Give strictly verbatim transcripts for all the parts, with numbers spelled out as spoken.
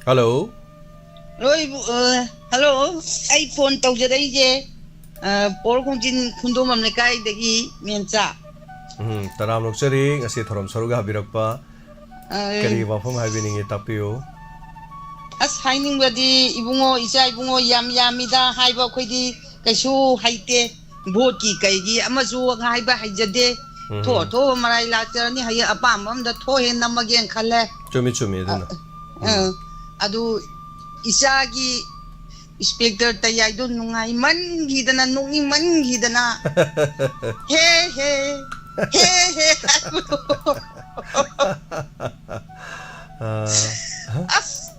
Hello. ꯂꯣꯏꯕꯨ-, ꯑ, hello. ꯑꯩ phone ꯇꯧꯖꯔꯛꯏꯁꯦ, ꯑ, ꯄꯣꯔꯣꯝ ꯈꯣꯡꯖꯤꯟ ꯈꯨꯟꯗꯣꯡꯕꯝ ꯂꯩꯀꯥꯏꯗꯒꯤ ꯃꯦꯝꯆꯥ꯫ ꯎꯝ, ꯇꯔꯥꯝꯅ ꯑꯣꯛꯆꯔꯤ, ꯉꯁꯤ ꯊꯧꯔꯝ ꯁꯔꯨꯛ ꯌꯥꯕꯤꯔꯛꯄ꯫ ꯑ, ꯀꯔꯤ ꯋꯥꯐꯝ ꯍꯥꯏꯕꯤꯅꯤꯡꯉꯤ, ꯇꯥꯛꯄꯤꯌꯨ꯫ ꯑꯁ, ꯍꯥꯏꯅꯤꯡꯕꯗꯤ ꯏꯕꯨꯡꯉꯣ, ꯏꯆꯥ ꯏꯕꯨꯡꯉꯣ ꯌꯥꯝ ꯌꯥꯝꯃꯤꯗ ꯍꯥꯏꯕ ꯑꯩꯈꯣꯏꯗꯤ ꯀꯩꯁꯨ ꯍꯩꯇꯦ꯫ ꯚꯣꯠꯀꯤ ꯀꯩꯒꯤ ꯑꯃꯁꯨ ꯍꯥꯏꯕ ꯍꯩꯖꯗꯦ꯫ ꯎꯝ꯫ ꯊꯣꯛꯑ ꯊꯣꯛꯑ ꯃꯔꯥꯏ ꯂꯥꯛꯆꯔꯅꯤ, ꯍꯌꯦꯡ ꯑꯄꯥꯝꯕ ꯑꯝꯗ ꯊꯣꯛꯍꯦ ꯅꯝꯃꯒꯦꯅ ꯈꯜꯂꯦ꯫ ꯆꯨꯝꯃꯤ, ꯆꯨꯝꯃꯤ ꯑꯗꯨꯅ꯫ ꯑ, ꯎꯝ꯫ ꯑ, ꯑꯗꯨ ꯏꯆꯥꯒꯤ ꯏꯟꯁꯄꯦꯛꯇꯔ ꯇꯌꯥꯏꯗꯣ ꯅꯨꯡꯉꯥꯏꯃꯟꯈꯤꯗꯅ, ꯅꯣꯛꯅꯤꯡꯃꯟꯈꯤꯗꯅ, ꯍꯦ ꯍꯦ, ꯍꯦ ꯍꯦ ꯍꯥꯏꯕꯗꯣ꯫ ꯑ, ꯑꯁ,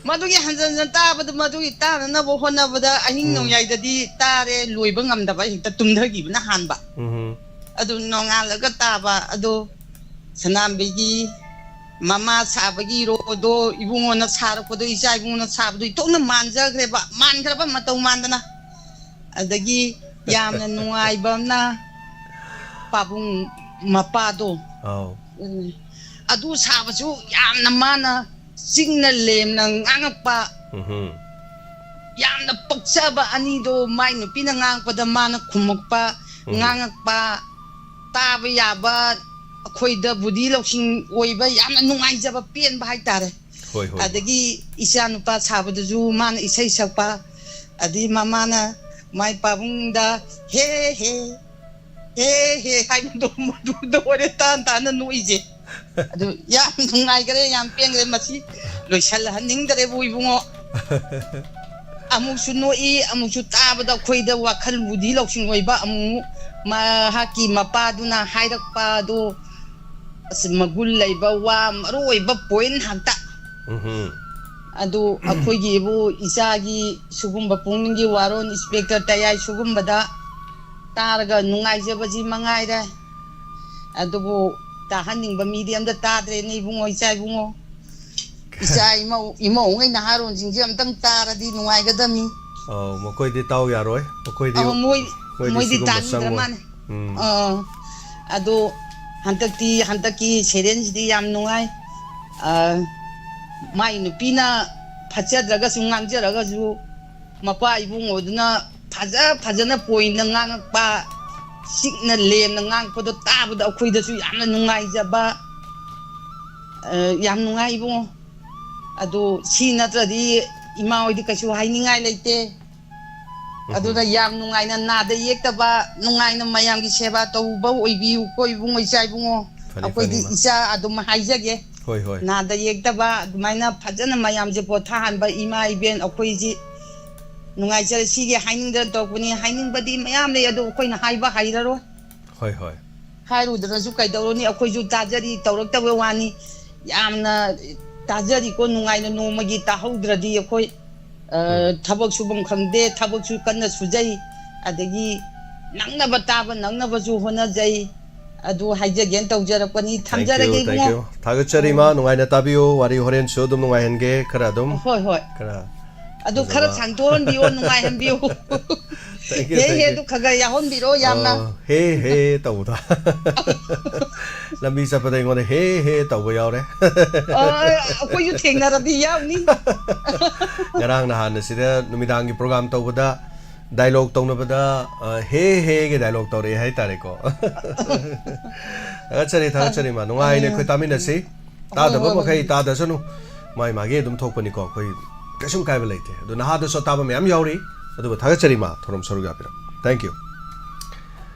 ꯃꯗꯨꯒꯤ ꯍꯟꯖꯟ ꯍꯟꯖꯟ ꯇꯥꯕꯗ, ꯃꯗꯨꯒꯤ ꯇꯥꯅꯅꯕ ꯍꯣꯠꯅꯕꯗ ꯑꯍꯤꯡ ꯎꯝ꯫ ꯅꯣꯡꯌꯥꯏꯗꯗꯤ ꯇꯥꯔꯦ, ꯂꯣꯏꯕ ꯉꯝꯗꯕ, ꯍꯦꯛꯇ ꯇꯨꯝꯊꯈꯤꯕꯅ ꯍꯥꯟꯕ꯫ ꯎꯝ꯫ ꯑꯗꯨ ꯅꯣꯡꯉꯥꯜꯂꯒ ꯇꯥꯕ꯫ ꯑꯗꯣ ꯁꯅꯥꯝꯕꯤꯒꯤ ꯃꯃꯥ ꯁꯥꯕꯒꯤ ꯔꯣꯜꯗꯣ ꯏꯕꯨꯡꯉꯣꯅ ꯁꯥꯔꯛꯄꯗꯣ, ꯏꯆꯥ ꯏꯕꯨꯡꯉꯣꯅ ꯁꯥꯕꯗꯣ ꯏꯇꯣꯛꯅ ꯃꯥꯟꯖꯈ꯭ꯔꯦꯕ, ꯃꯥꯟꯈ꯭ꯔꯕ ꯃꯇꯧ ꯃꯥꯟꯗꯅ꯫ ꯑꯗꯒꯤ ꯌꯥꯝꯅ ꯅꯨꯡꯉꯥꯏꯕ ꯑꯃꯅ ꯄꯥꯕꯨꯡ ꯃꯄꯥꯗꯣ, ꯑꯥꯎ꯫ ꯎꯝ, ꯑꯗꯨ ꯁꯥꯕꯁꯨ ꯌꯥꯝꯅ ꯃꯥꯅ ꯆꯤꯡꯅ ꯂꯦꯝꯅ ꯉꯥꯡꯉꯛꯄ, ꯎꯝꯍꯨꯝ꯫ ꯌꯥꯝꯅ ꯄꯛꯆꯕ ꯑꯅꯤꯗꯣ, ꯃꯥꯏ ꯅꯨꯄꯤꯅ ꯉꯥꯡꯉꯛꯄꯗ ꯃꯥꯅ ꯈꯨꯝꯃꯛꯄ, ꯎꯝ꯫ ꯉꯥꯡꯉꯛꯄ, ꯇꯥꯕ ꯌꯥꯕ, ꯑꯩꯈꯣꯏꯗ ꯕꯨꯙꯤ ꯂꯧꯁꯤꯡ ꯑꯣꯏꯕ, ꯌꯥꯝꯅ ꯅꯨꯡꯉꯥꯏꯖꯕ, ꯄꯦꯟꯕ ꯍꯥꯏꯇꯥꯔꯦ꯫ ꯍꯣꯏ, ꯍꯣꯏ, ꯍꯣꯏ꯫ ꯑꯗꯒꯤ ꯏꯆꯥ ꯅꯨꯄꯥ ꯁꯥꯕꯗꯁꯨ ꯃꯥꯅ ꯏꯁꯩ ꯁꯛꯄ, ꯑꯗꯩ ꯃꯃꯥꯅ ꯃꯥꯏ ꯄꯥꯕꯨꯡꯗ "ꯍꯦ ꯍꯦ, ꯍꯦ ꯍꯦ" ꯍꯥꯏꯕꯗꯣ, ꯃꯗꯨꯗ ꯑꯣꯏꯔꯦ ꯇꯥꯟ ꯇꯥꯅ ꯅꯣꯛꯏꯁꯦ꯫ ꯑꯗꯨ ꯌꯥꯝ ꯅꯨꯡꯉꯥꯏꯈ꯭ꯔꯦ, ꯌꯥꯝ ꯄꯦꯟꯈ꯭ꯔꯦ꯫ ꯃꯁꯤ ꯂꯣꯏꯁꯜꯍꯟꯅꯤꯡꯗ꯭ꯔꯦꯕꯨ ꯏꯕꯨꯡꯉꯣ꯫ ꯑꯃꯨꯛꯁꯨ ꯅꯣꯛꯏ, ꯑꯃꯨꯛꯁꯨ ꯇꯥꯕꯗ ꯑꯩꯈꯣꯏꯗ ꯋꯥꯈꯜ ꯕꯨꯙꯤ ꯂꯧꯁꯤꯡ ꯑꯣꯏꯕ, ꯑꯃꯨꯛ ꯃꯍꯥꯛꯀꯤ ꯃꯄꯥꯗꯨꯅ ꯍꯥꯏꯔꯛꯄ ꯑꯗꯨ, ꯑꯁ, ꯃꯒꯨꯟ ꯂꯩꯕ ꯋꯥ, ꯃꯔꯨ ꯑꯣꯏꯕ ꯄꯣꯏꯟ ꯉꯥꯛꯇ꯫ ꯎꯝꯍꯨꯝ꯫ ꯑꯗꯨ ꯑꯩꯈꯣꯏꯒꯤ ꯏꯕꯨ ꯏꯆꯥꯒꯤ ꯁꯤꯒꯨꯝꯕ ꯄꯨꯛꯅꯤꯡꯒꯤ ꯋꯥꯔꯣꯜ, ꯏꯟꯁꯄꯦꯛꯇꯔ ꯇꯌꯥꯏ ꯁꯤꯒꯨꯝꯕꯗ ꯇꯥꯔꯒ ꯅꯨꯡꯉꯥꯏꯖꯕꯁꯤ ꯃꯉꯥꯏꯔꯦ꯫ ꯑꯗꯨꯕꯨ ꯇꯥꯍꯟꯅꯤꯡꯕ ꯃꯤꯗꯤ ꯑꯝꯇ ꯇꯥꯗ꯭ꯔꯦꯅꯦ, ꯏꯕꯨꯡꯉꯣ, ꯏꯆꯥ ꯏꯕꯨꯡꯉꯣ꯫ ꯏꯆꯥ ꯏꯃꯧ, ꯏꯃꯧꯉꯩ ꯅꯍꯥꯔꯣꯟꯁꯤꯡꯁꯦ ꯑꯝꯇꯪ ꯇꯥꯔꯗꯤ ꯅꯨꯡꯉꯥꯏꯒꯗꯕꯅꯤ꯫ ꯑꯧ, ꯃꯈꯣꯏꯗꯤ ꯇꯥꯎ ꯌꯥꯔꯣꯏ꯫ ꯃꯈꯣꯏꯗꯤ, ꯑꯧ, ꯃꯣꯏ, ꯃꯣꯏꯗꯤ ꯃꯣꯏꯗꯤ ꯁꯤꯒꯨꯝꯕ ꯇꯥꯅꯤꯡꯗ꯭ꯔ ꯆꯪꯉꯣꯏ꯫ ꯃꯥꯜꯂꯦ꯫ ꯎꯝ꯫ ꯑꯥ, ꯑꯗꯣ ꯍꯟꯗꯛꯇꯤ, ꯍꯟꯗꯛꯀꯤ ꯁꯦꯔꯦꯟꯁꯤꯗꯤ ꯌꯥꯝ ꯅꯨꯡꯉꯥꯏ꯫ ꯑꯥ, ꯃꯥꯏ ꯅꯨꯄꯤꯅ ꯐꯠꯆꯗ꯭ꯔꯒꯁꯨ, ꯉꯥꯡꯖꯔꯒꯁꯨ, ꯃꯄꯥ ꯏꯕꯨꯡꯉꯣꯗꯨꯅ ꯐꯖ ꯐꯖꯅ ꯄꯣꯏꯟꯗ ꯉꯥꯡꯉꯛꯄ, ꯁꯤꯛꯅ ꯂꯦꯝꯅ ꯉꯥꯡꯉꯛꯄꯗꯣ ꯇꯥꯕꯗ ꯑꯩꯈꯣꯏꯗꯁꯨ ꯌꯥꯝꯅ ꯅꯨꯡꯉꯥꯏꯖꯕ꯫ ꯑ, ꯌꯥꯝ ꯅꯨꯡꯉꯥꯏ ꯏꯕꯨꯡꯉꯣ꯫ ꯑꯗꯨ ꯁꯤ ꯅꯠꯇ꯭ꯔꯗꯤ ꯏꯃꯥ ꯍꯣꯏꯗꯤ ꯀꯩꯁꯨ ꯍꯥꯏꯅꯤꯡꯉꯥꯏ ꯂꯩꯇꯦ꯫ ꯑꯗꯨꯅ ꯌꯥꯝ ꯅꯨꯡꯉꯥꯏꯅ, ꯅꯥꯗ ꯌꯦꯛꯇꯕ, ꯅꯨꯡꯉꯥꯏꯅ ꯃꯌꯥꯝꯒꯤ ꯁꯦꯕꯥ ꯇꯧꯕ ꯑꯣꯏꯕꯤꯌꯨꯀꯣ ꯏꯕꯨꯡꯉꯣ, ꯏꯆꯥ ꯏꯕꯨꯡꯉꯣ꯫ ꯐꯅꯤ, ꯑꯩꯈꯣꯏꯗꯤ ꯐꯅꯤ, ꯏꯃꯥ꯫ ꯏꯆꯥ ꯑꯗꯨꯝ ꯍꯥꯏꯖꯒꯦ꯫ ꯍꯣꯏ, ꯍꯣꯏ꯫ ꯅꯥꯗ ꯌꯦꯛꯇꯕ ꯑꯗꯨꯃꯥꯏꯅ ꯐꯖꯅ ꯃꯌꯥꯝꯁꯦ ꯄꯣꯊꯥꯍꯟꯕ ꯏꯃꯥ ꯏꯕꯦꯟ ꯑꯩꯈꯣꯏꯁꯤ ꯅꯨꯡꯉꯥꯏꯖꯔꯦ꯫ ꯁꯤꯒꯤ ꯍꯥꯏꯅꯤꯡꯗꯅ ꯇꯧꯔꯛꯄꯅꯤ, ꯍꯥꯏꯅꯤꯡꯕꯗꯤ ꯃꯌꯥꯝ ꯂꯩ, ꯑꯗꯨ ꯑꯩꯈꯣꯏꯅ ꯍꯥꯏꯕ ꯍꯩꯔꯔꯣꯏ꯫ ꯍꯣꯏ, ꯍꯣꯏ꯫ ꯍꯥꯏꯔꯨꯗ꯭ꯔꯁꯨ ꯀꯩꯗꯧꯔꯨꯅꯤ, ꯑꯩꯈꯣꯏꯁꯨ ꯇꯥꯖꯔꯤ, ꯇꯧꯔꯛꯇꯕ ꯋꯥꯅꯤ꯫ ꯌꯥꯝꯅ ꯇꯥꯖꯔꯤꯀꯣ, ꯅꯨꯡꯉꯥꯏꯅ ꯅꯣꯡꯃꯒꯤ ꯇꯥꯍꯧꯗ꯭ꯔꯗꯤ ꯑꯩꯈꯣꯏ, ꯑ, ꯎꯝ꯫ ꯊꯕꯛ ꯁꯨꯐꯝ ꯈꯪꯗꯦ, ꯊꯕꯛꯁꯨ ꯀꯟꯅ ꯁꯨꯖꯩ, ꯑꯗꯒꯤ ꯅꯪꯅꯕ ꯇꯥꯕ ꯅꯪꯅꯕꯁꯨ ꯍꯣꯠꯅꯖꯩ꯫ ꯑꯗꯨ ꯍꯥꯏꯖꯒꯦꯅ ꯇꯧꯖꯔꯛꯄꯅꯤ꯫ Thank you, ꯊꯝꯖꯔꯒꯦ thank ꯏꯕꯨꯡꯉꯣ꯫ You. ꯊꯥꯒꯠꯆꯔꯤ ꯏꯃꯥ, ꯑꯣ꯫ ꯅꯨꯡꯉꯥꯏꯅ ꯇꯥꯕꯤꯌꯨ, ꯋꯥꯔꯤ ꯍꯣꯔꯦꯟꯁꯨ ꯑꯗꯨꯝ ꯅꯨꯡꯉꯥꯏꯍꯟꯒꯦ, ꯈꯔ ꯑꯗꯨꯝ, ꯍꯣꯏ, ꯍꯣꯏ꯫ ꯈꯔ ꯑꯗꯨ ꯈꯔ ꯐꯖꯕ꯫ ꯁꯥꯡꯗꯣꯛꯍꯟꯕꯤꯌꯣ, ꯅꯨꯡꯉꯥꯏꯍꯟꯕꯤꯌꯣ꯫ Thank you, ꯍꯦ, thank ꯍꯦ, you꯫ ꯑꯗꯨ ꯈꯔ ꯈꯔ ꯌꯥꯎꯍꯟꯕꯤꯔꯣ ꯌꯥꯝꯅ꯫ ꯑ, ꯍꯦ, ꯍꯦ ꯇꯧꯕꯗꯣ꯫ ꯂꯝꯕꯤ ꯆꯠꯄꯗ ꯑꯩꯉꯣꯟꯗ ꯍꯦ, ꯍꯦ ꯇꯧꯕ ꯌꯥꯎꯔꯦ꯫ ꯑ, ꯑꯩꯈꯣꯏꯁꯨ ꯊꯦꯡꯅꯔꯗꯤ ꯌꯥꯎꯅꯤ꯫ ꯉꯔꯥꯡ ꯅꯍꯥꯟ ꯑꯁꯤꯗ ꯅꯨꯃꯤꯗꯥꯡꯒꯤ program ꯇꯧꯕꯗ dialogue ꯇꯧꯅꯕꯗ, ꯑ, ꯍꯦ, ꯍꯦꯒꯤ dialogue ꯇꯧꯔꯛꯑꯦ ꯍꯥꯏꯇꯥꯔꯦꯀꯣ꯫ ꯊꯥꯒꯠꯆꯔꯤ, ꯊꯥꯒꯠꯆꯔꯤ ꯏꯃꯥ꯫ ꯅꯨꯡꯉꯥꯏꯅ ꯑꯩꯈꯣꯏ ꯇꯥꯃꯤꯟꯅꯁꯤ꯫ ꯍꯣꯏ, ꯇꯥꯗꯕ ꯍꯣꯏ, ꯍꯣꯏ꯫ ꯃꯈꯩ ꯇꯥꯗꯁꯅꯨ꯫ ꯃꯥꯏ ꯃꯥꯒꯤ ꯑꯗꯨꯝ ꯊꯣꯛꯄꯅꯤꯀꯣ꯫ ꯑꯩꯈꯣꯏ ꯀꯩꯁꯨꯝ ꯀꯥꯏꯕ ꯂꯩꯇꯦ꯫ ꯑꯗꯨ ꯅꯍꯥꯗꯁꯨ ꯑꯇꯥꯕ ꯃꯌꯥꯝ ꯌꯥꯎꯔꯤ꯫ ꯑꯗꯨꯕꯨ ꯊꯥꯒꯠꯆꯔꯤ ꯏꯃꯥ, ꯊꯧꯔꯝ ꯁꯔꯨꯛ ꯌꯥꯕꯤꯔꯛ꯫ Thank you꯫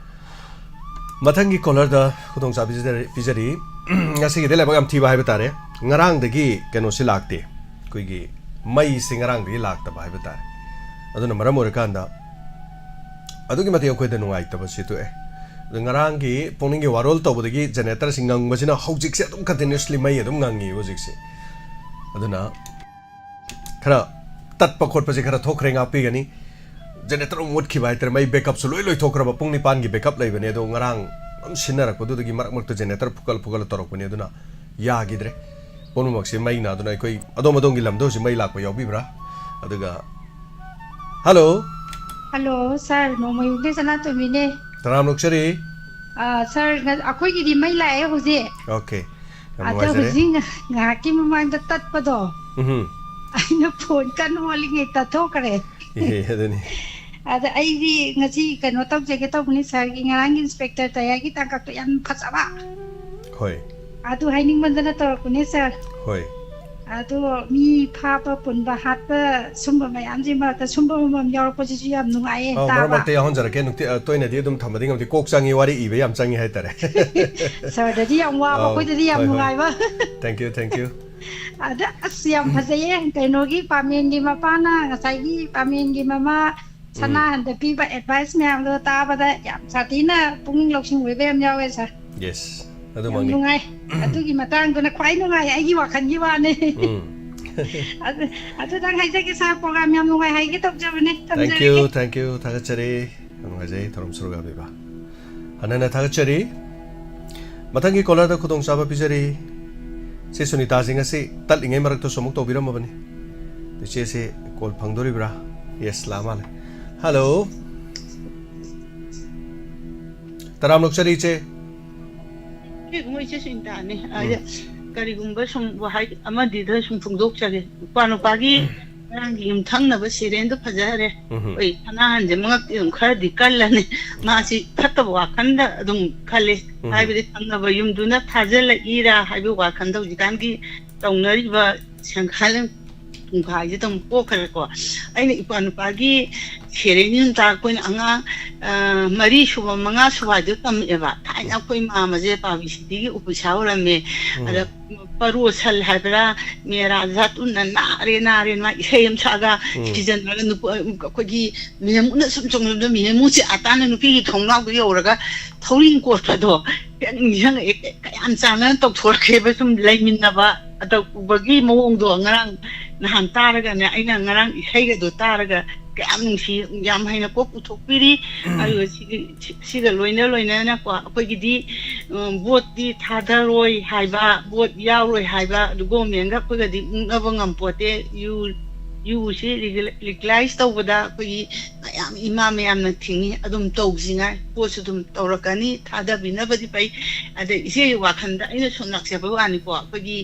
ꯃꯊꯪꯒꯤ caller ꯗ ꯈꯨꯗꯣꯡꯆꯥꯕ ꯄꯤꯖꯔꯤ, ꯄꯤꯖꯔꯤ꯫ ꯉꯁꯤꯒꯤꯗꯤ ꯂꯥꯏꯕꯛ ꯌꯥꯝ ꯊꯤꯕ ꯍꯥꯏꯕ ꯇꯥꯔꯦ꯫ ꯉꯔꯥꯡꯗꯒꯤ ꯀꯩꯅꯣꯁꯤ ꯂꯥꯛꯇꯦ꯫ ꯑꯩꯈꯣꯏꯒꯤ ꯃꯩꯁꯤ ꯉꯔꯥꯡꯗꯒꯤ ꯂꯥꯛꯇꯕ ꯍꯥꯏꯕ ꯇꯥꯔꯦ꯫ ꯑꯗꯨꯅ ꯃꯔꯝ ꯑꯣꯏꯔꯀꯥꯟꯗ ꯑꯗꯨꯛꯀꯤ ꯃꯇꯤꯛ ꯑꯩꯈꯣꯏꯗ ꯅꯨꯡꯉꯥꯏꯇꯕꯁꯤ ꯊꯣꯛꯑꯦ꯫ ꯑꯗꯣ ꯉꯔꯥꯡꯒꯤ ꯄꯨꯛꯅꯤꯡꯒꯤ ꯋꯥꯔꯣꯜ ꯇꯧꯕꯗꯒꯤ generator ꯁꯤ ꯉꯪꯕꯁꯤꯅ ꯍꯧꯖꯤꯛꯁꯦ ꯑꯗꯨꯝ continuously ꯃꯩ ꯑꯗꯨꯝ ꯉꯪꯉꯤ ꯍꯧꯖꯤꯛꯁꯦ꯫ ꯑꯗꯨꯅ ꯈꯔ ꯇꯠꯄ ꯈꯣꯠꯄꯁꯦ ꯈꯔ ꯊꯣꯛꯈ꯭ꯔꯦ, ꯉꯥꯛꯄꯤꯒꯅꯤ꯫ Generator ꯑꯃꯨꯛ ꯃꯨꯠꯈꯤꯕ ꯍꯥꯏꯇꯥꯔꯦ, ꯃꯩ backup ꯁꯨ ꯂꯣꯏ ꯂꯣꯏꯊꯣꯛꯈ꯭ꯔꯕ꯫ ꯄꯨꯡ ꯅꯤꯄꯥꯟꯒꯤ backup ꯂꯩꯕꯅꯦ, ꯑꯗꯣ ꯉꯔꯥꯡ ꯑꯗꯨꯝ ꯁꯤꯟꯅꯔꯛꯄꯗꯨꯗꯒꯤ ꯃꯔꯛ ꯃꯔꯛꯇ generator ꯐꯨꯀꯠ ꯐꯨꯀꯠꯂ ꯇꯧꯔꯛꯄꯅꯦ, ꯑꯗꯨꯅ ꯌꯥꯈꯤꯗ꯭ꯔꯦ꯫ ꯄꯨꯝꯅꯃꯛꯁꯦ ꯃꯩꯅ꯫ ꯑꯗꯨꯅ ꯑꯩꯈꯣꯏ ꯑꯗꯣꯝ ꯑꯗꯣꯝꯒꯤ ꯂꯝꯗ ꯍꯧꯖꯤꯛ ꯃꯩ ꯂꯥꯛꯄ ꯌꯥꯎꯕꯤꯕ꯭ꯔꯥ? ꯑꯗꯨꯒ, hello꯫ Hello, sir, ꯅꯣꯡꯃꯌꯨꯝꯒꯤ ꯁꯅꯥꯇꯣꯝꯕꯤꯅꯦ꯫ ꯇꯔꯥꯝ ꯑꯣꯛꯆꯔꯤ꯫ ꯑꯥ, sir, ꯉ-, ꯑꯩꯈꯣꯏꯒꯤꯗꯤ ꯃꯩ ꯂꯥꯛꯑꯦ ꯍꯧꯖꯤꯛ꯫ Okay꯫ ꯌꯥꯝ ꯑꯗ ꯅꯨꯡꯉꯥꯏꯖꯔꯦ꯫ ꯍꯧꯖꯤꯛ ꯉꯥꯏꯍꯥꯛꯀꯤ ꯃꯃꯥꯡꯗ ꯇꯠꯄꯗꯣ, ꯎꯝ꯫ ꯑꯩꯅ ꯐꯣꯟ ꯀꯟꯅ ꯍꯣꯜꯂꯤꯉꯩ ꯇꯠꯊꯣꯛꯈ꯭ꯔꯦ꯫ ꯑꯦ, ꯑꯗꯨꯅꯤ꯫ ꯑꯗ ꯑꯩꯗꯤ ꯉꯁꯤ ꯀꯩꯅꯣ ꯇꯧꯖꯒꯦ ꯇꯧꯕꯅꯤ, ꯁꯥꯔꯒꯤ ꯉꯔꯥꯡꯒꯤ ꯏꯟꯁꯄꯦꯛꯇꯔ ꯇꯌꯥꯒꯤ ꯇꯥꯡꯀꯛꯇꯣ ꯌꯥꯝ ꯐꯖꯕ꯫ ꯍꯣꯏ꯫ ꯑꯗꯨ ꯍꯥꯏꯅꯤꯡꯃꯟꯗꯅ ꯇꯧꯔꯛꯄꯅꯦ, ꯁꯥꯔ꯫ ꯍꯣꯏ꯫ ꯑꯗꯣ ꯃꯤ ꯐꯥꯕ, ꯄꯨꯟꯕ, ꯍꯥꯠꯄ, ꯁꯨꯝꯕ ꯃꯌꯥꯝꯁꯤ ꯃꯔꯛꯇ ꯁꯨꯝꯕ ꯑꯃꯃꯝ ꯌꯥꯎꯔꯛꯄꯁꯤꯁꯨ ꯌꯥꯝ ꯅꯨꯡꯉꯥꯏꯌꯦ ꯑꯧ, ꯃꯔꯛ ꯇꯥꯕ꯫ ꯃꯔꯛꯇ ꯌꯥꯎꯍꯟꯖꯔꯛꯀꯦ꯫ ꯅꯨꯡꯇꯤ-, ꯑ, ꯇꯣꯏꯅꯗꯤ ꯑꯗꯨꯝ ꯊꯝꯕꯗꯤ ꯉꯝꯗꯦ꯫ ꯀꯣꯛ ꯆꯪꯉꯤ, ꯋꯥꯔꯤ ꯏꯕ ꯌꯥꯝ ꯆꯪꯉꯤ ꯍꯥꯏꯇꯥꯔꯦ꯫ ꯁꯥꯔꯗꯗꯤ ꯌꯥꯝ ꯋꯥꯕ, ꯑꯧ, ꯑꯩꯈꯣꯏꯗꯗꯤ ꯌꯥꯝ ꯍꯣꯏ, ꯍꯣꯏ꯫ ꯅꯨꯡꯉꯥꯏꯕ꯫ Thank you, thank you꯫ ꯑꯗ ꯑꯁ, ꯌꯥꯝ ꯐꯖꯩꯌꯦ꯫ ꯀꯩꯅꯣꯒꯤ ꯄꯥꯃꯦꯟꯒꯤ ꯃꯄꯥꯅ, ꯉꯁꯥꯏꯒꯤ ꯄꯥꯃꯦꯟꯒꯤ ꯃꯃꯥ ꯁꯅꯥꯍꯟꯗ ꯄꯤꯕ ꯑꯦꯗꯚꯥꯏꯁ ꯃꯌꯥꯝꯗꯣ ꯇꯥꯕꯗ ꯌꯥꯝ ꯁꯥꯊꯤꯅ ꯄꯨꯛꯅꯤꯡ ꯂꯧꯁꯤꯡ ꯑꯣꯏꯕ ꯌꯥꯝ ꯌꯥꯎꯋꯦ, ꯁꯥꯔ꯫ Yes, ꯌꯥꯝ ꯑꯗꯨꯃꯛꯅꯤ꯫ ꯅꯨꯡꯉꯥꯏ꯫ ꯑꯗꯨꯒꯤ ꯃꯇꯥꯡꯗꯨꯅ ꯈ꯭ꯋꯥꯏ ꯅꯨꯡꯉꯥꯏ, ꯑꯩꯒꯤ ꯋꯥꯈꯜꯒꯤ ꯋꯥꯅꯤ꯫ ꯎꯝ꯫ ꯑꯗꯨ, ꯑꯗꯨꯗꯪ ꯍꯥꯏꯖꯒꯦ, ꯁꯥꯔ, ꯄ꯭ꯔꯣꯒ꯭ꯔꯥꯝ ꯌꯥꯝ ꯅꯨꯡꯉꯥꯏ ꯍꯥꯏꯒꯦ ꯇꯧꯖꯕꯅꯦ꯫ Thank you, ꯊꯝꯖꯔꯒꯦ꯫ Thank you, ꯊꯥꯒꯠꯆꯔꯤ꯫ ꯌꯥꯝ ꯅꯨꯡꯉꯥꯏꯖꯩ ꯊꯧꯔꯝ ꯁꯔꯨꯛ ꯌꯥꯕꯤꯕ꯫ ꯍꯟꯅ ꯍꯟꯅ ꯊꯥꯒꯠꯆꯔꯤ꯫ ꯃꯊꯪꯒꯤ ꯀꯣꯂꯔꯗ ꯈꯨꯗꯣꯡꯆꯥꯕ ꯄꯤꯖꯔꯤ꯫ ꯁꯤ ꯁꯨꯅꯤꯇꯥꯁꯤ ꯉꯁꯤ ꯇꯠꯂꯤꯉꯩ ꯃꯔꯛꯇꯁꯨ ꯑꯃꯨꯛ ꯇꯧꯕꯤꯔꯝꯃꯕꯅꯤ꯫ ꯏꯆꯦꯁꯤ ꯀꯣꯜ ꯐꯪꯗꯣꯔꯤꯕ꯭ꯔꯥ? Yes, ꯂꯥꯛ ꯃꯥꯜꯂꯦ꯫ ꯍꯜꯂꯣ꯫ ꯇꯔꯥꯝ ꯂꯧꯆꯔꯤ ꯏꯆꯦ꯫ ꯃꯣꯏꯁꯦ ꯁꯨꯅꯤꯇꯥꯅꯦ꯫ ꯎꯝ꯫ ꯑꯗ ꯀꯔꯤꯒꯨꯝꯕ ꯁꯨꯝ ꯋꯥꯍꯩ ꯑꯃꯗꯤꯗ ꯁꯨꯝ ꯐꯣꯡꯗꯣꯛꯆꯒꯦ꯫ ꯅꯨꯄꯥ ꯅꯨꯄꯥꯒꯤ ꯉꯔꯥꯡꯒꯤ ꯌꯨꯝꯊꯪꯅꯕ ꯁꯦꯔꯦꯟꯗꯣ ꯐꯖꯈꯔꯦ꯫ ꯎꯝ꯫ ꯑꯩꯈꯣꯏ ꯁꯅꯥꯍꯟꯁꯦ ꯃꯉꯛꯇꯤ ꯑꯗꯨꯝ ꯈꯔꯗꯤ ꯀꯜꯂꯅꯤ꯫ ꯃꯥꯁꯤ ꯐꯠꯇꯕ ꯋꯥꯈꯜꯗ ꯑꯗꯨꯝ ꯈꯜꯂꯤ꯫ ꯎꯝ꯫ ꯍꯥꯏꯕꯗꯤ ꯊꯪꯅꯕ ꯌꯨꯝꯗꯨꯅ ꯊꯥꯖꯤꯜꯂꯛꯏꯔꯥ ꯍꯥꯏꯕꯒꯤ ꯋꯥꯈꯜꯗ ꯍꯧꯖꯤꯛꯀꯥꯟꯒꯤ ꯇꯧꯅꯔꯤꯕ ꯁꯦꯡꯈꯥꯏ ꯄꯨꯡꯈꯥꯏꯁꯤꯗ ꯑꯃꯨꯛ ꯄꯣꯛꯈ꯭ꯔꯦꯀꯣ꯫ ꯑꯩꯅ ꯏꯄ꯭ꯋꯥ ꯅꯨꯄꯥꯒꯤ ꯁꯦꯔꯦꯟ ꯌꯨꯝ ꯇꯥꯛꯄ ꯑꯩꯈꯣꯏꯅ ꯑꯉꯥꯡ, ꯑ, ꯃꯔꯤ ꯁꯨꯕ, ꯃꯉꯥ ꯁꯨꯕ ꯍꯥꯏꯗꯣ ꯇꯝꯃꯛꯑꯦꯕ꯫ ꯊꯥꯏꯅ ꯑꯩꯈꯣꯏ ꯃꯥꯃꯁꯦ ꯄꯥꯕ꯭ꯂꯤꯁꯤꯇꯤꯒꯤ ꯑꯣꯐꯤꯁꯥꯔ ꯑꯣꯏꯔꯝꯃꯦ꯫ ꯎꯝ꯫ ꯑꯗ ꯄꯔꯣꯁꯜ ꯍꯥꯏꯕ꯭ꯔꯥ, ꯃꯦꯔꯥ ꯖꯥꯠ ꯎꯟꯅ ꯅꯥꯔꯦ, ꯅꯥꯔꯦ, ꯃꯥ ꯏꯁꯩ ꯑꯃ ꯁꯛꯑꯒ ꯎꯝ꯫ ꯁꯤꯖꯟꯅꯔꯒ ꯅꯨꯄꯥ, ꯑꯩꯈꯣꯏꯒꯤ ꯃꯦꯝ ꯎꯅ ꯁꯨꯝ ꯆꯣꯡꯂꯕꯗ ꯃꯦꯝ ꯎꯁꯦ ꯑꯇꯥꯅ ꯅꯨꯄꯤꯒꯤ ꯊꯣꯡꯅꯥꯎꯗ ꯌꯧꯔꯒ ꯊꯧꯔꯤ ꯀꯣꯠꯄꯗꯣ ꯍꯦꯛ ꯅꯤꯡꯁꯤꯡꯉꯛꯑꯦ꯫ ꯀꯌꯥꯝ ꯆꯥꯟꯅꯅ ꯇꯧꯊꯣꯔꯛꯈ꯭ꯔꯦꯕ, ꯁꯨꯝ ꯂꯩꯃꯤꯟꯅꯕ ꯑꯗ ꯎꯕꯒꯤ ꯃꯑꯣꯡꯗꯣ ꯉꯔꯥꯡ ꯅꯍꯥꯟ ꯇꯥꯔꯒꯅꯦ, ꯑꯩꯅ ꯉꯔꯥꯡ ꯏꯁꯩꯒꯗꯣ ꯇꯥꯔꯒ ꯀꯌꯥꯝ ꯅꯨꯡꯁꯤ, ꯌꯥꯝ ꯍꯩꯅ ꯀꯣꯛ ꯄꯨꯊꯣꯛꯄꯤꯔꯤ꯫ ꯑꯗꯨꯒ ꯁꯤꯒꯤ, ꯁꯤ-, ꯁꯤꯒ ꯂꯣꯏꯅ ꯂꯣꯏꯅꯅꯀꯣ ꯑꯩꯈꯣꯏꯒꯤꯗꯤ, ꯎꯝ, ꯚꯣꯠꯇꯤ ꯊꯥꯗꯔꯣꯏ ꯍꯥꯏꯕ, ꯚꯣꯠ ꯌꯥꯎꯔꯣꯏ ꯍꯥꯏꯕ, ꯑꯗꯨ ꯒꯣꯔꯃꯦꯟꯒ ꯑꯩꯈꯣꯏꯒꯗꯤ ꯃꯨꯛꯅꯕ ꯉꯝꯄꯣꯠꯇꯦ꯫ ꯌꯨ ꯌꯨꯁꯤ ꯂꯤꯒꯦꯂꯥꯏꯁ ꯇꯧꯕꯗ ꯑꯩꯈꯣꯏꯒꯤ ꯃꯌꯥꯝ, ꯏꯃꯥ ꯃꯌꯥꯝꯅ ꯊꯤꯡꯉꯤ꯫ ꯑꯗꯨꯝ ꯇꯧꯁꯤꯉꯥꯏ ꯄꯣꯠꯁꯨ ꯑꯗꯨꯝ ꯇꯧꯔꯛꯀꯅꯤ, ꯊꯥꯗꯕꯤꯅꯕꯗꯤ ꯐꯩ꯫ ꯑꯗ ꯏꯆꯦꯒꯤ ꯋꯥꯈꯜꯗ ꯑꯩꯅ ꯁꯨꯝ ꯂꯥꯛꯆꯕ ꯋꯥꯅꯤꯀꯣ, ꯑꯩꯈꯣꯏꯒꯤ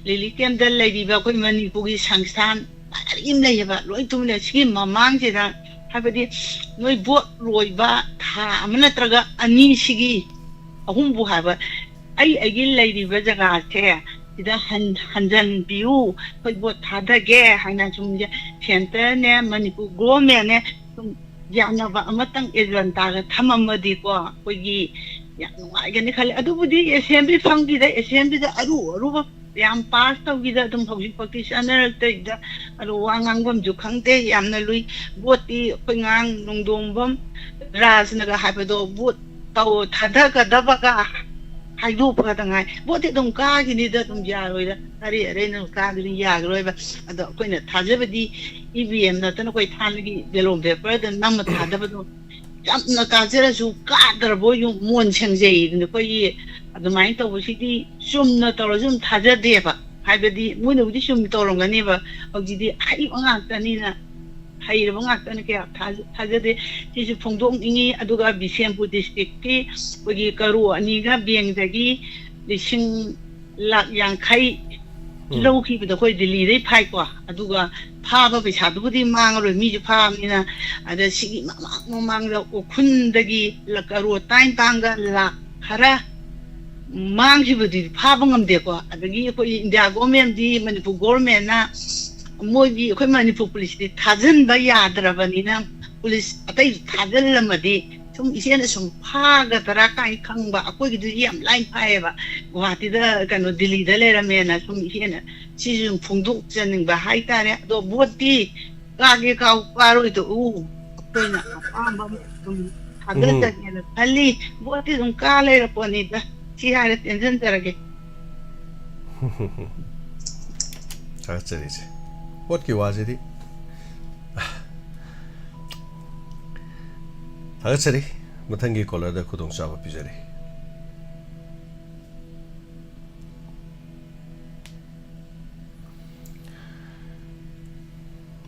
ꯂꯤꯂꯤ ꯀꯦꯟꯗꯜ ꯂꯩꯔꯤꯕ ꯑꯩꯈꯣꯏ ꯃꯅꯤꯄꯨꯔꯒꯤ ꯁꯪꯁꯊꯥꯟ ꯃꯌꯥꯝ ꯂꯩꯌꯦꯕ, ꯂꯣꯏ ꯇꯨꯃꯤꯟꯅ ꯁꯤꯒꯤ ꯃꯃꯥꯡꯁꯤꯗ, ꯍꯥꯏꯕꯗꯤ ꯅꯣꯏ ꯚꯣꯠ ꯂꯣꯏꯕ ꯊꯥ ꯑꯃ ꯅꯠꯇ꯭ꯔꯒ ꯑꯅꯤꯁꯤꯒꯤ, ꯑꯍꯨꯝꯕꯨ ꯍꯥꯏꯕ, ꯑꯩ ꯑꯩꯒꯤ ꯂꯩꯔꯤꯕ ꯖꯒꯥꯁꯦ ꯁꯤꯗ ꯍꯟ-, ꯍꯟꯖꯟꯕꯤꯌꯨ, ꯑꯩꯈꯣꯏ ꯚꯣꯠ ꯊꯥꯗꯒꯦ ꯍꯥꯏꯅ ꯁꯨꯝ ꯁꯦꯟꯇꯔꯅꯦ, ꯃꯅꯤꯄꯨꯔ ꯒꯣꯔꯃꯦꯟꯅꯦ, ꯁꯨꯝ ꯌꯥꯅꯕ ꯑꯃꯇꯪ ꯑꯦꯖꯦꯟꯗꯥꯒ ꯊꯝꯃꯝꯃꯗꯤꯀꯣ, ꯑꯩꯈꯣꯏꯒꯤ ꯌꯥꯝ ꯅꯨꯡꯉꯥꯏꯒꯅꯤ ꯈꯜꯂꯤ꯫ ꯑꯗꯨꯕꯨꯗꯤ ꯑꯦꯁꯦꯝꯕ꯭ꯂꯤ ꯐꯪꯈꯤꯗ, ꯑꯦꯁꯦꯝꯕ꯭ꯂꯤꯗ ꯑꯔꯨ ꯑꯔꯨꯕ ꯌꯥꯝ ꯄꯥꯁ ꯇꯧꯈꯤꯗ, ꯑꯗꯨꯝ ꯍꯧꯖꯤꯛꯐꯥꯎꯗꯤ ꯆꯠꯅꯔꯛꯇ꯭ꯔꯤꯗ, ꯑꯗꯣ ꯋꯥ ꯉꯥꯡꯐꯝꯁꯨ ꯈꯪꯗꯦ, ꯌꯥꯝꯅ ꯂꯨꯏ꯫ ꯚꯣꯠꯇꯤ ꯑꯩꯈꯣꯏ ꯉꯥꯡ ꯅꯣꯡꯗꯣꯡꯕꯝ ꯔꯥꯖꯅꯒ ꯍꯥꯏꯕꯗꯣ, ꯚꯣꯠ ꯇꯧ ꯊꯥꯗꯒꯗꯕꯒ ꯍꯥꯏꯗꯣꯛꯄꯗ ꯉꯥꯏ꯫ ꯚꯣꯠꯇꯤ ꯑꯗꯨꯝ ꯀꯥꯈꯤꯅꯤꯗ, ꯑꯗꯨꯝ ꯌꯥꯔꯣꯏꯗ, ꯑꯔꯩ ꯑꯔꯩꯅ ꯀꯥꯗꯣꯏꯅꯤ, ꯌꯥꯈꯤꯔꯣꯏꯕ꯫ ꯑꯗꯣ ꯑꯩꯈꯣꯏꯅ ꯊꯥꯖꯕꯗꯤ ꯏ ꯚꯤ ꯑꯦꯝ ꯅꯠꯇꯅ ꯑꯩꯈꯣꯏ ꯊꯥꯏꯅꯒꯤ ꯕꯦꯂꯣꯠ ꯄꯦꯄꯔꯗ ꯅꯝꯃ ꯊꯥꯗꯕꯗꯣ ꯌꯥꯝꯅ ꯀꯥꯖꯔꯁꯨ ꯀꯥꯗ꯭ꯔꯕꯣꯏ ꯃꯣꯟ ꯁꯦꯡꯖꯩꯗꯅ ꯑꯩꯈꯣꯏꯒꯤ ꯑꯗꯨꯃꯥꯏꯅ ꯇꯧꯕꯁꯤꯗꯤ ꯆꯨꯝꯅ ꯇꯧꯔꯁꯨ ꯑꯗꯨꯝ ꯊꯥꯖꯗꯦꯕ꯫ ꯍꯥꯏꯕꯗꯤ ꯃꯣꯏꯅꯕꯨꯗꯤ ꯆꯨꯝ ꯇꯧꯔꯝꯒꯅꯦꯕ, ꯍꯧꯖꯤꯛꯇꯤ ꯑꯍꯩꯕ ꯉꯥꯛꯇꯅꯤꯅ, ꯍꯩꯔꯕ ꯉꯥꯛꯇꯅ ꯀꯌꯥ ꯊꯥꯖ-, ꯊꯥꯖꯗꯦ꯫ ꯁꯤꯁꯨ ꯐꯣꯡꯗꯣꯛꯅꯤꯡꯉꯤ꯫ ꯑꯗꯨꯒ ꯕꯤꯁꯦꯝꯄꯨꯔ ꯗꯤꯁꯇ꯭ꯔꯤꯛꯀꯤ ꯑꯩꯈꯣꯏꯒꯤ ꯀꯔꯣ ꯑꯅꯤꯒ ꯕꯦꯡꯗꯒꯤ ꯂꯤꯁꯤꯡ ꯂꯥꯛ ꯌꯥꯡꯈꯩ ꯎꯝ꯫ ꯂꯧꯈꯤꯕꯗꯣ ꯑꯩꯈꯣꯏ ꯗꯤꯜꯂꯤꯗꯩ ꯐꯥꯏꯀꯣ꯫ ꯑꯗꯨꯒ ꯐꯥꯕ ꯄꯩꯁꯥꯗꯨꯕꯨꯗꯤ ꯃꯥꯡꯉꯔꯣꯏ, ꯃꯤꯁꯨ ꯐꯥꯕꯅꯤꯅ꯫ ꯑꯗ ꯁꯤꯒꯤ ꯃꯃꯥꯡ ꯃꯃꯥꯡꯗ ꯎꯈ꯭ꯔꯨꯜꯗꯒꯤ ꯂ-, ꯀꯔꯣꯔ ꯇꯔꯥꯅꯤꯄꯥꯟꯒ ꯂꯥꯛ ꯈꯔ ꯃꯥꯡꯈꯤꯕꯗꯨꯗꯤ ꯐꯥꯕ ꯉꯝꯗꯦꯀꯣ꯫ ꯑꯗꯒꯤ ꯑꯩꯈꯣꯏ ꯏꯟꯗꯤꯌꯥ ꯒꯣꯔꯃꯦꯟꯗꯤ, ꯃꯅꯤꯄꯨꯔ ꯒꯣꯔꯃꯦꯟꯅ ꯃꯣꯏꯒꯤ, ꯑꯩꯈꯣꯏ ꯃꯅꯤꯄꯨꯔ ꯄꯨꯂꯤꯁꯇꯤ ꯊꯥꯖꯤꯟꯕ ꯌꯥꯗ꯭ꯔꯕꯅꯤꯅ, ꯄꯨꯂꯤꯁ ꯑꯇꯩ ꯊꯥꯖꯤꯜꯂꯝꯃꯗꯤ ꯁꯨꯝ ꯏꯆꯦꯅ ꯁꯨꯝ ꯐꯥꯒꯗ꯭ꯔꯥ ꯀꯥꯏꯅ ꯈꯪꯕ꯫ ꯑꯩꯈꯣꯏꯒꯤꯗꯨꯗꯤ ꯌꯥꯝ ꯂꯥꯏꯅ ꯐꯥꯏꯌꯦꯕ, ꯒꯨꯍꯥꯇꯤꯗ, ꯀꯩꯅꯣ, ꯗꯤꯜꯂꯤꯗ ꯂꯩꯔꯝꯃꯦꯅ ꯁꯨꯝ ꯏꯆꯦꯅ ꯁꯤꯁꯨ ꯁꯨꯝ ꯐꯣꯡꯗꯣꯛꯆꯅꯤꯡꯕ ꯍꯥꯏꯇꯥꯔꯦ꯫ ꯑꯗꯣ ꯚꯣꯠꯇꯤ ꯀꯥꯒꯦ ꯀꯥꯎ ꯀꯥꯔꯣꯏꯗꯣ ꯎ, ꯑꯩꯈꯣꯏꯅ ꯑꯄꯥꯝꯕ ꯑꯗꯨꯝ ꯊꯥꯗꯖꯒꯦꯅ ꯈꯜꯂꯤ꯫ ꯚꯣꯠꯇꯤ ꯑꯗꯨꯝ ꯀꯥ ꯂꯩꯔꯄꯣꯠꯅꯤꯗ꯫ ꯁꯤ ꯍꯥꯏꯔ ꯇꯦꯟꯁꯤꯟꯖꯔꯒꯦ꯫ ꯊꯥꯒꯠꯆꯔꯤ ꯏꯆꯦ꯫ ꯚꯣꯠꯀꯤ ꯋꯥꯁꯤꯗꯤ ꯊꯥꯒꯠꯆꯔꯤ꯫ ꯃꯊꯪꯒꯤ ꯀꯣꯂꯔꯗ ꯈꯨꯗꯣꯡꯆꯥꯕ ꯄꯤꯖꯔꯤ꯫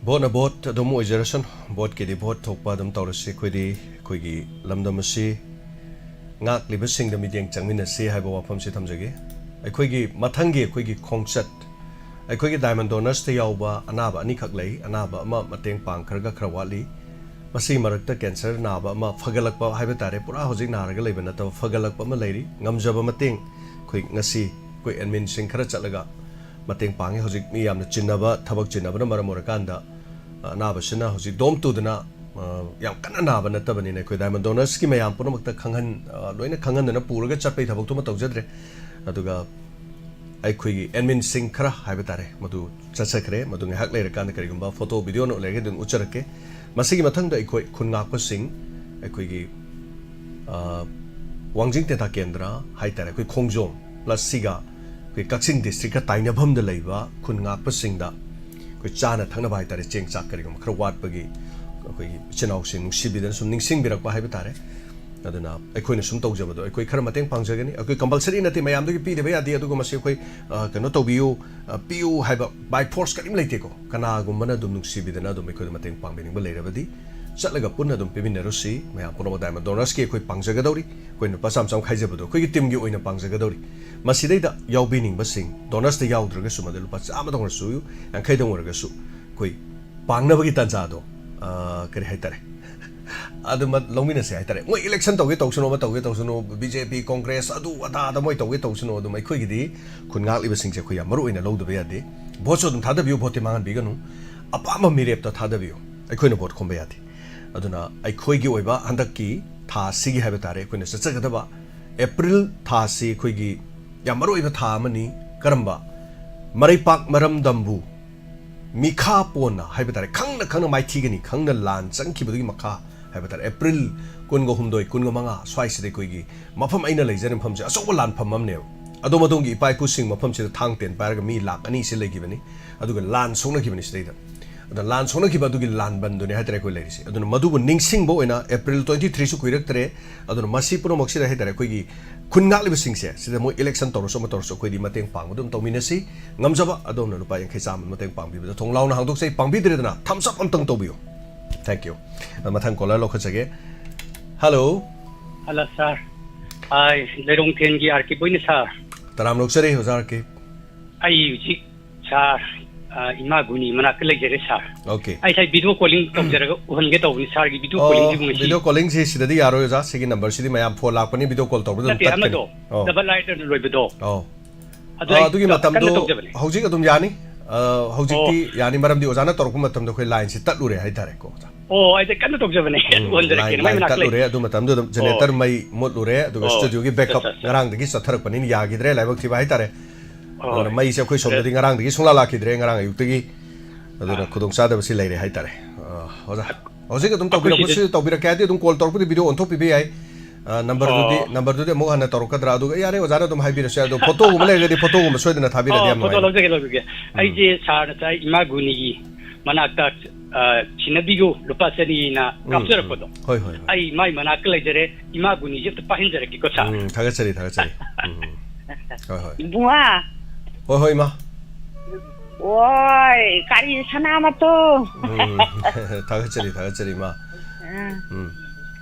ꯚꯣꯠꯅ ꯚꯣꯠ ꯑꯗꯨꯝ ꯑꯣꯏꯖꯔꯁꯅꯨ, ꯚꯣꯠꯀꯤꯗꯤ ꯚꯣꯠ ꯊꯣꯛꯄ ꯑꯗꯨꯝ ꯇꯧꯔꯁꯤ꯫ ꯑꯩꯈꯣꯏꯗꯤ ꯑꯩꯈꯣꯏꯒꯤ ꯂꯝꯗꯝ ꯑꯁꯤ ꯉꯥꯛꯂꯤꯕꯁꯤꯡꯗ ꯃꯤꯠꯌꯦꯡ ꯆꯪꯃꯤꯟꯅꯁꯤ ꯍꯥꯏꯕ ꯋꯥꯐꯝꯁꯤ ꯊꯝꯖꯒꯦ꯫ ꯑꯩꯈꯣꯏꯒꯤ ꯃꯊꯪꯒꯤ ꯑꯩꯈꯣꯏꯒꯤ ꯈꯣꯡꯆꯠ, ꯑꯩꯈꯣꯏꯒꯤ diamond donorsꯇ ꯌꯥꯎꯕ ꯑꯅꯥꯕ ꯑꯅꯤꯈꯛ ꯂꯩ꯫ ꯑꯅꯥꯕ ꯑꯃ ꯃꯇꯦꯡ ꯄꯥꯡꯈ꯭ꯔꯒ ꯈꯔ ꯋꯥꯠꯂꯤ꯫ ꯃꯁꯤꯒꯤ ꯃꯔꯛꯇ cancer ꯅꯥꯕ ꯑꯃ ꯐꯒꯠꯂꯛꯄ ꯍꯥꯏꯕ ꯇꯥꯔꯦ, ꯄꯨꯔꯥ ꯍꯧꯖꯤꯛ ꯅꯥꯔꯒ ꯂꯩꯕ ꯅꯠꯇꯕ ꯐꯒꯠꯂꯛꯄ ꯑꯃ ꯂꯩꯔꯤ꯫ ꯉꯝꯖꯕ ꯃꯇꯦꯡ ꯑꯩꯈꯣꯏ ꯉꯁꯤ ꯑꯩꯈꯣꯏ adminꯁꯤꯡ ꯈꯔ ꯆꯠꯂꯒ ꯃꯇꯦꯡ ꯄꯥꯡꯉꯤ꯫ ꯍꯧꯖꯤꯛ ꯃꯤ ꯌꯥꯝꯅ ꯆꯤꯟꯅꯕ, ꯊꯕꯛ ꯆꯤꯟꯅꯕꯅ ꯃꯔꯝ ꯑꯣꯏꯔꯀꯥꯟꯗ, ꯑ, ꯑꯅꯥꯕꯁꯤꯅ ꯍꯧꯖꯤꯛ ꯗꯣꯝ ꯇꯨꯗꯅ, ꯑ, ꯌꯥꯝ ꯀꯟꯅ ꯅꯥꯕ ꯅꯠꯇꯕꯅꯤꯅ ꯑꯩꯈꯣꯏ diamond donorsꯀꯤ ꯃꯌꯥꯝ ꯄꯨꯝꯅꯃꯛꯇ ꯈꯪꯍꯟ-, ꯑ, ꯂꯣꯏꯅ ꯈꯪꯍꯟꯗꯅ ꯄꯨꯔꯒ ꯆꯠꯄꯒꯤ ꯊꯕꯛꯇꯨꯃ ꯇꯧꯖꯗ꯭ꯔꯦ꯫ ꯑꯗꯨꯒ ꯑꯩꯈꯣꯏꯒꯤ adminꯁꯤꯡ ꯈꯔ ꯍꯥꯏꯕ ꯇꯥꯔꯦ, ꯃꯗꯨ ꯆꯠꯆꯈ꯭ꯔꯦ꯫ ꯃꯗꯨ ꯉꯥꯏꯍꯥꯛ ꯂꯩꯔꯀꯥꯟꯗ ꯀꯔꯤꯒꯨꯝꯕ photo videoꯅ ꯂꯩꯔꯒꯗꯤ ꯑꯗꯨꯝ ꯎꯠꯆꯔꯛꯀꯦ꯫ ꯃꯁꯤꯒꯤ ꯃꯊꯪꯗ ꯑꯩꯈꯣꯏ ꯈꯨꯟ ꯉꯥꯛꯄꯁꯤꯡ, ꯑꯩꯈꯣꯏꯒꯤ, ꯑ, ꯋꯥꯡꯖꯤꯡ ꯇꯦꯟꯊꯥ ꯀꯦꯟꯗ꯭ꯔ ꯍꯥꯏ ꯇꯥꯔꯦ, ꯑꯩꯈꯣꯏ ꯈꯣꯡꯖꯣꯝ plus ꯁꯤꯒ ꯑꯩꯈꯣꯏ ꯀꯛꯆꯤꯡ districtꯀ ꯇꯥꯏꯅꯐꯝꯗ ꯂꯩꯕ ꯈꯨꯟ ꯉꯥꯛꯄꯁꯤꯡꯗ ꯑꯩꯈꯣꯏ ꯆꯥꯅ ꯊꯛꯅꯕ ꯍꯥꯏ ꯇꯥꯔꯦ, ꯆꯦꯡ ꯆꯥꯛ ꯀꯔꯤꯒꯨꯝꯕ ꯈꯔ ꯋꯥꯠꯄꯒꯤ ꯑꯩꯈꯣꯏꯒꯤ ꯏꯆꯤꯟ ꯏꯅꯥꯎꯁꯤꯡ ꯅꯨꯡꯁꯤꯕꯤꯗꯅ ꯁꯨꯝ ꯅꯤꯡꯁꯤꯡꯕꯤꯔꯛꯄ ꯍꯥꯏꯕ ꯇꯥꯔꯦ꯫ ꯑꯗꯨꯅ ꯑꯩꯈꯣꯏꯅ ꯁꯨꯝ ꯇꯧꯖꯕꯗꯣ ꯑꯩꯈꯣꯏ ꯈꯔ ꯃꯇꯦꯡ ꯄꯥꯡꯖꯒꯅꯤ꯫ ꯑꯩꯈꯣꯏ compulsory ꯅꯠꯇꯦ, ꯃꯌꯥꯝꯗꯒꯤ ꯄꯤꯗꯕ ꯌꯥꯗꯦ, ꯑꯗꯨꯒ ꯃꯁꯤ ꯑꯩꯈꯣꯏ, ꯑ, ꯀꯩꯅꯣ ꯇꯧꯕꯤꯌꯨ, ꯑ, ꯄꯤꯌꯨ ꯍꯥꯏꯕ by force ꯀꯔꯤꯝ ꯂꯩꯇꯦꯀꯣ꯫ ꯀꯅꯥꯒꯨꯝꯕꯅ ꯑꯗꯨꯝ ꯅꯨꯡꯁꯤꯕꯤꯗꯅ ꯑꯗꯨꯝ ꯑꯩꯈꯣꯏꯗ ꯃꯇꯦꯡ ꯄꯥꯡꯕꯤꯅꯤꯡꯕ ꯂꯩꯔꯕꯗꯤ ꯆꯠꯂꯒ ꯄꯨꯟꯅ ꯑꯗꯨꯝ ꯄꯤꯃꯤꯟꯅꯔꯨꯁꯤ꯫ ꯃꯌꯥꯝ ꯄꯨꯝꯅꯃꯛ diamond donorsꯀꯤ ꯑꯩꯈꯣꯏ ꯄꯥꯡꯖꯒꯗꯧꯔꯤ꯫ ꯑꯩꯈꯣꯏꯅ ꯂꯨꯄꯥ ꯆꯥꯝꯃ ꯆꯥꯝꯃ ꯈꯥꯏꯖꯕꯗꯣ ꯑꯩꯈꯣꯏꯒꯤ teamꯒꯤ ꯑꯣꯏꯅ ꯄꯥꯡꯖꯒꯗꯧꯔꯤ꯫ ꯃꯁꯤꯗꯩꯗ ꯌꯥꯎꯕꯤꯅꯤꯡꯕꯁꯤꯡ, donorsꯇ ꯌꯥꯎꯗ꯭ꯔꯒꯁꯨ, ꯃꯗꯨ ꯂꯨꯄꯥ ꯆꯥꯝꯃꯗꯪ ꯑꯣꯏꯔꯁꯨ, ꯌꯥꯡꯈꯩꯗꯪ ꯑꯣꯏꯔꯒꯁꯨ, ꯑꯩꯈꯣꯏ ꯄꯥꯡꯅꯕꯒꯤ ꯇꯥꯟꯖꯥꯗꯣ, ꯑ, ꯀꯔꯤ ꯍꯥꯏꯇꯥꯔꯦ, ꯑꯗꯨꯃ ꯂꯧꯃꯤꯟꯅꯁꯦ ꯍꯥꯏꯇꯥꯔꯦ꯫ ꯃꯣꯏ election ꯇꯧꯒꯦ ꯇꯧꯁꯅꯨ, ꯑꯃ ꯇꯧꯒꯦ ꯇꯧꯁꯅꯨ, BJP, Congress, ꯑꯗꯨ ꯑꯗꯥꯗ ꯃꯣꯏ ꯇꯧꯒꯦ ꯇꯧꯁꯅꯨ, ꯑꯗꯨꯝ ꯑꯩꯈꯣꯏꯒꯤꯗꯤ ꯈꯨꯟ ꯉꯥꯛꯂꯤꯕꯁꯤꯡꯁꯦ ꯑꯩꯈꯣꯏ ꯌꯥꯝ ꯃꯔꯨ ꯑꯣꯏꯅ ꯂꯧꯗꯕ ꯌꯥꯗꯦ꯫ Voteꯁꯨ ꯑꯗꯨꯝ ꯊꯥꯗꯕꯤꯌꯨ, voteꯇꯤ ꯃꯥꯡꯍꯟꯕꯤꯒꯅꯨ꯫ ꯑꯄꯥꯝꯕ ꯃꯤꯔꯦꯞꯇ ꯊꯥꯗꯕꯤꯌꯨ, ꯑꯩꯈꯣꯏꯅ vote ꯈꯣꯝꯕ ꯌꯥꯗꯦ꯫ ꯑꯗꯨꯅ ꯑꯩꯈꯣꯏꯒꯤ ꯑꯣꯏꯕ ꯍꯟꯗꯛꯀꯤ ꯊꯥ ꯑꯁꯤꯒꯤ ꯍꯥꯏꯕ ꯇꯥꯔꯦ, ꯑꯩꯈꯣꯏꯅ ꯆꯠꯆꯒꯗꯕ April ꯊꯥꯁꯤ ꯑꯩꯈꯣꯏꯒꯤ ꯌꯥꯝ ꯃꯔꯨ ꯑꯣꯏꯕ ꯊꯥ ꯑꯃꯅꯤ꯫ ꯀꯔꯝꯕ? ꯃꯔꯩꯄꯥꯛ ꯃꯔꯝꯗꯝꯕꯨ ꯃꯤꯈꯥ ꯄꯣꯟꯅ ꯍꯥꯏꯕ ꯇꯥꯔꯦ, ꯈꯪꯅ ꯈꯪꯅ ꯃꯥꯏꯊꯤꯒꯅꯤ, ꯈꯪꯅ ꯂꯥꯟ ꯆꯪꯈꯤꯕꯗꯨꯒꯤ ꯃꯈꯥ ꯍꯥꯏꯕ ꯇꯥꯔꯦ, April ꯀꯨꯟꯒ ꯍꯨꯝꯗꯣꯏ, ꯀꯨꯟꯒ ꯃꯉꯥ ꯁ꯭ꯋꯥꯏꯁꯤꯗ ꯑꯩꯈꯣꯏꯒꯤ ꯃꯐꯝ ꯑꯩꯅ ꯂꯩꯖꯔꯤꯕ ꯃꯐꯝꯁꯦ ꯑꯆꯧꯕ ꯂꯥꯟꯐꯝ ꯑꯃꯅꯦꯕ꯫ ꯑꯗꯣꯝ ꯑꯗꯣꯝꯒꯤ ꯏꯄꯥ ꯏꯄꯨꯁꯤꯡ ꯃꯐꯝꯁꯤꯗ ꯊꯥꯡ ꯇꯦꯟ ꯄꯥꯏꯔꯒ ꯃꯤ ꯂꯥꯛ ꯑꯅꯤꯁꯤ ꯂꯩꯈꯤꯕꯅꯤ, ꯑꯗꯨꯒ ꯂꯥꯟ ꯁꯣꯛꯅꯈꯤꯕꯅꯤ ꯁꯤꯗꯩꯗ꯫ ꯑꯗ ꯂꯥꯟ ꯁꯣꯛꯅꯈꯤꯕ ꯑꯗꯨꯒꯤ ꯂꯥꯟꯕꯟꯗꯨꯅꯦ ꯍꯥꯏꯇꯥꯔꯦ ꯑꯩꯈꯣꯏ ꯂꯩꯔꯤꯁꯦ꯫ ꯑꯗꯨꯅ ꯃꯗꯨꯕꯨ ꯅꯤꯡꯁꯤꯡꯕ ꯑꯣꯏꯅ April twenty three ꯁꯨ ꯀꯨꯏꯔꯛꯇ꯭ꯔꯦ꯫ ꯑꯗꯨꯅ ꯃꯁꯤ ꯄꯨꯝꯅꯃꯛꯁꯤꯗ ꯍꯥꯏꯇꯥꯔꯦ ꯑꯩꯈꯣꯏꯒꯤ ꯈꯨꯟ ꯉꯥꯛꯂꯤꯕꯁꯤꯡꯁꯦ, ꯁꯤꯗ ꯃꯣꯏ election ꯇꯧꯔꯁꯨ ꯑꯃ ꯇꯧꯔꯁꯨ ꯑꯩꯈꯣꯏꯗꯤ ꯃꯇꯦꯡ ꯄꯥꯡꯕ ꯑꯗꯨꯝ ꯇꯧꯃꯤꯟꯅꯁꯤ꯫ ꯉꯝꯖꯕ ꯑꯗꯣꯝꯅ ꯂꯨꯄꯥ ꯌꯥꯡꯈꯩ ꯆꯥꯝꯃ ꯃꯇꯦꯡ ꯄꯥꯡꯕꯤꯕꯗ ꯊꯣꯡ ꯂꯥꯎꯅ ꯍꯥꯡꯗꯣꯛꯆꯩ꯫ ꯄꯥꯡꯕꯤꯗ꯭ꯔꯦꯗꯅ thumbs up ꯑꯝꯇꯪ ꯇꯧꯕꯤꯌꯨ꯫ Thank you꯫ ꯃꯊꯪ caller ꯂꯧꯈꯠꯆꯒꯦ꯫ Hello꯫ Hello sir꯫ ꯑꯩ ꯂꯩꯔꯣꯡꯊꯦꯟꯒꯤ ꯑꯥꯔꯀꯤꯞ ꯑꯣꯏꯅ sir꯫ ꯇꯔꯥꯝ ꯂꯧꯖꯔꯤ ꯑꯣꯖꯥ ꯑꯥꯔꯀꯤꯞ꯫ ꯑꯩ ꯍꯧꯖꯤꯛ sir, ꯑ, ꯏꯃꯥ ꯒꯨꯅꯤ ꯃꯅꯥꯛꯇ ꯂꯩꯖꯔꯦ sir꯫ Okay꯫ ꯑꯩ ꯉꯁꯥꯏ video calling ꯇꯧꯖꯔꯒ ꯎꯍꯟꯒꯦ ꯇꯧꯕꯅꯤ sir ꯒꯤ video calling ꯁꯤꯕꯨ ꯉꯁꯤ꯫ Video calling ꯁꯤ ꯁꯤꯗꯗꯤ ꯌꯥꯔꯣꯏ ꯑꯣꯖꯥ꯫ ꯁꯤꯒꯤ number ꯁꯤꯗꯤ ꯃꯌꯥꯝ phone ꯂꯥꯛꯄꯅꯤ, video call ꯇꯧꯕꯗ ꯑꯗꯨꯝ ꯅꯠꯇꯦ, ꯇꯠꯀꯅꯤ꯫ ꯑꯃꯗꯣ, ꯑꯣ꯫ Double eight ꯑꯅ ꯂꯣꯏꯕꯗꯣ꯫ ꯑꯣ꯫ ꯑꯗꯨ ꯑ, ꯑꯩ ꯑꯗꯨꯒꯤ ꯀꯟꯅ ꯃꯇꯝꯗꯣ ꯇꯧꯖꯕꯅꯦ꯫ ꯍꯧꯖꯤꯛ ꯑꯗꯨꯝ ꯌꯥꯅꯤ꯫ ꯑ, ꯍꯧꯖꯤꯛꯇꯤ ꯑꯣ꯫ ꯌꯥꯅꯤ, ꯃꯔꯝꯗꯤ ꯑꯣꯖꯥꯅ ꯇꯧꯔꯛꯄ ꯃꯇꯝꯗ ꯑꯩꯈꯣꯏ line ꯁꯤ ꯇꯠꯂꯨꯔꯦ ꯍꯥꯏꯇꯥꯔꯦꯀꯣ ꯑꯣꯖꯥ꯫ ꯑꯣ, ꯑꯩꯗꯤ ꯀꯟꯅ ꯇꯧꯖꯕꯅꯦ꯫ ꯎꯝ, ꯎꯍꯟꯖꯔꯛꯀꯦꯅ, line, ꯃꯥꯏ line ꯃꯅꯥꯛꯇ ꯇꯠꯂꯨꯔꯦ꯫ ꯂꯩ꯫ ꯑꯗꯨ ꯃꯇꯝꯗꯨꯗ generator ꯑꯣ꯫ ꯃꯩ ꯃꯨꯠꯂꯨꯔꯦ, ꯑꯗꯨꯒ ꯑꯣ꯫ Studio ꯒꯤ backup ꯑꯠꯆꯥ, ꯑꯠꯆꯥ꯫ ꯉꯔꯥꯡꯗꯒꯤ ꯆꯠꯊꯔꯛꯄꯅꯤꯅ ꯌꯥꯈꯤꯗ꯭ꯔꯦ, ꯂꯥꯏꯕꯛ ꯊꯤꯕ ꯍꯥꯏꯇꯥꯔꯦ꯫ ꯍꯣꯏ꯫ ꯑꯗꯨꯅ ꯃꯩꯁꯦ ꯑꯩꯈꯣꯏ ꯁꯣꯝꯗꯗꯤ ꯑꯦ꯫ ꯉꯔꯥꯡꯗꯒꯤ ꯁꯨꯡꯂꯥꯛ ꯂꯥꯛꯈꯤꯗ꯭ꯔꯦ, ꯉꯔꯥꯡ ꯑꯌꯨꯛꯇꯒꯤ꯫ ꯑꯗꯨꯅ ꯑꯥ꯫ ꯈꯨꯗꯣꯡꯆꯥꯗꯕꯁꯤ ꯂꯩꯔꯦ ꯍꯥꯏꯇꯥꯔꯦ꯫ ꯑ, ꯑꯣꯖꯥ, ꯍꯧꯖꯤꯛ ꯑꯗꯨꯝ ꯑꯩꯈꯣꯏ ꯇꯧꯕꯤꯔꯛꯄꯁꯨ ꯁꯤꯗ ꯇꯧꯕꯤꯔꯛꯀꯦ ꯍꯥꯏꯗꯤ ꯑꯗꯨꯝ call ꯇꯧꯔꯛꯄꯗꯤ video ꯑꯣꯟꯊꯣꯛꯄꯤꯕ ꯌꯥꯏ꯫ ꯑ, number ꯗꯨꯗꯤ, ꯑꯣ꯫ Number ꯗꯨꯗꯤ ꯑꯃꯨꯛ ꯍꯟꯅ ꯇꯧꯔꯛꯀꯗ꯭ꯔꯥ? ꯑꯗꯨꯒ ꯌꯥꯔꯦ, ꯑꯣꯖꯥꯅ ꯑꯗꯨꯝ ꯍꯥꯏꯕꯤꯔꯁꯨ ꯌꯥꯏ꯫ ꯑꯗꯣ photo ꯒꯨꯝꯕ ꯂꯩꯔꯒꯗꯤ photo ꯒꯨꯝꯕ ꯁꯣꯏꯗꯅ ꯊꯥꯕꯤꯔꯗꯤ ꯑꯣ, ꯌꯥꯝ photo ꯅꯨꯡꯉꯥꯏꯅꯤ꯫ ꯂꯧꯖꯒꯦ, ꯂꯧꯖꯒꯦ꯫ ꯎꯝ꯫ ꯑꯩꯁꯦ sir ꯉꯁꯥꯏ ꯏꯃꯥ ꯒꯨꯅꯤꯒꯤ ꯃꯅꯥꯛꯇ, ꯑ, ꯁꯤꯟꯅꯕꯤꯌꯨ, ꯂꯨꯄꯥ ꯆꯅꯤꯅ ꯎꯝ, ꯀꯥꯞꯆꯔꯛꯄꯗꯣ꯫ ꯎꯝ꯫ ꯍꯣꯏ, ꯍꯣꯏ, ꯍꯣꯏ꯫ ꯑꯩ ꯃꯥꯏ ꯃꯅꯥꯛꯇ ꯂꯩꯖꯔꯦ, ꯏꯃꯥ ꯒꯨꯅꯤꯁꯦ ꯑꯝꯇ ꯄꯥꯏꯍꯟꯖꯔꯛꯀꯦꯀꯣ, sir꯫ ꯎꯝ, ꯊꯥꯒꯠꯆꯔꯤ, ꯊꯥꯒꯠꯆꯔꯤ꯫ ꯎꯝ, ꯎꯝ꯫ ꯍꯣꯏ, ꯍꯣꯏ꯫ ꯏꯕꯨꯡꯉꯣ꯫ ꯍꯣꯏ, ꯍꯣꯏ, ꯏꯃꯥ꯫ ꯑꯣꯏ, ꯀꯔꯤ ꯁꯅꯥꯃꯇꯣ꯫ ꯎꯝ, ꯊꯥꯒꯠꯆꯔꯤ, ꯊꯥꯒꯠꯆꯔꯤ, ꯏꯃꯥ꯫ ꯑꯥ꯫ ꯎꯝ꯫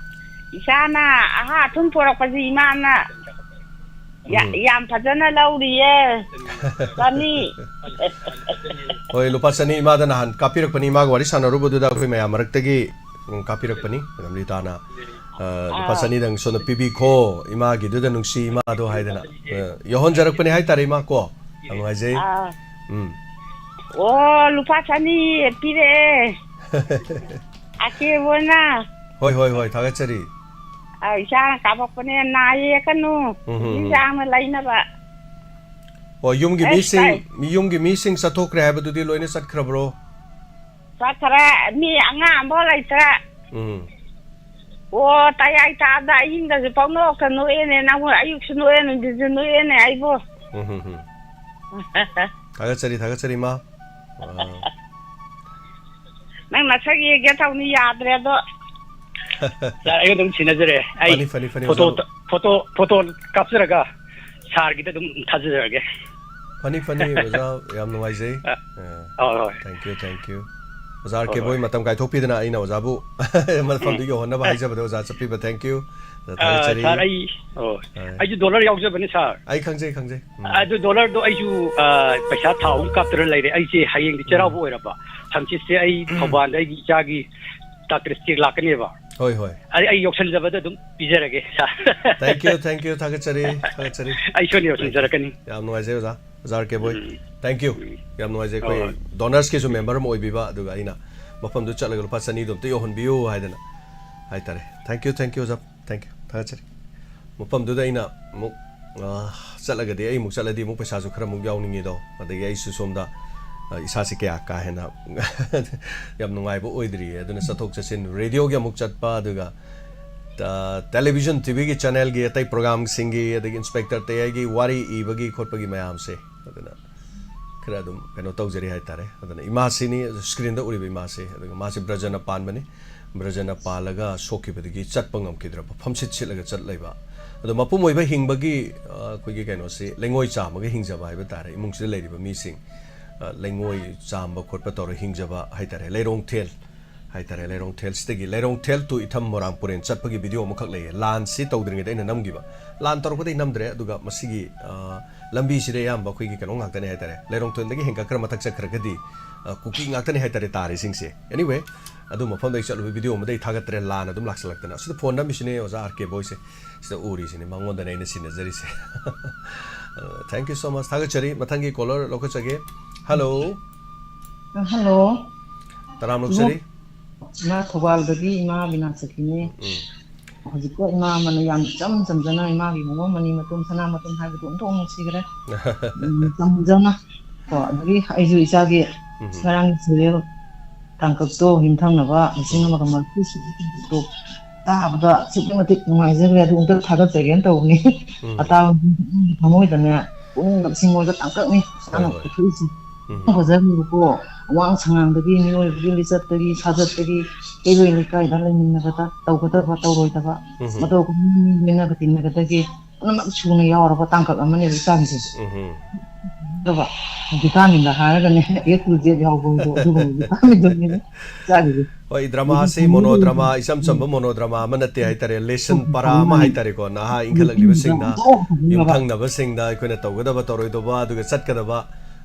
ꯏꯆꯥꯅ ꯑꯍꯥ ꯑꯊꯨꯝ ꯄꯣꯔꯛꯄꯁꯤ ꯏꯃꯥꯅ ꯌꯥ-, ꯎꯝ꯫ ꯌꯥꯝ ꯐꯖꯅ ꯂꯧꯔꯤꯌꯦ꯫ ꯆꯅꯤ꯫ ꯍꯣꯏ, ꯂꯨꯄꯥ ꯆꯅꯤ ꯏꯃꯥꯗ ꯅꯍꯥꯟ ꯀꯥꯞꯄꯤꯔꯛꯄꯅꯤ, ꯏꯃꯥꯒ ꯋꯥꯔꯤ ꯁꯥꯟꯅꯔꯨꯕꯗꯨꯗ ꯑꯩꯈꯣꯏ ꯃꯌꯥꯝ ꯃꯔꯛꯇꯒꯤ, ꯎꯝ, ꯀꯥꯞꯄꯤꯔꯛꯄꯅꯤ꯫ ꯃꯦꯗꯥꯝ ꯂꯤꯇꯥꯅ, ꯑ, ꯂꯨꯄꯥ ꯑꯥ꯫ ꯆꯅꯤꯗꯪ ꯁꯣꯝꯗ ꯄꯤꯕꯤꯈꯣ, ꯏꯃꯥꯒꯤꯗꯨꯗ ꯅꯨꯡꯁꯤ ꯏꯃꯥꯗꯣ ꯍꯥꯏꯗꯅ, ꯑ, ꯌꯧꯍꯟꯖꯔꯛꯄꯅꯤ ꯍꯥꯏꯇꯥꯔꯦ, ꯏꯃꯥ ꯀꯣ꯫ ꯌꯥꯝ ꯅꯨꯡꯉꯥꯏꯖꯩ꯫ ꯑꯥ꯫ ꯎꯝ꯫ ꯑꯣ, ꯂꯨꯄꯥ ꯆꯅꯤ ꯄꯤꯔꯛꯑꯦ꯫ ꯑꯀꯦꯕ ꯑꯣꯏꯅ꯫ ꯍꯣꯏ, ꯍꯣꯏ, ꯍꯣꯏ, ꯊꯥꯒꯠꯆꯔꯤ꯫ ꯑ, ꯏꯆꯥꯅ ꯀꯥꯄꯛꯄꯅꯦ, ꯅꯥ ꯌꯦꯛꯀꯅꯨ꯫ ꯎꯝ, ꯎꯝ, ꯎꯝ꯫ ꯆꯥꯡꯅ ꯂꯩꯅꯕ꯫ ꯑꯣ, ꯌꯨꯝꯒꯤ ꯑꯦꯁ, ꯃꯤꯁꯤꯡ, ꯀꯥꯏ- ꯌꯨꯝꯒꯤ ꯃꯤꯁꯤꯡ ꯆꯠꯊꯣꯛꯈ꯭ꯔꯦ ꯍꯥꯏꯕꯗꯨꯗꯤ ꯂꯣꯏꯅ ꯆꯠꯈ꯭ꯔꯕ꯭ꯔꯣ? ꯆꯠꯈ꯭ꯔꯦ, ꯃꯤ ꯑꯉꯥꯡ ꯑꯝꯐꯥꯎ ꯂꯩꯇ꯭ꯔꯦ꯫ ꯎꯝ꯫ ꯑꯣ, ꯇꯌꯥꯏ ꯇꯥꯕꯗ ꯑꯍꯤꯡꯗꯁꯨ ꯄꯪꯅꯣꯛꯇ ꯅꯣꯛꯑꯦꯅꯦ, ꯅꯪꯕꯨ ꯑꯌꯨꯛꯁꯨ ꯅꯣꯛꯑꯦ, ꯅꯨꯡꯊꯤꯟꯁꯨ ꯅꯣꯛꯑꯦꯅꯦ ꯑꯩꯕꯨ꯫ ꯎꯝ, ꯎꯝ, ꯎꯝ꯫ ꯊꯥꯒꯠꯆꯔꯤ, ꯊꯥꯒꯠꯆꯔꯤ, ꯏꯃꯥ꯫ ꯑꯥ꯫ ꯅꯪ ꯅꯁꯛ ꯌꯦꯡꯒꯦ ꯇꯧꯅꯤ, ꯌꯥꯗ꯭ꯔꯦ ꯑꯗꯣ꯫ ꯁꯥꯔ, ꯑꯩ ꯑꯗꯨꯝ ꯁꯤꯟꯅꯖꯔꯦ꯫ ꯑꯩ ꯐꯅꯤ, ꯐꯅꯤ, ꯐꯅꯤ, ꯐꯣꯇꯣ, ꯑꯣꯖꯥ꯫ ꯐꯣꯇꯣ, ꯐꯣꯇꯣ ꯀꯥꯞꯆꯔꯒ ꯁꯥꯔꯒꯤꯗ ꯑꯗꯨꯝ ꯊꯥꯖꯖꯔꯒꯦ꯫ ꯐꯅꯤ, ꯐꯅꯤ, ꯑꯣꯖꯥ, ꯌꯥꯝ ꯅꯨꯡꯉꯥꯏꯖꯩ꯫ ꯑ, ꯑ, ꯍꯣꯏ, ꯍꯣꯏ꯫ Thank you, thank you꯫ ꯑꯣꯖꯥ ꯑꯥꯔ ꯀꯦ ꯍꯣꯏ, ꯕꯣꯏ ꯍꯣꯏ꯫ ꯃꯇꯝ ꯀꯥꯏꯊꯣꯛꯄꯤꯗꯅ ꯑꯩꯅ ꯑꯣꯖꯥꯕꯨ ꯃꯐꯝꯗꯨ ꯎꯝ꯫ ꯌꯧꯍꯟꯅꯕ ꯍꯥꯏꯖꯕꯗ ꯑꯣꯖꯥ ꯆꯠꯄꯤꯕ, thank you꯫ ꯑꯣꯖꯥ ꯑ, ꯊꯥꯒꯠꯆꯔꯤ꯫ ꯁꯥꯔ, ꯑꯩ, ꯑꯣ, ꯍꯣꯏ꯫ ꯑꯩꯁꯨ ꯗꯣꯂꯔ ꯌꯥꯎꯖꯕꯅꯤ, ꯁꯥꯔ꯫ ꯑꯩ ꯈꯪꯖꯩ, ꯈꯪꯖꯩ꯫ ꯎꯝ꯫ ꯑꯗꯨ ꯗꯣꯂꯔꯗꯣ ꯑꯩꯁꯨ, ꯑ, ꯄꯩꯁꯥ ꯊꯥꯎ ꯑꯃ ꯀꯥꯞꯇꯅ ꯂꯩꯔꯦ꯫ ꯑꯩꯁꯦ ꯍꯌꯦꯡꯗꯤ ꯆꯩꯔꯥꯎꯕ ꯎꯝ꯫ ꯑꯣꯏꯔꯕ, ꯍꯪꯆꯤꯠꯁꯦ ꯑꯩ ꯎꯝ꯫ ꯊꯧꯕꯥꯜꯗ ꯑꯩꯒꯤ ꯏꯆꯥꯒꯤ ꯇꯥꯇ꯭ꯔꯤꯁ ꯀꯦꯛ ꯂꯥꯛꯀꯅꯦꯕ꯫ ꯍꯣꯏ, ꯍꯣꯏ꯫ ꯑꯩ, ꯑꯩ ꯌꯧꯁꯟꯖꯕꯗ ꯑꯗꯨꯝ ꯄꯤꯖꯔꯒꯦ, ꯁꯥꯔ꯫ Thank you, thank you, ꯊꯥꯒꯠꯆꯔꯤ, ꯊꯥꯒꯠꯆꯔꯤ꯫ ꯑꯩ ꯁꯣꯏꯗꯅ ꯌꯧꯁꯟꯖꯔꯛꯀꯅꯤ꯫ ꯌꯥꯝ ꯅꯨꯡꯉꯥꯏꯖꯩ ꯑꯣꯖꯥ, ꯑꯣꯖꯥ R K boy. Um. Thank you꯫ ꯎꯝ꯫ ꯌꯥꯝ ꯅꯨꯡꯉꯥꯏꯖꯩ꯫ ꯍꯣꯏ, ꯑꯩꯈꯣꯏ ꯍꯣꯏ꯫ Donors ꯀꯤꯁꯨ member ꯑꯃ ꯑꯣꯏꯕꯤꯕ, ꯑꯗꯨꯒ ꯑꯩꯅ ꯃꯐꯝꯗꯨ ꯆꯠꯂꯒ ꯂꯨꯄꯥ ꯆꯅꯤꯗꯣ ꯑꯝꯇ ꯌꯧꯍꯟꯕꯤꯌꯨ ꯍꯥꯏꯗꯅ ꯍꯥꯏꯇꯥꯔꯦ꯫ Thank you, thank you, ꯑꯣꯖꯥ꯫ Thank you꯫ ꯊꯥꯒꯠꯆꯔꯤ꯫ ꯃꯐꯝꯗꯨꯗ ꯑꯩꯅ ꯑꯃꯨꯛ, ꯑ, ꯆꯠꯂꯒꯗꯤ, ꯑꯩ ꯑꯃꯨꯛ ꯆꯠꯂꯗꯤ ꯑꯃꯨꯛ ꯄꯩꯁꯥꯁꯨ ꯈꯔ ꯑꯃꯨꯛ ꯌꯥꯎꯅꯤꯡꯉꯤꯗꯣ꯫ ꯑꯗꯒꯤ ꯑꯩꯁꯨ ꯁꯣꯝꯗ, ꯑ, ꯏꯁꯥꯁꯦ ꯀꯌꯥ ꯀꯥ ꯍꯦꯟꯅ ꯌꯥꯝ ꯅꯨꯡꯉꯥꯏꯕ ꯑꯣꯏꯗ꯭ꯔꯤꯌꯦ꯫ ꯑꯗꯨꯅ ꯆꯠꯊꯣꯛ ꯆꯠꯁꯤꯟ, radioꯒꯤ ꯑꯃꯨꯛ ꯆꯠꯄ, ꯑꯗꯨꯒ, ꯑ, television, TVꯒꯤ channelꯒꯤ ꯑꯇꯩ programꯁꯤꯡꯒꯤ, ꯑꯗꯒꯤ Inspector ꯇꯌꯥꯏꯒꯤ ꯋꯥꯔꯤ ꯏꯕꯒꯤ ꯈꯣꯠꯄꯒꯤ ꯃꯌꯥꯝꯁꯦ, ꯑꯗꯨꯅ ꯈꯔ ꯑꯗꯨꯝ ꯀꯩꯅꯣ ꯇꯧꯖꯔꯤ ꯍꯥꯏꯇꯥꯔꯦ꯫ ꯑꯗꯨꯅ ꯏꯃꯥꯁꯤꯅꯤ screenꯗ ꯎꯔꯤꯕ ꯏꯃꯥꯁꯦ, ꯑꯗꯨꯒ ꯃꯥꯁꯦ ꯕ꯭ꯔꯖꯅ ꯄꯥꯟꯕꯅꯤ꯫ ꯕ꯭ꯔꯖꯅ ꯄꯥꯜꯂꯒ ꯁꯣꯛꯈꯤꯕꯗꯒꯤ ꯆꯠꯄ ꯉꯝꯈꯤꯗ꯭ꯔꯕ, ꯐꯝꯁꯤꯠ ꯁꯤꯠꯂꯒ ꯆꯠ ꯂꯩꯕ꯫ ꯑꯗꯣ ꯃꯄꯨꯝ ꯑꯣꯏꯕ ꯍꯤꯡꯕꯒꯤ, ꯑ, ꯑꯩꯈꯣꯏꯒꯤ ꯀꯩꯅꯣꯁꯤ ꯂꯩꯉꯣꯏ ꯆꯥꯝꯃꯒ ꯍꯤꯡꯖꯕ ꯍꯥꯏꯕ ꯇꯥꯔꯦ꯫ ꯏꯃꯨꯡꯁꯤꯗ ꯂꯩꯔꯤꯕ ꯃꯤꯁꯤꯡ, ꯑ, ꯂꯩꯉꯣꯏ ꯆꯥꯝꯕ ꯈꯣꯠꯄ ꯇꯧꯔꯒ ꯍꯤꯡꯖꯕ ꯍꯥꯏ ꯇꯥꯔꯦ꯫ ꯂꯩꯔꯣꯡꯊꯦꯜ ꯍꯥꯏ ꯇꯥꯔꯦ, ꯂꯩꯔꯣꯡꯊꯦꯜꯁꯤꯗꯒꯤ, ꯂꯩꯔꯣꯡꯊꯦꯜ to ꯏꯊꯝ ꯃꯣꯏꯔꯥꯡ ꯄꯨꯔꯦꯟ ꯆꯠꯄꯒꯤ video ꯑꯃꯈꯛ ꯂꯩꯌꯦ꯫ ꯂꯥꯟꯁꯤ ꯇꯧꯗ꯭ꯔꯤꯉꯩꯗ ꯑꯩꯅ ꯅꯝꯈꯤꯕ꯫ ꯂꯥꯟ ꯇꯧꯔꯛꯄꯗꯒꯤ ꯅꯝꯗ꯭ꯔꯦ꯫ ꯑꯗꯨꯒ ꯃꯁꯤꯒꯤ, ꯑ, ꯂꯝꯕꯤꯁꯤꯗ ꯑꯌꯥꯝꯕ ꯑꯩꯈꯣꯏꯒꯤ ꯀꯩꯅꯣ ꯉꯥꯛꯇꯅꯦ ꯍꯥꯏ ꯇꯥꯔꯦ, ꯂꯩꯔꯣꯡꯊꯦꯜꯗꯒꯤ ꯍꯦꯟꯒꯠꯈ꯭ꯔ ꯃꯊꯛ ꯆꯠꯈ꯭ꯔꯒꯗꯤ, ꯑ, ꯀꯨꯀꯤ ꯉꯥꯛꯇꯅꯦ ꯍꯥꯏ ꯇꯥꯔꯦ ꯇꯥꯔꯤꯁꯤꯡꯁꯦ꯫ Anyway, ꯑꯗꯨ ꯃꯐꯝꯗ ꯑꯩ ꯆꯠꯂꯨꯕ video ꯑꯃꯗ ꯑꯩ ꯊꯥꯒꯠꯇ꯭ꯔꯦ, ꯂꯥꯟ ꯑꯗꯨꯝ ꯂꯥꯛꯁꯜꯂꯛꯇꯅ꯫ ꯁꯤꯗ phone ꯅꯝꯃꯤꯁꯤꯅꯦ ꯑꯣꯖꯥ ꯑꯥꯔ ꯀꯦ ꯕꯣꯏꯁꯦ꯫ ꯁꯤꯗ ꯎꯔꯤꯁꯤꯅꯦ, ꯃꯉꯣꯟꯗꯅꯦ ꯑꯩꯅ ꯁꯤꯟꯅꯖꯔꯤꯁꯦ꯫ ꯑ, thank you so much꯫ ꯊꯥꯒꯠꯆꯔꯤ꯫ ꯃꯊꯪꯒꯤ caller ꯂꯧꯈꯠꯆꯒꯦ꯫ Hello꯫ ꯑ, hello꯫ ꯇꯔꯥꯝ ꯂꯧꯖꯔꯤ꯫ ꯏꯃꯥ ꯊꯧꯕꯥꯜꯗꯒꯤ ꯏꯃꯥ ꯕꯤꯅꯥꯁꯛꯇꯤꯅꯦ꯫ ꯎꯝ꯫ ꯍꯧꯖꯤꯛꯀ ꯏꯃꯥ ꯑꯃꯅ ꯌꯥꯝ ꯏꯆꯝ ꯆꯝꯖꯅ ꯏꯃꯥꯒꯤ ꯃꯑꯣꯡ ꯃꯅꯤ ꯃꯇꯨꯝ, ꯁꯅꯥ ꯃꯇꯨꯝ ꯍꯥꯏꯕꯗꯨ ꯑꯣꯟꯊꯣꯛ ꯅꯨꯡꯁꯤꯈ꯭ꯔꯦ꯫ ꯎꯝ, ꯆꯝꯖꯅ꯫ ꯀꯣ, ꯑꯗꯒꯤ ꯑꯩꯁꯨ ꯏꯆꯥꯒꯤ ꯎꯝ꯫ ꯉꯔꯥꯡꯒꯤ serial ꯇꯥꯡꯀꯛꯇꯣ ꯌꯨꯝꯊꯪꯅꯕ ꯂꯤꯁꯤꯡ ꯎꯝ꯫ ꯑꯃꯒ ꯃꯔꯤꯐꯨ ꯁꯨꯕ ꯇꯥꯡꯀꯛꯇꯣ ꯇꯥꯕꯗ ꯑꯁꯨꯛꯀꯤ ꯃꯇꯤꯛ ꯅꯨꯡꯉꯥꯏꯖꯈ꯭ꯔꯦ꯫ ꯑꯗꯨ ꯑꯝꯇ ꯊꯥꯒꯠꯆꯒꯦꯅ ꯇꯧꯕꯅꯤ꯫ ꯎꯝ꯫ ꯑꯇꯥꯕ ꯊꯃꯣꯏꯗꯅꯦ ꯄꯨꯛꯅꯤꯡ ꯂꯧꯁꯤꯡ ꯑꯣꯏꯕ ꯇꯥꯡꯀꯛꯅꯤ ꯍꯣꯏ, ꯏꯁꯥꯅ ꯍꯣꯏ꯫ ꯄꯨꯊꯣꯛꯏꯁꯦ꯫ ꯎꯝ꯫ ꯐꯖꯔꯝꯃꯦꯕꯀꯣ꯫ ꯑꯋꯥꯡ ꯁꯉꯥꯡꯗꯒꯤ, ꯃꯤꯑꯣꯏꯕꯒꯤ ꯂꯤꯆꯠꯇꯒꯤ, ꯁꯥꯖꯠꯇꯒꯤ, ꯀꯩꯔꯣꯏ ꯂꯩꯀꯥꯏꯗ ꯂꯩꯃꯤꯟꯅꯕꯗ ꯇꯧꯒꯗꯕ, ꯇꯧꯔꯣꯏꯗꯕ, ꯎꯝ꯫ ꯃꯇꯧ ꯀꯔꯝꯅ ꯃꯤ ꯂꯣꯏꯅꯒ ꯇꯤꯟꯅꯒꯗꯒꯦ, ꯄꯨꯝꯅꯃꯛ ꯁꯨꯅ ꯌꯥꯎꯔꯕ ꯇꯥꯡꯀꯛ ꯑꯃꯅꯦꯕ ꯏꯆꯥꯒꯤꯁꯦ꯫ ꯎꯝ꯫ ꯑꯗꯨꯒ vitaminꯗ ꯍꯥꯏꯔꯒꯅꯦ, A to Z ꯌꯥꯎꯕꯗꯣ, ꯑꯗꯨꯒꯨꯝꯕ vitaminꯗꯨꯅꯦꯕ ꯏꯆꯥꯒꯤꯁꯦ꯫ ꯍꯣꯏ, dramaꯁꯤ ꯑꯗꯨꯒꯨꯝꯕ monodrama, ꯏꯆꯝ ꯆꯝꯕ ꯎꯝ꯫ Monodrama ꯑꯃ ꯅꯠꯇꯦ ꯍꯥꯏꯇꯥꯔꯦ, lesson ꯎꯝ꯫ ꯄꯔꯥ ꯑꯃ ꯍꯥꯏꯇꯥꯔꯦꯀꯣ, ꯅꯍꯥ ꯏꯟꯈꯠꯂꯛꯂꯤꯕꯁꯤꯡꯅ, ꯌꯨꯝꯊꯪꯅꯕꯁꯤꯡꯗ ꯑꯩꯈꯣꯏꯅ ꯇꯧꯒꯗꯕ, ꯇꯧꯔꯣꯏꯗꯕ, ꯑꯗꯨꯒ ꯆꯠꯀꯗꯕ,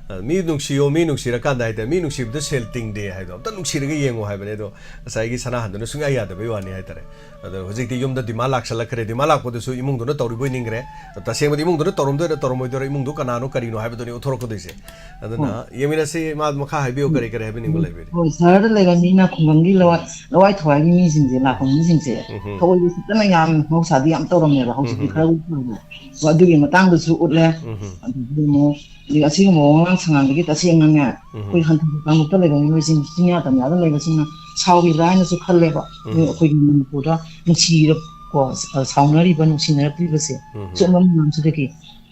ꯑ, ꯃꯤ ꯅꯨꯡꯁꯤꯌꯣ, ꯃꯤ ꯅꯨꯡꯁꯤꯔꯀꯥꯟꯗ ꯍꯥꯏꯇꯥꯔꯦ, ꯃꯤ ꯅꯨꯡꯁꯤꯕꯗ ꯁꯦꯜ ꯇꯤꯡꯗꯦ ꯍꯥꯏꯗꯣ ꯑꯝꯇ ꯅꯨꯡꯁꯤꯔꯒ ꯌꯦꯡꯉꯣ ꯍꯥꯏꯕꯅꯦ꯫ ꯑꯗꯣ ꯉꯁꯥꯏꯒꯤ ꯁꯅꯥꯍꯟꯗꯨꯅ ꯁꯨꯡꯌꯥ ꯌꯥꯗꯕꯩ ꯋꯥꯅꯤ ꯍꯥꯏꯇꯥꯔꯦ꯫ ꯑꯗꯣ ꯍꯧꯖꯤꯛꯇꯤ ꯌꯨꯝꯗ demand ꯂꯥꯛꯁꯜꯂꯛꯈ꯭ꯔꯦ, demand ꯂꯥꯛꯄꯗꯨꯁꯨ ꯏꯃꯨꯡꯗꯨꯅ ꯇꯧꯔꯤꯕꯣꯏ ꯅꯤꯡꯈ꯭ꯔꯦ꯫ ꯇꯁꯦꯡꯕꯗꯤ ꯏꯃꯨꯡꯗꯨꯅ ꯇꯧꯔꯝꯗꯣꯏꯔ ꯇꯧꯔꯝꯃꯣꯏꯗꯣꯏꯔ, ꯏꯃꯨꯡꯗꯣ ꯀꯅꯥꯅꯣ ꯀꯔꯤꯅꯣ ꯍꯥꯏꯕꯗꯨꯅꯤ ꯎꯠꯊꯣꯔꯛꯀꯗꯣꯏꯁꯦ꯫ ꯑꯗꯨꯅ ꯍꯣꯏ꯫ ꯌꯦꯡꯃꯤꯟꯅꯁꯤ, ꯃꯥ ꯃꯈꯥ ꯍꯥꯏꯕꯤꯌꯨ, ꯎꯝ꯫ ꯀꯔꯤ ꯀꯔꯤ ꯍꯥꯏꯕꯤꯅꯤꯡꯕ ꯂꯩꯕꯤꯔꯤ? ꯍꯣꯏ, ꯁꯍꯔꯗ ꯂꯩꯕ ꯃꯤꯅ ꯈꯨꯡꯒꯪꯒꯤ ꯂꯋꯥꯏ, ꯂꯋꯥꯏ ꯊꯋꯥꯏꯒꯤ ꯃꯤꯁꯤꯡꯁꯦ, ꯂꯥꯛꯄ ꯃꯤꯁꯤꯡꯁꯦ ꯎꯝ꯫ ꯊꯑꯣꯏꯗꯤ ꯐꯖꯅ ꯌꯥꯝ ꯃꯍꯧꯁꯥꯗꯤ ꯌꯥꯝ ꯇꯧꯔꯝꯃꯦꯕ, ꯍꯧꯖꯤꯛꯇꯤ ꯎꯝ꯫ ꯈꯔ ꯐꯔꯦ꯫ ꯑꯗꯨꯒꯤ ꯃꯇꯥꯡꯗꯁꯨ ꯎꯠꯂꯦ꯫ ꯎꯝ꯫ ꯑꯗꯒꯤ ꯑꯃꯨꯛ ꯍꯧꯖꯤꯛ ꯑꯁꯤꯒꯨꯝꯕ ꯋꯥꯉꯥꯡ ꯁꯉꯥꯡꯗꯒꯤ ꯇꯁꯦꯡꯅꯅꯦ, ꯎꯝ꯫ ꯑꯩꯈꯣꯏ ꯍꯟꯊꯕ ꯀꯥꯡꯂꯨꯞꯇ ꯂꯩꯕ ꯃꯤꯑꯣꯏꯁꯤꯡ, ꯆꯤꯡꯌꯥ ꯇꯝꯌꯥꯗ ꯂꯩꯕꯁꯤꯡꯅ ꯁꯥꯎꯔꯤꯕ꯭ꯔꯥ ꯍꯥꯏꯅꯁꯨ ꯈꯜꯂꯦꯕ꯫ ꯎꯝ꯫ ꯑꯩꯈꯣꯏꯒꯤ ꯃꯅꯤꯄꯨꯔꯗ ꯅꯨꯡꯁꯤꯔ-, ꯀꯣ, ꯁꯥꯎꯅꯔꯤꯕ, ꯅꯨꯡꯁꯤꯅꯔꯛꯇ꯭ꯔꯤꯕꯁꯦ, ꯎꯝ꯫ ꯁꯨꯝꯕ ꯃꯌꯥꯝꯁꯤꯗꯒꯤ꯫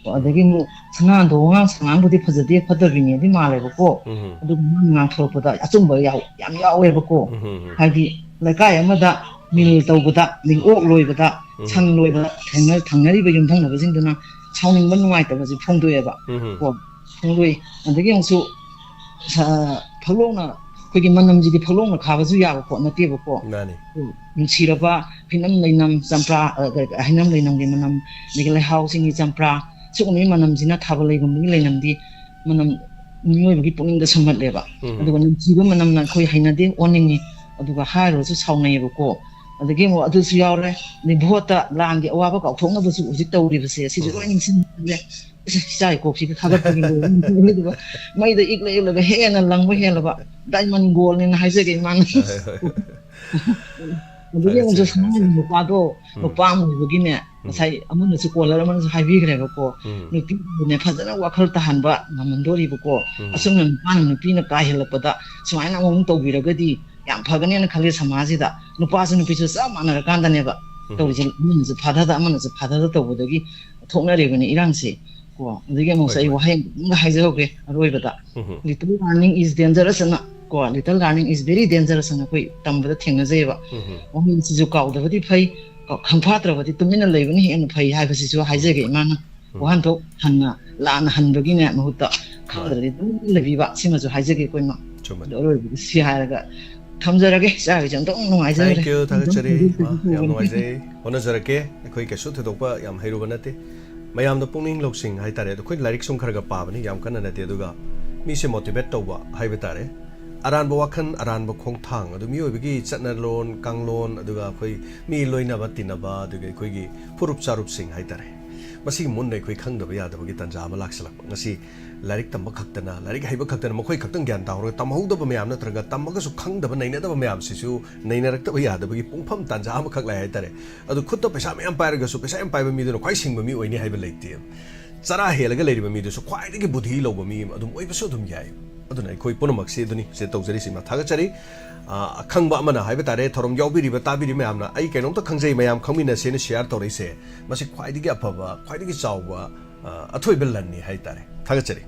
ꯀꯣ, ꯑꯗꯒꯤ ꯑꯃꯨꯛ ꯁꯅꯥꯟꯗꯣ ꯋꯥꯉꯥꯡ ꯁꯉꯥꯡꯕꯨꯗꯤ ꯐꯖꯗꯦ, ꯐꯠꯇꯕꯤꯅꯦꯗꯤ ꯃꯥꯜꯂꯦꯕꯀꯣ꯫ ꯎꯝ꯫ ꯑꯗꯨꯒ ꯃꯥꯅ ꯉꯥꯡꯊꯣꯔꯛꯄꯗ ꯑꯆꯨꯝꯕ ꯌꯥꯎ-, ꯌꯥꯝ ꯌꯥꯎꯋꯦꯕꯀꯣ꯫ ꯎꯝ꯫ ꯍꯥꯏꯗꯤ ꯂꯩꯀꯥꯏ ꯑꯃꯗ ꯃꯤꯜ ꯎꯝ꯫ ꯇꯧꯕꯗ, ꯃꯤ ꯎꯝ꯫ ꯑꯣꯛ ꯂꯣꯏꯕꯗ, ꯎꯝ꯫ ꯁꯟ ꯂꯣꯏꯕꯗ ꯊꯪꯅ-, ꯊꯪꯅꯔꯤꯕ ꯌꯨꯝꯊꯪꯅꯕꯁꯤꯡꯗꯨꯅ ꯁꯥꯎꯅꯤꯡꯕ ꯅꯨꯡꯉꯥꯏꯇꯕꯁꯦ ꯐꯣꯡꯗꯣꯛꯑꯦꯕ꯫ ꯎꯝ꯫ ꯀꯣ, ꯐꯣꯡꯗꯣꯛꯏ꯫ ꯑꯗꯒꯤ ꯑꯃꯨꯛꯁꯨ ꯁ-, ꯐꯛꯂꯣꯡꯅ, ꯑꯩꯈꯣꯏꯒꯤ ꯃꯅꯝꯁꯤꯗꯤ ꯐꯛꯂꯣꯡꯅ ꯈꯥꯕꯁꯨ ꯌꯥꯕ ꯄꯣꯠ ꯅꯠꯇꯦꯕꯀꯣ꯫ ꯃꯥꯅꯤ꯫ ꯎꯝ, ꯅꯨꯡꯁꯤꯔꯕ ꯍꯩꯅꯝ ꯂꯩꯅꯝ ꯆꯝꯄ꯭ꯔꯥ, ꯑ, ꯍꯩꯅꯝ ꯂꯩꯅꯝꯒꯤ ꯃꯅꯝ, ꯑꯗꯒꯤ ꯂꯩꯍꯥꯎꯁꯤꯡꯒꯤ ꯆꯝꯄ꯭ꯔꯥ, ꯁꯤꯒꯨꯝꯕꯒꯤ ꯃꯅꯝꯁꯤꯅ ꯊꯥꯕꯜ ꯂꯩꯒꯨꯝꯕꯒꯤ ꯂꯩꯅꯝꯗꯤ ꯃꯅꯝ ꯃꯤꯑꯣꯏꯕꯒꯤ ꯄꯨꯛꯅꯤꯡꯗ ꯁꯨꯝꯍꯠꯂꯦꯕ꯫ ꯎꯝ꯫ ꯑꯗꯨꯒ ꯅꯨꯡꯁꯤꯕ ꯃꯅꯝꯅ ꯑꯩꯈꯣꯏ ꯍꯩꯅꯗꯦ, ꯑꯣꯟꯅꯤꯡꯉꯤ, ꯑꯗꯨꯒ ꯍꯥꯏꯔꯨꯔꯁꯨ ꯁꯥꯎꯅꯩꯌꯦꯕꯀꯣ꯫ ꯑꯗꯒꯤ ꯑꯃꯨꯛ ꯑꯗꯨꯁꯨ ꯌꯥꯎꯔꯦ, ꯑꯗꯩ ꯚꯣꯠꯇ ꯂꯥꯟꯒꯤ ꯑꯋꯥꯕ ꯀꯥꯎꯊꯣꯛꯅꯕꯁꯨ ꯍꯧꯖꯤꯛ ꯇꯧꯔꯤꯕꯁꯦ, ꯁꯤꯁꯨ ꯎꯝ꯫ ꯂꯣꯏ ꯅꯤꯡꯁꯤꯡꯍꯜꯂꯦ꯫ ꯏꯁ, ꯏꯆꯥꯒꯤ ꯀꯣꯛꯁꯤꯗ ꯊꯥꯒꯠꯄꯒꯤ ꯂꯣꯏꯔꯦ꯫ ꯑꯗꯨꯒ ꯃꯩꯗ ꯏꯛꯂ ꯏꯛꯂꯒ ꯍꯦꯟꯅ ꯂꯪꯕ ꯍꯦꯜꯂꯕ, diamond goldꯅꯦꯅ ꯍꯥꯏꯖꯒꯦ ꯏꯃꯥꯅ꯫ ꯍꯣꯏ, ꯍꯣꯏ꯫ ꯑꯗꯒꯤ ꯐꯔꯦ, ꯑꯃꯨꯛꯁꯨ ꯐꯔꯦ, ꯐꯔꯦ꯫ ꯁꯅꯥꯒꯤ ꯅꯨꯄꯥꯗꯣ, ꯎꯝ꯫ ꯅꯨꯄꯥ ꯑꯃ ꯑꯣꯏꯕꯒꯤꯅꯦ, ꯎꯝ꯫ ꯉꯁꯥꯏ ꯑꯃꯅꯁꯨ, caller ꯑꯃꯅꯁꯨ ꯍꯥꯏꯕꯤꯈ꯭ꯔꯦꯕꯀꯣ, ꯎꯝ꯫ ꯅꯨꯄꯤꯕꯨꯅꯦ ꯐꯖꯅ ꯋꯥꯈꯜ ꯇꯥꯍꯟꯕ ꯉꯝꯍꯟꯗꯣꯔꯤꯕꯀꯣ, ꯎꯝ꯫ ꯑꯁꯨꯝꯅ ꯅꯨꯄꯥꯅ ꯅꯨꯄꯤꯅ ꯀꯥ ꯍꯦꯜꯂꯛꯄꯗ ꯁꯨꯃꯥꯏꯅ ꯑꯃꯨꯛ ꯇꯧꯕꯤꯔꯒꯗꯤ ꯌꯥꯝ ꯐꯒꯅꯦꯅ ꯈꯜꯂꯦ ꯁꯃꯥꯖꯁꯤꯗ꯫ ꯅꯨꯄꯥꯁꯨ ꯅꯨꯄꯤꯁꯨ ꯆꯞ ꯃꯥꯟꯅꯔꯀꯥꯟꯗꯅꯦꯕ ꯎꯝ꯫ ꯇꯧꯔꯤꯁꯦ, ꯑꯃꯅꯁꯨ ꯐꯥꯗꯗ, ꯑꯃꯅꯁꯨ ꯐꯥꯗꯗ ꯇꯧꯕꯗꯒꯤ ꯊꯣꯛꯅꯔꯤꯕꯅꯤ ꯏꯔꯥꯡꯁꯦ꯫ ꯀꯣ ꯑꯗꯒꯤ ꯑꯃꯨꯛꯁꯨ ꯑꯩ ꯋꯥꯍꯩ ꯑꯃꯒ ꯍꯥꯏꯖꯍꯧꯒꯦ ꯑꯔꯣꯏꯕꯗ꯫ Little learning is dangerous ꯑꯅ ꯀꯣ, little learning is very dangerous ꯑꯅ ꯑꯩꯈꯣꯏ ꯇꯝꯕꯗ ꯊꯦꯡꯅꯖꯩꯑꯕ꯫ ꯋꯥꯍꯩꯁꯤꯁꯨ ꯀꯥꯎꯗꯕꯗꯤ ꯐꯩ, ꯈꯪꯐꯥꯠꯇ꯭ꯔꯕꯗꯤ ꯇꯨꯃꯤꯟꯅ ꯂꯩꯕꯅ ꯍꯦꯟꯅ ꯐꯩ ꯍꯥꯏꯕꯁꯤꯁꯨ ꯍꯥꯏꯖꯒꯦ ꯏꯃꯥꯅ꯫ ꯋꯥꯍꯟꯊꯣꯛ ꯍꯟꯅ ꯂꯥꯟꯅ ꯍꯟꯕꯒꯤꯅꯦ ꯃꯍꯨꯠꯇ ꯈꯪꯗ꯭ꯔꯗꯤ ꯑꯗꯨꯝ ꯂꯩꯕꯤꯕ ꯁꯤꯃꯁꯨ ꯍꯥꯏꯖꯒꯦ ꯑꯩꯈꯣꯏ ꯏꯃꯥ꯫ ꯑꯗꯣ ꯑꯔꯣꯏꯕꯗ ꯁꯤ ꯍꯥꯏꯔꯒ ꯊꯝꯖꯔꯒꯦ꯫ ꯏꯆꯥꯒꯤꯁꯨ ꯑꯝꯇꯪ ꯅꯨꯡꯉꯥꯏꯖꯔꯦ꯫ Thank you, ꯊꯥꯒꯠꯆꯔꯤ ꯏꯃꯥ, ꯌꯥꯝ ꯅꯨꯡꯉꯥꯏꯖꯩ꯫ ꯍꯣꯠꯅꯖꯔꯛꯀꯦ꯫ ꯑꯩꯈꯣꯏ ꯀꯩꯁꯨ ꯊꯣꯏꯗꯣꯛꯄ ꯌꯥꯝ ꯍꯩꯔꯨꯕ ꯅꯠꯇꯦ꯫ ꯃꯌꯥꯝꯗ ꯄꯨꯛꯅꯤꯡ ꯂꯧꯁꯤꯡ ꯍꯥꯏꯇꯥꯔꯦ꯫ ꯑꯗꯣ ꯑꯩꯈꯣꯏ ꯂꯥꯏꯔꯤꯛ ꯁꯨꯝ ꯈꯔ ꯈꯔ ꯄꯥꯕꯅꯤ, ꯌꯥꯝ ꯀꯟꯅ ꯅꯠꯇꯦ꯫ ꯑꯗꯨꯒ ꯃꯤꯁꯦ motivate ꯇꯧꯕ ꯍꯥꯏꯕ ꯇꯥꯔꯦ꯫ ꯑꯔꯥꯟꯕ ꯋꯥꯈꯜ, ꯑꯔꯥꯟꯕ ꯈꯣꯡꯊꯥꯡ, ꯑꯗꯨ ꯃꯤꯑꯣꯏꯕꯒꯤ ꯆꯠꯅꯂꯣꯟ ꯀꯥꯡꯂꯣꯟ, ꯑꯗꯨꯒ ꯑꯩꯈꯣꯏ ꯃꯤ ꯂꯣꯏꯅꯕ ꯇꯤꯟꯅꯕ, ꯑꯗꯨꯒ ꯑꯩꯈꯣꯏꯒꯤ ꯐꯨꯔꯨꯞ ꯆꯥꯔꯨꯞꯁꯤꯡ ꯍꯥꯏꯇꯥꯔꯦ, ꯃꯁꯤꯒꯤ ꯃꯨꯟꯗ ꯑꯩꯈꯣꯏ ꯈꯪꯗꯕ ꯌꯥꯗꯕꯒꯤ ꯇꯥꯟꯖꯥ ꯑꯃ ꯂꯥꯛꯁꯤꯜꯂꯛꯄ꯫ ꯉꯁꯤ ꯂꯥꯏꯔꯤꯛ ꯇꯝꯕ ꯈꯛꯇꯅ, ꯂꯥꯏꯔꯤꯛ ꯍꯩꯕ ꯈꯛꯇꯅ, ꯃꯈꯣꯏ ꯈꯛꯇꯪ ꯒ꯭ꯌꯥꯟ ꯇꯥꯍꯧꯔꯒ ꯇꯝꯍꯧꯗꯕ ꯃꯌꯥꯝ ꯅꯠꯇ꯭ꯔꯒ ꯇꯝꯃꯒꯁꯨ ꯈꯪꯗꯕ, ꯅꯩꯅꯗꯕ ꯃꯌꯥꯝꯁꯤꯁꯨ ꯅꯩꯅꯔꯛꯇꯕ ꯌꯥꯗꯕꯒꯤ ꯄꯨꯡꯐꯝ ꯇꯥꯟꯖꯥ ꯑꯃꯈꯛ ꯂꯥꯛꯑꯦ ꯍꯥꯏꯇꯥꯔꯦ꯫ ꯑꯗꯨ ꯈꯨꯠꯇ ꯄꯩꯁꯥ ꯃꯌꯥꯝ ꯄꯥꯏꯔꯒꯁꯨ ꯄꯩꯁꯥ ꯌꯥꯝ ꯄꯥꯏꯕ ꯃꯤꯗꯨꯅ ꯈ꯭ꯋꯥꯏ ꯁꯤꯡꯕ ꯃꯤ ꯑꯣꯏꯅꯤ ꯍꯥꯏꯕ ꯂꯩꯇꯦ꯫ ꯆꯔꯥ ꯍꯦꯜꯂꯒ ꯂꯩꯔꯤꯕ ꯃꯤꯗꯨꯁꯨ ꯈ꯭ꯋꯥꯏꯗꯒꯤ ꯕꯨꯙꯤ ꯂꯧꯕ ꯃꯤ ꯑꯗꯨꯝ ꯑꯣꯏꯕꯁꯨ ꯑꯗꯨꯝ ꯌꯥꯏ꯫ ꯑꯗꯨꯅ ꯑꯩꯈꯣꯏ ꯄꯨꯝꯅꯃꯛꯁꯤ ꯑꯗꯨꯅꯤ ꯁꯤꯗ ꯇꯧꯖꯔꯤꯁꯤ꯫ ꯏꯃꯥ ꯊꯥꯒꯠꯆꯔꯤ꯫ ꯑ, ꯑꯈꯪꯕ ꯑꯃꯅ ꯍꯥꯏꯕ ꯇꯥꯔꯦ, ꯊꯧꯔꯝ ꯌꯥꯎꯕꯤꯔꯤꯕ, ꯇꯥꯕꯤꯔꯤꯕ ꯃꯌꯥꯝꯅ, "ꯑꯩ ꯀꯩꯅꯣꯝꯇ ꯈꯪꯖꯩ, ꯃꯌꯥꯝ ꯈꯪꯃꯤꯟꯅꯁꯦꯅ" share ꯇꯧꯔꯛꯏꯁꯦ, ꯃꯁꯤ ꯈ꯭ꯋꯥꯏꯗꯒꯤ ꯑꯐꯕ, ꯈ꯭ꯋꯥꯏꯗꯒꯤ ꯆꯥꯎꯕ, ꯑ, ꯑꯊꯣꯏꯕ ꯂꯟꯅꯤ ꯍꯥꯏ ꯇꯥꯔꯦ꯫ ꯊꯥꯒꯠꯆꯔꯤ꯫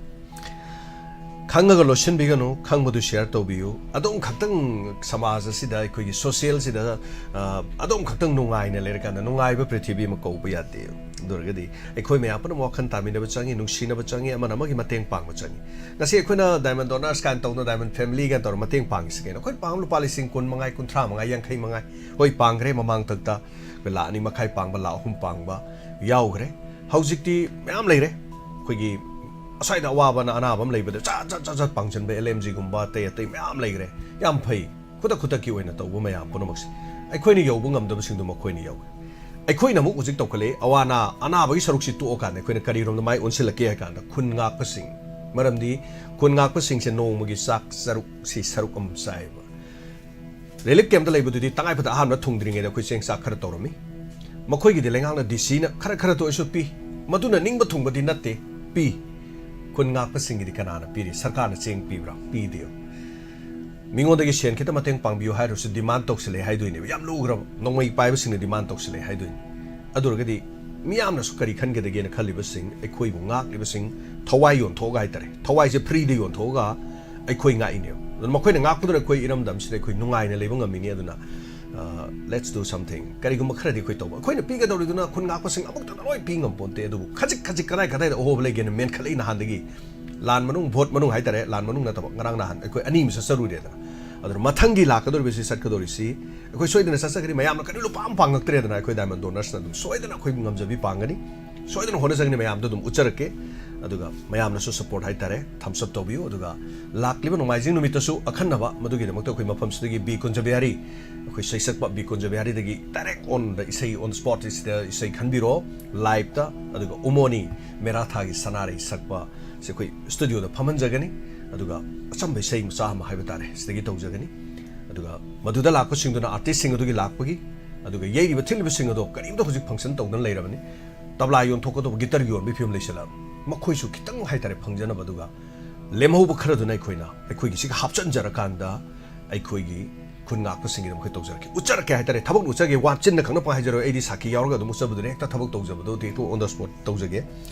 ꯈꯪꯉꯒ ꯂꯣꯠꯁꯤꯟꯕꯤꯒꯅꯨ, ꯈꯪꯕꯗꯨ share ꯇꯧꯕꯤꯌꯨ꯫ ꯑꯗꯣꯝ ꯈꯛꯇꯪ ꯁꯃꯥꯖ ꯑꯁꯤꯗ, ꯑꯩꯈꯣꯏꯒꯤ socialꯁꯤꯗ, ꯑ, ꯑꯗꯣꯝ ꯈꯛꯇꯪ ꯅꯨꯡꯉꯥꯏꯅ ꯂꯩꯔꯀꯥꯟꯗ ꯅꯨꯡꯉꯥꯏꯕ ꯄ꯭ꯔꯤꯊꯤꯕꯤ ꯑꯃ ꯀꯧꯕ ꯌꯥꯗꯦ꯫ ꯑꯗꯨ ꯑꯣꯏꯔꯒꯗꯤ ꯑꯩꯈꯣꯏ ꯃꯌꯥꯝ ꯄꯨꯝꯅꯃꯛ ꯋꯥꯈꯜ ꯇꯥꯃꯤꯟꯅꯕ ꯆꯪꯉꯤ, ꯅꯨꯡꯁꯤꯅꯕ ꯆꯪꯉꯤ, ꯑꯃꯅ ꯑꯃꯒꯤ ꯃꯇꯦꯡ ꯄꯥꯡꯕ ꯆꯪꯉꯤ꯫ ꯉꯁꯤ ꯑꯩꯈꯣꯏꯅ Diamond Donors ꯀꯥꯏꯅ ꯇꯧꯗꯅ, Diamond Family ꯀꯥꯏꯅ ꯇꯧꯔ ꯃꯇꯦꯡ ꯄꯥꯡꯉꯤꯁꯤ ꯀꯩꯅꯣ? ꯑꯩꯈꯣꯏ ꯄꯥꯡꯕ ꯂꯨꯄꯥ ꯂꯤꯁꯤꯡ ꯀꯨꯟ ꯃꯉꯥ, ꯀꯨꯟꯊ꯭ꯔꯥ ꯃꯉꯥ, ꯌꯥꯡꯈꯩ ꯃꯉꯥ, ꯍꯣꯏ, ꯄꯥꯡꯈ꯭ꯔꯦ ꯃꯃꯥꯡꯊꯛꯇ꯫ ꯑꯩꯈꯣꯏ ꯂꯥꯈ ꯑꯅꯤ ꯃꯈꯥꯏ ꯄꯥꯡꯕ, ꯂꯥꯈ ꯑꯍꯨꯝ ꯄꯥꯡꯕ ꯌꯥꯎꯈ꯭ꯔꯦ꯫ ꯍꯧꯖꯤꯛꯇꯤ ꯃꯌꯥꯝ ꯂꯩꯔꯦ꯫ ꯑꯩꯈꯣꯏꯒꯤ ꯑꯁ꯭ꯋꯥꯏꯗ ꯑꯋꯥꯕꯅ ꯑꯅꯥꯕ ꯑꯃ ꯂꯩꯕꯗ ꯆꯠ ꯆꯠ ꯆꯠ ꯆꯠ ꯄꯥꯡꯁꯤꯟꯕ, LMGꯒꯨꯝꯕ, ꯑꯇꯩ ꯑꯇꯩ ꯃꯌꯥꯝ ꯂꯩꯈ꯭ꯔꯦ꯫ ꯌꯥꯝ ꯐꯩ꯫ ꯈꯨꯗꯛ ꯈꯨꯗꯛꯀꯤ ꯑꯣꯏꯅ ꯇꯧꯕ ꯃꯌꯥꯝ ꯄꯨꯝꯅꯃꯛꯁꯦ꯫ ꯑꯩꯈꯣꯏꯅ ꯌꯧꯕ ꯉꯝꯗꯕꯁꯤꯡꯗꯣ ꯃꯈꯣꯏꯅ ꯌꯧꯋꯦ꯫ ꯑꯩꯈꯣꯏꯅ ꯑꯃꯨꯛ ꯍꯧꯖꯤꯛ ꯇꯧꯈꯠꯂꯛꯏ, ꯑꯋꯥ ꯑꯅꯥ, ꯑꯅꯥꯕꯒꯤ ꯁꯔꯨꯛꯁꯤ ꯇꯣꯛꯑꯀꯥꯟꯗ ꯑꯩꯈꯣꯏꯅ ꯀꯔꯤꯔꯣꯝꯗ ꯃꯥꯏ ꯑꯣꯟꯁꯤꯜꯂꯛꯀꯦ ꯍꯥꯏ ꯀꯥꯟꯗ, ꯈꯨꯟ ꯉꯥꯛꯄꯁꯤꯡ꯫ ꯃꯔꯝꯗꯤ ꯈꯨꯟ ꯉꯥꯛꯄꯁꯤꯡꯁꯦ ꯅꯣꯡꯃꯒꯤ ꯆꯥꯛ ꯁꯔꯨꯛꯁꯤ ꯁꯔꯨꯛ ꯑꯃ ꯆꯥꯏꯌꯦꯕ꯫ Relief campꯇ ꯂꯩꯕꯗꯨꯗꯤ ꯇꯉꯥꯏ ꯐꯗꯅ ꯑꯍꯥꯟꯕ ꯊꯨꯡꯗ꯭ꯔꯤꯉꯩꯗ ꯑꯩꯈꯣꯏ ꯆꯦꯡ ꯆꯥꯛ ꯈꯔ ꯇꯧꯔꯝꯃꯤ꯫ ꯃꯈꯣꯏꯒꯤꯗꯤ ꯂꯩꯉꯥꯛꯅ DCꯅ ꯈꯔ ꯈꯔꯇ ꯑꯣꯏꯁꯨ ꯄꯤ꯫ ꯃꯗꯨꯅ ꯅꯤꯡꯕ ꯊꯨꯡꯕꯗꯤ ꯅꯠꯇꯦ, ꯄꯤ꯫ ꯈꯨꯟ ꯉꯥꯛꯄꯁꯤꯡꯒꯤꯗꯤ ꯀꯅꯥꯅ ꯄꯤꯔꯤ? ꯁꯔꯀꯥꯔꯅ ꯆꯦꯡ ꯄꯤꯕ꯭ꯔꯥ? ꯄꯤꯗꯦ꯫ ꯃꯤꯉꯣꯟꯗꯒꯤ ꯁꯦꯟ ꯈꯤꯇ ꯃꯇꯦꯡ ꯄꯥꯡꯕꯤꯌꯨ ꯍꯥꯏꯔꯁꯨ demand ꯇꯧꯁꯤꯜꯂꯛꯑꯦ ꯍꯥꯏꯗꯣꯏꯅꯦꯕ꯫ ꯌꯥꯝ ꯂꯨꯈ꯭ꯔꯕ, ꯅꯣꯡꯃꯩ ꯄꯥꯏꯕꯁꯤꯡꯅ demand ꯇꯧꯁꯤꯜꯂꯛꯑꯦ ꯍꯥꯏꯗꯣꯏꯅꯤ꯫ ꯑꯗꯨ ꯑꯣꯏꯔꯒꯗꯤ ꯃꯤꯌꯥꯝꯅꯁꯨ ꯀꯔꯤ ꯈꯟꯒꯗꯒꯦꯅ ꯈꯜꯂꯤꯕꯁꯤꯡ, ꯑꯩꯈꯣꯏꯕꯨ ꯉꯥꯛꯂꯤꯕꯁꯤꯡ ꯊꯋꯥꯏ ꯌꯣꯟꯊꯣꯛꯑꯒ ꯍꯥꯏꯇꯥꯔꯦ, ꯊꯋꯥꯏꯁꯦ ꯐ꯭ꯔꯤꯗ ꯌꯣꯟꯊꯣꯛꯑꯒ ꯑꯩꯈꯣꯏ ꯉꯥꯛꯏꯅꯦꯕ꯫ ꯑꯗꯨꯅ ꯃꯈꯣꯏꯅ ꯉꯥꯛꯄꯗꯨꯅ ꯑꯩꯈꯣꯏ ꯏꯔꯝꯗꯝꯁꯤꯗ ꯑꯩꯈꯣꯏ ꯅꯨꯡꯉꯥꯏꯅ ꯂꯩꯕ ꯉꯝꯃꯤꯅꯤ꯫ ꯑꯗꯨꯅ let's do something, ꯀꯔꯤꯒꯨꯝꯕ ꯈꯔꯗꯤ ꯑꯩꯈꯣꯏ ꯇꯧꯕ꯫ ꯑꯩꯈꯣꯏꯅ ꯄꯤꯒꯗꯧꯔꯤꯗꯨꯅ ꯈꯨꯟ ꯉꯥꯛꯄꯁꯤꯡ ꯑꯃꯨꯛꯇꯗ ꯂꯣꯏ ꯄꯤ ꯉꯝꯄꯣꯟꯇꯦ, ꯑꯗꯨꯕꯨ ꯈꯖꯤꯛ ꯈꯖꯤꯛ ꯀꯗꯥꯏ ꯀꯗꯥꯏꯗ ꯑꯍꯣꯕ ꯂꯩꯒꯦꯅ ꯃꯦꯟꯈꯠꯂꯛꯏ ꯅꯍꯥꯟꯗꯒꯤ꯫ ꯂꯥꯟ ꯃꯅꯨꯡ, ꯚꯣꯠ ꯃꯅꯨꯡ ꯍꯥꯏꯇꯥꯔꯦ, ꯂꯥꯟ ꯃꯅꯨꯡ ꯅꯠꯇꯕ, ꯉꯔꯥꯡ ꯅꯍꯥꯟ ꯑꯩꯈꯣꯏ ꯑꯅꯤ ꯑꯃ ꯆꯠꯆꯔꯨꯔꯦꯗꯅ꯫ ꯑꯗꯨꯅ ꯃꯊꯪꯒꯤ ꯂꯥꯛꯀꯗꯧꯔꯤꯕꯁꯤ, ꯆꯠꯀꯗꯧꯔꯤꯁꯤ ꯑꯩꯈꯣꯏ ꯁꯣꯏꯗꯅ ꯆꯠꯆꯒꯅꯤ꯫ ꯃꯌꯥꯝꯅ ꯀꯔꯤ ꯂꯨꯄꯥ ꯑꯃ ꯄꯥꯡꯉꯛꯇ꯭ꯔꯦꯗꯅ, ꯑꯩꯈꯣꯏ Diamond Donorsꯅ ꯑꯗꯨꯝ ꯁꯣꯏꯗꯅ ꯑꯩꯈꯣꯏ ꯉꯝꯖꯕꯤ ꯄꯥꯡꯒꯅꯤ, ꯁꯣꯏꯗꯅ ꯍꯣꯠꯅꯖꯒꯅꯤ꯫ ꯃꯌꯥꯝꯗ ꯑꯗꯨꯝ ꯎꯠꯆꯔꯛꯀꯦ꯫ ꯑꯗꯨꯒ ꯃꯌꯥꯝꯅꯁꯨ support ꯍꯥꯏꯇꯥꯔꯦ, thumbs up ꯇꯧꯕꯤꯌꯨ꯫ ꯑꯗꯨꯒ ꯂꯥꯛꯂꯤꯕ ꯅꯣꯡꯃꯥꯏꯖꯤꯡ ꯅꯨꯃꯤꯠꯇꯁꯨ ꯑꯈꯟꯅꯕ ꯃꯗꯨꯒꯤꯗꯃꯛꯇ ꯑꯩꯈꯣꯏ ꯃꯐꯝꯁꯤꯗꯒꯤ ꯕꯤ ꯀꯨꯟꯖꯕꯤꯍꯥꯔꯤ, ꯑꯩꯈꯣꯏ ꯁꯩꯁꯛꯄ ꯕꯤ ꯀꯨꯟꯖꯕꯤꯍꯥꯔꯤꯗꯒꯤ direct onꯗ ꯏꯁꯩ on spot ꯁꯤꯗ ꯏꯁꯩ ꯈꯟꯕꯤꯔꯣ liveꯇ꯫ ꯑꯗꯨꯒ ꯎꯃꯣꯅꯤ ꯃꯦꯔꯥꯊꯥꯒꯤ ꯁꯅꯥꯔꯩ ꯁꯛꯄ ꯁꯤ ꯑꯩꯈꯣꯏ studioꯗ ꯐꯝꯍꯟꯖꯒꯅꯤ꯫ ꯑꯗꯨꯒ ꯑꯆꯝꯕ ꯏꯁꯩ ꯃꯆꯥ ꯑꯃ ꯍꯥꯏꯕ ꯇꯥꯔꯦ, ꯁꯤꯗꯒꯤ ꯇꯧꯖꯒꯅꯤ꯫ ꯑꯗꯨꯒ ꯃꯗꯨꯗ ꯂꯥꯛꯄꯁꯤꯡꯗꯨꯅ artistꯁꯤꯡ ꯑꯗꯨꯒꯤ ꯂꯥꯛꯄꯒꯤ, ꯑꯗꯨꯒ ꯌꯩꯔꯤꯕ ꯊꯤꯜꯂꯤꯕꯁꯤꯡ ꯑꯗꯣ ꯀꯔꯤꯝꯇ ꯍꯧꯖꯤꯛ function ꯇꯧꯗꯅ ꯂꯩꯔꯕꯅꯤ꯫ ꯇꯕ꯭ꯂꯥ ꯌꯣꯟꯊꯣꯛꯀꯗꯧꯕ, guitar ꯌꯣꯟꯕꯒꯤ ꯐꯤꯕꯝ ꯂꯩꯁꯤꯜꯂꯛꯑꯕꯅꯤ꯫ ꯃꯈꯣꯏꯁꯨ ꯈꯤꯇꯪ ꯍꯥꯏꯇꯥꯔꯦ ꯐꯪꯖꯅꯕ, ꯑꯗꯨꯒ ꯂꯦꯝꯍꯧꯕ ꯈꯔꯗꯨꯅ ꯑꯩꯈꯣꯏꯅ ꯑꯩꯈꯣꯏꯒꯤ ꯁꯤꯒ ꯍꯥꯞꯆꯤꯟꯖꯔꯀꯥꯟꯗ ꯑꯩꯈꯣꯏꯒꯤ ꯈꯨꯟ ꯉꯥꯛꯄꯁꯤꯡꯒꯤꯗꯃꯛꯇ ꯇꯧꯖꯔꯛꯀꯦ, ꯎꯠꯆꯔꯛꯀꯦ ꯍꯥꯏꯇꯥꯔꯦ꯫ ꯊꯕꯛ ꯎꯠꯆꯒꯦ, ꯋꯥ ꯆꯤꯟꯅ ꯈꯪꯅ ꯄꯪ ꯍꯥꯏꯖꯔꯣꯏ, ꯑꯩꯗꯤ ꯁꯥꯈꯤ ꯌꯥꯎꯔꯒ ꯑꯗꯨꯝ ꯎꯠꯆꯕꯗꯨꯅꯦ꯫ ꯍꯦꯛꯇ ꯊꯕꯛ ꯇꯧꯖꯕꯗꯣ ꯍꯦꯛꯇ on the spot ꯇꯧꯖꯒꯦ꯫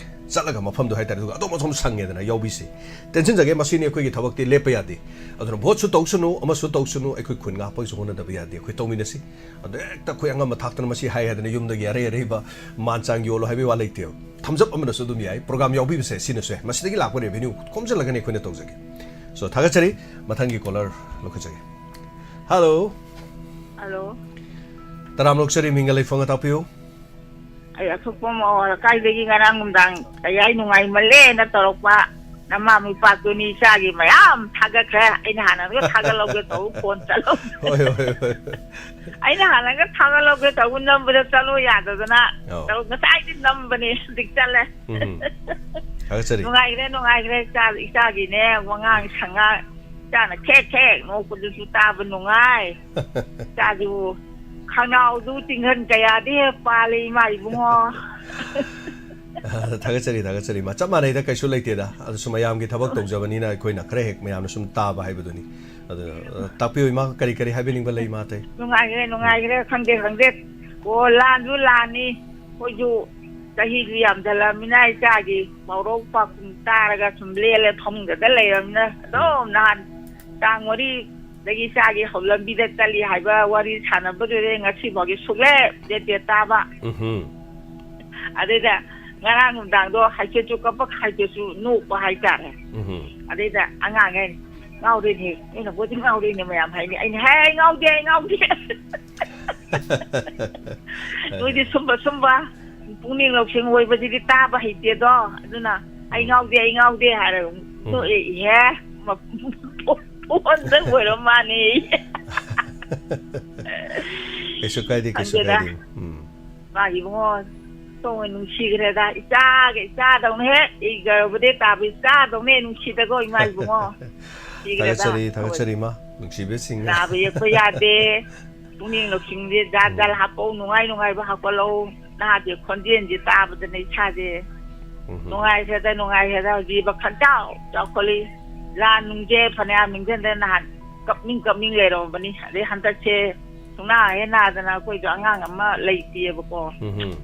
ꯆꯠꯂꯒ ꯃꯐꯝꯗꯣ ꯍꯥꯏꯇꯥꯔꯦ, ꯑꯗꯨꯒ ꯑꯗꯣꯝ ꯑꯁꯣꯝ ꯁꯪꯉꯦꯗꯅ ꯌꯥꯎꯕꯤꯁꯤ꯫ ꯇꯦꯟꯁꯤꯟꯖꯒꯦ, ꯃꯁꯤꯅꯤ ꯑꯩꯈꯣꯏꯒꯤ ꯊꯕꯛꯇꯤ, ꯂꯦꯞꯄ ꯌꯥꯗꯦ꯫ ꯑꯗꯨꯅ ꯚꯣꯠꯁꯨ ꯇꯧꯁꯅꯨ, ꯑꯃꯁꯨ ꯇꯧꯁꯅꯨ, ꯑꯩꯈꯣꯏ ꯈꯨꯟ ꯉꯥꯛꯄꯒꯤꯁꯨ ꯍꯣꯠꯅꯗꯕ ꯌꯥꯗꯦ꯫ ꯑꯩꯈꯣꯏ ꯇꯧꯃꯤꯟꯅꯁꯤ꯫ ꯑꯗꯣ ꯍꯦꯛꯇ ꯑꯩꯈꯣꯏ ꯑꯉꯝꯕ ꯊꯥꯛꯇꯅ ꯃꯁꯤ ꯍꯥꯏ ꯍꯥꯏꯗꯅ ꯌꯨꯝꯗꯒꯤ ꯑꯔꯩ ꯑꯔꯩꯕ ꯃꯥꯟ ꯆꯥꯡ ꯌꯣꯜꯂꯣ ꯍꯥꯏꯕꯒꯤ ꯋꯥ ꯂꯩꯇꯦꯕ꯫ Thumbs up ꯑꯃꯅꯁꯨ ꯑꯗꯨꯝ ꯌꯥꯏ, program ꯌꯥꯎꯕꯤꯕꯁꯦ ꯁꯤꯅꯁꯨ ꯌꯥꯏ꯫ ꯃꯁꯤꯗꯒꯤ ꯂꯥꯛꯄ revenue ꯈꯣꯝꯖꯤꯜꯂꯒꯅꯤ ꯑꯩꯈꯣꯏꯅ ꯇꯧꯖꯒꯦ꯫ So, ꯊꯥꯒꯠꯆꯔꯤ꯫ ꯃꯊꯪꯒꯤ caller ꯂꯧꯈꯠꯆꯒꯦ꯫ Hello꯫ Hello꯫ ꯇꯔꯥꯝꯅ ꯑꯣꯛꯆꯔꯤ, ꯃꯤꯡꯒ ꯂꯩꯐꯝꯒ ꯇꯥꯛꯄꯤꯌꯨ꯫ ꯑꯩ ꯑꯁꯣꯛꯄ ꯃꯣꯍꯣꯟ ꯂꯩꯀꯥꯏꯗꯒꯤ ꯉꯔꯥꯡ ꯅꯨꯡꯗꯥꯡ ꯀꯌꯥꯏ ꯅꯨꯡꯉꯥꯏꯃꯜꯂꯦꯅ ꯇꯧꯔꯛꯄ ꯅꯃꯥ ꯃꯄꯥꯗꯨꯅꯤ꯫ ꯏꯆꯥꯒꯤ ꯃꯌꯥꯝ ꯊꯥꯒꯠꯈ꯭ꯔꯦ꯫ ꯑꯩꯅ ꯍꯥꯟꯅꯒ ꯊꯥꯒꯠꯍꯧꯒꯦ ꯇꯧꯕ, phone ꯆꯠꯍꯧꯗꯦ꯫ ꯍꯣꯏ, ꯍꯣꯏ, ꯍꯣꯏ꯫ ꯑꯩꯅ ꯍꯥꯟꯅꯒ ꯊꯥꯒꯠꯍꯧꯒꯦ ꯇꯧꯕ, ꯅꯝꯕꯗ ꯆꯠꯂꯣ ꯌꯥꯗꯗꯅ ꯑꯧ꯫ ꯇꯧ-, ꯉꯁꯥꯏꯗꯤ ꯅꯝꯕꯅꯦ, ꯍꯧꯖꯤꯛ ꯆꯠꯂꯦ꯫ ꯎꯝ꯫ ꯊꯥꯒꯠꯆꯔꯤ꯫ ꯅꯨꯡꯉꯥꯏꯈ꯭ꯔꯦ, ꯅꯨꯡꯉꯥꯏꯈ꯭ꯔꯦ꯫ ꯏꯆꯥ-, ꯏꯆꯥꯒꯤꯅꯦ, ꯋꯥꯉꯥꯡ ꯁꯉꯥꯡ, ꯏꯆꯥꯅ ꯈꯦꯛ ꯈꯦꯛ ꯅꯣꯛꯄꯗꯨꯁꯨ ꯇꯥꯕ ꯅꯨꯡꯉꯥꯏ꯫ ꯏꯆꯥꯁꯨ ꯈꯅꯥꯎꯗꯨ ꯇꯤꯡꯈꯟ ꯀꯌꯥꯗꯤ ꯍꯦꯛ ꯄꯥꯜꯂꯦ, ꯏꯃꯥ ꯏꯕꯨꯡꯉꯣ꯫ ꯊꯥꯒꯠꯆꯔꯤ, ꯊꯥꯒꯠꯆꯔꯤ꯫ ꯃꯥ ꯆꯞ ꯃꯥꯟꯅꯩꯗ, ꯀꯩꯁꯨ ꯂꯩꯇꯦꯗ꯫ ꯑꯗꯨꯁꯨ ꯃꯌꯥꯝꯒꯤ ꯊꯕꯛ ꯇꯧꯖꯕꯅꯤꯅ ꯑꯩꯈꯣꯏꯅ ꯈꯔ ꯍꯦꯛ ꯃꯌꯥꯝꯅ ꯁꯨꯝ ꯇꯥꯕ ꯍꯥꯏꯕꯗꯨꯅꯤ꯫ ꯑꯗꯨ, ꯑ, ꯇꯥꯛꯄꯤꯌꯨ ꯏꯃꯥ, ꯀꯔꯤ ꯀꯔꯤ ꯍꯥꯏꯕꯤꯅꯤꯡꯕ ꯂꯩ ꯏꯃꯥ ꯑꯇꯩ? ꯅꯨꯡꯉꯥꯏꯈ꯭ꯔꯦ, ꯅꯨꯡꯉꯥꯏꯈ꯭ꯔꯦ꯫ ꯈꯪꯗꯦ, ꯈꯪꯗꯦ꯫ ꯑꯣ, ꯂꯥꯟꯁꯨ ꯂꯥꯟꯅꯤ꯫ ꯑꯩꯈꯣꯏꯁꯨ ꯆꯍꯤꯁꯨ ꯌꯥꯝꯖꯜꯂꯛꯑꯃꯤꯅ ꯏꯆꯥꯒꯤ ꯄꯥꯎꯔꯧ ꯄꯥꯎꯈꯨꯝ ꯇꯥꯔꯒ ꯁꯨꯝ ꯂꯦꯜꯂꯦ, ꯐꯃꯨꯡꯗꯗ ꯂꯩꯔꯃꯤꯅ꯫ ꯑꯗꯨꯝ ꯅꯍꯥꯟ ꯇꯥꯡ ꯃꯔꯤꯗꯒꯤ ꯏꯆꯥꯒꯤ ꯍꯧ-, ꯂꯝꯕꯤꯗ ꯆꯠꯂꯤ ꯍꯥꯏꯕ ꯋꯥꯔꯤ ꯁꯥꯟꯅꯕꯗꯨꯗꯤ ꯉꯁꯤꯐꯥꯎꯒꯤ ꯁꯨꯛꯂꯦꯞ ꯂꯦꯞꯇꯦ ꯇꯥꯕ꯫ ꯎꯝꯍꯨꯝ꯫ ꯑꯗꯩꯗ ꯉꯔꯥꯡ ꯅꯨꯡꯗꯥꯡꯗꯣ ꯍꯥꯏꯐꯦꯠꯁꯨ ꯀꯞꯄ ꯍꯥꯏꯐꯦꯠꯁꯨ ꯅꯣꯛꯄ ꯍꯥꯏꯇꯥꯔꯦ꯫ ꯎꯝꯍꯨꯝ꯫ ꯑꯗꯩꯗ ꯑꯉꯥꯡꯈꯩ, "ꯉꯥꯎꯔꯦꯅꯦ, ꯅꯣꯏ ꯅꯕꯣꯏꯗꯤ ꯉꯥꯎꯔꯦꯅꯦ" ꯃꯌꯥꯝ ꯍꯥꯏꯅꯤ꯫ ꯑꯩꯅ, "ꯍꯦ, ꯑꯩ ꯉꯥꯎꯗꯦ, ꯑꯩ ꯉꯥꯎꯗꯦ꯫ ꯅꯣꯏꯗꯤ ꯁꯨꯝꯕ ꯁꯨꯝꯕ ꯄꯨꯛꯅꯤꯡ ꯂꯧꯁꯤꯡ ꯑꯣꯏꯕꯁꯤꯗꯤ ꯇꯥꯕ ꯍꯩꯇꯦꯗꯣ, ꯑꯗꯨꯅ ꯑꯩ ꯎꯝ꯫ ꯉꯥꯎꯗꯦ, ꯑꯩ ꯉꯥꯎꯗꯦ" ꯍꯥꯏꯔꯒ ꯎꯝ꯫ ꯅꯣꯛꯑꯦ꯫ "ꯏꯍꯦ, ꯃ-, ꯐꯣꯟꯗ ꯑꯣꯏꯔ ꯃꯥꯅꯦ"꯫ ꯀꯩꯁꯨ ꯀꯥꯏꯗꯦ, ꯀꯩꯁꯨ ꯈꯪꯗꯦꯗ꯫ ꯀꯥꯏꯗꯦ꯫ ꯎꯝ꯫ ꯃꯥꯒꯤ ꯏꯕꯨꯡꯉꯣ, ꯁꯣꯝꯒ ꯅꯨꯡꯁꯤꯈ꯭ꯔꯦꯗ, ꯏꯆꯥꯒ ꯏꯆꯥꯗꯧꯅ ꯍꯦꯛ, ꯑꯩ ꯒꯔꯕꯗꯩ ꯇꯥꯕ ꯏꯆꯥꯗꯧꯅ ꯍꯦꯛ ꯅꯨꯡꯁꯤꯗꯀꯣ ꯏꯃꯥ ꯏꯕꯨꯡꯉꯣ꯫ ꯅꯨꯡꯁꯤꯈ꯭ꯔꯦꯗ꯫ ꯊꯥꯒꯠꯆꯔꯤ, ꯊꯥꯒꯠꯆꯔꯤ ꯏꯃꯥ, ꯅꯨꯡꯁꯤꯕꯤꯁꯤꯡ꯫ ꯅꯥꯕ ꯌꯦꯛꯄ ꯌꯥꯗꯦ, ꯄꯨꯛꯅꯤꯡ ꯂꯧꯁꯤꯡꯁꯦ ꯖꯥꯠ ꯖꯥꯠ ꯎꯝ꯫ ꯍꯥꯞꯄꯧ, ꯅꯨꯡꯉꯥꯏ ꯅꯨꯡꯉꯥꯏꯕ ꯍꯥꯞꯀꯠꯂꯧ꯫ ꯅꯍꯥꯗꯤ ꯈꯣꯟꯖꯦꯜꯁꯦ ꯇꯥꯕꯗꯅ ꯏꯁꯥꯁꯦ ꯎꯝ꯫ ꯅꯨꯡꯉꯥꯏꯈ꯭ꯔꯦꯗ, ꯅꯨꯡꯉꯥꯏꯈ꯭ꯔꯦꯗ꯫ ꯍꯧꯖꯤꯛ ꯋꯥꯈꯜ ꯆꯥꯎ ꯆꯥꯎꯈꯠꯂꯤ꯫ ꯂꯥꯟ ꯅꯨꯡꯁꯦ ꯐꯅꯌꯥꯝ ꯅꯤꯡꯁꯤꯡꯗꯅ ꯅꯍꯥꯟ ꯀꯞꯅꯤꯡ ꯀꯞꯅꯤꯡ ꯂꯩꯔꯝꯕꯅꯤ꯫ ꯑꯗꯩ ꯍꯟꯗꯛꯁꯦ ꯁꯨꯡꯅꯥ ꯍꯦꯛ ꯅꯥꯗꯅ ꯑꯩꯈꯣꯏꯁꯨ ꯑꯉꯥꯡ ꯑꯃ ꯂꯩꯇꯦꯕꯀꯣ꯫ ꯎꯝ꯫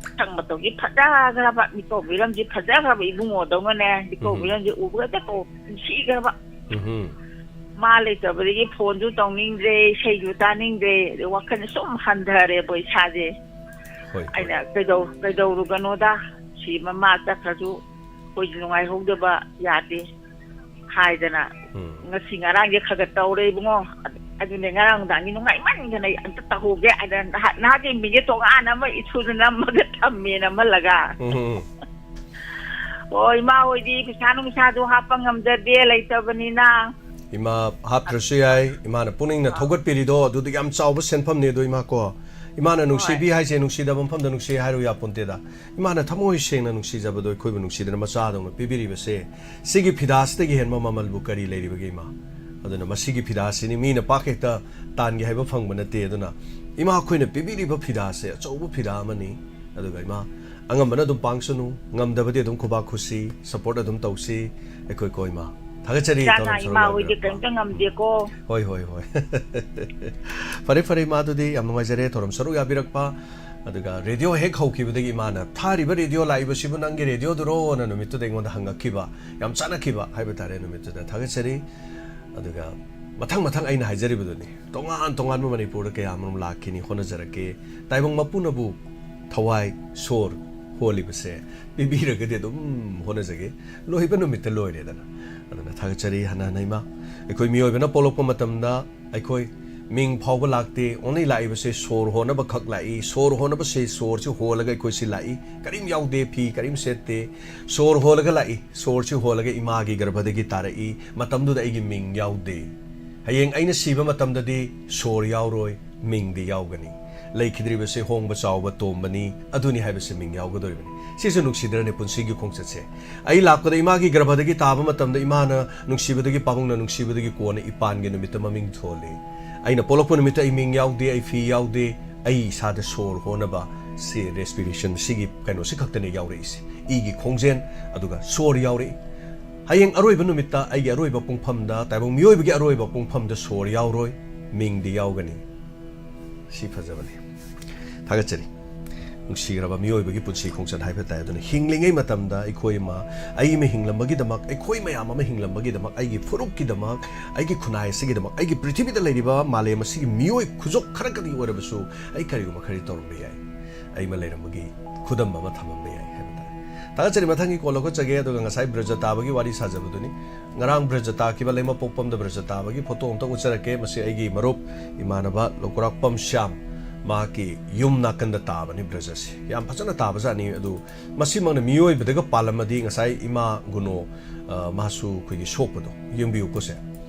ꯃꯁꯛ ꯃꯇꯧꯁꯤ ꯐꯖꯈ꯭ꯔꯕ, ꯃꯤꯀꯧ ꯃꯤꯔꯝꯁꯤ ꯐꯖꯈ꯭ꯔꯕ ꯏꯕꯨꯡꯉꯣꯗꯧꯅꯅꯦ, ꯃꯤꯀꯧ ꯎꯝ꯫ ꯃꯤꯔꯝꯁꯤ ꯎꯕꯒꯗꯀꯣ ꯅꯨꯡꯁꯤꯈ꯭ꯔꯕ꯫ ꯎꯝ꯫ ꯃꯥ ꯂꯩꯇꯕꯗꯒꯤ ꯐꯣꯟꯁꯨ ꯇꯧꯅꯤꯡꯗ꯭ꯔꯦ, ꯏꯁꯩꯁꯨ ꯇꯥꯅꯤꯡꯗ꯭ꯔꯦ, ꯑꯗꯩ ꯋꯥꯈꯜꯁꯦ ꯁꯨꯝ ꯍꯟꯊꯔꯦꯕ ꯏꯁꯥꯁꯦ꯫ ꯍꯣꯏ, ꯍꯣꯏ꯫ ꯑꯩꯅ ꯀꯩꯗꯧ-, ꯀꯩꯗꯧꯔꯨꯒꯅꯣꯗ, ꯁꯤ ꯃꯃꯥ ꯆꯠꯈ꯭ꯔꯁꯨ ꯑꯩꯈꯣꯏꯁꯨ ꯅꯨꯡꯉꯥꯏꯍꯧꯗꯕ ꯌꯥꯗꯦ ꯍꯥꯏꯗꯅ ꯎꯝ꯫ ꯉꯁꯤ ꯉꯔꯥꯡꯁꯦ ꯈꯔ ꯈꯔ ꯇꯧꯔꯦ ꯏꯕꯨꯡꯉꯣ꯫ ꯑꯗꯨꯅꯦ ꯉꯔꯥꯡ ꯅꯨꯡꯗꯥꯡꯒꯤ ꯅꯨꯡꯉꯥꯏꯃꯟꯗꯅ ꯑꯩ ꯑꯝꯇ ꯇꯧꯍꯧꯒꯦ ꯍꯥꯏꯗꯅ ꯅꯍꯥꯛ-, ꯅꯍꯥꯛꯀꯤ ꯃꯤꯡꯁꯦ ꯇꯣꯉꯥꯟꯅ ꯑꯃ ꯏꯊꯨꯗ ꯅꯝꯃꯒ ꯊꯝꯃꯦ, ꯅꯝꯍꯜꯂꯒ꯫ ꯎꯝ, ꯎꯝ, ꯎꯝ꯫ ꯑꯣ, ꯏꯃꯥ ꯍꯣꯏꯗꯤ ꯄꯩꯁꯥ ꯅꯨꯡꯁꯥꯗꯣ ꯍꯥꯞꯄ ꯉꯝꯖꯗꯦ, ꯂꯩꯇꯕꯅꯤꯅ꯫ ꯏꯃꯥ ꯍꯥꯞꯇ꯭ꯔꯁꯨ ꯌꯥꯏ, ꯏꯃꯥꯅ ꯄꯨꯛꯅꯤꯡꯅ ꯑꯥ꯫ ꯊꯧꯒꯠꯄꯤꯔꯤꯗꯣ ꯑꯗꯨꯗ ꯌꯥꯝ ꯆꯥꯎꯕ ꯁꯦꯟꯐꯝꯅꯤ ꯑꯗꯣ ꯏꯃꯥ ꯀꯣ꯫ ꯏꯃꯥꯅ ꯍꯣꯏ꯫ ꯅꯨꯡꯁꯤꯕꯤ ꯍꯥꯏꯁꯦ ꯅꯨꯡꯁꯤꯗꯕ ꯃꯐꯝꯗ ꯅꯨꯡꯁꯤ ꯍꯥꯏꯔꯨ ꯌꯥꯄꯣꯟꯇꯦꯗ꯫ ꯏꯃꯥꯅ ꯊꯃꯣꯏ ꯁꯦꯡꯅ ꯅꯨꯡꯁꯤꯖꯕꯗꯣ ꯑꯩꯈꯣꯏꯕꯨ ꯅꯨꯡꯁꯤꯗꯅ ꯃꯆꯥꯗꯧꯅ ꯄꯤꯕꯤꯔꯤꯕꯁꯦ, ꯁꯤꯒꯤ ꯐꯤꯗꯥꯁꯤꯗꯒꯤ ꯍꯦꯟꯕ ꯃꯃꯜꯕꯨ ꯀꯔꯤ ꯂꯩꯔꯤꯕꯒꯦ ꯏꯃꯥ? ꯑꯗꯨꯅ ꯃꯁꯤꯒꯤ ꯐꯤꯗꯥꯁꯤꯅꯤ ꯃꯤꯅ ꯄꯥꯛ ꯍꯦꯛꯇ ꯇꯥꯟꯒꯦ ꯍꯥꯏꯕ ꯐꯪꯕ ꯅꯠꯇꯦ꯫ ꯑꯗꯨꯅ ꯏꯃꯥ ꯑꯩꯈꯣꯏꯅ ꯄꯤꯕꯤꯔꯤꯕ ꯐꯤꯗꯥꯁꯦ ꯑꯆꯧꯕ ꯐꯤꯗꯥ ꯑꯃꯅꯤ꯫ ꯑꯗꯨꯒ ꯏꯃꯥ, ꯑꯉꯝꯕꯅ ꯑꯗꯨꯝ ꯄꯥꯡꯁꯅꯨ, ꯉꯝꯗꯕꯗꯤ ꯑꯗꯨꯝ ꯈꯨꯕꯥꯛ ꯈꯨꯁꯤ, support ꯑꯗꯨꯝ ꯇꯧꯁꯤ꯫ ꯑꯩꯈꯣꯏ ꯀꯣ ꯏꯃꯥ꯫ ꯊꯥꯒꯠꯆꯔꯤ ꯏꯆꯥꯅ ꯊꯧꯔꯝ ꯁꯔꯨꯛ ꯏꯃꯥ ꯍꯣꯏꯗꯤ ꯌꯥꯕꯤꯔꯛꯄ꯫ ꯀꯔꯤꯝꯇ ꯉꯝꯗꯦꯀꯣ꯫ ꯍꯣꯏ, ꯍꯣꯏ, ꯍꯣꯏ꯫ ꯐꯔꯦ, ꯐꯔꯦ ꯏꯃꯥ, ꯑꯗꯨꯗꯤ ꯌꯥꯝ ꯅꯨꯡꯉꯥꯏꯖꯔꯦ ꯊꯧꯔꯝ ꯁꯔꯨꯛ ꯌꯥꯕꯤꯔꯛꯄ꯫ ꯑꯗꯨꯒ ꯔꯦꯗꯤꯑꯣ ꯍꯦꯛ ꯍꯧꯈꯤꯕꯗꯒꯤ ꯏꯃꯥꯅ, "ꯊꯥꯔꯤꯕ ꯔꯦꯗꯤꯑꯣ ꯂꯥꯛꯏꯕꯁꯤꯕꯨ ꯅꯪꯒꯤ ꯔꯦꯗꯤꯑꯣꯗꯨꯔꯣꯅ?" ꯅꯨꯃꯤꯠꯇꯨꯗ ꯑꯩꯉꯣꯟꯗ ꯍꯪꯉꯛꯈꯤꯕ, ꯌꯥꯝ ꯆꯥꯟꯅꯈꯤꯕ ꯍꯥꯏꯕ ꯇꯥꯔꯦ ꯅꯨꯃꯤꯠꯇꯨꯗ꯫ ꯊꯥꯒꯠꯆꯔꯤ꯫ ꯑꯗꯨꯒ ꯃꯊꯪ ꯃꯊꯪ ꯑꯩꯅ ꯍꯥꯏꯖꯔꯤꯕꯗꯨꯅꯤ, ꯇꯣꯉꯥꯟ ꯇꯣꯉꯥꯟꯕ ꯃꯅꯤꯄꯨꯔꯗ ꯀꯌꯥ ꯑꯃꯔꯣꯝ ꯂꯥꯛꯈꯤꯅꯤ, ꯍꯣꯠꯅꯖꯔꯛꯀꯦ꯫ ꯇꯥꯏꯕꯪ ꯃꯄꯨꯅꯕꯨ ꯊꯋꯥꯏ, ꯁꯣꯔ ꯍꯣꯜꯂꯤꯕꯁꯦ ꯄꯤꯕꯤꯔꯒꯗꯤ ꯑꯗꯨꯝ ꯍꯣꯠꯅꯖꯒꯦ꯫ ꯂꯣꯏꯕ ꯅꯨꯃꯤꯠꯇ ꯂꯣꯏꯔꯦꯗꯅ꯫ ꯑꯗꯨꯅ ꯊꯥꯒꯠꯆꯔꯤ ꯍꯟꯅ ꯍꯟꯅ ꯏꯃꯥ꯫ ꯑꯩꯈꯣꯏ ꯃꯤꯑꯣꯏꯕꯅ ꯄꯣꯛꯂꯛꯄ ꯃꯇꯝꯗ ꯑꯩꯈꯣꯏ ꯃꯤꯡ ꯐꯥꯎꯕ ꯂꯥꯛꯇꯦ꯫ Only ꯂꯥꯛꯏꯕꯁꯦ ꯁꯣꯔ ꯍꯣꯟꯅꯕ ꯈꯛ ꯂꯥꯛꯏ꯫ ꯁꯣꯔ ꯍꯣꯟꯅꯕꯁꯦ, ꯁꯣꯔꯁꯤ ꯍꯣꯜꯂꯒ ꯑꯩꯈꯣꯏꯁꯤ ꯂꯥꯛꯏ꯫ ꯀꯔꯤꯝ ꯌꯥꯎꯗꯦ, ꯐꯤ ꯀꯔꯤꯝ ꯁꯦꯠꯇꯦ꯫ ꯁꯣꯔ ꯍꯣꯜꯂꯒ ꯂꯥꯛꯏ꯫ ꯁꯣꯔꯁꯤ ꯍꯣꯜꯂꯒ ꯏꯃꯥꯒꯤ ꯒꯔꯚꯗꯒꯤ ꯇꯥꯔꯛꯏ꯫ ꯃꯇꯝꯗꯨꯗ ꯑꯩꯒꯤ ꯃꯤꯡ ꯌꯥꯎꯗꯦ꯫ ꯍꯌꯦꯡ ꯑꯩꯅ ꯁꯤꯕ ꯃꯇꯝꯗꯗꯤ ꯁꯣꯔ ꯌꯥꯎꯔꯣꯏ, ꯃꯤꯡꯗꯤ ꯌꯥꯎꯒꯅꯤ꯫ ꯂꯩꯈꯤꯗ꯭ꯔꯤꯕꯁꯦ ꯍꯣꯡꯕ ꯆꯥꯎꯕ ꯇꯣꯝꯕꯅꯤ, ꯑꯗꯨꯅꯤ ꯍꯥꯏꯕꯁꯦ ꯃꯤꯡ ꯌꯥꯎꯒꯗꯧꯔꯤꯕꯅꯤ꯫ ꯁꯤꯁꯨ ꯅꯨꯡꯁꯤꯗ꯭ꯔꯅꯦ ꯄꯨꯟꯁꯤꯒꯤ ꯈꯣꯡꯆꯠꯁꯦ? ꯑꯩ ꯂꯥꯛꯄꯗ ꯏꯃꯥꯒꯤ ꯒꯔꯚꯗꯒꯤ ꯇꯥꯕ ꯃꯇꯝꯗ ꯏꯃꯥꯅ ꯅꯨꯡꯁꯤꯕꯗꯒꯤ, ꯄꯥꯕꯨꯡꯅ ꯅꯨꯡꯁꯤꯕꯗꯒꯤ ꯀꯣꯟꯅ ꯏꯄꯥꯟꯒꯤ ꯅꯨꯃꯤꯠꯇ ꯃꯃꯤꯡ ꯊꯣꯜꯂꯤ꯫ ꯑꯩꯅ ꯄꯣꯛꯂꯛꯄ ꯅꯨꯃꯤꯠꯇ ꯑꯩ ꯃꯤꯡ ꯌꯥꯎꯗꯦ, ꯑꯩ ꯐꯤ ꯌꯥꯎꯗꯦ, ꯑꯩ ꯏꯁꯥꯗ ꯁꯣꯔ ꯍꯣꯟꯅꯕ ꯁꯤ respiration, ꯁꯤꯒꯤ ꯀꯩꯅꯣꯁꯤ ꯈꯛꯇꯅꯦ ꯌꯥꯎꯔꯛꯏꯁꯦ꯫ ꯏꯒꯤ ꯈꯣꯡꯖꯦꯜ, ꯑꯗꯨꯒ ꯁꯣꯔ ꯌꯥꯎꯔꯛꯏ꯫ ꯍꯌꯦꯡ ꯑꯔꯣꯏꯕ ꯅꯨꯃꯤꯠꯇ, ꯑꯩꯒꯤ ꯑꯔꯣꯏꯕ ꯄꯨꯡꯐꯝꯗ, ꯇꯥꯏꯕꯪ ꯃꯤꯑꯣꯏꯕꯒꯤ ꯑꯔꯣꯏꯕ ꯄꯨꯡꯐꯝꯗ ꯁꯣꯔ ꯌꯥꯎꯔꯣꯏ, ꯃꯤꯡꯗꯤ ꯌꯥꯎꯒꯅꯤ꯫ ꯁꯤ ꯐꯖꯕꯅꯤ꯫ ꯊꯥꯒꯠꯆꯔꯤ꯫ ꯅꯨꯡꯁꯤꯈ꯭ꯔꯕ ꯃꯤꯑꯣꯏꯕꯒꯤ ꯄꯨꯟꯁꯤ ꯈꯣꯡꯆꯠ ꯍꯥꯏꯕ ꯇꯥꯏ꯫ ꯑꯗꯨꯅ ꯍꯤꯡꯂꯤꯉꯩ ꯃꯇꯝꯗ ꯑꯩꯈꯣꯏ ꯑꯃ, ꯑꯩ ꯑꯃ ꯍꯤꯡꯂꯝꯕꯒꯤꯗꯃꯛ, ꯑꯩꯈꯣꯏ ꯃꯌꯥꯝ ꯑꯃ ꯍꯤꯡꯂꯝꯕꯒꯤꯗꯃꯛ, ꯑꯩꯒꯤ ꯐꯨꯔꯨꯞꯀꯤꯗꯃꯛ, ꯑꯩꯒꯤ ꯈꯨꯟꯅꯥꯏ ꯑꯁꯤꯒꯤꯗꯃꯛ, ꯑꯩꯒꯤ ꯄ꯭ꯔꯤꯊꯤꯕꯤꯗ ꯂꯩꯔꯤꯕ ꯃꯥꯂꯦꯝ ꯑꯁꯤꯒꯤ ꯃꯤꯑꯣꯏ ꯈꯨꯖꯣꯞ ꯈꯔ ꯈꯛꯇꯒꯤ ꯑꯣꯏꯔꯕꯁꯨ ꯑꯩ ꯀꯔꯤꯒꯨꯝꯕ ꯈꯔꯗꯤ ꯇꯧꯔꯝꯕ ꯌꯥꯏ꯫ ꯑꯩ ꯑꯃ ꯂꯩꯔꯝꯕꯒꯤ ꯈꯨꯗꯝ ꯑꯃ ꯊꯝꯃꯝꯕ ꯌꯥꯏ ꯍꯥꯏꯕ ꯇꯥꯔꯦ꯫ ꯊꯥꯒꯠꯆꯔꯤ꯫ ꯃꯊꯪꯒꯤ ꯀꯣꯜ ꯂꯧꯈꯠꯆꯒꯦ꯫ ꯑꯗꯨꯒ ꯉꯁꯥꯏ ꯕ꯭ꯔꯖ ꯇꯥꯕꯒꯤ ꯋꯥꯔꯤ ꯁꯥꯖꯕꯗꯨꯅꯤ꯫ ꯉꯔꯥꯡ ꯕ꯭ꯔꯖ ꯇꯥꯈꯤꯕ ꯂꯩꯃꯄꯣꯛꯄꯝꯗ ꯕ꯭ꯔꯖ ꯇꯥꯕꯒꯤ ꯐꯣꯇꯣ ꯑꯝꯇ ꯎꯠꯆꯔꯛꯀꯦ꯫ ꯃꯁꯤ ꯑꯩꯒꯤ ꯃꯔꯨꯞ ꯏꯃꯥꯟꯅꯕ ꯂꯧꯀꯨꯔꯥꯛꯄꯝ ꯁ꯭ꯌꯥꯝ, ꯃꯍꯥꯛꯀꯤ ꯌꯨꯝ ꯅꯥꯀꯟꯗ ꯇꯥꯕꯅꯤ ꯕ꯭ꯔꯖꯁꯤ꯫ ꯌꯥꯝ ꯐꯖꯅ ꯇꯥꯕꯖꯥꯠꯅꯤ꯫ ꯑꯗꯨ ꯃꯁꯤꯃꯛꯅ ꯃꯤꯑꯣꯏꯕꯗꯒ ꯄꯥꯜꯂꯝꯃꯗꯤ ꯉꯁꯥꯏ ꯏꯃꯥ ꯒꯨꯅꯣ, ꯑ, ꯃꯥꯁꯨ ꯑꯩꯈꯣꯏꯒꯤ ꯁꯣꯛꯄꯗꯣ ꯌꯦꯡꯕꯤꯌꯨꯀꯣ ꯁꯦ꯫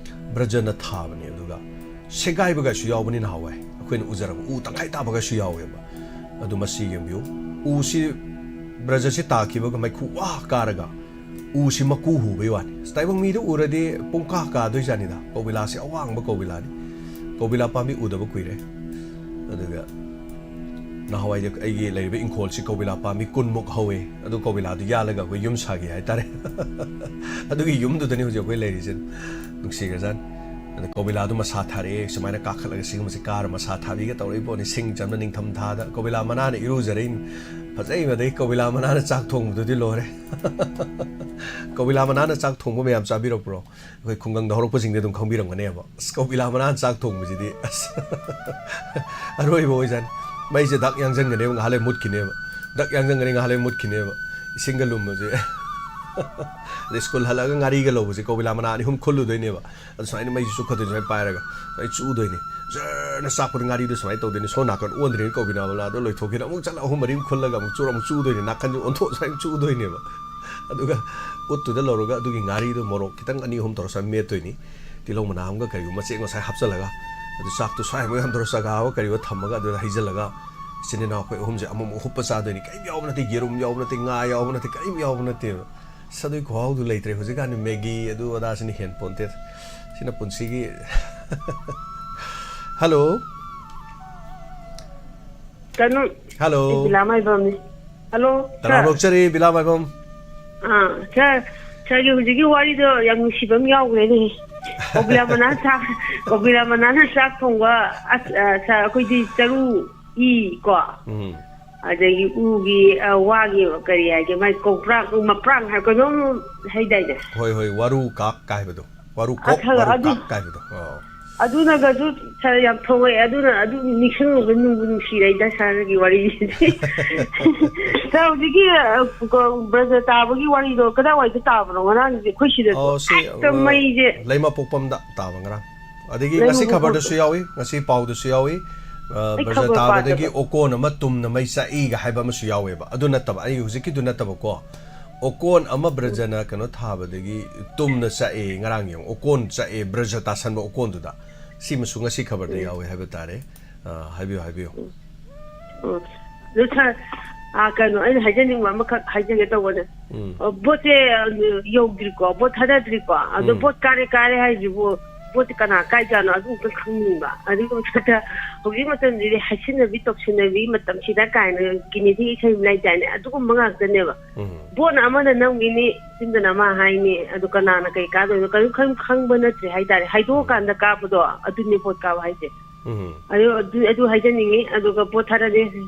ꯕ꯭ꯔꯖꯅ ꯊꯥꯕꯅꯤ꯫ ꯑꯗꯨꯒ ꯁꯦꯒꯥꯏꯕꯒꯁꯨ ꯌꯥꯎꯕꯅꯤ ꯅꯍꯥꯟꯋꯥꯏ꯫ ꯑꯩꯈꯣꯏꯅ ꯎꯖꯔꯕ ꯎ ꯇꯪꯈꯥꯏ ꯇꯥꯕꯒꯁꯨ ꯌꯥꯎꯋꯦꯕ꯫ ꯑꯗꯨ ꯃꯁꯤ ꯌꯦꯡꯕꯤꯌꯨ꯫ ꯎꯁꯤ, ꯕ꯭ꯔꯖꯁꯤ ꯇꯥꯈꯤꯕꯒ ꯃꯩꯈꯨ ꯋꯥ ꯀꯥꯔꯒ ꯎꯁꯤ ꯃꯀꯨ ꯍꯨꯕꯩ ꯋꯥꯅꯤ꯫ ꯑꯁ, ꯇꯥꯏꯕꯪ ꯃꯤꯗ ꯎꯔꯗꯤ ꯄꯨꯡꯀꯥ ꯀꯥꯗꯣꯏꯖꯥꯠꯅꯤꯗ꯫ ꯀꯧꯕꯤꯂꯥꯁꯤ ꯑꯋꯥꯡꯕ ꯀꯧꯕꯤꯂꯥꯅꯤ꯫ ꯀꯧꯕꯤꯂꯥ ꯄꯥꯝꯕꯤ ꯎꯗꯕ ꯀꯨꯏꯔꯦ꯫ ꯑꯗꯨꯒ ꯅꯍꯥꯟꯋꯥꯏꯗ ꯑꯩꯒꯤ ꯂꯩꯔꯤꯕ ꯏꯪꯈꯣꯜꯁꯤ ꯀꯧꯕꯤꯂꯥ ꯄꯥꯝꯕꯤ ꯀꯨꯟꯃꯨꯛ ꯍꯧꯋꯦ꯫ ꯑꯗꯨ ꯀꯧꯕꯤꯂꯥꯗꯨ ꯌꯥꯜꯂꯒ ꯑꯩꯈꯣꯏ ꯌꯨꯝ ꯁꯥꯒꯦ ꯍꯥꯏꯇꯥꯔꯦ꯫ ꯑꯗꯨꯒꯤ ꯌꯨꯝꯗꯨꯗꯅꯤ ꯍꯧꯖꯤꯛ ꯑꯩꯈꯣꯏ ꯂꯩꯔꯤꯁꯦ꯫ ꯅꯨꯡꯁꯤꯈ꯭ꯔꯖꯥꯠꯅꯤ꯫ ꯑꯗ ꯀꯧꯕꯤꯂꯥꯗꯨ ꯃꯁꯥ ꯊꯥꯔꯛꯑꯦ, ꯁꯨꯃꯥꯏꯅ ꯀꯥꯈꯠꯂꯒ ꯁꯤꯒꯨꯝꯕꯁꯦ ꯀꯥꯔ ꯃꯁꯥ ꯊꯥꯕꯤꯒ ꯇꯧꯔꯛꯏ ꯄꯣꯠꯅꯤ꯫ ꯁꯤꯡ ꯆꯝꯅ ꯅꯤꯡꯊꯝ ꯊꯥꯗ ꯀꯧꯕꯤꯂꯥ ꯃꯅꯥꯅ ꯏꯔꯨꯖꯔꯛꯏ꯫ ꯐꯖꯩ꯫ ꯃꯗꯩ ꯀꯧꯕꯤꯂꯥ ꯃꯅꯥꯅ ꯆꯥꯛ ꯊꯣꯡꯕꯗꯨꯗꯤ ꯂꯣꯏꯔꯦ꯫ ꯀꯧꯕꯤꯂꯥ ꯃꯅꯥꯅ ꯆꯥꯛ ꯊꯣꯡꯕ ꯃꯌꯥꯝ ꯆꯥꯕꯤꯔꯛꯄ꯭ꯔꯣ? ꯑꯩꯈꯣꯏ ꯈꯨꯡꯒꯪꯗ ꯍꯧꯔꯛꯄꯁꯤꯡꯗꯤ ꯑꯗꯨꯝ ꯈꯪꯕꯤꯔꯝꯒꯅꯦꯕ꯫ ꯑꯁ, ꯀꯧꯕꯤꯂꯥ ꯃꯅꯥꯅ ꯆꯥꯛ ꯊꯣꯡꯕꯁꯤꯗꯤ ꯑꯁ ꯑꯔꯣꯏꯕ ꯑꯣꯏꯖꯥꯠꯅꯤ꯫ ꯃꯩꯁꯦ ꯗꯛ ꯌꯥꯡꯁꯤꯟꯒꯅꯦꯕ, ꯉꯥꯏꯍꯥꯛ ꯂꯩ ꯃꯨꯠꯈꯤꯅꯦꯕ꯫ ꯗꯛ ꯌꯥꯡꯁꯤꯟꯒꯅꯤ, ꯉꯥꯏꯍꯥꯛ ꯂꯩ ꯃꯨꯠꯈꯤꯅꯦꯕ꯫ ꯏꯁꯤꯡꯒ ꯂꯨꯝꯕꯁꯦ꯫ ꯑꯗꯩ ꯁ꯭ꯀꯨꯜ ꯍꯜꯂꯛꯑꯒ ꯉꯥꯔꯤꯒ ꯂꯧꯕꯁꯦ ꯀꯧꯕꯤꯂꯥ ꯃꯅꯥ ꯑꯅꯤ ꯑꯍꯨꯝ ꯈꯨꯜꯂꯨꯗꯣꯏꯅꯦꯕ꯫ ꯑꯗꯨ ꯁꯨꯃꯥꯏꯅ ꯃꯩꯁꯤ ꯆꯨꯈꯠꯇꯣꯏꯅꯤ, ꯁꯨꯃꯥꯏꯅ ꯄꯥꯏꯔꯒ ꯁꯨꯃꯥꯏꯅ ꯆꯨꯗꯣꯏꯅꯤ꯫ ꯖꯔꯅ ꯆꯥꯛꯄꯗ ꯉꯥꯔꯤꯗꯨ ꯁꯨꯃꯥꯏꯅ ꯇꯧꯗꯣꯏꯅꯤ꯫ ꯁꯣꯝ ꯅꯥꯀꯟ ꯑꯣꯟꯗ꯭ꯔꯤꯉꯩ ꯀꯧꯕꯤꯂꯥ ꯃꯅꯥꯗꯣ ꯂꯣꯏꯊꯣꯛꯈꯤꯅ ꯑꯃꯨꯛ ꯆꯠꯂ ꯑꯍꯨꯝ ꯃꯔꯤ ꯑꯃꯨꯛ ꯈꯨꯜꯂꯒ ꯑꯃꯨꯛ ꯆꯨꯔ ꯑꯃꯨꯛ ꯆꯨꯗꯣꯏꯅꯤ꯫ ꯅꯥꯀꯟꯁꯦ ꯑꯣꯟꯊꯣꯛ ꯁꯨꯃꯥꯏꯅ ꯆꯨꯗꯣꯏꯅꯦꯕ꯫ ꯑꯗꯨꯒ ꯎꯠꯇꯨꯗ ꯂꯧꯔꯒ ꯑꯗꯨꯒꯤ ꯉꯥꯔꯤꯗꯣ ꯃꯣꯔꯣꯛ ꯈꯤꯇꯪ ꯑꯅꯤ ꯑꯍꯨꯝ ꯇꯧꯔ ꯁꯨꯃꯥꯏꯅ ꯃꯦꯠꯇꯣꯏꯅꯤ꯫ ꯇꯤꯜꯍꯧ ꯃꯅꯥ ꯑꯃꯒ ꯀꯔꯤꯒꯨꯝꯕ ꯃꯆꯦꯠ ꯃꯆꯥꯏ ꯍꯥꯞꯆꯤꯜꯂꯒ, ꯑꯗꯨ ꯆꯥꯛꯇꯣ ꯁ꯭ꯋꯥꯏ ꯃꯣꯏ ꯍꯟꯗꯣꯔ ꯆꯒꯥ ꯑꯃ ꯀꯔꯤꯒꯨꯝꯕ ꯊꯝꯃꯒ ꯑꯗꯨꯗ ꯍꯩꯖꯤꯜꯂꯒ ꯏꯆꯤꯟ ꯏꯅꯥꯎ ꯑꯩꯈꯣꯏ ꯑꯍꯨꯝꯁꯦ ꯑꯃꯃꯨꯛ ꯍꯨꯞꯄ ꯆꯥꯗꯣꯏꯅꯤ꯫ ꯀꯔꯤꯝ ꯌꯥꯎꯕ ꯅꯠꯇꯦ, ꯌꯦꯔꯨꯝ ꯌꯥꯎꯕ ꯅꯠꯇꯦ, ꯉꯥ ꯌꯥꯎꯕ ꯅꯠꯇꯦ, ꯀꯔꯤꯝ ꯌꯥꯎꯕ ꯅꯠꯇꯦꯕ꯫ ꯑꯁ, ꯑꯗꯨꯒꯤ ꯈꯨꯍꯥꯎꯗꯨ ꯂꯩꯇ꯭ꯔꯦ꯫ ꯍꯧꯖꯤꯛꯀꯥꯟꯗꯤ ꯃꯦꯒꯤ ꯑꯗꯨ ꯑꯗꯥꯁꯤꯅ ꯍꯦꯟ ꯄꯣꯟꯇꯦ꯫ ꯁꯤꯅ ꯄꯨꯟꯁꯤꯒꯤ ꯍꯜꯂꯣ꯫ ꯀꯩꯅꯣ, ꯍꯜꯂꯣ꯫ ꯑꯩ ꯕꯤꯂꯥ ꯃꯥꯏꯕꯝꯅꯤ꯫ ꯍꯜꯂꯣ, ꯇꯔꯥꯝꯅ ꯁꯥꯔ꯫ ꯑꯣꯛꯆꯔꯤ, ꯕꯤꯂꯥ ꯃꯥꯏꯕꯝ꯫ ꯑꯥ, ꯁꯥꯔ, ꯁꯥꯔꯒꯤ ꯍꯧꯖꯤꯛꯀꯤ ꯋꯥꯔꯤꯗꯣ ꯌꯥꯝ ꯅꯨꯡꯁꯤꯕ ꯑꯃ ꯌꯥꯎꯈ꯭ꯔꯦꯅꯦ꯫ ꯀꯣꯀꯤꯂꯥ ꯃꯅꯥ ꯆꯥ-, ꯀꯣꯀꯤꯂꯥ ꯃꯅꯥꯅ ꯆꯥꯛ ꯊꯣꯡꯕ, ꯑꯁ, ꯑ, ꯁꯥꯔ, ꯑꯩꯈꯣꯏꯗꯤ ꯆꯔꯨ ꯏ ꯀꯣ, ꯎꯝ꯫ ꯑꯗꯒꯤ ꯎꯒꯤ, ꯑ, ꯋꯥꯒꯤ ꯀꯔꯤ ꯍꯥꯏꯒꯦ, ꯃꯥꯏ ꯀꯧꯄ꯭ꯔꯥꯛ, ꯃꯄ꯭ꯔꯥꯡ ꯍꯥꯏꯕ ꯀꯩꯅꯣꯝ ꯍꯩꯗꯥꯏꯅꯦ? ꯍꯣꯏ, ꯍꯣꯏ, ꯋꯥꯔꯨ ꯀꯥꯛ ꯀꯥꯏꯕꯗꯣ꯫ ꯋꯥꯔꯨ ꯀꯣꯛ, ꯑꯁ, ꯋꯥꯔꯨ ꯑꯗꯨ, ꯀꯥꯛ ꯀꯥꯏꯕꯗꯣ꯫ ꯑꯣ꯫ ꯑꯗꯨꯅꯒꯁꯨ ꯁꯥꯔ ꯌꯥꯝ ꯊꯣꯛꯂꯛꯑꯦ꯫ ꯑꯗꯨꯅ ꯑꯗꯨ ꯅꯤꯡꯁꯤꯡꯉꯨꯕ ꯅꯨꯡꯕꯨ ꯅꯨꯡꯁꯤꯔꯛꯏꯗ ꯁꯥꯔꯒꯤ ꯋꯥꯔꯤꯁꯤꯗꯤ꯫ ꯁꯥꯔ, ꯍꯧꯖꯤꯛꯀꯤ, ꯑ, ꯀꯣ-, ꯕ꯭ꯔꯖ ꯇꯥꯕꯒꯤ ꯋꯥꯔꯤꯗꯣ ꯀꯗꯥꯏꯋꯥꯏꯗ ꯇꯥꯕꯅꯣ? ꯉꯔꯥꯡꯁꯦ ꯑꯩꯈꯣꯏ ꯁꯤꯗꯁꯨ ꯑꯣ, ꯁꯤ, ꯍꯦꯛꯇ ꯑ, ꯃꯩꯁꯦ ꯂꯩꯃꯄꯣꯛꯄꯝꯗ ꯇꯥꯕ ꯉꯔꯥꯡ꯫ ꯑꯗꯒꯤ ꯑꯩ ꯉꯁꯤ ꯃꯕꯨꯛ ꯈꯕꯔꯗꯁꯨ ꯐꯠꯇ-, ꯌꯥꯎꯏ, ꯉꯁꯤ ꯄꯥꯎꯗꯁꯨ ꯌꯥꯎꯏ꯫ ꯑ, ꯑꯩ ꯕ꯭ꯔꯖ ꯈꯕꯔ ꯇꯥꯕꯗꯒꯤ ꯄꯥꯗꯕ꯫ ꯑꯣꯀꯣꯟ ꯑꯃ ꯇꯨꯝꯅ ꯃꯩ ꯆꯥꯛꯏꯒ ꯍꯥꯏꯕ ꯑꯃꯁꯨ ꯌꯥꯎꯋꯦꯕ꯫ ꯑꯗꯨ ꯅꯠꯇꯕ, ꯑꯩ ꯍꯧꯖꯤꯛꯀꯤꯗꯨ ꯅꯠꯇꯕꯀꯣ꯫ ꯑꯣꯀꯣꯟ ꯑꯃ ꯕ꯭ꯔꯖꯅ ꯀꯩꯅꯣ ꯊꯥꯕꯗꯒꯤ ꯇꯨꯝꯅ ꯆꯥꯛꯑꯦ꯫ ꯉꯔꯥꯡ ꯌꯦꯡꯉꯨ, ꯑꯣꯀꯣꯟ ꯆꯥꯛꯑꯦ, ꯕ꯭ꯔꯖ ꯇꯥꯁꯟꯕ ꯑꯣꯀꯣꯟꯗꯨꯗ꯫ ꯁꯤꯃꯁꯨ ꯉꯁꯤ ꯈꯕꯔꯗ ꯎꯝ꯫ ꯌꯥꯎꯋꯦ ꯍꯥꯏꯕ ꯇꯥꯔꯦ꯫ ꯑ, ꯍꯥꯏꯕꯤꯌꯨ, ꯍꯥꯏꯕꯤꯌꯨ꯫ ꯎꯝ꯫ ꯑꯗꯨ ꯁꯥꯔ, ꯑ, ꯀꯩꯅꯣ, ꯑꯩꯅ ꯍꯥꯏꯖꯅꯤꯡꯕ ꯑꯃꯈꯛ ꯍꯥꯏꯖꯒꯦ ꯇꯧꯕꯅꯦ꯫ ꯎꯝ꯫ ꯑ, ꯚꯣꯠꯁꯦ, ꯑ, ꯌꯧꯗ꯭ꯔꯤꯀꯣ, ꯚꯣꯠ ꯊꯥꯗꯗ꯭ꯔꯤꯀꯣ꯫ ꯑꯗꯣ ꯎꯝ꯫ ꯚꯣꯠ ꯀꯥꯔꯦ, ꯀꯥꯔꯦ ꯍꯥꯏꯁꯤꯕꯨ ꯄꯣꯠꯁꯦ ꯀꯅꯥ ꯀꯥꯏꯖꯥꯠꯅꯣ ꯑꯗꯨ ꯑꯝꯇ ꯈꯪꯅꯤꯡꯕ꯫ ꯑꯗꯨꯒ ꯃꯊꯛꯇ ꯍꯧꯖꯤꯛ ꯃꯇꯝꯁꯤꯗꯤ ꯍꯥꯏꯁꯤꯟꯅꯕꯤ ꯇꯧꯁꯤꯟꯅꯕꯤ ꯃꯇꯝꯁꯤꯗ ꯀꯥꯏꯅ ꯀꯤꯅꯤꯊꯤ ꯏꯁꯩ ꯑꯃ ꯂꯩꯗꯥꯏꯅꯦ, ꯑꯗꯨꯒꯨꯝꯕ ꯉꯥꯛꯇꯅꯦꯕ꯫ ꯎꯝ. ꯕꯣꯠꯅ ꯑꯃꯅ ꯅꯝꯈꯤꯅꯤ, ꯆꯤꯟꯗꯅ ꯑꯃ ꯍꯥꯏꯅꯤ, ꯑꯗꯨ ꯀꯅꯥꯅ ꯀꯩ ꯀꯥꯗꯣꯏꯅꯣ ꯀꯔꯤꯝ ꯈꯪ- ꯈꯪꯕ ꯅꯠꯇ꯭ꯔꯦ ꯍꯥꯏꯇꯥꯔꯦ꯫ ꯍꯥꯏꯗꯣꯛꯑꯀꯥꯟꯗ ꯀꯥꯕꯗꯣ ꯑꯗꯨꯅꯦ ꯕꯣꯠ ꯀꯥꯕ ꯍꯥꯏꯁꯦ꯫ ꯎꯝ. ꯑꯗꯨ ꯑꯗꯨ ꯑꯗꯨ ꯍꯥꯏꯖꯅꯤꯡꯉꯤ꯫ ꯑꯗꯨꯒ ꯕꯣꯠ ꯊꯥꯗꯗꯦ,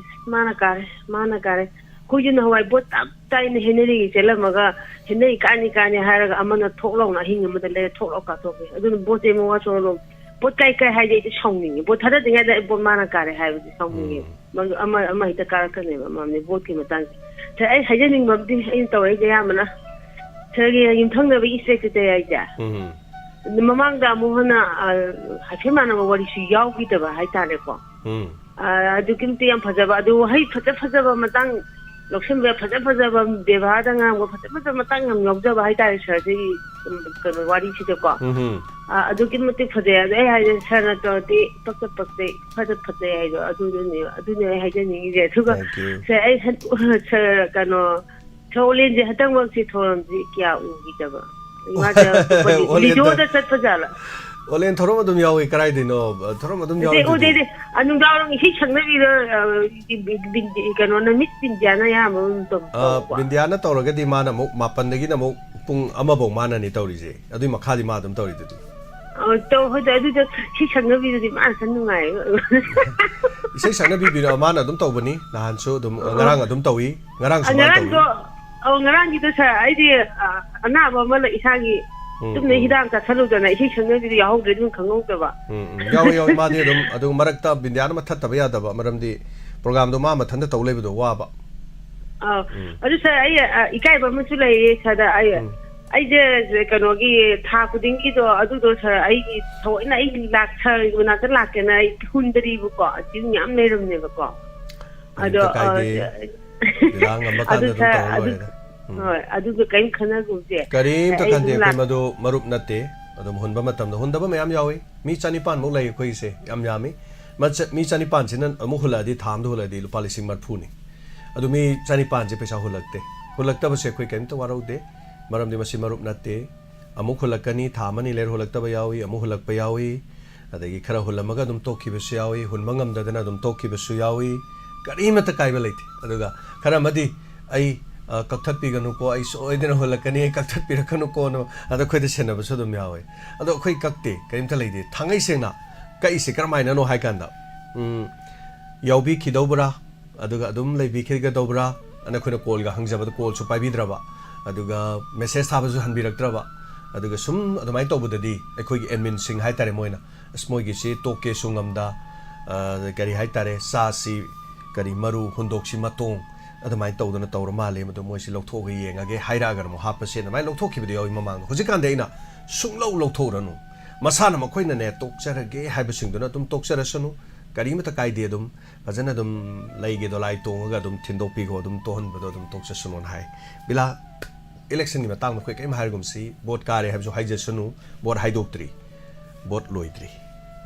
ꯃꯥꯅ ꯀꯥꯔꯦ, ꯃꯥꯅ ꯀꯥꯔꯦ꯫ ꯑꯩꯈꯣꯏꯁꯨ ꯅꯍꯥꯟꯋꯥꯏ ꯕꯣꯠ ꯇꯞ ꯇꯥꯏꯅ ꯍꯦꯟꯅꯔꯤꯒꯤ ꯆꯦꯜꯂꯝꯃꯒ ꯍꯦꯟꯅꯔꯤ ꯀꯥꯅꯤ ꯀꯥꯅꯤ ꯍꯥꯏꯔꯒ ꯑꯃꯅ ꯊꯣꯛ ꯂꯥꯎꯅ ꯑꯍꯤꯡ ꯑꯃꯗ ꯂꯩꯔ ꯊꯣꯛ ꯂꯥꯎ ꯀꯥꯊꯣꯛꯈꯤ꯫ ꯑꯗꯨꯅ ꯕꯣꯠꯁꯦ ꯃꯋꯥ ꯁꯣꯛꯍꯜꯂꯣ꯫ ꯕꯣꯠ ꯀꯥꯏ ꯀꯥꯏ ꯍꯥꯏꯗꯤ ꯑꯩꯗꯤ ꯁꯥꯎꯅꯤꯡꯉꯤ꯫ ꯕꯣꯠ ꯊꯥꯗꯗ꯭ꯔꯤꯉꯩꯗ ꯑꯩ ꯕꯣꯠ ꯃꯥꯅ ꯀꯥꯔꯦ ꯍꯥꯏꯕꯗꯤ ꯁꯥꯎꯅꯤꯡꯉꯤ꯫ ꯎꯝ. ꯃꯗꯨ ꯑꯃ ꯑꯃ ꯍꯦꯛꯇ ꯀꯥꯔꯛꯀꯅꯦꯕ ꯃꯝꯅꯤ ꯕꯣꯠꯀꯤ ꯃꯇꯥꯡꯁꯦ꯫ ꯁꯦ, ꯑꯩ ꯍꯥꯏꯖꯅꯤꯡꯕ ꯑꯃꯗꯤ ꯑꯩꯅ ꯇꯧꯔꯛꯏꯁꯦ ꯑꯌꯥꯝꯕꯅ ꯁꯥꯔꯒꯤ ꯌꯨꯝꯊꯪꯅꯕꯒꯤ ꯏꯁꯇꯦꯠꯁꯦ ꯍꯥꯏꯁꯦ꯫ ꯎꯝ. ꯃꯃꯥꯡꯗ ꯑꯃꯨꯛ ꯍꯟꯅ, ꯑ, ꯍꯥꯏꯐꯦꯠ ꯃꯥꯟꯅꯕ ꯋꯥꯔꯤꯁꯨ ꯌꯥꯎꯈꯤꯗꯕ ꯍꯥꯏꯇꯥꯔꯦꯀꯣ꯫ ꯎꯝ. ꯑ, ꯑꯗꯨꯛꯀꯤ ꯃꯇꯤꯛ ꯌꯥꯝ ꯐꯖꯕ, ꯑꯗꯨ ꯋꯥꯍꯩ ꯐꯖ ꯐꯖꯕ ꯃꯇꯥꯡ ꯂꯧꯁꯤꯟꯕ, ꯐꯖ ꯐꯖꯕ ꯕꯦꯕꯥꯔꯗ ꯉꯥꯡꯕ, ꯐꯖ ꯐꯖꯕ ꯃꯇꯥꯡ ꯌꯥꯝ ꯌꯥꯎꯖꯕ ꯍꯥꯏꯇꯥꯔꯦ ꯁꯥꯔ, ꯁꯤꯒꯤ, ꯎꯝ, ꯀꯩꯅꯣ, ꯋꯥꯔꯤꯁꯤꯗꯀꯣ꯫ ꯎꯝ. ꯑ, ꯑꯗꯨꯛꯀꯤ ꯃꯇꯤꯛ ꯐꯖꯩ꯫ ꯑꯗꯣ ꯑꯩ ꯍꯥꯏꯁꯦ ꯁꯥꯔꯅ ꯇꯧꯔꯗꯤ ꯄꯛꯇ ꯄꯛꯆꯩ, ꯐꯖ ꯐꯖꯩ ꯍꯥꯏꯗꯣ ꯑꯗꯨꯗꯨꯅꯦ, ꯑꯗꯨꯅꯦ ꯑꯩ ꯍꯥꯏꯖꯅꯤꯡꯉꯤꯁꯦ꯫ ꯑꯗꯨꯒ Thank you. ꯁꯥꯔ, ꯑꯩ ꯍꯟ-, ꯁꯥꯔ, ꯀꯩꯅꯣ, ꯁꯥꯔ ꯑꯣꯂꯦꯟꯁꯦ ꯍꯟꯗꯛꯃꯛꯁꯦ ꯊꯧꯔꯝꯁꯤ ꯀꯌꯥ ꯎꯈꯤꯗꯕ? ꯃꯥꯁꯦ ꯑꯇꯣꯞꯄ ꯑꯣꯂꯦꯟꯗ- ꯔꯦꯗꯤꯑꯣꯗ ꯆꯠꯄ ꯖꯥꯠꯂ? ꯑꯣꯂꯦꯟ ꯊꯧꯔꯝ ꯑꯗꯨꯝ ꯌꯥꯎꯏ꯫ ꯀꯗꯥꯏꯗꯩꯅꯣ? ꯊꯧꯔꯝ ꯑꯗꯨꯝ ꯌꯥꯎꯏ ꯎꯗꯦ, ꯎꯗꯦ, ꯑꯗꯨꯗꯤ. ꯎꯗꯦ꯫ ꯑ, ꯅꯨꯡꯗꯥꯡꯋꯥꯏꯔꯝ ꯏꯁꯩ ꯁꯛꯅꯕꯤꯗ, ꯑ, ꯕꯤ-, ꯕꯤ-, ꯕꯤ-, ꯀꯩꯅꯣꯅ, ꯃꯤꯁ ꯕꯤꯟꯗꯤꯌꯥꯅ ꯑꯌꯥꯝꯕ ꯑꯗꯨꯝ ꯇꯧ-, ꯑ, ꯇꯧꯕ꯫ ꯕꯤꯟꯗꯤꯌꯥꯅ ꯇꯧꯔꯒꯗꯤ ꯃꯥꯅ ꯑꯃꯨꯛ ꯃꯥꯄꯟꯗꯒꯤꯅ ꯑꯃꯨꯛ ꯄꯨꯡ ꯑꯃꯐꯧ ꯃꯥꯅꯅꯤ ꯇꯧꯔꯤꯁꯦ꯫ ꯑꯗꯨꯏ ꯃꯈꯥꯗꯤ ꯃꯥ ꯑꯗꯨꯝ ꯇꯧꯔꯤꯗꯨꯗꯤ. ꯑ, ꯇꯧ-, ꯍꯣꯏꯗ, ꯑꯗꯨꯗ ꯏꯁꯩ ꯁꯛꯅꯕꯤꯗꯨꯗꯤ ꯃꯥꯅ ꯈꯔ ꯅꯨꯡꯉꯥꯏꯌꯦꯕ꯫ ꯏꯁꯩ ꯁꯛꯅꯕꯤꯕꯤꯔꯣ? ꯃꯥꯅ ꯑꯗꯨꯝ ꯇꯧꯕꯅꯤ꯫ ꯅꯍꯥꯟꯁꯨ ꯑꯗꯨꯝ, ꯉꯔꯥꯡ ꯑꯗꯨꯝ ꯇꯧꯏ꯫ ꯉꯔꯥꯡꯁꯨ ꯑ, ꯃꯥꯅ ꯉꯔꯥꯡꯗꯣ, ꯇꯧꯏ. ꯑꯧ, ꯉꯔꯥꯡꯒꯤꯗꯣ ꯁꯥꯔ, ꯑꯩꯗꯤ, ꯑ, ꯑꯅꯥꯕ ꯑꯃ ꯂꯩ ꯏꯁꯥꯒꯤ꯫ ꯎꯝ, ꯆꯨꯝꯅ ꯎꯝ. ꯍꯤꯗꯥꯛ ꯆꯥꯁꯜꯂꯨꯗꯅ ꯏꯁꯩ ꯁꯛꯅꯕꯤꯗꯣ ꯌꯥꯎꯍꯧꯗ꯭ꯔꯦ, ꯑꯗꯨꯝ ꯈꯪꯍꯧꯗꯕ꯫ ꯎꯝ, ꯎꯝ. ꯌꯥꯎꯏ, ꯌꯥꯎꯏ꯫ ꯃꯥꯗꯤ ꯑꯗꯨꯝ, ꯑꯗꯨ ꯃꯔꯛꯇ ꯕꯤꯟꯗꯤꯌꯥꯅ ꯑꯃ ꯊꯠꯇꯕ ꯌꯥꯗꯕ, ꯃꯔꯝꯗꯤ ꯄ꯭ꯔꯣꯒꯥꯝꯗꯣ ꯃꯥ ꯃꯊꯟꯇ ꯇꯧ ꯂꯩꯕꯗꯣ ꯋꯥꯕ. ꯑꯥ, ꯎꯝ. ꯑꯗꯨ ꯁꯥꯔ, ꯑꯩ, ꯑ, ꯏꯀꯥꯏꯕ ꯑꯃꯁꯨ ꯂꯩꯌꯦ ꯁꯥꯔꯗ꯫ ꯑꯩ, ꯎꯝ. ꯑꯩꯁꯦ ꯀꯩꯅꯣꯒꯤ ꯊꯥ ꯈꯨꯗꯤꯡꯒꯤꯗꯣ ꯑꯗꯨꯗꯣ ꯁꯥꯔ, ꯑꯩꯒꯤ ꯊꯑꯣꯏꯅ ꯑꯩ ꯂꯥꯛ-, ꯁꯥꯔꯒꯤ ꯃꯅꯥꯛꯇ ꯂꯥꯛꯀꯦꯅ ꯑꯩ ꯍꯨꯟꯗꯔꯤꯕꯀꯣ, ꯑꯗꯨ ꯃꯌꯥꯝ ꯂꯩꯔꯝꯅꯦꯕꯀꯣ꯫ ꯑꯗꯣ, ꯀꯔꯤꯝꯇ ꯀꯥꯏꯗꯦ. ꯑ, ꯂꯤꯂꯥ ꯉꯝꯃꯀꯥꯟꯗ ꯑꯗꯨ ꯑꯗꯨꯝ ꯁꯥꯔ, ꯇꯧꯔ ꯑꯗꯨ, ꯂꯣꯏꯔꯦꯗ. ꯎꯝ. ꯍꯣꯏ, ꯑꯗꯨꯒ ꯀꯔꯤꯝ ꯈꯟꯅꯒꯨꯝꯁꯦ꯫ ꯀꯔꯤꯝꯇ ꯑꯩ ꯈꯟꯗꯦ ꯑꯗꯨꯝ ꯑꯩꯈꯣꯏ, ꯂꯥꯛ- ꯃꯗꯨ ꯃꯔꯨꯞ ꯅꯠꯇꯦ꯫ ꯑꯗꯨꯝ ꯍꯨꯟꯕ ꯃꯇꯝꯗ ꯍꯨꯟꯗꯕ ꯃꯌꯥꯝ ꯌꯥꯎꯏ꯫ ꯃꯤ ꯆꯅꯤꯄꯥꯟꯃꯨꯛ ꯂꯩ ꯑꯩꯈꯣꯏꯒꯤꯁꯦ, ꯌꯥꯝ ꯌꯥꯝꯃꯤ꯫ ꯃꯆ-, ꯃꯤ ꯆꯅꯤꯄꯥꯟꯁꯤꯅ ꯑꯃꯨꯛ ꯍꯨꯜꯂꯛꯑꯗꯤ, ꯊꯥ ꯑꯃꯗ ꯍꯨꯜꯂꯛꯑꯗꯤ ꯂꯨꯄꯥ ꯂꯤꯁꯤꯡ ꯃꯔꯤꯐꯨꯅꯤ꯫ ꯑꯗꯨ ꯃꯤ ꯆꯅꯤꯄꯥꯟꯁꯦ ꯄꯩꯁꯥ ꯍꯨꯜꯂꯛꯇꯦ꯫ ꯍꯨꯜꯂꯛꯇꯕꯁꯦ ꯑꯩꯈꯣꯏ ꯀꯔꯤꯝꯇ ꯋꯥꯔꯧꯗꯦ, ꯃꯔꯝꯗꯤ ꯃꯁꯤ ꯃꯔꯨꯞ ꯅꯠꯇꯦ꯫ ꯑꯃꯨꯛ ꯍꯨꯜꯂꯛꯀꯅꯤ, ꯊꯥ ꯑꯃꯅꯤ ꯂꯩꯔ ꯍꯨꯜꯂꯛꯇꯕ ꯌꯥꯎꯏ, ꯑꯃꯨꯛ ꯍꯨꯜꯂꯛꯄ ꯌꯥꯎꯏ, ꯑꯗꯒꯤ ꯈꯔ ꯍꯨꯜꯂꯝꯃꯒ ꯑꯗꯨꯝ ꯇꯣꯛꯈꯤꯕꯁꯨ ꯌꯥꯎꯏ, ꯍꯨꯟꯕ ꯉꯝꯗꯗꯅ ꯑꯗꯨꯝ ꯇꯣꯛꯈꯤꯕꯁꯨ ꯌꯥꯎꯏ꯫ ꯀꯔꯤꯃꯠꯇ ꯀꯥꯏꯕ ꯂꯩꯇꯦ꯫ ꯑꯗꯨꯒ ꯈꯔ ꯑꯃꯗꯤ ꯑꯩ, ꯑ, ꯀꯛꯊꯠꯄꯤꯒꯅꯨꯀꯣ, ꯑꯩ ꯁꯣꯏꯗꯅ ꯍꯨꯜꯂꯛꯀꯅꯤ, ꯑꯩ ꯀꯛꯊꯠꯄꯤꯔꯛꯀꯅꯨꯀꯣꯅ ꯑꯗ ꯑꯩꯈꯣꯏꯗ ꯁꯦꯟꯅꯕꯁꯨ ꯑꯗꯨꯝ ꯌꯥꯎꯋꯦ꯫ ꯑꯗꯣ ꯑꯩꯈꯣꯏ ꯀꯛꯇꯦ, ꯀꯔꯤꯝꯇ ꯂꯩꯇꯦ꯫ ꯊꯥꯡꯉꯩ ꯁꯦꯡꯅ ꯀꯛꯏꯁꯦ ꯀꯔꯝꯍꯥꯏꯅꯅꯣ ꯍꯥꯏ ꯀꯥꯟꯗ, ꯎꯝ, ꯌꯥꯎꯕꯤꯈꯤꯗꯧꯕ꯭ꯔꯥ, ꯑꯗꯨꯒ ꯑꯗꯨꯝ ꯂꯩꯕꯤꯈꯤꯒꯗꯧꯕ꯭ꯔꯥ ꯑꯅ ꯑꯩꯈꯣꯏꯅ ꯀꯣꯜꯒ ꯍꯪꯖꯕꯗ ꯀꯣꯜꯁꯨ ꯄꯥꯏꯕꯤꯗ꯭ꯔꯕ, ꯑꯗꯨꯒ ꯃꯦꯁꯦꯖ ꯊꯥꯕꯁꯨ ꯍꯟꯕꯤꯔꯛꯇ꯭ꯔꯕ, ꯑꯗꯨꯒ ꯁꯨꯝ ꯑꯗꯨꯃꯥꯏꯅ ꯇꯧꯕꯗꯗꯤ ꯑꯩꯈꯣꯏꯒꯤ ꯑꯦꯗꯃꯤꯟꯁꯤꯡ ꯍꯥꯏ ꯇꯥꯔꯦ, ꯃꯣꯏꯅ, "ꯑꯁ, ꯃꯣꯏꯒꯤꯁꯤ ꯇꯣꯛꯀꯦꯁꯨ ꯉꯝꯗ, ꯑ, ꯀꯔꯤ ꯍꯥꯏ ꯇꯥꯔꯦ, ꯆꯥꯁꯤ ꯀꯔꯤ ꯃꯔꯨ, ꯍꯨꯟꯗꯣꯛꯁꯤ ꯃꯇꯣꯡ", ꯑꯗꯨꯃꯥꯏꯅ ꯇꯧꯗꯅ ꯇꯧꯔ ꯃꯥꯜꯂꯦ, ꯃꯗꯨ ꯃꯣꯏꯁꯤ ꯂꯧꯊꯣꯛꯑꯒ ꯌꯦꯡꯉꯒꯦ ꯍꯥꯏꯔꯛꯑꯒꯅ ꯑꯃꯨꯛ ꯍꯥꯞꯄꯁꯦ, ꯑꯗꯨꯃꯥꯏꯅ ꯂꯧꯊꯣꯛꯈꯤꯕꯗꯤ ꯌꯥꯎꯏ ꯃꯃꯥꯡꯗ꯫ ꯍꯧꯖꯤꯛꯀꯥꯟꯗꯤ ꯑꯩꯅ ꯁꯨꯡꯂꯧ ꯂꯧꯊꯣꯛꯎꯔꯅꯨ, ꯃꯁꯥꯅ ꯃꯈꯣꯏꯅꯅꯦ ꯇꯣꯛꯆꯔꯒꯦ ꯍꯥꯏꯕꯁꯤꯡꯗꯨꯅ ꯑꯗꯨꯝ ꯇꯣꯛꯆꯔꯁꯅꯨ, ꯀꯔꯤꯃꯇ ꯀꯥꯏꯗꯦ꯫ ꯑꯗꯨꯝ ꯐꯖꯅ ꯑꯗꯨꯝ ꯂꯩꯒꯦ ꯗꯣꯂꯥꯏ ꯇꯣꯡꯉꯒ ꯑꯗꯨꯝ ꯊꯤꯟꯗꯣꯛꯄꯤꯈꯣ, ꯑꯗꯨꯝ ꯇꯣꯛꯍꯟꯕꯗꯣ ꯑꯗꯨꯝ ꯇꯣꯛꯆꯁꯅꯨꯅ ꯍꯥꯏ꯫ ꯕꯤꯂꯥ, ꯏꯂꯦꯛꯁꯟꯒꯤ ꯃꯇꯥꯡꯗ ꯑꯩꯈꯣꯏ ꯀꯔꯤꯝ ꯍꯥꯏꯔꯒꯨꯝꯁꯤ, ꯚꯣꯠ ꯀꯥꯔꯦ ꯍꯥꯏꯕꯁꯨ ꯍꯥꯏꯖꯁꯅꯨ, ꯚꯣꯠ ꯍꯥꯏꯗꯣꯛꯇ꯭ꯔꯤ, ꯚꯣꯠ ꯂꯣꯏꯗ꯭ꯔꯤ꯫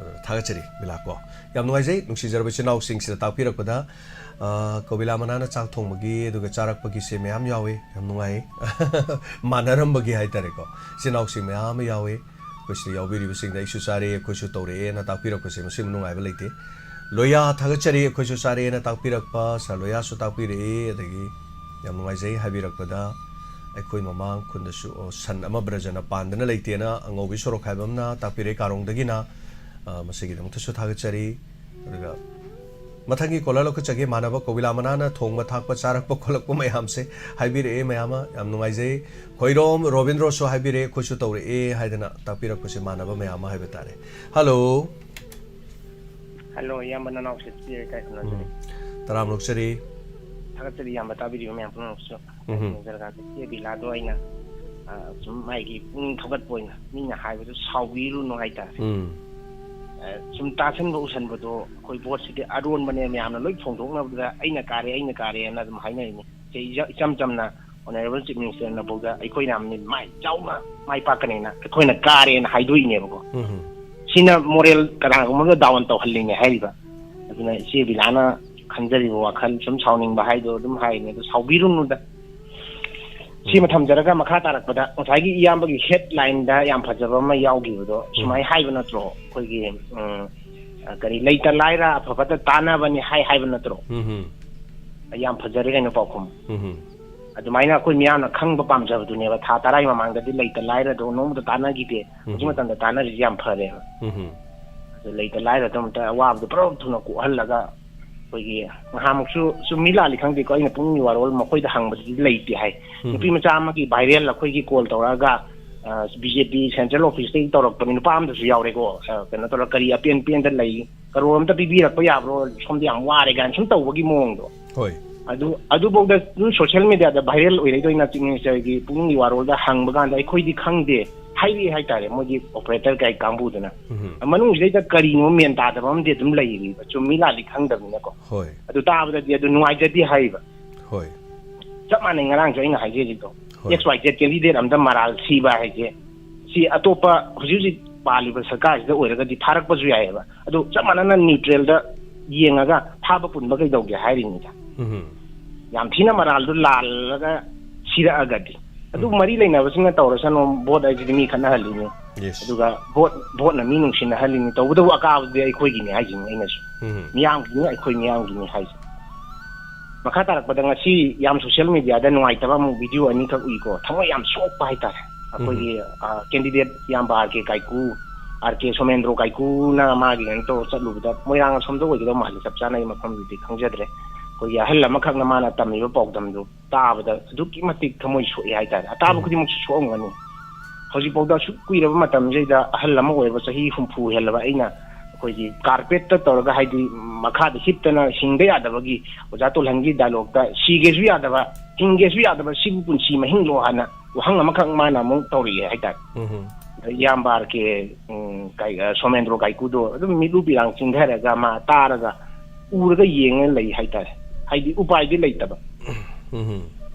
ꯑꯗꯨꯅ ꯊꯥꯒꯠꯆꯔꯤ ꯕꯤꯂꯥ ꯀꯣ꯫ ꯌꯥꯝ ꯅꯨꯡꯉꯥꯏꯖꯩ ꯅꯨꯡꯁꯤꯖꯔꯕ ꯏꯆꯤꯟ ꯏꯅꯥꯎꯁꯤꯡꯁꯤꯅ ꯇꯥꯛꯄꯤꯔꯛꯄꯗ, ꯑ, ꯀꯣꯕꯤꯂꯥ ꯃꯅꯥꯅ ꯆꯥꯛ ꯊꯣꯡꯕꯒꯤ ꯑꯗꯨꯒ ꯆꯥꯔꯛꯄꯒꯤꯁꯦ ꯃꯌꯥꯝ ꯌꯥꯎꯋꯤ, ꯌꯥꯝ ꯅꯨꯡꯉꯥꯏ꯫ ꯃꯥꯟꯅꯔꯝꯕꯒꯤ ꯍꯥꯏꯇꯥꯔꯦꯀꯣ, ꯏꯆꯤꯟ ꯏꯅꯥꯎꯁꯤꯡ ꯃꯌꯥꯝ ꯑꯃ ꯌꯥꯎꯋꯤ꯫ ꯑꯩꯈꯣꯏ ꯁꯤꯗ ꯌꯥꯎꯕꯤꯔꯤꯕꯁꯤꯡꯗ "ꯑꯩꯁꯨ ꯆꯥꯔꯦ, ꯑꯩꯈꯣꯏꯁꯨ ꯇꯧꯔꯛꯑꯦꯅ" ꯇꯥꯛꯄꯤꯔꯛꯄꯁꯦ ꯃꯁꯤꯃꯨꯛ ꯅꯨꯡꯉꯥꯏꯕ ꯂꯩꯇꯦ꯫ ꯂꯣꯌꯥ ꯊꯥꯒꯠꯆꯔꯤ, "ꯑꯩꯈꯣꯏꯁꯨ ꯆꯥꯔꯦꯅ" ꯇꯥꯛꯄꯤꯔꯛꯄ, ꯁꯥꯔ ꯂꯣꯌꯥꯁꯨ ꯇꯥꯛꯄꯤꯔꯛꯏ, ꯑꯗꯒꯤ ꯌꯥꯝ ꯅꯨꯡꯉꯥꯏꯖꯩ ꯍꯥꯏꯕꯤꯔꯛꯄꯗ, ꯑꯩꯈꯣꯏ ꯃꯃꯥꯡ ꯈꯨꯟꯗꯁꯨ, ꯑꯣ, ꯁꯟ ꯑꯃ ꯕ꯭ꯔꯖꯅ ꯄꯥꯟꯗꯅ ꯂꯩꯇꯦꯅ ꯑꯉꯧꯕꯤ ꯁꯣꯔꯣꯛ ꯍꯥꯏꯕ ꯑꯃꯅ ꯇꯥꯛꯄꯤꯔꯛꯏ ꯀꯥꯔꯣꯡꯗꯒꯤꯅ, ꯑ, ꯃꯁꯤꯒꯤꯗꯃꯛꯇꯁꯨ ꯊꯥꯒꯠꯆꯔꯤ꯫ ꯑꯗꯨꯒ ꯃꯊꯪꯒꯤ ꯀꯣꯂꯔ ꯂꯧꯈꯠꯆꯒꯦ, ꯃꯥꯟꯅꯕ ꯀꯣꯕꯤꯂꯥ ꯃꯅꯥꯅ ꯊꯣꯡꯕ ꯊꯥꯛꯄ ꯆꯥꯔꯛꯄ ꯈꯣꯠꯂꯛꯄ ꯃꯌꯥꯝꯁꯦ ꯍꯥꯏꯕꯤꯔꯛꯑꯦ ꯃꯌꯥꯝ ꯑꯃ, ꯌꯥꯝ ꯅꯨꯡꯉꯥꯏꯖꯩ꯫ ꯈꯣꯏꯔꯣꯝ ꯔꯣꯕꯤꯟꯗ꯭ꯔꯣꯁꯨ ꯍꯥꯏꯕꯤꯔꯛꯑꯦ, ꯑꯩꯈꯣꯏꯁꯨ ꯇꯧꯔꯛꯑꯦ ꯍꯥꯏꯗꯅ ꯇꯥꯛꯄꯤꯔꯛꯄꯁꯦ ꯃꯥꯟꯅꯕ ꯃꯌꯥꯝ ꯑꯃ ꯍꯥꯏꯕ ꯇꯥꯔꯦ꯫ ꯍꯜꯂꯣ꯫ ꯍꯜꯂꯣ, ꯏꯌꯥꯝꯕ ꯅꯅꯥꯎꯁꯦ ꯆꯦ ꯀꯥꯏ ꯈꯨꯅꯥꯏꯗꯅꯤ? ꯎꯝ꯫ ꯇꯔꯥꯝ ꯑꯣꯛꯆꯔꯤ꯫ ꯊꯥꯒꯠꯆꯔꯤ ꯏꯌꯥꯝꯕ, ꯇꯥꯕꯤꯔꯤꯕ ꯃꯌꯥꯝ ꯄꯨꯝꯅꯃꯛꯁꯨ꯫ ꯎꯝ꯫ ꯅꯤꯡꯖꯔꯀꯥꯟꯗ ꯆꯦ ꯕꯤꯂꯥꯗꯣ ꯑꯩꯅ, ꯑ, ꯁꯨꯝ ꯃꯥꯒꯤ ꯄꯨꯛꯅꯤꯡ ꯊꯧꯒꯠꯄ ꯑꯣꯏꯅ ꯃꯤꯅ ꯍꯥꯏꯕꯗꯨ ꯁꯥꯎꯕꯤꯔꯨꯅꯨ ꯍꯥꯏꯇꯥꯔꯦ꯫ ꯎꯝ꯫ ꯑ, ꯁꯨꯝ ꯇꯥꯁꯟꯕ ꯎꯁꯟꯕꯗꯣ ꯑꯩꯈꯣꯏ ꯚꯣꯠꯁꯤꯗꯤ ꯑꯔꯣꯟꯕꯅꯦ, ꯃꯌꯥꯝꯅ ꯂꯣꯏ ꯐꯣꯡꯗꯣꯛꯅꯕꯗ ꯑꯩꯅ ꯀꯥꯔꯦ, ꯑꯩꯅ ꯀꯥꯔꯦꯅ ꯑꯗꯨꯝ ꯍꯥꯏꯅꯔꯤꯅꯤ꯫ ꯁꯦ ꯏꯆ-, ꯏꯆꯝ ꯆꯝꯅ Honourable Chief Minister ꯅꯐꯥꯎꯗ ꯑꯩꯈꯣꯏꯅ ꯌꯥꯝꯅ ꯃꯥꯏ ꯆꯥꯎꯅ ꯃꯥꯏ ꯄꯥꯛꯀꯅꯦꯅ ꯑꯩꯈꯣꯏꯅ ꯀꯥꯔꯦꯅ ꯍꯥꯏꯗꯣꯛꯏꯅꯦꯕꯀꯣ꯫ ꯎꯝ꯫ ꯁꯤꯅ moral ꯀꯅꯥꯒꯨꯝꯕ ꯑꯃꯗ down ꯇꯧꯍꯜꯂꯤꯅꯦ ꯍꯥꯏꯔꯤꯕ꯫ ꯑꯗꯨꯅ ꯏꯆꯦ ꯕꯤꯂꯥꯅ ꯈꯟꯖꯔꯤꯕ ꯋꯥꯈꯜ ꯁꯨꯝ ꯁꯥꯎꯅꯤꯡꯕ ꯍꯥꯏꯗꯣ ꯑꯗꯨꯝ ꯍꯥꯏꯔꯤꯅꯦ, ꯑꯗꯨ ꯁꯥꯎꯕꯤꯔꯨꯅꯨꯗ꯫ ꯁꯤꯃ ꯊꯝꯖꯔꯒ ꯃꯈꯥ ꯇꯥꯔꯛꯄꯗ ꯉꯁꯥꯏꯒꯤ ꯏꯌꯥꯝꯕꯒꯤ ꯍꯦꯗꯂꯥꯏꯟꯗ ꯌꯥꯝ ꯐꯖꯕ ꯑꯃ ꯌꯥꯎꯈꯤꯕꯗꯣ ꯁꯨꯃꯥꯏꯅ ꯍꯥꯏꯕ ꯅꯠꯇ꯭ꯔꯣ? ꯑꯩꯈꯣꯏꯒꯤ, ꯎꯝ, ꯑ, ꯀꯔꯤ, "ꯂꯩꯇ ꯂꯥꯏꯔ ꯑꯐꯕꯇ ꯇꯥꯟꯅꯕꯅꯤ" ꯍꯥꯏ ꯍꯥꯏꯕ ꯅꯠꯇ꯭ꯔꯣ? ꯎꯝ, ꯌꯥꯝ ꯐꯖꯔꯦ ꯀꯩꯅꯣ ꯄꯥꯎꯈꯨꯝ꯫ ꯎꯝ, ꯑꯗꯨꯃꯥꯏꯅ ꯑꯩꯈꯣꯏ ꯃꯤꯌꯥꯝꯅ ꯈꯪꯕ ꯄꯥꯝꯖꯕꯗꯨꯅꯦꯕ꯫ ꯊꯥ ꯇꯔꯥꯒꯤ ꯃꯃꯥꯡꯗꯗꯤ ꯂꯩꯇ ꯂꯥꯏꯔꯗꯣ ꯅꯣꯡꯃꯇ ꯇꯥꯟꯅꯈꯤꯗꯦ꯫ ꯍꯧꯖꯤꯛ ꯎꯝ꯫ ꯃꯇꯝꯗ ꯇꯥꯟꯅꯔꯤꯁꯤ ꯌꯥꯝ ꯐꯔꯦꯕ꯫ ꯎꯝ꯫ ꯑꯗꯨ ꯂꯩꯇ ꯂꯥꯏꯔꯗꯣ ꯑꯝꯇ ꯑꯋꯥꯕꯗꯣ ꯄꯨꯔꯥ ꯊꯨꯅ ꯀꯣꯛꯍꯜꯂꯒ ꯑꯩꯈꯣꯏꯒꯤ ꯉꯍꯥꯃꯨꯛꯁꯨ ꯆꯨꯝꯃꯤ ꯂꯥꯜꯂꯤ ꯈꯪꯗꯦꯀꯣ, ꯑꯩꯅ ꯄꯨꯛꯅꯤꯡꯒꯤ ꯋꯥꯔꯣꯜ ꯃꯈꯣꯏꯗ ꯍꯪꯕꯗꯗꯤ ꯂꯩꯇꯦ ꯍꯥꯏ꯫ ꯎꯝ꯫ ꯅꯨꯄꯤ ꯃꯆꯥ ꯑꯃꯒꯤ ꯚꯥꯏꯔꯦꯜ ꯑꯩꯈꯣꯏꯒꯤ ꯀꯣꯜ ꯇꯧꯔꯛꯑꯒ, ꯑ, ꯕꯤ ꯖꯦ ꯄꯤ ꯁꯦꯟꯇ꯭ꯔꯦꯜ ꯑꯣꯐꯤꯁꯇꯒꯤ ꯇꯧꯔꯛꯄꯅꯤ, ꯅꯨꯄꯥ ꯑꯃꯗꯁꯨ ꯌꯥꯎꯔꯦꯀꯣ, ꯑ, ꯀꯩꯅꯣ ꯇꯧꯔꯒ, "ꯀꯔꯤ ꯑꯄꯦꯟ ꯄꯦꯟꯗ ꯂꯩ, ꯀꯔꯣꯔ ꯑꯝꯇ ꯄꯤꯕꯤꯔꯛꯄ ꯌꯥꯕ꯭ꯔꯣ, ꯁꯣꯝꯗ ꯌꯥꯝ ꯋꯥꯔꯦ" ꯀꯥꯏꯅ ꯁꯨꯝ ꯇꯧꯕꯒꯤ ꯃꯑꯣꯡꯗꯣ꯫ ꯍꯣꯏ꯫ ꯑꯗꯨ, ꯑꯗꯨꯐꯥꯎꯗ ꯑꯗꯨꯝ ꯁꯣꯁꯤꯌꯦꯜ ꯃꯦꯗꯤꯌꯥꯗ ꯚꯥꯏꯔꯦꯜ ꯑꯣꯏꯔꯛꯏꯗꯣ ꯑꯩꯅ ꯆꯤꯐ ꯃꯤꯅꯤꯁꯇꯔꯒꯤ ꯄꯨꯛꯅꯤꯡꯒꯤ ꯋꯥꯔꯣꯜꯗ ꯍꯪꯕ ꯀꯥꯟꯗ ꯑꯩꯈꯣꯏꯗꯤ ꯈꯪꯗꯦ ꯍꯥꯏꯔꯛꯑꯦ ꯍꯥꯏꯇꯥꯔꯦ, ꯃꯣꯏꯒꯤ ꯑꯣꯄꯔꯦꯇꯔ ꯀꯩ ꯀꯥꯡꯕꯨꯗꯨꯅ꯫ ꯎꯝ꯫ ꯃꯅꯨꯡꯁꯤꯗꯩꯗ ꯀꯔꯤꯅꯣ ꯃꯦꯟ ꯇꯥꯗꯕ ꯑꯃꯗꯤ ꯑꯗꯨꯝ ꯂꯩꯔꯤꯕ, ꯆꯨꯝꯃꯤ ꯂꯥꯜꯂꯤ ꯈꯪꯗꯕꯅꯤꯅꯀꯣ꯫ ꯍꯣꯏ꯫ ꯑꯗꯨ ꯇꯥꯕꯗꯗꯤ ꯑꯗꯨ ꯅꯨꯡꯉꯥꯏꯖꯗꯦ ꯍꯥꯏꯔꯤꯕ꯫ ꯍꯣꯏ꯫ ꯆꯞ ꯃꯥꯟꯅꯩ ꯉꯔꯥꯡꯁꯨ ꯑꯩꯅ ꯍꯥꯏꯖꯔꯤꯗꯣ꯫ ꯍꯣꯏ꯫ ꯑꯦꯛꯁ ꯋꯥꯏ ꯖꯦꯠ ꯀꯦꯟꯗꯤꯗꯦꯠ ꯑꯝꯗ ꯃꯔꯥꯜ ꯁꯤꯕ ꯍꯥꯏꯁꯦ, ꯁꯤ ꯑꯇꯣꯞꯄ ꯍꯧꯖꯤꯛ ꯍꯧꯖꯤꯛ ꯄꯥꯜꯂꯤꯕ ꯁꯔꯀꯥꯔꯁꯤꯗ ꯑꯣꯏꯔꯒꯗꯤ ꯐꯥꯔꯛꯄꯁꯨ ꯌꯥꯏꯑꯕ꯫ ꯑꯗꯨ ꯆꯞ ꯃꯥꯟꯅꯅ ꯅ꯭ꯌꯨꯇ꯭ꯔꯦꯜꯗ ꯌꯦꯡꯉꯒ ꯐꯥꯕ ꯄꯨꯟꯕ ꯀꯩꯗꯧꯒꯦ ꯍꯥꯏꯔꯤꯅꯤꯗ꯫ ꯎꯝ꯫ ꯌꯥꯝ ꯊꯤꯅ ꯃꯔꯥꯜꯗꯨ ꯂꯥꯜꯂꯒ ꯁꯤꯔꯛꯑꯒꯗꯤ꯫ ꯑꯗꯨ ꯎꯝ꯫ ꯃꯔꯤ ꯂꯩꯅꯕꯁꯤꯡꯅ ꯇꯧꯔꯁꯅꯨ, ꯚꯣꯠ ꯍꯥꯏꯁꯤꯗꯤ ꯃꯤ ꯈꯠꯅꯍꯜꯂꯤꯅꯤ꯫ Yes꯫ ꯑꯗꯨꯒ ꯚꯣꯠ, ꯚꯣꯠꯅ ꯃꯤ ꯅꯨꯡꯁꯤꯅꯍꯜꯂꯤꯅꯤ꯫ ꯇꯧꯕꯇꯕꯨ ꯑꯀꯥꯕꯗꯨꯗꯤ ꯑꯩꯈꯣꯏꯒꯤꯅꯤ ꯍꯥꯏꯁꯤꯅꯤ ꯑꯩꯅꯁꯨ꯫ ꯎꯝ꯫ ꯃꯤꯌꯥꯝꯒꯤꯅꯤ, ꯑꯩꯈꯣꯏ ꯃꯤꯌꯥꯝꯒꯤꯅꯤ ꯍꯥꯏꯁꯦ꯫ ꯃꯈꯥ ꯇꯥꯔꯛꯄꯗ ꯉꯁꯤ ꯌꯥꯝ ꯁꯣꯁꯤꯌꯦꯜ ꯃꯦꯗꯤꯌꯥꯗ ꯅꯨꯡꯉꯥꯏꯇꯕ ꯑꯃꯨꯛ ꯚꯤꯗꯤꯑꯣ ꯑꯅꯤꯈꯛ ꯎꯏꯀꯣ, ꯊꯃꯣꯏ ꯌꯥꯝ ꯁꯣꯛꯄ ꯍꯥꯏꯇꯥꯔꯦ꯫ ꯑꯩꯈꯣꯏꯒꯤ, ꯎꯝ꯫ ꯑ, ꯀꯦꯟꯗꯤꯗꯦꯠ ꯏꯌꯥꯝꯕ ꯑꯥꯔ ꯀꯦ ꯀꯥꯏꯀꯨ, ꯑꯥꯔ ꯀꯦ ꯁꯣꯃꯦꯟꯗ꯭ꯔꯣ ꯀꯥꯏꯀꯨꯅ ꯃꯥꯒꯤ ꯀꯩꯅꯣ ꯇꯧꯔ ꯆꯠꯂꯨꯕꯗ, ꯃꯣꯏꯔꯥꯡ ꯑꯁꯣꯝꯗ ꯑꯣꯏꯒꯗꯧ ꯃꯥꯜꯂꯦ, ꯆꯞ ꯆꯥꯅ ꯑꯩ ꯃꯐꯝꯗꯨꯗꯤ ꯈꯪꯖꯗ꯭ꯔꯦ꯫ ꯑꯩꯈꯣꯏꯒꯤ ꯑꯍꯜ ꯑꯃꯈꯛꯅ ꯃꯥꯅ ꯇꯝꯃꯤꯕ ꯄꯥꯎꯗꯝꯗꯨ ꯇꯥꯕꯗ ꯑꯗꯨꯛꯀꯤ ꯃꯇꯤꯛ ꯊꯃꯣꯏ ꯁꯣꯛꯑꯦ ꯍꯥꯏꯇꯥꯔꯦ꯫ ꯑꯇꯥꯕ ꯎꯝ꯫ ꯈꯨꯗꯤꯡꯃꯛꯁꯨ ꯁꯣꯛꯑꯝꯒꯅꯤ꯫ ꯍꯧꯖꯤꯛꯐꯥꯎꯗ ꯑꯁꯨꯛ ꯀꯨꯏꯔꯕ ꯃꯇꯝꯁꯤꯗ ꯑꯍꯜ ꯑꯃ ꯑꯣꯏꯔꯕ, ꯆꯍꯤ ꯍꯨꯝꯐꯨ ꯍꯦꯜꯂꯕ ꯑꯩꯅ ꯑꯩꯈꯣꯏꯒꯤ ꯀꯥꯔꯄꯦꯠꯇ ꯇꯧꯔꯒ, ꯍꯥꯏꯗꯤ, ꯃꯈꯥꯗ ꯍꯤꯞꯇꯅ ꯍꯤꯡꯕ ꯌꯥꯗꯕꯒꯤ ꯑꯣꯖꯥ ꯇꯣꯜꯍꯟꯒꯤ ꯗꯥꯏꯂꯣꯛꯇ "ꯁꯤꯒꯦꯁꯨ ꯌꯥꯗꯕ, ꯍꯤꯡꯒꯦꯁꯨ ꯌꯥꯗꯕ, ꯁꯤꯕꯨ ꯄꯨꯟꯁꯤ ꯃꯍꯤꯡꯂꯣ" ꯍꯥꯏꯅ ꯋꯥꯍꯪ ꯑꯃꯈꯛ ꯃꯥꯅ ꯑꯃꯨꯛ ꯇꯧꯔꯛꯑꯦ ꯍꯥꯏꯇꯥꯔꯦ꯫ ꯎꯝ꯫ ꯑꯗ ꯏꯌꯥꯝꯕ ꯑꯥꯔ ꯀꯦ, ꯎꯝ, ꯀꯥꯏ-, ꯑ, ꯁꯣꯃꯦꯟꯗ꯭ꯔꯣ ꯀꯥꯏꯀꯨꯗꯣ ꯑꯗꯨꯝ ꯃꯤꯠꯂꯨ ꯄꯤꯔꯥꯡ ꯆꯤꯡꯊꯔꯒ ꯃꯥ ꯇꯥꯔꯒ, ꯎꯔꯒ ꯌꯦꯡꯉ ꯂꯩ ꯍꯥꯏꯇꯥꯔꯦ꯫ ꯍꯥꯏꯗꯤ ꯎꯄꯥꯏꯗꯤ ꯂꯩꯇꯕ꯫ ꯎꯝ꯫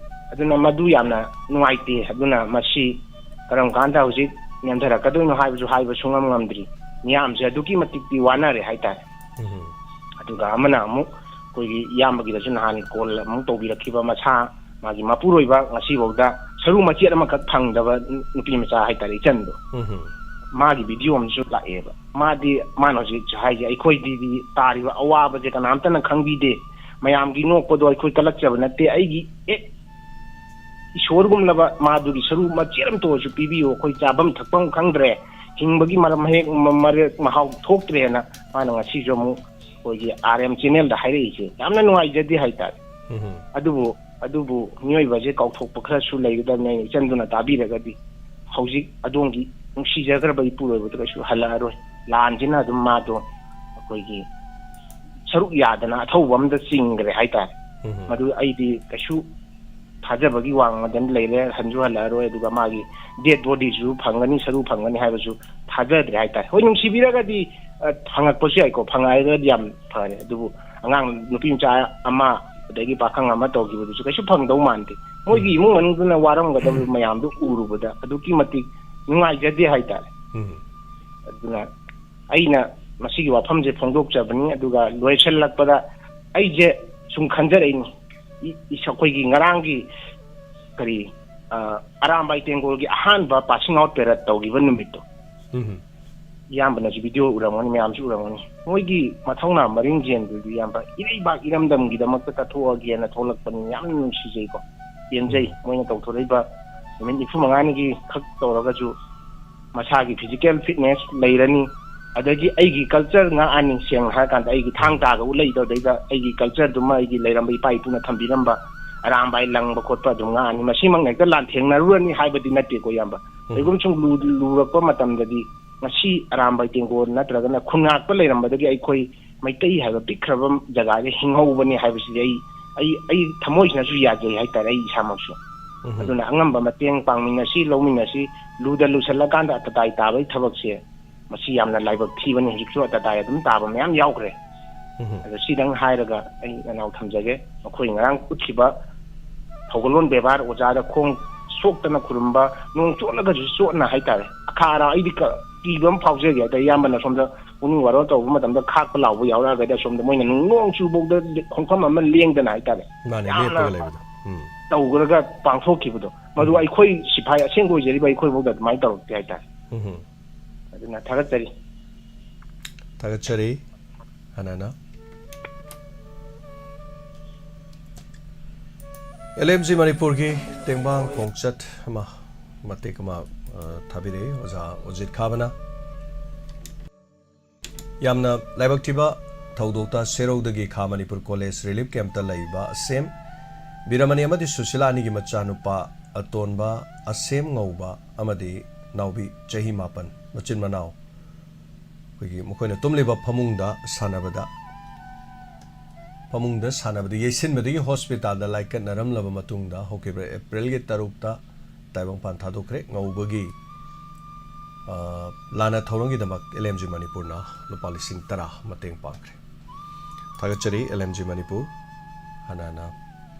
ꯑꯗꯨꯅ ꯃꯗꯨ ꯌꯥꯝꯅ ꯅꯨꯡꯉꯥꯏꯇꯦ꯫ ꯑꯗꯨꯅ ꯃꯁꯤ ꯀꯔꯝ ꯀꯥꯟꯗ ꯍꯧꯖꯤꯛ ꯅꯦꯝꯊꯔꯛꯀꯗꯣꯏꯅꯣ ꯍꯥꯏꯕꯁꯨ ꯍꯥꯏꯕ ꯁꯨꯡꯉꯝ ꯉꯝꯗ꯭ꯔꯤ꯫ ꯃꯤꯌꯥꯝꯁꯦ ꯑꯗꯨꯛꯀꯤ ꯃꯇꯤꯛꯇꯤ ꯋꯥꯅꯔꯦ ꯍꯥꯏꯇꯥꯔꯦ꯫ ꯎꯝ꯫ ꯑꯗꯨꯒ ꯑꯃꯅ ꯑꯃꯨꯛ ꯑꯩꯈꯣꯏꯒꯤ ꯏꯌꯥꯝꯕꯒꯤꯗꯁꯨ ꯅꯍꯥꯟ ꯀꯣꯜ ꯑꯃꯨꯛ ꯇꯧꯕꯤꯔꯛꯈꯤꯕ, ꯃꯁꯥ ꯃꯥꯒꯤ ꯃꯄꯨꯔꯣꯏꯕ ꯉꯁꯤꯐꯥꯎꯗ ꯁꯔꯨ ꯃꯆꯦꯠ ꯑꯃꯈꯛ ꯐꯪꯗꯕ ꯅꯨꯄꯤ ꯃꯆꯥ ꯍꯥꯏꯇꯥꯔꯦ, ꯏꯆꯟꯗꯣ꯫ ꯎꯝ꯫ ꯃꯥꯒꯤ ꯚꯤꯗꯤꯑꯣ ꯑꯃꯁꯨ ꯂꯥꯛꯑꯦꯕ꯫ ꯃꯥꯗꯤ, ꯃꯥꯅ ꯍꯧꯖꯤꯛ ꯍꯥꯏꯁꯦ, "ꯑꯩꯈꯣꯏꯗꯤ ꯇꯥꯔꯤꯕ ꯑꯋꯥꯕꯁꯦ ꯀꯅꯥꯝꯇꯅ ꯈꯪꯕꯤꯗꯦ, ꯃꯌꯥꯝꯒꯤ ꯅꯣꯛꯄꯗꯣ ꯑꯩꯈꯣꯏ ꯀꯜꯂꯛꯆꯕ ꯅꯠꯇꯦ, ꯑꯩꯒꯤ ꯑꯦ ꯏꯁꯣꯔꯒꯨꯝꯂꯕ ꯃꯥꯗꯨꯒꯤ ꯁꯔꯨ ꯃꯆꯦꯠ ꯑꯃꯇ ꯑꯣꯏꯔꯁꯨ ꯄꯤꯕꯤꯌꯨ, ꯑꯩꯈꯣꯏ ꯆꯥꯐꯝ ꯊꯛꯐꯝ ꯈꯪꯗ꯭ꯔꯦ, ꯍꯤꯡꯕꯒꯤ ꯃꯔꯝ ꯃꯍꯦꯛ ꯃ- ꯃꯔꯦꯛ ꯃꯍꯥꯎ ꯊꯣꯛꯇ꯭ꯔꯦꯅ" ꯃꯥꯅ ꯉꯁꯤꯁꯨ ꯑꯃꯨꯛ ꯑꯩꯈꯣꯏꯒꯤ R M channelꯗ ꯍꯥꯏꯔꯛꯏꯁꯦ ꯌꯥꯝꯅ ꯅꯨꯡꯉꯥꯏꯖꯗꯦ ꯍꯥꯏꯇꯥꯔꯦ꯫ ꯎꯝ꯫ ꯑꯗꯨꯕꯨ ꯑꯗꯨꯕꯨ ꯃꯤꯑꯣꯏꯕꯁꯦ ꯀꯥꯎꯊꯣꯛꯄ ꯈꯔꯁꯨ ꯂꯩꯒꯗꯕꯅꯤ꯫ ꯑꯩꯅ ꯏꯆꯟꯗꯨꯅ ꯇꯥꯕꯤꯔꯒꯗꯤ, ꯍꯧꯖꯤꯛ ꯑꯗꯣꯝꯒꯤ ꯅꯨꯡꯁꯤꯖꯈ꯭ꯔꯕ ꯏꯄꯨꯔꯣꯏꯕꯗꯨ ꯀꯩꯁꯨ ꯍꯜꯂꯛꯑꯔꯣꯏ꯫ ꯂꯥꯟꯁꯤꯅ ꯑꯗꯨꯝ ꯃꯥꯗꯣ ꯑꯩꯈꯣꯏꯒꯤ ꯁꯔꯨꯛ ꯌꯥꯗꯅ ꯑꯊꯧꯕ ꯑꯃꯗ ꯆꯤꯡꯈ꯭ꯔꯦ ꯍꯥꯏꯇꯥꯔꯦ꯫ ꯎꯝ꯫ ꯃꯗꯨ ꯑꯩꯗꯤ ꯀꯩꯁꯨ ꯊꯥꯖꯕꯒꯤ ꯋꯥꯡꯃꯗ ꯂꯩꯔꯦ, ꯍꯟꯁꯨ ꯍꯜꯂꯛꯑꯔꯣꯏ꯫ ꯑꯗꯨꯒ ꯃꯥꯒꯤ dead bodyꯁꯨ ꯐꯪꯒꯅꯤ, ꯁꯔꯨ ꯐꯪꯒꯅꯤ ꯍꯥꯏꯕꯁꯨ ꯊꯥꯖꯗ꯭ꯔꯦ ꯍꯥꯏꯇꯥꯔꯦ꯫ ꯍꯣꯏ, ꯅꯨꯡꯁꯤꯕꯤꯔꯒꯗꯤ, ꯑ, ꯐꯪꯉꯛꯄꯁꯨ ꯌꯥꯏꯀꯣ, ꯐꯪꯉꯛꯑꯒꯗꯤ ꯌꯥꯝ ꯐꯔꯦ꯫ ꯑꯗꯨꯕꯨ ꯑꯉꯥꯡ ꯅꯨꯄꯤ ꯃꯆꯥ ꯑꯃ, ꯑꯗꯒꯤ ꯄꯥꯈꯪ ꯑꯃ ꯇꯧꯈꯤꯕꯗꯨꯁꯨ ꯀꯩꯁꯨ ꯐꯪꯗꯧ ꯃꯥꯟꯗꯦ꯫ ꯃꯣꯏꯒꯤ ꯏꯃꯨꯡ ꯃꯅꯨꯡꯗꯨꯅ ꯋꯥꯔꯝꯒꯗꯕ ꯃꯌꯥꯝꯗꯨ ꯎꯔꯨꯕꯗ ꯑꯗꯨꯛꯀꯤ ꯃꯇꯤꯛ ꯅꯨꯡꯉꯥꯏꯖꯗꯦ ꯍꯥꯏꯇꯥꯔꯦ꯫ ꯎꯝ꯫ ꯑꯗꯨꯅ ꯑꯩꯅ ꯃꯁꯤꯒꯤ ꯋꯥꯐꯝꯁꯦ ꯐꯣꯡꯗꯣꯛꯆꯕꯅꯤ꯫ ꯑꯗꯨꯒ ꯂꯣꯏꯁꯤꯜꯂꯛꯄꯗ ꯑꯩꯁꯦ ꯁꯨꯝ ꯈꯟꯖꯔꯛꯏꯅꯤ, ꯏ- ꯏꯁ-, ꯑꯩꯈꯣꯏꯒꯤ ꯉꯔꯥꯡꯒꯤ ꯀꯔꯤ, ꯑ, ꯑꯔꯥꯝꯕꯥꯏ ꯇꯦꯡꯒꯣꯜꯒꯤ ꯑꯍꯥꯟꯕ passing out parade ꯇꯧꯈꯤꯕ ꯅꯨꯃꯤꯠꯇꯣ, ꯎꯝ꯫ ꯏꯌꯥꯝꯕꯅꯁꯨ ꯚꯤꯗꯤꯑꯣ ꯎꯔꯝꯒꯅꯤ, ꯃꯌꯥꯝꯁꯨ ꯎꯔꯝꯒꯅꯤ꯫ ꯃꯣꯏꯒꯤ ꯃꯊꯧꯅꯥ ꯃꯔꯤꯡ ꯖꯦꯟꯗꯨꯗꯤ, ꯏꯌꯥꯝꯕ, ꯏꯔꯩꯕꯥꯛ ꯏꯔꯝꯗꯝꯒꯤꯗꯃꯛꯇ ꯀꯠꯊꯣꯛꯑꯒꯦꯅ ꯊꯣꯛꯂꯛꯄꯅꯤ꯫ ꯌꯥꯝꯅ ꯅꯨꯡꯁꯤꯖꯩꯀꯣ, ꯄꯦꯟꯖꯩ꯫ ꯃꯣꯏꯅ ꯇꯧꯊꯣꯔꯛꯏꯕ ꯅꯨꯃꯤꯠ ꯅꯤꯐꯨ ꯃꯉꯥꯅꯤꯒꯤ ꯈꯛ ꯇꯧꯔꯒꯁꯨ ꯃꯁꯥꯒꯤ physical fitness ꯂꯩꯔꯅꯤ꯫ ꯑꯗꯒꯤ ꯑꯩꯒꯤ culture ꯉꯥꯛꯑꯅꯤ꯫ ꯁꯦꯡꯅ ꯍꯥꯏꯔꯀꯥꯟꯗ, ꯑꯩꯒꯤ ꯊꯥꯡ ꯇꯥꯒ ꯎꯠꯂꯛꯏꯗꯣ, ꯑꯗꯩꯗ ꯑꯩꯒꯤ cultureꯗꯨꯃ, ꯑꯩꯒꯤ ꯂꯩꯔꯝꯕ ꯏꯄꯥ ꯏꯄꯨꯅ ꯊꯝꯕꯤꯔꯝꯕ ꯑꯔꯥꯝꯕꯥꯏ ꯂꯪꯕ ꯈꯣꯠꯄ ꯑꯗꯨꯝ ꯉꯥꯛꯑꯅꯤ꯫ ꯃꯁꯤꯃꯛꯅ ꯍꯦꯛꯇ ꯂꯥꯟꯊꯦꯡꯅꯔꯨꯔꯅꯤ ꯍꯥꯏꯕꯗꯤ ꯅꯠꯇꯦꯀꯣ, ꯏꯌꯥꯝꯕ꯫ ꯀꯩꯒꯨꯝꯕ ꯁꯨꯝ ꯂꯨ- ꯂꯨꯔꯛꯄ ꯃꯇꯝꯗꯗꯤ, ꯉꯁꯤ ꯑꯔꯥꯝꯕꯥꯏ ꯇꯦꯡꯒꯣꯜ ꯅꯠꯇ꯭ꯔꯒꯅ ꯈꯨꯟꯉꯥꯛꯄ ꯂꯩꯔꯝꯕꯗꯒꯤ ꯑꯩꯈꯣꯏ ꯃꯩꯇꯩ ꯍꯥꯏꯕ ꯄꯤꯛꯈ꯭ꯔꯕ ꯖꯒꯥꯁꯦ ꯍꯤꯡꯍꯧꯕꯅꯤ ꯍꯥꯏꯕꯁꯤꯗꯤ ꯑꯩ, ꯑꯩ, ꯑꯩ ꯊꯃꯣꯏꯁꯤꯅꯁꯨ ꯌꯥꯖꯩ ꯍꯥꯏꯇꯥꯔꯦ, ꯑꯩ ꯏꯁꯥꯃꯛꯁꯨ꯫ ꯎꯝ꯫ ꯑꯗꯨꯅ ꯑꯉꯝꯕ ꯃꯇꯦꯡ ꯄꯥꯡꯃꯤꯟꯅꯁꯤ, ꯂꯧꯃꯤꯟꯅꯁꯤ꯫ ꯂꯨꯗ ꯂꯨꯁꯜꯂꯀꯥꯟꯗ ꯑꯇꯇꯥꯏ ꯇꯥꯕꯒꯤ ꯊꯕꯛꯁꯦ, ꯃꯁꯤ ꯌꯥꯝꯅ ꯂꯥꯏꯕꯛ ꯊꯤꯕꯅꯤ꯫ ꯍꯧꯖꯤꯛꯁꯨ ꯑꯇꯇꯥꯏ ꯑꯗꯨꯝ ꯇꯥꯕ ꯃꯌꯥꯝ ꯌꯥꯎꯈ꯭ꯔꯦ꯫ ꯎꯝ꯫ ꯑꯗꯣ ꯁꯤꯗꯪ ꯍꯥꯏꯔꯒ ꯑꯩ ꯅꯅꯥꯎ ꯊꯝꯖꯒꯦ꯫ ꯃꯈꯣꯏ ꯉꯔꯥꯡ ꯎꯠꯈꯤꯕ ꯊꯧꯒꯜꯂꯣꯟ ꯕꯦꯕꯥꯔ, ꯑꯣꯖꯥꯗ ꯈꯣꯡ ꯁꯣꯛꯇꯅ ꯈꯨꯔꯨꯝꯕ, ꯅꯣꯡ ꯆꯣꯠꯂꯒꯁꯨ ꯆꯣꯠꯅ ꯍꯥꯏꯇꯥꯔꯦ, ꯑꯈꯥ ꯑꯔꯥ, ꯑꯩꯗꯤ ꯀ- ꯀꯤꯕ ꯑꯃ ꯐꯥꯎꯖꯒꯦ ꯍꯥꯏꯇꯥꯔꯦ꯫ ꯏꯌꯥꯝꯕꯅ ꯁꯣꯝꯗ ꯄꯨꯛꯅꯤꯡ ꯋꯥꯔꯣꯜ ꯇꯧꯕ ꯃꯇꯝꯗ ꯈꯥꯛꯄ ꯂꯥꯎꯕ ꯌꯥꯎꯔꯛꯑꯒꯗꯤ, ꯑꯁꯣꯝꯗ ꯃꯣꯏꯅ ꯅꯣꯡ ꯆꯨꯐꯧꯗ ꯈꯣꯡꯐꯝ ꯑꯃ ꯂꯦꯡꯗꯅ ꯍꯥꯏꯇꯥꯔꯦ, ꯃꯥꯅꯦ, ꯌꯥꯝꯅ ꯂꯦꯞꯄꯒ ꯂꯩꯕꯗꯣ꯫ ꯎꯝ꯫ ꯇꯧꯈ꯭ꯔꯒ ꯄꯥꯡꯊꯣꯛꯈꯤꯕꯗꯣ, ꯃꯗꯨ ꯑꯩꯈꯣꯏ ꯁꯤꯐꯥꯏ ꯑꯁꯦꯡꯕ ꯑꯣꯏꯖꯔꯤꯕ ꯑꯩꯈꯣꯏꯐꯥꯎꯗ ꯑꯗꯨꯃꯥꯏꯅ ꯇꯧꯔꯛꯇꯦ ꯍꯥꯏꯇꯥꯔꯦ꯫ ꯎꯝ꯫ ꯑꯗꯨꯅ ꯊꯥꯒꯠꯆꯔꯤ꯫ ꯊꯥꯒꯠꯆꯔꯤ꯫ ꯍꯥꯟꯅꯅ ꯑꯦꯜ ꯑꯦꯝ ꯖꯤ ꯃꯅꯤꯄꯨꯔꯒꯤ ꯇꯦꯡꯕꯥꯡ ꯈꯣꯡꯆꯠ ꯑꯃ, ꯃꯇꯦꯛ ꯑꯃ, ꯑ, ꯊꯥꯕꯤꯔꯛꯏ ꯑꯣꯖꯥ ꯑꯣꯖꯤꯠ ꯈꯥꯕꯅ꯫ ꯌꯥꯝꯅ ꯂꯥꯏꯕꯛ ꯊꯤꯕ ꯊꯧꯗꯣꯛꯇ ꯁꯦꯔꯧꯗꯒꯤ ꯈꯥ ꯃꯅꯤꯄꯨꯔ ꯀꯣꯂꯦꯖ ꯔꯤꯂꯤꯐ ꯀꯦꯝꯞꯇ ꯂꯩꯕ ꯑꯁꯦꯝ ꯕꯤꯔꯃꯅꯤ ꯑꯃꯗꯤ ꯁꯨꯁꯤꯂꯥ ꯑꯅꯤꯒꯤ ꯃꯆꯥꯅꯨꯄꯥ ꯑꯇꯣꯟꯕ ꯑꯁꯦꯝ ꯉꯧꯕ ꯑꯃꯗꯤ ꯅꯥꯎꯕꯤ ꯆꯍꯤ ꯃꯥꯄꯟ, ꯃꯆꯤꯟ ꯃꯅꯥꯎ, ꯑꯩꯈꯣꯏꯒꯤ ꯃꯈꯣꯏꯅ ꯇꯨꯝꯂꯤꯕ ꯐꯃꯨꯡꯗ ꯁꯥꯟꯅꯕꯗ, ꯐꯃꯨꯡꯗ ꯁꯥꯟꯅꯕꯗ ꯌꯩꯁꯤꯟꯕꯗꯒꯤ ꯍꯣꯁꯄꯤꯇꯥꯜꯗ ꯂꯥꯏꯀꯠꯅꯔꯝꯂꯕ ꯃꯇꯨꯡꯗ ꯍꯧꯈꯤꯕ ꯑꯦꯄ꯭ꯔꯤꯜꯒꯤ ꯇꯔꯨꯛꯇ ꯇꯥꯏꯕꯪꯄꯥꯟ ꯊꯥꯗꯣꯛꯈ꯭ꯔꯦ꯫ ꯉꯧꯕꯒꯤ, ꯑ, ꯂꯥꯟꯅ ꯊꯧꯔꯝꯒꯤꯗꯃꯛ ꯑꯦꯜ ꯑꯦꯝ ꯖꯤ ꯃꯅꯤꯄꯨꯔꯅ ꯂꯨꯄꯥ ꯂꯤꯁꯤꯡ ꯇꯔꯥ ꯃꯇꯦꯡ ꯄꯥꯡꯈ꯭ꯔꯦ꯫ ꯊꯥꯒꯠꯆꯔꯤ ꯑꯦꯜ ꯑꯦꯝ ꯖꯤ ꯃꯅꯤꯄꯨꯔ꯫ ꯍꯥꯟꯅ ꯍꯥꯟꯅ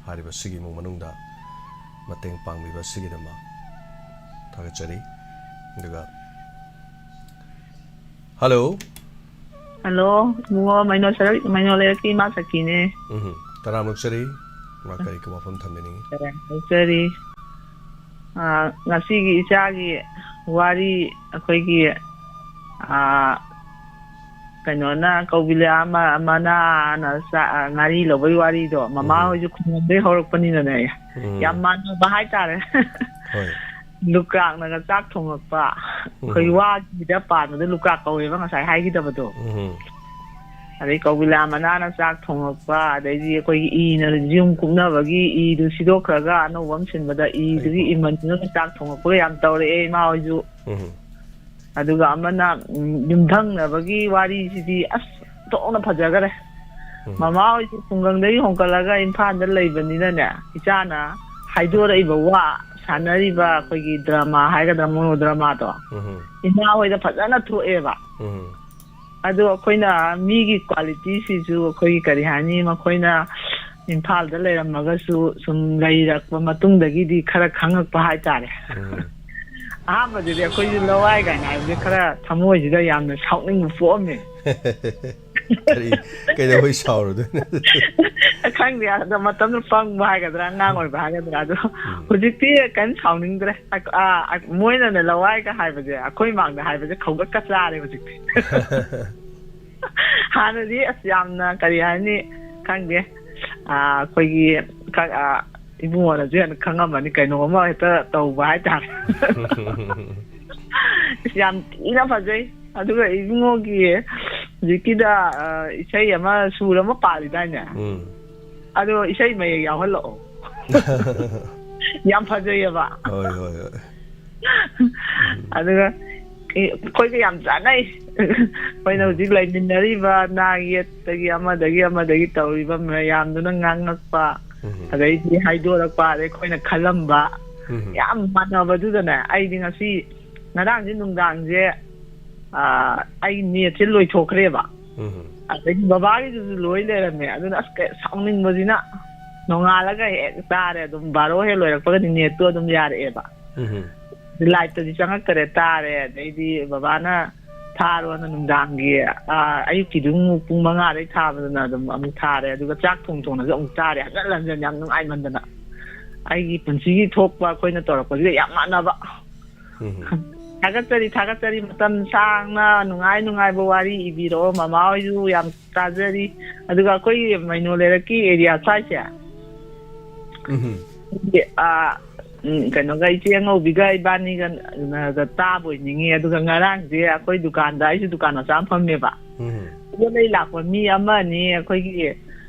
ꯍꯥꯏꯔꯤꯕ ꯁꯤꯒꯤ ꯏꯃꯨꯡ ꯃꯅꯨꯡꯗ ꯃꯇꯦꯡ ꯄꯥꯡꯕꯤꯕ ꯑꯁꯤꯒꯤꯗꯃꯛ ꯊꯥꯒꯠꯆꯔꯤ꯫ ꯑꯗꯨꯒ, ꯍꯜꯂꯣ꯫ ꯍꯜꯂꯣ, ꯏꯕꯨꯡꯉꯣ, ꯃꯩꯅꯣ ꯁꯔꯛ-, ꯃꯩꯅꯣ ꯂꯩꯔꯛꯀꯤ ꯏꯃꯥ ꯁꯈꯤꯅꯦ꯫ ꯎꯝ, ꯇꯔꯥꯝꯅ ꯑꯣꯛꯆꯔꯤ꯫ ꯏꯃꯥ ꯀꯔꯤ ꯀꯔꯤ ꯋꯥꯐꯝ ꯊꯝꯕꯤꯅꯤꯡꯉꯤ? ꯇꯔꯥꯝꯅ ꯑꯣꯛꯆꯔꯤ꯫ ꯑꯥ, ꯉꯁꯤꯒꯤ ꯏꯆꯥꯒꯤ ꯋꯥꯔꯤ, ꯑꯩꯈꯣꯏꯒꯤ, ꯑꯥ, ꯀꯩꯅꯣꯅ, ꯀꯧꯕꯤꯂꯥ ꯃ-, ꯃꯅꯥꯅ ꯆꯥ-, ꯑꯥ, ꯉꯥꯔꯤ ꯂꯧꯕꯒꯤ ꯋꯥꯔꯤꯗꯣ, ꯃꯃꯥ ꯎꯝ꯫ ꯍꯣꯏꯁꯨ ꯈꯨꯡꯒꯪꯗꯩ ꯍꯧꯔꯛꯄꯅꯤꯅꯅꯦ, ꯎꯝ꯫ ꯌꯥꯝ ꯃꯥꯟꯅꯕ ꯍꯥꯏꯇꯥꯔꯦ꯫ ꯍꯣꯏ꯫ ꯂꯨꯀ꯭ꯔꯥꯛꯅꯒ ꯆꯥꯛ ꯊꯣꯡꯉꯛꯄ, ꯑꯩꯈꯣꯏ ꯎꯝ꯫ ꯋꯥꯒꯤꯗ ꯄꯥꯟꯕꯗ ꯂꯨꯀ꯭ꯔꯥꯛ ꯀꯧꯋꯦꯕ, ꯉꯁꯥꯏ ꯍꯥꯏꯈꯤꯗꯕꯗꯣ꯫ ꯎꯝ꯫ ꯑꯗꯩ ꯀꯧꯕꯤꯂꯥ ꯃꯅꯥꯅ ꯆꯥꯛ ꯊꯣꯡꯉꯛꯄ, ꯑꯗꯩꯗꯤ ꯑꯩꯈꯣꯏꯒꯤ ꯏꯅ ꯌꯨꯝ ꯀꯨꯞꯅꯕꯒꯤ ꯏꯗꯨ ꯁꯤꯗꯣꯛꯈ꯭ꯔꯒ ꯑꯅꯧꯕ ꯑꯃ ꯁꯤꯟꯕꯗ ꯏꯗꯨꯒꯤ ꯑꯩꯃ꯫ ꯏꯃꯟꯗꯨꯅ ꯆꯥꯛ ꯊꯣꯡꯉꯛꯄꯒ ꯌꯥꯝ ꯇꯧꯔꯛꯑꯦ ꯏꯃꯥ ꯍꯣꯏꯁꯨ꯫ ꯎꯝ꯫ ꯑꯗꯨꯒ ꯑꯃꯅ, ꯎꯝ, ꯌꯨꯝꯊꯪꯅꯕꯒꯤ ꯋꯥꯔꯤꯁꯤꯗꯤ ꯑꯁ ꯑꯣꯟꯊꯣꯛꯅ ꯐꯖꯈꯔꯦ꯫ ꯎꯝ꯫ ꯃꯃꯥ ꯍꯣꯏꯁꯨ ꯈꯨꯡꯒꯪꯗꯒꯤ ꯍꯣꯡꯒꯠꯂꯒ ꯏꯝꯐꯥꯜꯗ ꯂꯩꯕꯅꯤꯅꯅꯦ, ꯏꯆꯥꯅ ꯍꯥꯏꯗꯣꯔꯛꯏꯕ ꯋꯥ, ꯁꯥꯟꯅꯔꯤꯕ ꯑꯩꯈꯣꯏꯒꯤ ꯗ꯭ꯔꯃꯥ ꯍꯥꯏꯒꯗ꯭ꯔꯥ, ꯃꯣꯅꯣ ꯗ꯭ꯔꯃꯥꯗꯣ, ꯎꯝ꯫ ꯏꯃꯥ ꯍꯣꯏꯗ ꯐꯖꯅ ꯊꯣꯛꯑꯦꯕ꯫ ꯎꯝ꯫ ꯑꯗꯣ ꯑꯩꯈꯣꯏꯅ ꯃꯤꯒꯤ ꯀ꯭ꯋꯥꯂꯤꯇꯤꯁꯤꯁꯨ ꯑꯩꯈꯣꯏꯒꯤ ꯀꯔꯤ ꯍꯥꯏꯅꯤ, ꯃꯈꯣꯏꯅ ꯏꯝꯐꯥꯜꯗ ꯂꯩꯔꯝꯃꯒꯁꯨ ꯁꯨꯝ ꯂꯩꯔꯛꯄ ꯃꯇꯨꯡꯗꯒꯤꯗꯤ ꯈꯔ ꯈꯪꯉꯛꯄ ꯍꯥꯏꯇꯥꯔꯦ꯫ ꯎꯝ꯫ ꯑꯍꯥꯟꯕꯗꯗꯤ ꯑꯩꯈꯣꯏꯁꯨ ꯂꯋꯥꯏ ꯀꯥꯏꯅ ꯍꯥꯏꯕꯁꯦ ꯈꯔ ꯊꯃꯣꯏꯁꯤꯗ ꯌꯥꯝꯅ ꯁꯥꯎꯅꯤꯡꯕ ꯄꯣꯛꯑꯝꯃꯦ꯫ ꯀꯔꯤ, ꯀꯩꯗꯧꯕꯩ ꯁꯥꯎꯔꯨꯗꯣꯏꯅꯣ? ꯈꯪꯗꯦ, ꯑꯗꯣ ꯃꯇꯝꯗꯨ ꯄꯪꯕ ꯍꯥꯏꯒꯗ꯭ꯔꯥ, ꯑꯉꯥꯡ ꯑꯣꯏꯕ ꯍꯥꯏꯒꯗ꯭ꯔꯥ, ꯑꯗꯣ ꯎꯝ꯫ ꯍꯧꯖꯤꯛꯇꯤ ꯀꯔꯤꯝ ꯁꯥꯎꯅꯤꯡꯗ꯭ꯔꯦ꯫ ꯑ, ꯑ, ꯃꯣꯏꯅꯅꯦ ꯂꯋꯥꯏꯒ ꯍꯥꯏꯕꯁꯦ, ꯑꯩꯈꯣꯏ ꯃꯥꯡꯗ ꯍꯥꯏꯕꯁꯦ ꯈꯧꯒꯠꯀ ꯆꯥꯔꯦ ꯍꯧꯖꯤꯛꯇꯤ꯫ ꯍꯥꯟꯅꯗꯤ ꯑꯁ ꯌꯥꯝꯅ ꯀꯔꯤ ꯍꯥꯏꯅꯤ, ꯈꯪꯗꯦ, ꯑ, ꯑꯩꯈꯣꯏꯒꯤ ꯈ-, ꯑ, ꯏꯕꯨꯡꯉꯣꯅꯁꯨ ꯍꯦꯟꯅ ꯈꯪꯉꯝꯃꯅꯤ, ꯀꯩꯅꯣꯝꯃ ꯍꯦꯛꯇ ꯇꯧꯕ ꯍꯥꯏꯇꯥꯔꯦ꯫ ꯌꯥꯝ ꯊꯤꯅ ꯐꯖꯩ꯫ ꯑꯗꯨꯒ ꯏꯕꯨꯡꯉꯣꯒꯤ ꯍꯧꯖꯤꯛꯀꯤꯗ, ꯑ, ꯏꯁꯩ ꯑꯃ, ꯁꯨꯔ ꯑꯃ ꯄꯥꯜꯂꯤꯗꯥꯏꯅꯦ? ꯎꯝ꯫ ꯑꯗꯣ ꯏꯁꯩ ꯃꯌꯦꯛ ꯌꯥꯎꯍꯜꯂꯛꯑꯣ꯫ ꯌꯥꯝ ꯐꯖꯩꯌꯦꯕ꯫ ꯍꯣꯏ, ꯍꯣꯏ, ꯍꯣꯏ꯫ ꯑꯗꯨꯒ ꯑꯩꯈꯣꯏꯒ ꯌꯥꯝ ꯆꯥꯟꯅꯩ꯫ ꯑꯩꯈꯣꯏꯅ ꯎꯝ꯫ ꯍꯧꯖꯤꯛ ꯂꯩꯃꯤꯟꯅꯔꯤꯕ ꯅꯥ ꯌꯦꯠꯇꯒꯤ ꯑꯃꯗꯒꯤ ꯑꯃꯗꯒꯤ ꯇꯧꯔꯤꯕ ꯃꯌꯥꯝꯗꯨꯅ ꯉꯥꯡꯉꯛꯄ, ꯎꯝ꯫ ꯑꯗꯩꯗꯤ ꯍꯥꯏꯗꯣꯔꯛꯄ, ꯑꯗꯩ ꯑꯩꯈꯣꯏꯅ ꯈꯜꯂꯝꯕ, ꯎꯝ꯫ ꯌꯥꯝ ꯃꯥꯟꯅꯕꯗꯨꯗꯅꯦ, ꯑꯩꯗꯤ ꯉꯁꯤ, ꯉꯔꯥꯡꯁꯦ ꯅꯨꯡꯗꯥꯡꯁꯦ, ꯑꯥ, ꯑꯩ ꯅꯦꯠꯁꯦ ꯂꯣꯏꯊꯣꯛꯈ꯭ꯔꯦꯕ꯫ ꯎꯝ꯫ ꯑꯗꯒꯤ ꯕꯕꯥꯒꯤꯗꯨꯁꯨ ꯂꯣꯏ ꯂꯩꯔꯝꯃꯦ꯫ ꯑꯗꯨꯅ ꯑꯁ, ꯀꯩ-, ꯁꯥꯎꯅꯤꯡꯕꯁꯤꯅ ꯅꯣꯡꯉꯥꯜꯂꯒ ꯍꯦꯛ ꯇꯥꯔꯦ꯫ ꯑꯗꯨꯝ ꯕꯥꯔꯣ ꯍꯦꯛ ꯂꯣꯏꯔꯛꯄꯒꯗꯤ ꯅꯦꯠꯇꯣ ꯑꯗꯨꯝ ꯌꯥꯔꯛꯑꯦꯕ꯫ ꯎꯝ꯫ ꯂꯥꯏꯠꯇꯗꯤ ꯆꯪꯉꯛꯇꯔꯦ, ꯇꯥꯔꯦ꯫ ꯑꯗꯩꯗꯤ ꯕꯕꯥꯅ ꯊꯥꯔꯣꯅ ꯅꯨꯡꯗꯥꯡꯒꯤ, ꯑꯥ, ꯑꯌꯨꯛꯀꯤꯗꯨ ꯑꯃꯨꯛ ꯄꯨꯡ ꯃꯉꯥꯗꯩ ꯊꯥꯕꯗꯨꯅ ꯑꯗꯨꯝ ꯑꯃꯨꯛ ꯊꯥꯔꯦ꯫ ꯑꯗꯨꯒ ꯆꯥꯛ ꯊꯣꯡ ꯊꯣꯡꯅꯁꯨ ꯑꯃꯨꯛ ꯇꯥꯔꯦ, ꯍꯟꯖꯟ ꯍꯟꯖꯟ, ꯌꯥꯝ ꯅꯨꯡꯉꯥꯏꯃꯟꯗꯅ꯫ ꯑꯩꯒꯤ ꯄꯨꯟꯁꯤꯒꯤ ꯊꯣꯛꯄ ꯑꯩꯈꯣꯏꯅ ꯇꯧꯔꯛꯄꯁꯤꯒ ꯌꯥꯝ ꯃꯥꯟꯅꯕ꯫ ꯎꯝ꯫ ꯊꯥꯒꯠꯆꯔꯤ, ꯊꯥꯒꯠꯆꯔꯤ꯫ ꯃꯇꯝ ꯁꯥꯡꯅ ꯅꯨꯡꯉꯥꯏ ꯅꯨꯡꯉꯥꯏꯕ ꯋꯥꯔꯤ ꯏꯕꯤꯔꯛꯑꯣ꯫ ꯃꯃꯥ ꯍꯣꯏꯁꯨ ꯌꯥꯝ ꯇꯥꯖꯔꯤ꯫ ꯑꯗꯨꯒ ꯑꯩꯈꯣꯏꯒꯤ ꯃꯩꯅꯣ ꯂꯩꯔꯛꯀꯤ ꯑꯦꯔꯤꯌꯥ ꯁ꯭ꯋꯥꯏꯁꯦ, ꯎꯝ꯫ ꯑꯩꯈꯣꯏꯒꯤ, ꯑꯥ, ꯎꯝ, ꯀꯩꯅꯣꯒ, ꯏꯆꯦ ꯑꯉꯧꯕꯤꯒ ꯏꯕꯥꯅꯤꯒ, ꯑ, ꯇꯥꯕ ꯑꯣꯏꯅꯤꯡꯉꯤ꯫ ꯑꯗꯨꯒ ꯉꯔꯥꯡꯁꯦ ꯑꯩꯈꯣꯏ ꯗꯨꯀꯥꯟꯗ, ꯑꯩꯁꯨ ꯗꯨꯀꯥꯟ ꯃꯆꯥ ꯑꯃ ꯐꯝꯃꯦꯕ꯫ ꯎꯝ꯫ ꯄꯣꯠ ꯂꯩ ꯂꯥꯛꯄ ꯃꯤ ꯑꯃ ꯑꯅꯤ ꯑꯩꯈꯣꯏꯒꯤ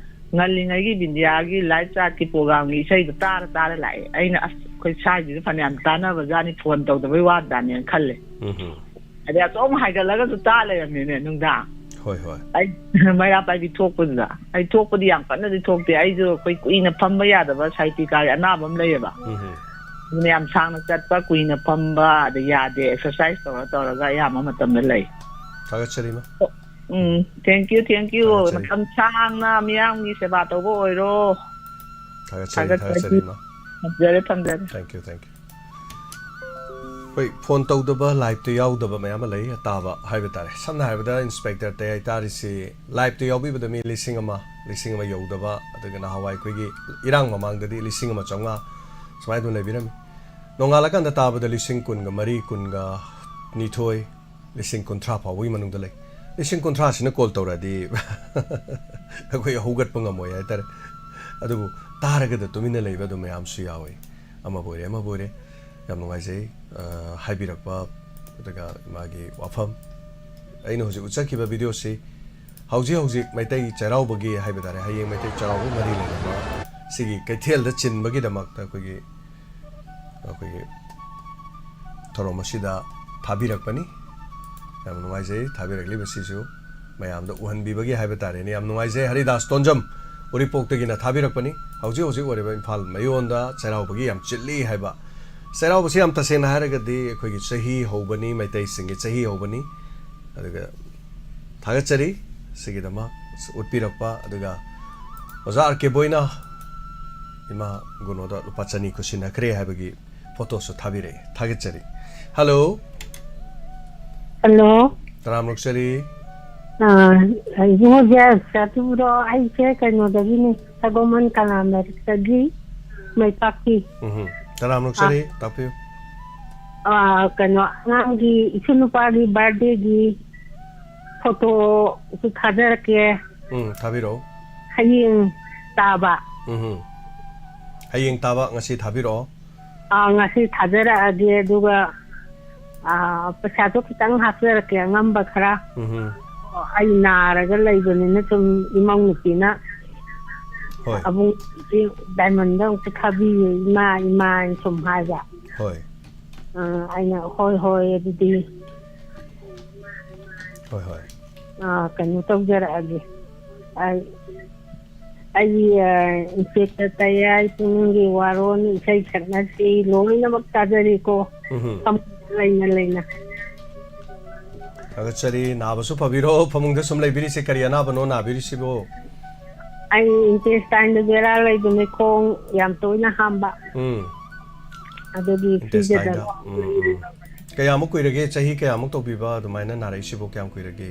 ꯉꯜꯂꯤꯉꯩꯒꯤ ꯕꯤꯟꯗꯤꯌꯥꯒꯤ ꯂꯥꯏꯐ ꯆꯥꯔꯠꯀꯤ ꯄ꯭ꯔꯣꯒꯥꯝꯒꯤ ꯏꯁꯩꯗꯣ ꯇꯥꯔ ꯇꯥꯔ ꯂꯥꯛꯑꯦ꯫ ꯑꯩꯅ, "ꯑꯁ, ꯑꯩꯈꯣꯏ ꯁ꯭ꯋꯥꯏꯁꯤꯁꯨ ꯐꯅꯌꯥꯝ ꯇꯥꯟꯅꯕ ꯖꯥꯠꯅꯤ, ꯐꯣꯟ ꯇꯧꯗꯕꯩ ꯋꯥ ꯖꯥꯠꯅꯦꯅ" ꯈꯜꯂꯦ꯫ ꯎꯝ꯫ ꯑꯗꯩ ꯑꯁꯣꯝ ꯍꯥꯏꯒꯠꯂꯒꯁꯨ ꯇꯥ ꯂꯩꯔꯝꯃꯦꯅꯦ ꯅꯨꯡꯗꯥꯡ꯫ ꯍꯣꯏ, ꯍꯣꯏ꯫ ꯑꯩ ꯃꯩꯔꯥ ꯄꯥꯏꯕꯤ ꯊꯣꯛꯄꯗꯨꯗ꯫ ꯑꯩ ꯊꯣꯛꯄꯗꯤ ꯌꯥꯝ ꯀꯟꯅꯗꯤ ꯊꯣꯛꯇꯦ꯫ ꯑꯩꯁꯨ ꯑꯩꯈꯣꯏ ꯀꯨꯏꯅ ꯐꯝꯕ ꯌꯥꯗꯕ ꯁꯥꯏꯇꯤꯀꯥꯒꯤ ꯑꯅꯥꯕ ꯑꯃ ꯂꯩꯌꯦꯕ꯫ ꯎꯝ꯫ ꯑꯗꯨꯅ ꯌꯥꯝ ꯁꯥꯡꯅ ꯆꯠꯄ, ꯀꯨꯏꯅ ꯐꯝꯕ ꯑꯗ ꯌꯥꯗꯦ꯫ ꯑꯦꯛꯁꯔꯁꯥꯏꯁ ꯇꯧꯔ ꯇꯧꯔꯒ ꯑꯌꯥꯝꯕ ꯃꯇꯝꯗ ꯂꯩ꯫ ꯊꯥꯒꯠꯆꯔꯤ, ꯃꯥ꯫ ꯎꯝ, thank you, thank you꯫ ꯊꯥꯒꯠꯆꯔꯤ꯫ ꯃꯇꯝ ꯁꯥꯡꯅ ꯃꯤꯌꯥꯝꯒꯤ ꯁꯦꯕꯥ ꯇꯧꯕ ꯑꯣꯏꯔꯣ꯫ ꯊꯥꯒꯠꯆꯔꯤ, ꯊꯥꯒꯠꯆꯔꯤ꯫ ꯊꯥꯒꯠꯆꯔꯤ, ꯃꯥ꯫ ꯊꯝꯖꯔꯦ, ꯊꯝꯖꯔꯦ꯫ Thank you, thank you꯫ ꯑꯩꯈꯣꯏ ꯐꯣꯟ ꯇꯧꯗꯕ, ꯂꯥꯏꯞꯇ ꯌꯥꯎꯗꯕ ꯃꯌꯥꯝ ꯑꯃ ꯂꯩ, ꯑꯇꯥꯕ ꯍꯥꯏꯕ ꯇꯥꯔꯦ꯫ ꯁꯝꯅ ꯍꯥꯏꯔꯕꯗ, ꯏꯟꯁꯄꯦꯛꯇꯔ ꯇꯌꯥꯏ ꯇꯥꯔꯤꯁꯤ ꯂꯥꯏꯞꯇ ꯌꯥꯎꯕꯤꯕꯗ ꯃꯤ ꯂꯤꯁꯤꯡ ꯑꯃ, ꯂꯤꯁꯤꯡ ꯑꯃ ꯌꯧꯗꯕ, ꯑꯗꯨꯒ ꯅꯍꯥꯟꯋꯥꯏ ꯑꯩꯈꯣꯏꯒꯤ ꯏꯔꯥꯡ ꯃꯃꯥꯡꯗꯗꯤ ꯂꯤꯁꯤꯡ ꯑꯃ ꯆꯥꯝꯃꯉꯥ ꯁꯨꯃꯥꯏꯅ ꯑꯗꯨꯝ ꯂꯩꯕꯤꯔꯝꯃꯤ꯫ ꯅꯣꯡꯉꯥꯜꯂꯀꯥꯟꯗ ꯇꯥꯕꯗ ꯂꯤꯁꯤꯡ ꯀꯨꯟꯒ ꯃꯔꯤ, ꯀꯨꯟꯒ ꯅꯤꯊꯣꯏ, ꯂꯤꯁꯤꯡ ꯀꯨꯟꯊ꯭ꯔꯥ ꯐꯥꯎꯕꯒꯤ ꯃꯅꯨꯡꯗ ꯂꯩ꯫ ꯂꯤꯁꯤꯡ ꯀꯨꯟꯊ꯭ꯔꯥꯁꯤꯅ ꯀꯣꯜ ꯇꯧꯔꯛꯑꯗꯤ ꯑꯩꯈꯣꯏ ꯍꯧꯒꯠꯄ ꯉꯝꯃꯣꯏ ꯍꯥꯏꯇꯥꯔꯦ꯫ ꯑꯗꯨꯕꯨ ꯇꯥꯔꯒꯗ ꯇꯨꯃꯤꯟꯅ ꯂꯩꯕ ꯑꯗꯨꯝ ꯃꯌꯥꯝꯁꯨ ꯌꯥꯎꯋꯤ꯫ ꯑꯃꯕꯨ ꯑꯣꯏꯔꯦ, ꯑꯃꯕꯨ ꯑꯣꯏꯔꯦ, ꯌꯥꯝ ꯅꯨꯡꯉꯥꯏꯖꯩ꯫ ꯑ, ꯍꯥꯏꯕꯤꯔꯛꯄ, ꯑꯗꯨꯒ ꯃꯥꯒꯤ ꯋꯥꯐꯝ, ꯑꯩꯅ ꯍꯧꯖꯤꯛ ꯎꯠꯆꯈꯤꯕ ꯚꯤꯗꯤꯑꯣꯁꯤ ꯍꯧꯖꯤꯛ ꯍꯧꯖꯤꯛ ꯃꯩꯇꯩ ꯆꯩꯔꯥꯎꯕꯒꯤ ꯍꯥꯏꯕ ꯇꯥꯔꯦ, ꯍꯌꯦꯡ ꯃꯩꯇꯩ ꯆꯩꯔꯥꯎꯕ ꯃꯔꯤ ꯂꯩꯅꯕ ꯁꯤꯒꯤ ꯀꯩꯊꯦꯜꯗ ꯆꯤꯟꯕꯒꯤꯗꯃꯛꯇ ꯑꯩꯈꯣꯏꯒꯤ, ꯑꯩꯈꯣꯏꯒꯤ ꯊꯧꯔꯝ ꯑꯁꯤꯗ ꯊꯥꯕꯤꯔꯛꯄꯅꯤ꯫ ꯌꯥꯝ ꯅꯨꯡꯉꯥꯏꯖꯩ ꯊꯥꯕꯤꯔꯛꯂꯤꯕꯁꯤꯁꯨ꯫ ꯃꯌꯥꯝꯗ ꯎꯍꯟꯕꯤꯕꯒꯤ ꯍꯥꯏꯕ ꯇꯥꯔꯦꯅꯦ꯫ ꯌꯥꯝ ꯅꯨꯡꯉꯥꯏꯖꯩ꯫ ꯍꯔꯤꯗꯥꯁ ꯇꯣꯟꯖꯝ, ꯎꯔꯤꯄꯣꯛꯇꯒꯤꯅ ꯊꯥꯕꯤꯔꯛꯄꯅꯤ꯫ ꯍꯧꯖꯤꯛ ꯍꯧꯖꯤꯛ ꯑꯣꯏꯔꯤꯕ ꯏꯝꯐꯥꯜ ꯃꯌꯣꯟꯗ ꯆꯩꯔꯥꯎꯕꯒꯤ ꯌꯥꯝ ꯆꯤꯜꯂꯤ ꯍꯥꯏꯕ꯫ ꯆꯩꯔꯥꯎꯕꯁꯤ ꯌꯥꯝ ꯇꯁꯦꯡꯅ ꯍꯥꯏꯔꯒꯗꯤ ꯑꯩꯈꯣꯏꯒꯤ ꯆꯍꯤ ꯍꯧꯕꯅꯤ, ꯃꯩꯇꯩꯁꯤꯡꯒꯤ ꯆꯍꯤ ꯍꯧꯕꯅꯤ꯫ ꯑꯗꯨꯒ ꯊꯥꯒꯠꯆꯔꯤ ꯁꯤꯒꯤꯗꯃꯛ ꯎꯠꯄꯤꯔꯛꯄ꯫ ꯑꯗꯨꯒ ꯑꯣꯖꯥ ꯑꯥꯔ ꯀꯦ ꯕꯣꯏꯅ ꯏꯃꯥ ꯒꯨꯅꯣꯗ ꯂꯨꯄꯥ ꯆꯅꯤ ꯈꯨꯠꯁꯤꯟꯅꯈ꯭ꯔꯦ ꯍꯥꯏꯕꯒꯤ ꯐꯣꯇꯣꯁꯨ ꯊꯥꯕꯤꯔꯛꯑꯦ꯫ ꯊꯥꯒꯠꯆꯔꯤ꯫ ꯍꯜꯂꯣ꯫ ꯍꯜꯂꯣ꯫ ꯇꯔꯥꯝ ꯅꯣꯛꯆꯔꯤ꯫ ꯑꯥ, ꯏꯕꯨꯡꯉꯣ ꯖꯦꯁ, ꯑꯗꯨꯕꯨꯔꯣ? ꯑꯩꯁꯦ ꯀꯩꯅꯣꯗꯒꯤꯅꯤ, ꯁꯒꯣꯜꯕꯟ ꯀꯂꯥ ꯃꯔꯤꯛꯇꯒꯤ, ꯃꯩꯄꯥꯛꯀꯤ꯫ ꯎꯝꯍꯨꯝ꯫ ꯇꯔꯥꯝ ꯅꯣꯛꯆꯔꯤ, ꯑꯥ꯫ ꯇꯥꯛꯄꯤꯌꯨ꯫ ꯑꯥ, ꯀꯩꯅꯣ, ꯑꯉꯥꯡꯒꯤ, ꯏꯁꯨ ꯅꯨꯄꯥꯒꯤ ꯕꯥꯔꯗꯦꯒꯤ ꯐꯣꯇꯣꯁꯨ ꯊꯥꯖꯔꯛꯀꯦ꯫ ꯎꯝ, ꯊꯥꯕꯤꯔꯛꯑꯣ꯫ ꯍꯌꯦꯡ ꯇꯥꯕ꯫ ꯎꯝꯍꯨꯝ꯫ ꯍꯌꯦꯡ ꯇꯥꯕ, ꯉꯁꯤ ꯊꯥꯕꯤꯔꯛꯑꯣ꯫ ꯑꯥ, ꯉꯁꯤ ꯊꯥꯖꯔꯛꯑꯒꯦ, ꯑꯗꯨꯒ, ꯑꯥ, ꯄꯩꯁꯥꯗꯣ ꯈꯤꯇꯪ ꯍꯥꯞꯆꯔꯛꯀꯦ, ꯑꯉꯝꯕ ꯈꯔ꯫ ꯎꯝꯍꯨꯝ꯫ ꯑꯩ ꯅꯥꯔꯒ ꯂꯩꯕꯅꯤꯅ ꯁꯨꯝ ꯏꯃꯧ ꯅꯨꯄꯤꯅ ꯍꯣꯏ꯫ ꯑꯕꯨꯡꯁꯤ ꯗꯥꯏꯃꯟꯗ ꯑꯃꯨꯛꯇ ꯊꯥꯕꯤꯌꯨ, ꯏꯃꯥ, ꯏꯃꯥ ꯍꯥꯏꯅ ꯁꯨꯝ ꯍꯥꯏꯕ꯫ ꯍꯣꯏ꯫ ꯑꯥ, ꯑꯩꯅ, "ꯍꯣꯏ, ꯍꯣꯏ, ꯑꯗꯨꯗꯤ ꯍꯣꯏ, ꯍꯣꯏ꯫ ꯑꯥ, ꯀꯩꯅꯣ ꯇꯧꯖꯔꯛꯑꯒꯦ꯫ ꯑꯩ, ꯑꯩ, ꯑꯥ, ꯏꯟꯁꯄꯦꯛꯇꯔ ꯇꯌꯥꯏ ꯄꯨꯛꯅꯤꯡꯒꯤ ꯋꯥꯔꯣꯜ, ꯏꯁꯩ ꯁꯛꯅꯁꯤ, ꯂꯣꯏꯅꯃꯛ ꯇꯥꯖꯔꯤꯀꯣ꯫ ꯎꯝꯍꯨꯝ꯫ ꯂꯩꯅ ꯂꯩꯅ꯫ ꯊꯥꯒꯠꯆꯔꯤ꯫ ꯅꯥꯕꯁꯨ ꯐꯕꯤꯔꯣ꯫ ꯐꯃꯨꯡꯗ ꯁꯨꯝ ꯂꯩꯕꯤꯔꯤꯁꯦ ꯀꯔꯤ ꯑꯅꯥꯕꯅꯣ ꯅꯥꯕꯤꯔꯤꯁꯤꯕꯣ? ꯑꯩ intestine ꯗ ꯕꯦꯔꯥ ꯂꯩꯕꯅꯦ, ꯈꯣꯡ ꯌꯥꯝ ꯇꯣꯏꯅ ꯍꯥꯝꯕ꯫ ꯎꯝ꯫ ꯑꯗꯨꯒꯤ intestine ꯗ ꯄꯤꯖꯗꯕ꯫ ꯎꯝ, ꯎꯝ꯫ ꯀꯌꯥꯃꯨꯛ ꯀꯨꯏꯔꯒꯦ? ꯆꯍꯤ ꯀꯌꯥꯃꯨꯛ ꯇꯧꯕꯤꯕ ꯑꯗꯨꯃꯥꯏꯅ ꯅꯥꯔꯛꯏꯁꯤꯕꯨ ꯀꯌꯥꯝ ꯀꯨꯏꯔꯒꯦ?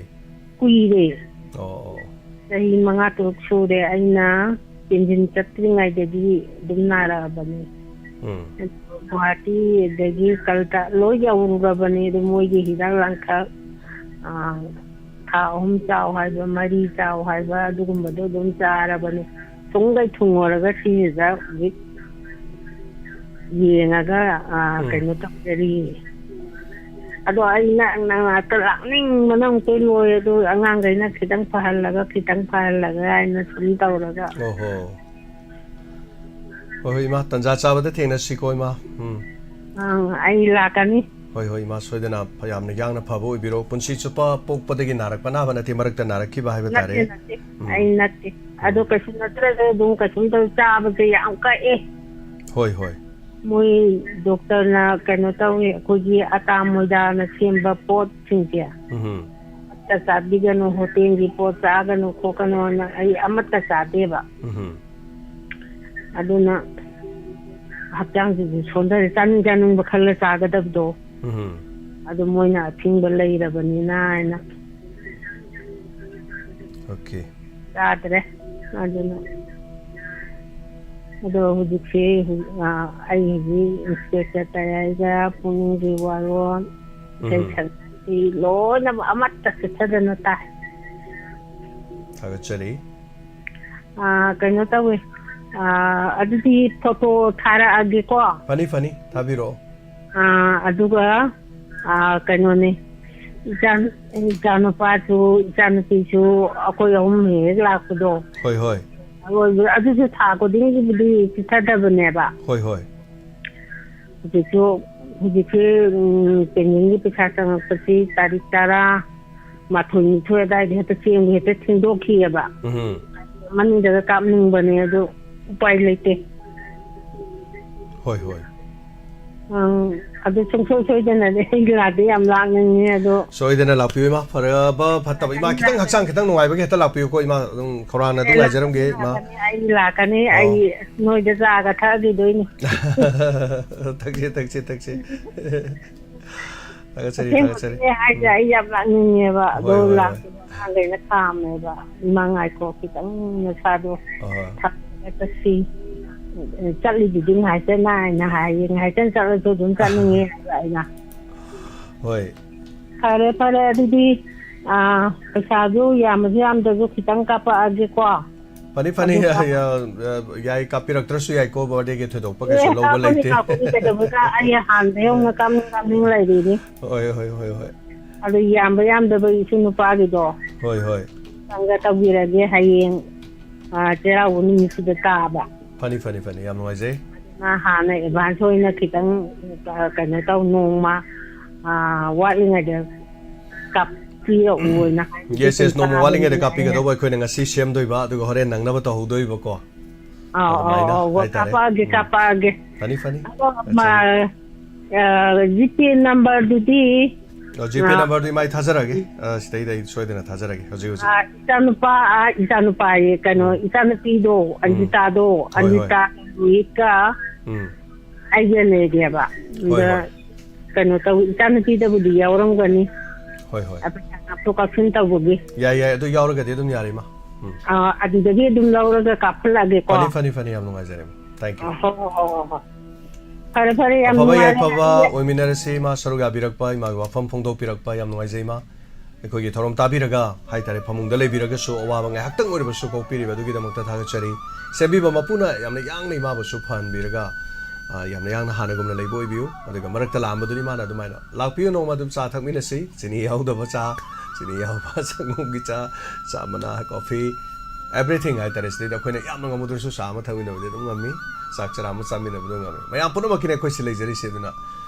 ꯀꯨꯏꯔꯦ꯫ ꯑꯣ, ꯑꯣ꯫ ꯆꯍꯤ ꯃꯉꯥ ꯇꯔꯨꯛ ꯁꯨꯔꯦ ꯑꯩꯅ ꯄꯦꯟꯁꯤꯟ ꯆꯠꯇ꯭ꯔꯤꯉꯩꯗꯗꯤ ꯑꯗꯨꯝ ꯅꯥꯔꯛꯑꯕꯅꯤ꯫ ꯎꯝ꯫ ꯒꯨꯍꯥꯇꯤ ꯑꯗꯒꯤ ꯀꯜꯀꯇꯥ ꯂꯣꯏ ꯌꯧꯔꯨꯔꯕꯅꯤ꯫ ꯑꯗꯨ ꯃꯣꯏꯒꯤ ꯍꯤꯗꯥꯛ ꯂꯥꯡꯊꯛ, ꯑꯥ, ꯊꯥ ꯑꯍꯨꯝ ꯆꯥꯎ ꯍꯥꯏꯕ, ꯃꯔꯤ ꯆꯥꯎ ꯍꯥꯏꯕ, ꯑꯗꯨꯒꯨꯝꯕꯗꯣ ꯑꯗꯨꯝ ꯆꯥꯔꯕꯅꯤ꯫ ꯊꯨꯡꯒꯩ ꯊꯨꯡꯉꯨꯔꯒ ꯁꯤꯁꯤꯗ ꯍꯧꯖꯤꯛ ꯌꯦꯡꯉꯒ, ꯑꯥ, ꯎꯝ꯫ ꯀꯩꯅꯣ ꯇꯧꯖꯔꯤ꯫ ꯑꯗꯣ ꯑꯩ ꯅꯛ-, ꯅꯅꯥꯛꯇ ꯂꯥꯛꯅꯤꯡꯕꯅ ꯑꯃꯨꯛꯇ ꯂꯣꯏꯔꯦ꯫ ꯑꯗꯨ ꯑꯉꯥꯡꯈꯩꯅ ꯈꯤꯇꯪ ꯐꯍꯜꯂꯒ, ꯈꯤꯇꯪ ꯐꯍꯜꯂꯒ ꯍꯥꯏꯅ ꯁꯨꯝ ꯇꯧꯔꯒ꯫ ꯑꯣꯍꯣ꯫ ꯍꯣꯏ, ꯍꯣꯏ, ꯏꯃꯥ, ꯇꯟꯖꯥ ꯆꯥꯕꯗ ꯊꯦꯡꯅꯁꯤꯀꯣ, ꯏꯃꯥ꯫ ꯎꯝ꯫ ꯑꯪ, ꯑꯩ ꯂꯥꯛꯀꯅꯤ꯫ ꯍꯣꯏ, ꯍꯣꯏ, ꯏꯃꯥ, ꯁꯣꯏꯗꯅ ꯐ-, ꯌꯥꯝꯅ ꯌꯥꯡꯅ ꯐꯕ ꯑꯣꯏꯕꯤꯔꯣ꯫ ꯄꯨꯟꯁꯤ ꯆꯨꯞꯄ ꯄꯣꯛꯄꯗꯒꯤ ꯅꯥꯔꯛꯄ ꯑꯅꯥꯕ ꯅꯠꯇꯦ, ꯃꯔꯛꯇ ꯅꯥꯔꯛꯈꯤꯕ ꯍꯥꯏꯕ ꯅꯠꯇꯦ, ꯇꯥꯔꯦ꯫ ꯅꯠꯇꯦ꯫ ꯎꯝ꯫ ꯑꯩ ꯅꯠꯇꯦ꯫ ꯎꯝ꯫ ꯑꯗꯣ ꯀꯩꯁꯨ ꯅꯠꯇ꯭ꯔꯁꯨ ꯑꯗꯨꯝ ꯀꯩꯁꯨꯝ ꯇꯧ-, ꯆꯥꯕꯁꯦ ꯌꯥꯝ ꯀꯛꯑꯦ꯫ ꯍꯣꯏ, ꯍꯣꯏ꯫ ꯃꯣꯏ ꯗꯣꯛꯇꯔꯅ ꯀꯩꯅꯣ ꯇꯧꯋꯦ, ꯑꯩꯈꯣꯏꯒꯤ ꯑꯇꯥ ꯃꯣꯏꯗꯥꯅ ꯁꯦꯝꯕ ꯄꯣꯠꯁꯤꯡꯁꯦ ꯎꯝ꯫ ꯑꯃꯠꯇ ꯆꯥꯕꯤꯒꯅꯨ, ꯍꯣꯇꯦꯜꯒꯤ ꯄꯣꯠ ꯆꯥꯒꯅꯨ ꯈꯣꯠꯀꯅꯣꯅ ꯑꯩ ꯑꯃꯠꯇ ꯆꯥꯗꯦꯕ꯫ ꯎꯝ꯫ ꯑꯗꯨꯅ ꯍꯛꯆꯥꯡꯁꯤꯁꯨ ꯁꯣꯟꯊꯔꯦ, ꯆꯥꯅꯤꯡ ꯆꯥꯅꯤꯡꯕ ꯈꯜꯂ ꯆꯥꯒꯗꯕꯗꯣ꯫ ꯎꯝ꯫ ꯑꯗꯨ ꯃꯣꯏꯅ ꯑꯊꯤꯡꯕ ꯂꯩꯔꯕꯅꯤꯅ ꯍꯥꯏꯅ ꯑꯣꯀꯦ꯫ ꯆꯥꯗ꯭ꯔꯦ꯫ ꯑꯗꯨꯅ ꯑꯗꯣ ꯍꯧꯖꯤꯛꯁꯦ, ꯑ, ꯑꯩ ꯍꯧꯖꯤꯛ ꯏꯟꯁꯄꯦꯛꯇꯔ ꯇꯌꯥꯏꯒ ꯄꯨꯛꯅꯤꯡꯒꯤ ꯋꯥꯔꯣꯜ, ꯏꯁꯩ ꯎꯝ꯫ ꯁꯛꯄꯤ ꯂꯣꯏꯅꯃꯛ ꯑꯃꯠꯇ ꯆꯤꯠꯊꯗꯅ ꯇꯥꯏ꯫ ꯊꯥꯒꯠꯆꯔꯤ꯫ ꯑ, ꯀꯩꯅꯣ ꯇꯧꯋꯦ꯫ ꯑ, ꯑꯗꯨꯗꯤ ꯐꯣꯇꯣ ꯊꯥꯔꯛꯑꯒꯦꯀꯣ꯫ ꯐꯅꯤ, ꯐꯅꯤ, ꯊꯥꯕꯤꯔꯛꯑꯣ꯫ ꯑ, ꯑꯗꯨꯒ, ꯑ, ꯀꯩꯅꯣꯅꯦ, ꯏꯆꯥ-, ꯏꯆꯥꯅꯨꯄꯥꯁꯨ, ꯏꯆꯥꯅꯨꯄꯤꯁꯨ ꯑꯩꯈꯣꯏ ꯑꯍꯨꯝ ꯍꯦꯛ ꯍꯦꯛ ꯂꯥꯛꯄꯗꯣ꯫ ꯍꯣꯏ, ꯍꯣꯏ꯫ ꯑꯔꯣꯏꯕ-, ꯑꯗꯨꯁꯨ ꯊꯥ ꯈꯨꯗꯤꯡꯒꯤꯕꯨꯗꯤ ꯆꯤꯠꯊꯗꯕꯅꯦꯕ꯫ ꯍꯣꯏ, ꯍꯣꯏ꯫ ꯍꯧꯖꯤꯛꯁꯨ, ꯍꯧꯖꯤꯛꯁꯤ, ꯎꯝ, ꯄꯦꯟꯁꯤꯟꯒꯤ ꯄꯩꯁꯥ ꯆꯪꯉꯛꯄꯁꯤ ꯇꯥꯔꯤꯛ ꯇꯔꯥ ꯃꯥꯊꯣꯏ ꯅꯤꯊꯣꯏ ꯑꯗꯥꯏꯗ ꯍꯦꯛꯇ ꯆꯦꯟꯕ ꯍꯦꯛꯇ ꯊꯦꯡꯗꯣꯛꯈꯤꯑꯕ꯫ ꯎꯝ꯫ ꯃꯅꯤꯡꯗꯒ ꯀꯥꯞꯅꯤꯡꯕꯅꯦ, ꯑꯗꯨ ꯎꯄꯥꯏ ꯂꯩꯇꯦ꯫ ꯍꯣꯏ, ꯍꯣꯏ꯫ ꯑꯪ, ꯑꯗꯨ ꯁꯨꯡꯁꯣꯏ ꯁꯣꯏꯗꯅꯗꯤ ꯑꯩ ꯂꯥꯛꯇꯤ ꯌꯥꯝ ꯂꯥꯛꯅꯤꯡꯉꯦ ꯑꯗꯣ꯫ ꯁꯣꯏꯗꯅ ꯂꯥꯛꯄꯤꯌꯨ ꯏꯃꯥ, ꯐꯔꯕ ꯐꯠꯇꯕ ꯏꯃꯥ, ꯈꯤꯇꯪ ꯍꯛꯆꯥꯡ ꯈꯤꯇꯪ ꯅꯨꯡꯉꯥꯏꯕꯒꯤ ꯍꯦꯛꯇ ꯂꯥꯛꯄꯤꯌꯨꯀꯣ ꯏꯃꯥ, ꯑꯗꯨꯝ ꯈꯧꯔꯥꯡꯅ ꯑꯗꯨꯝ ꯑꯩ ꯉꯥꯏꯖꯔꯝꯒꯦ ꯏꯃꯥ꯫ ꯂꯥꯛꯀꯅꯤ, ꯑꯩ ꯂꯥꯛꯀꯅꯤ, ꯑꯣ꯫ ꯑꯩ ꯅꯣꯏꯗ ꯆꯥꯒ ꯊꯛꯑꯒꯤꯗꯣꯏꯅꯤ꯫ ꯊꯛꯁꯦ, ꯊꯛꯁꯦ, ꯊꯛꯁꯦ꯫ ꯊꯥꯒꯠꯆꯔꯤ, ꯊꯥꯒꯠꯆꯔꯤ꯫ ꯑꯁꯦꯡꯕꯒꯤꯅꯦ ꯍꯥꯏꯁꯦ, ꯎꯝ꯫ ꯑꯩ ꯌꯥꯝ ꯂꯥꯛꯅꯤꯡꯉꯦꯕ꯫ ꯍꯣꯏ, ꯑꯗꯣ ꯍꯣꯏ, ꯍꯣꯏ꯫ ꯂꯥꯛꯄꯗꯣ ꯑꯉꯥꯡꯈꯩꯅ ꯈꯥꯝꯃꯦꯕ꯫ "ꯏꯃꯥ ꯉꯥꯏꯈꯣ, ꯈꯤꯇꯪ ꯅꯁꯥꯗꯣ ꯑꯍꯣꯏ꯫ ꯊꯛꯑꯒ ꯆꯠꯁꯤ꯫ ꯆꯠꯂꯤꯗꯨꯗꯤ ꯉꯥꯏꯍꯥꯛꯇꯪ ꯅꯥꯏꯅ ꯍꯥꯏꯌꯦ, ꯉꯥꯏꯍꯥꯛꯇꯪ ꯆꯠꯂꯁꯨ ꯑꯗꯨꯝ ꯆꯠꯅꯤꯡꯉꯦ" ꯍꯥꯏꯕ ꯑꯩꯅ꯫ ꯍꯣꯏ꯫ ꯐꯔꯦ, ꯐꯔꯦ, ꯑꯗꯨꯗꯤ, ꯑꯥ, ꯄꯩꯁꯥꯗꯨ ꯌꯥꯝꯃꯁꯨ ꯌꯥꯝꯗ꯭ꯔꯁꯨ ꯈꯤꯇꯪ ꯀꯥꯞꯄꯛꯑꯒꯦꯀꯣ꯫ ꯐꯅꯤ, ꯐꯅꯤ, ꯑꯗꯨꯒ ꯑ, ꯑ, ꯌꯥꯏ, ꯀꯥꯞꯄꯤꯔꯛꯇ꯭ꯔꯁꯨ ꯌꯥꯏꯀꯣ, birthdayꯒꯤ ꯊꯣꯏꯗꯣꯛꯄ ꯀꯩꯁꯨ ꯑꯦ, ꯂꯧꯕ ꯀꯥꯞꯄꯅꯤ, ꯂꯩꯇꯦ꯫ ꯀꯥꯞꯄꯅꯤ, ꯀꯩꯗꯧꯕꯒ? ꯑꯩ ꯍꯥꯟꯅꯗꯩ ꯍꯧꯅ ꯀꯥꯞꯅꯤꯡ, ꯀꯥꯞꯅꯤꯡ ꯂꯩꯔꯤꯅꯤ꯫ ꯍꯣꯏ, ꯍꯣꯏ, ꯍꯣꯏ, ꯍꯣꯏ꯫ ꯑꯗꯨ ꯌꯥꯝꯕ ꯌꯥꯝꯗꯕ ꯏꯁꯨ ꯅꯨꯄꯥꯒꯤꯗꯣ ꯍꯣꯏ, ꯍꯣꯏ꯫ ꯈꯤꯇꯪꯒ ꯇꯧꯕꯤꯔꯒꯦ, ꯍꯌꯦꯡ, ꯑ, ꯆꯩꯔꯥꯎꯕ ꯅꯨꯃꯤꯠꯁꯤꯗ ꯇꯥꯕ꯫ ꯐꯅꯤ, ꯐꯅꯤ, ꯐꯅꯤ, ꯌꯥꯝ ꯅꯨꯡꯉꯥꯏꯖꯩ꯫ ꯃꯥ ꯍꯥꯟꯅ advance ꯑꯣꯏꯅ ꯈꯤꯇꯪ, ꯑ, ꯀꯩꯅꯣ ꯇꯧ, ꯅꯣꯡꯃ, ꯑ, ꯋꯥꯠꯂꯤꯉꯩꯗ ꯀꯥꯞꯄꯤꯔꯛꯎꯅ꯫ Yes, yes, ꯅꯣꯡꯃ ꯋꯥꯠꯂꯤꯉꯩꯗ ꯀꯥꯞꯄꯤꯒꯗꯧꯕ, ꯑꯩꯈꯣꯏꯅ ꯉꯁꯤ ꯁꯦꯝꯗꯣꯏꯕ, ꯑꯗꯨꯒ ꯍꯣꯔꯦꯟ ꯅꯪꯅꯕ ꯇꯧꯍꯧꯗꯣꯏꯕꯀꯣ꯫ ꯑꯧ, ꯑꯧ, ꯑꯗꯨꯃꯥꯏꯅ ꯑꯧ, ꯍꯥꯏꯇꯥꯔꯦ꯫ ꯀꯥꯞꯄꯛꯑꯒꯦ, ꯎꯝ꯫ ꯀꯥꯞꯄꯛꯑꯒꯦ꯫ ꯐꯅꯤ, ꯐꯅꯤ꯫ ꯑꯗꯣ, ꯐꯅꯤ꯫ ꯃꯥ, ꯑ, GPay numberꯗꯨꯗꯤ? ꯑꯣ, GPay ꯑ, numberꯗꯨ ꯏꯃꯥ ꯑꯩ ꯊꯥꯖꯔꯛꯑꯒꯦ꯫ ꯑ, ꯁꯤꯗꯩꯗ ꯑꯩ ꯁꯣꯏꯗꯅ ꯊꯥꯖꯔꯛꯑꯒꯦ ꯍꯧꯖꯤꯛ ꯍꯧꯖꯤꯛ꯫ ꯑ, ꯏꯆꯥꯅꯨꯄꯥ, ꯑ, ꯏꯆꯥꯅꯨꯄꯥ ꯍꯥꯏꯌꯦ, ꯀꯩꯅꯣ, ꯎꯝ꯫ ꯏꯆꯥꯅꯨꯄꯤꯗꯣ, ꯎꯝ꯫ ꯑꯟꯖꯤꯇꯥꯗꯣ, ꯍꯣꯏ, ꯍꯣꯏ꯫ ꯑꯟꯖꯤꯇꯥ ꯔꯣꯍꯤꯠꯀ ꯎꯝ꯫ ꯑꯩꯒ ꯂꯩꯔꯦꯕ꯫ ꯍꯣꯏ, ꯑꯗ ꯍꯣꯏ꯫ ꯀꯩꯅꯣ ꯇꯧ, ꯏꯆꯥꯅꯨꯄꯤꯗꯕꯨꯗꯤ ꯌꯥꯎꯔꯝꯒꯅꯤ꯫ ꯍꯣꯏ, ꯍꯣꯏ꯫ ꯑ, ꯄꯩꯁꯥ ꯀꯥꯞꯊꯣꯛ ꯀꯥꯞꯁꯤꯟ ꯇꯧꯕꯒꯤ꯫ ꯌꯥꯏ, ꯌꯥꯏ, ꯑꯗꯨ ꯌꯥꯎꯔꯒꯗꯤ ꯑꯗꯨꯝ ꯌꯥꯔꯦ, ꯏꯃꯥ꯫ ꯎꯝ꯫ ꯑ, ꯑꯗꯨꯗꯒꯤ ꯑꯗꯨꯝ ꯂꯧꯔꯒ ꯀꯥꯞꯍꯜꯂꯛꯑꯒꯦꯀꯣ꯫ ꯐꯅꯤ, ꯐꯅꯤ, ꯐꯅꯤ, ꯌꯥꯝ ꯅꯨꯡꯉꯥꯏꯖꯔꯦ, ꯏꯃꯥ꯫ Thank you꯫ ꯑ, ꯍꯣ, ꯍꯣ, ꯍꯣ, ꯍꯣ, ꯍꯣ꯫ ꯐꯔꯦ, ꯐꯔꯦ, ꯌꯥꯝ ꯑꯐꯕ ꯅꯨꯡꯉꯥꯏꯔꯦ꯫ ꯌꯥꯏꯐꯕ ꯑꯣꯏꯃꯤꯟꯅꯔꯁꯤ, ꯏꯃꯥ ꯁꯔꯨꯛ ꯌꯥꯕꯤꯔꯛꯄ, ꯏꯃꯥꯒꯤ ꯋꯥꯐꯝ ꯐꯣꯡꯗꯣꯛꯄꯤꯔꯛꯄ ꯌꯥꯝ ꯅꯨꯡꯉꯥꯏꯖꯩ, ꯏꯃꯥ꯫ ꯑꯩꯈꯣꯏꯒꯤ ꯊꯧꯔꯝ ꯇꯥꯕꯤꯔꯒ ꯍꯥꯏꯇꯥꯔꯦ, ꯐꯃꯨꯡꯗ ꯂꯩꯕꯤꯔꯒꯁꯨ ꯑꯋꯥꯕ ꯉꯥꯏꯍꯥꯛꯇꯪ ꯑꯣꯏꯔꯕꯁꯨ ꯀꯣꯛꯄꯤꯔꯤꯕ ꯑꯗꯨꯒꯤꯗꯃꯛꯇ ꯊꯥꯒꯠꯆꯔꯤ꯫ ꯁꯦꯝꯕꯤꯕ ꯃꯄꯨꯅ ꯌꯥꯝꯅ ꯌꯥꯡꯅ ꯏꯃꯥꯕꯨꯁꯨ ꯐꯍꯟꯕꯤꯔꯒ, ꯑ, ꯌꯥꯝꯅ ꯌꯥꯡꯅ ꯍꯥꯟꯅꯒꯨꯝꯅ ꯂꯩꯕ ꯑꯣꯏꯕꯤꯌꯨ꯫ ꯑꯗꯨꯒ ꯃꯔꯛꯇ ꯂꯥꯛꯑꯝꯕꯗꯨꯅ ꯏꯃꯥꯅ ꯑꯗꯨꯃꯥꯏꯅ, "ꯂꯥꯛꯄꯤꯌꯨ, ꯅꯣꯡꯃ ꯑꯗꯨꯝ ꯆꯥ ꯊꯛꯃꯤꯟꯅꯁꯤ, ꯆꯤꯅꯤ ꯌꯥꯎꯗꯕ ꯆꯥ, ꯆꯤꯅꯤ ꯌꯥꯎꯕ ꯁꯪꯒꯣꯝꯒꯤ ꯆꯥ, ꯆꯥ ꯃꯅꯥ, coffee, everything" ꯍꯥꯏꯇꯥꯔꯦ꯫ ꯁꯤꯗꯩꯗ ꯑꯩꯈꯣꯏꯅ ꯌꯥꯝꯅ ꯉꯝꯃꯨꯗ꯭ꯔꯁꯨ ꯆꯥ ꯑꯃ ꯊꯛꯃꯤꯟꯅꯕꯗꯤ ꯑꯗꯨꯝ ꯉꯝꯃꯤ, ꯆꯥꯛ ꯆꯔꯥ ꯑꯃ ꯆꯥꯃꯤꯟꯅꯕꯗꯣ ꯉꯝꯃꯤ꯫ ꯃꯌꯥꯝ ꯄꯨꯝꯅꯃꯛꯀꯤꯅꯦ ꯑꯩꯈꯣꯏ ꯁꯤ ꯂꯩꯖꯔꯤꯁꯦ꯫ ꯑꯗꯨꯅ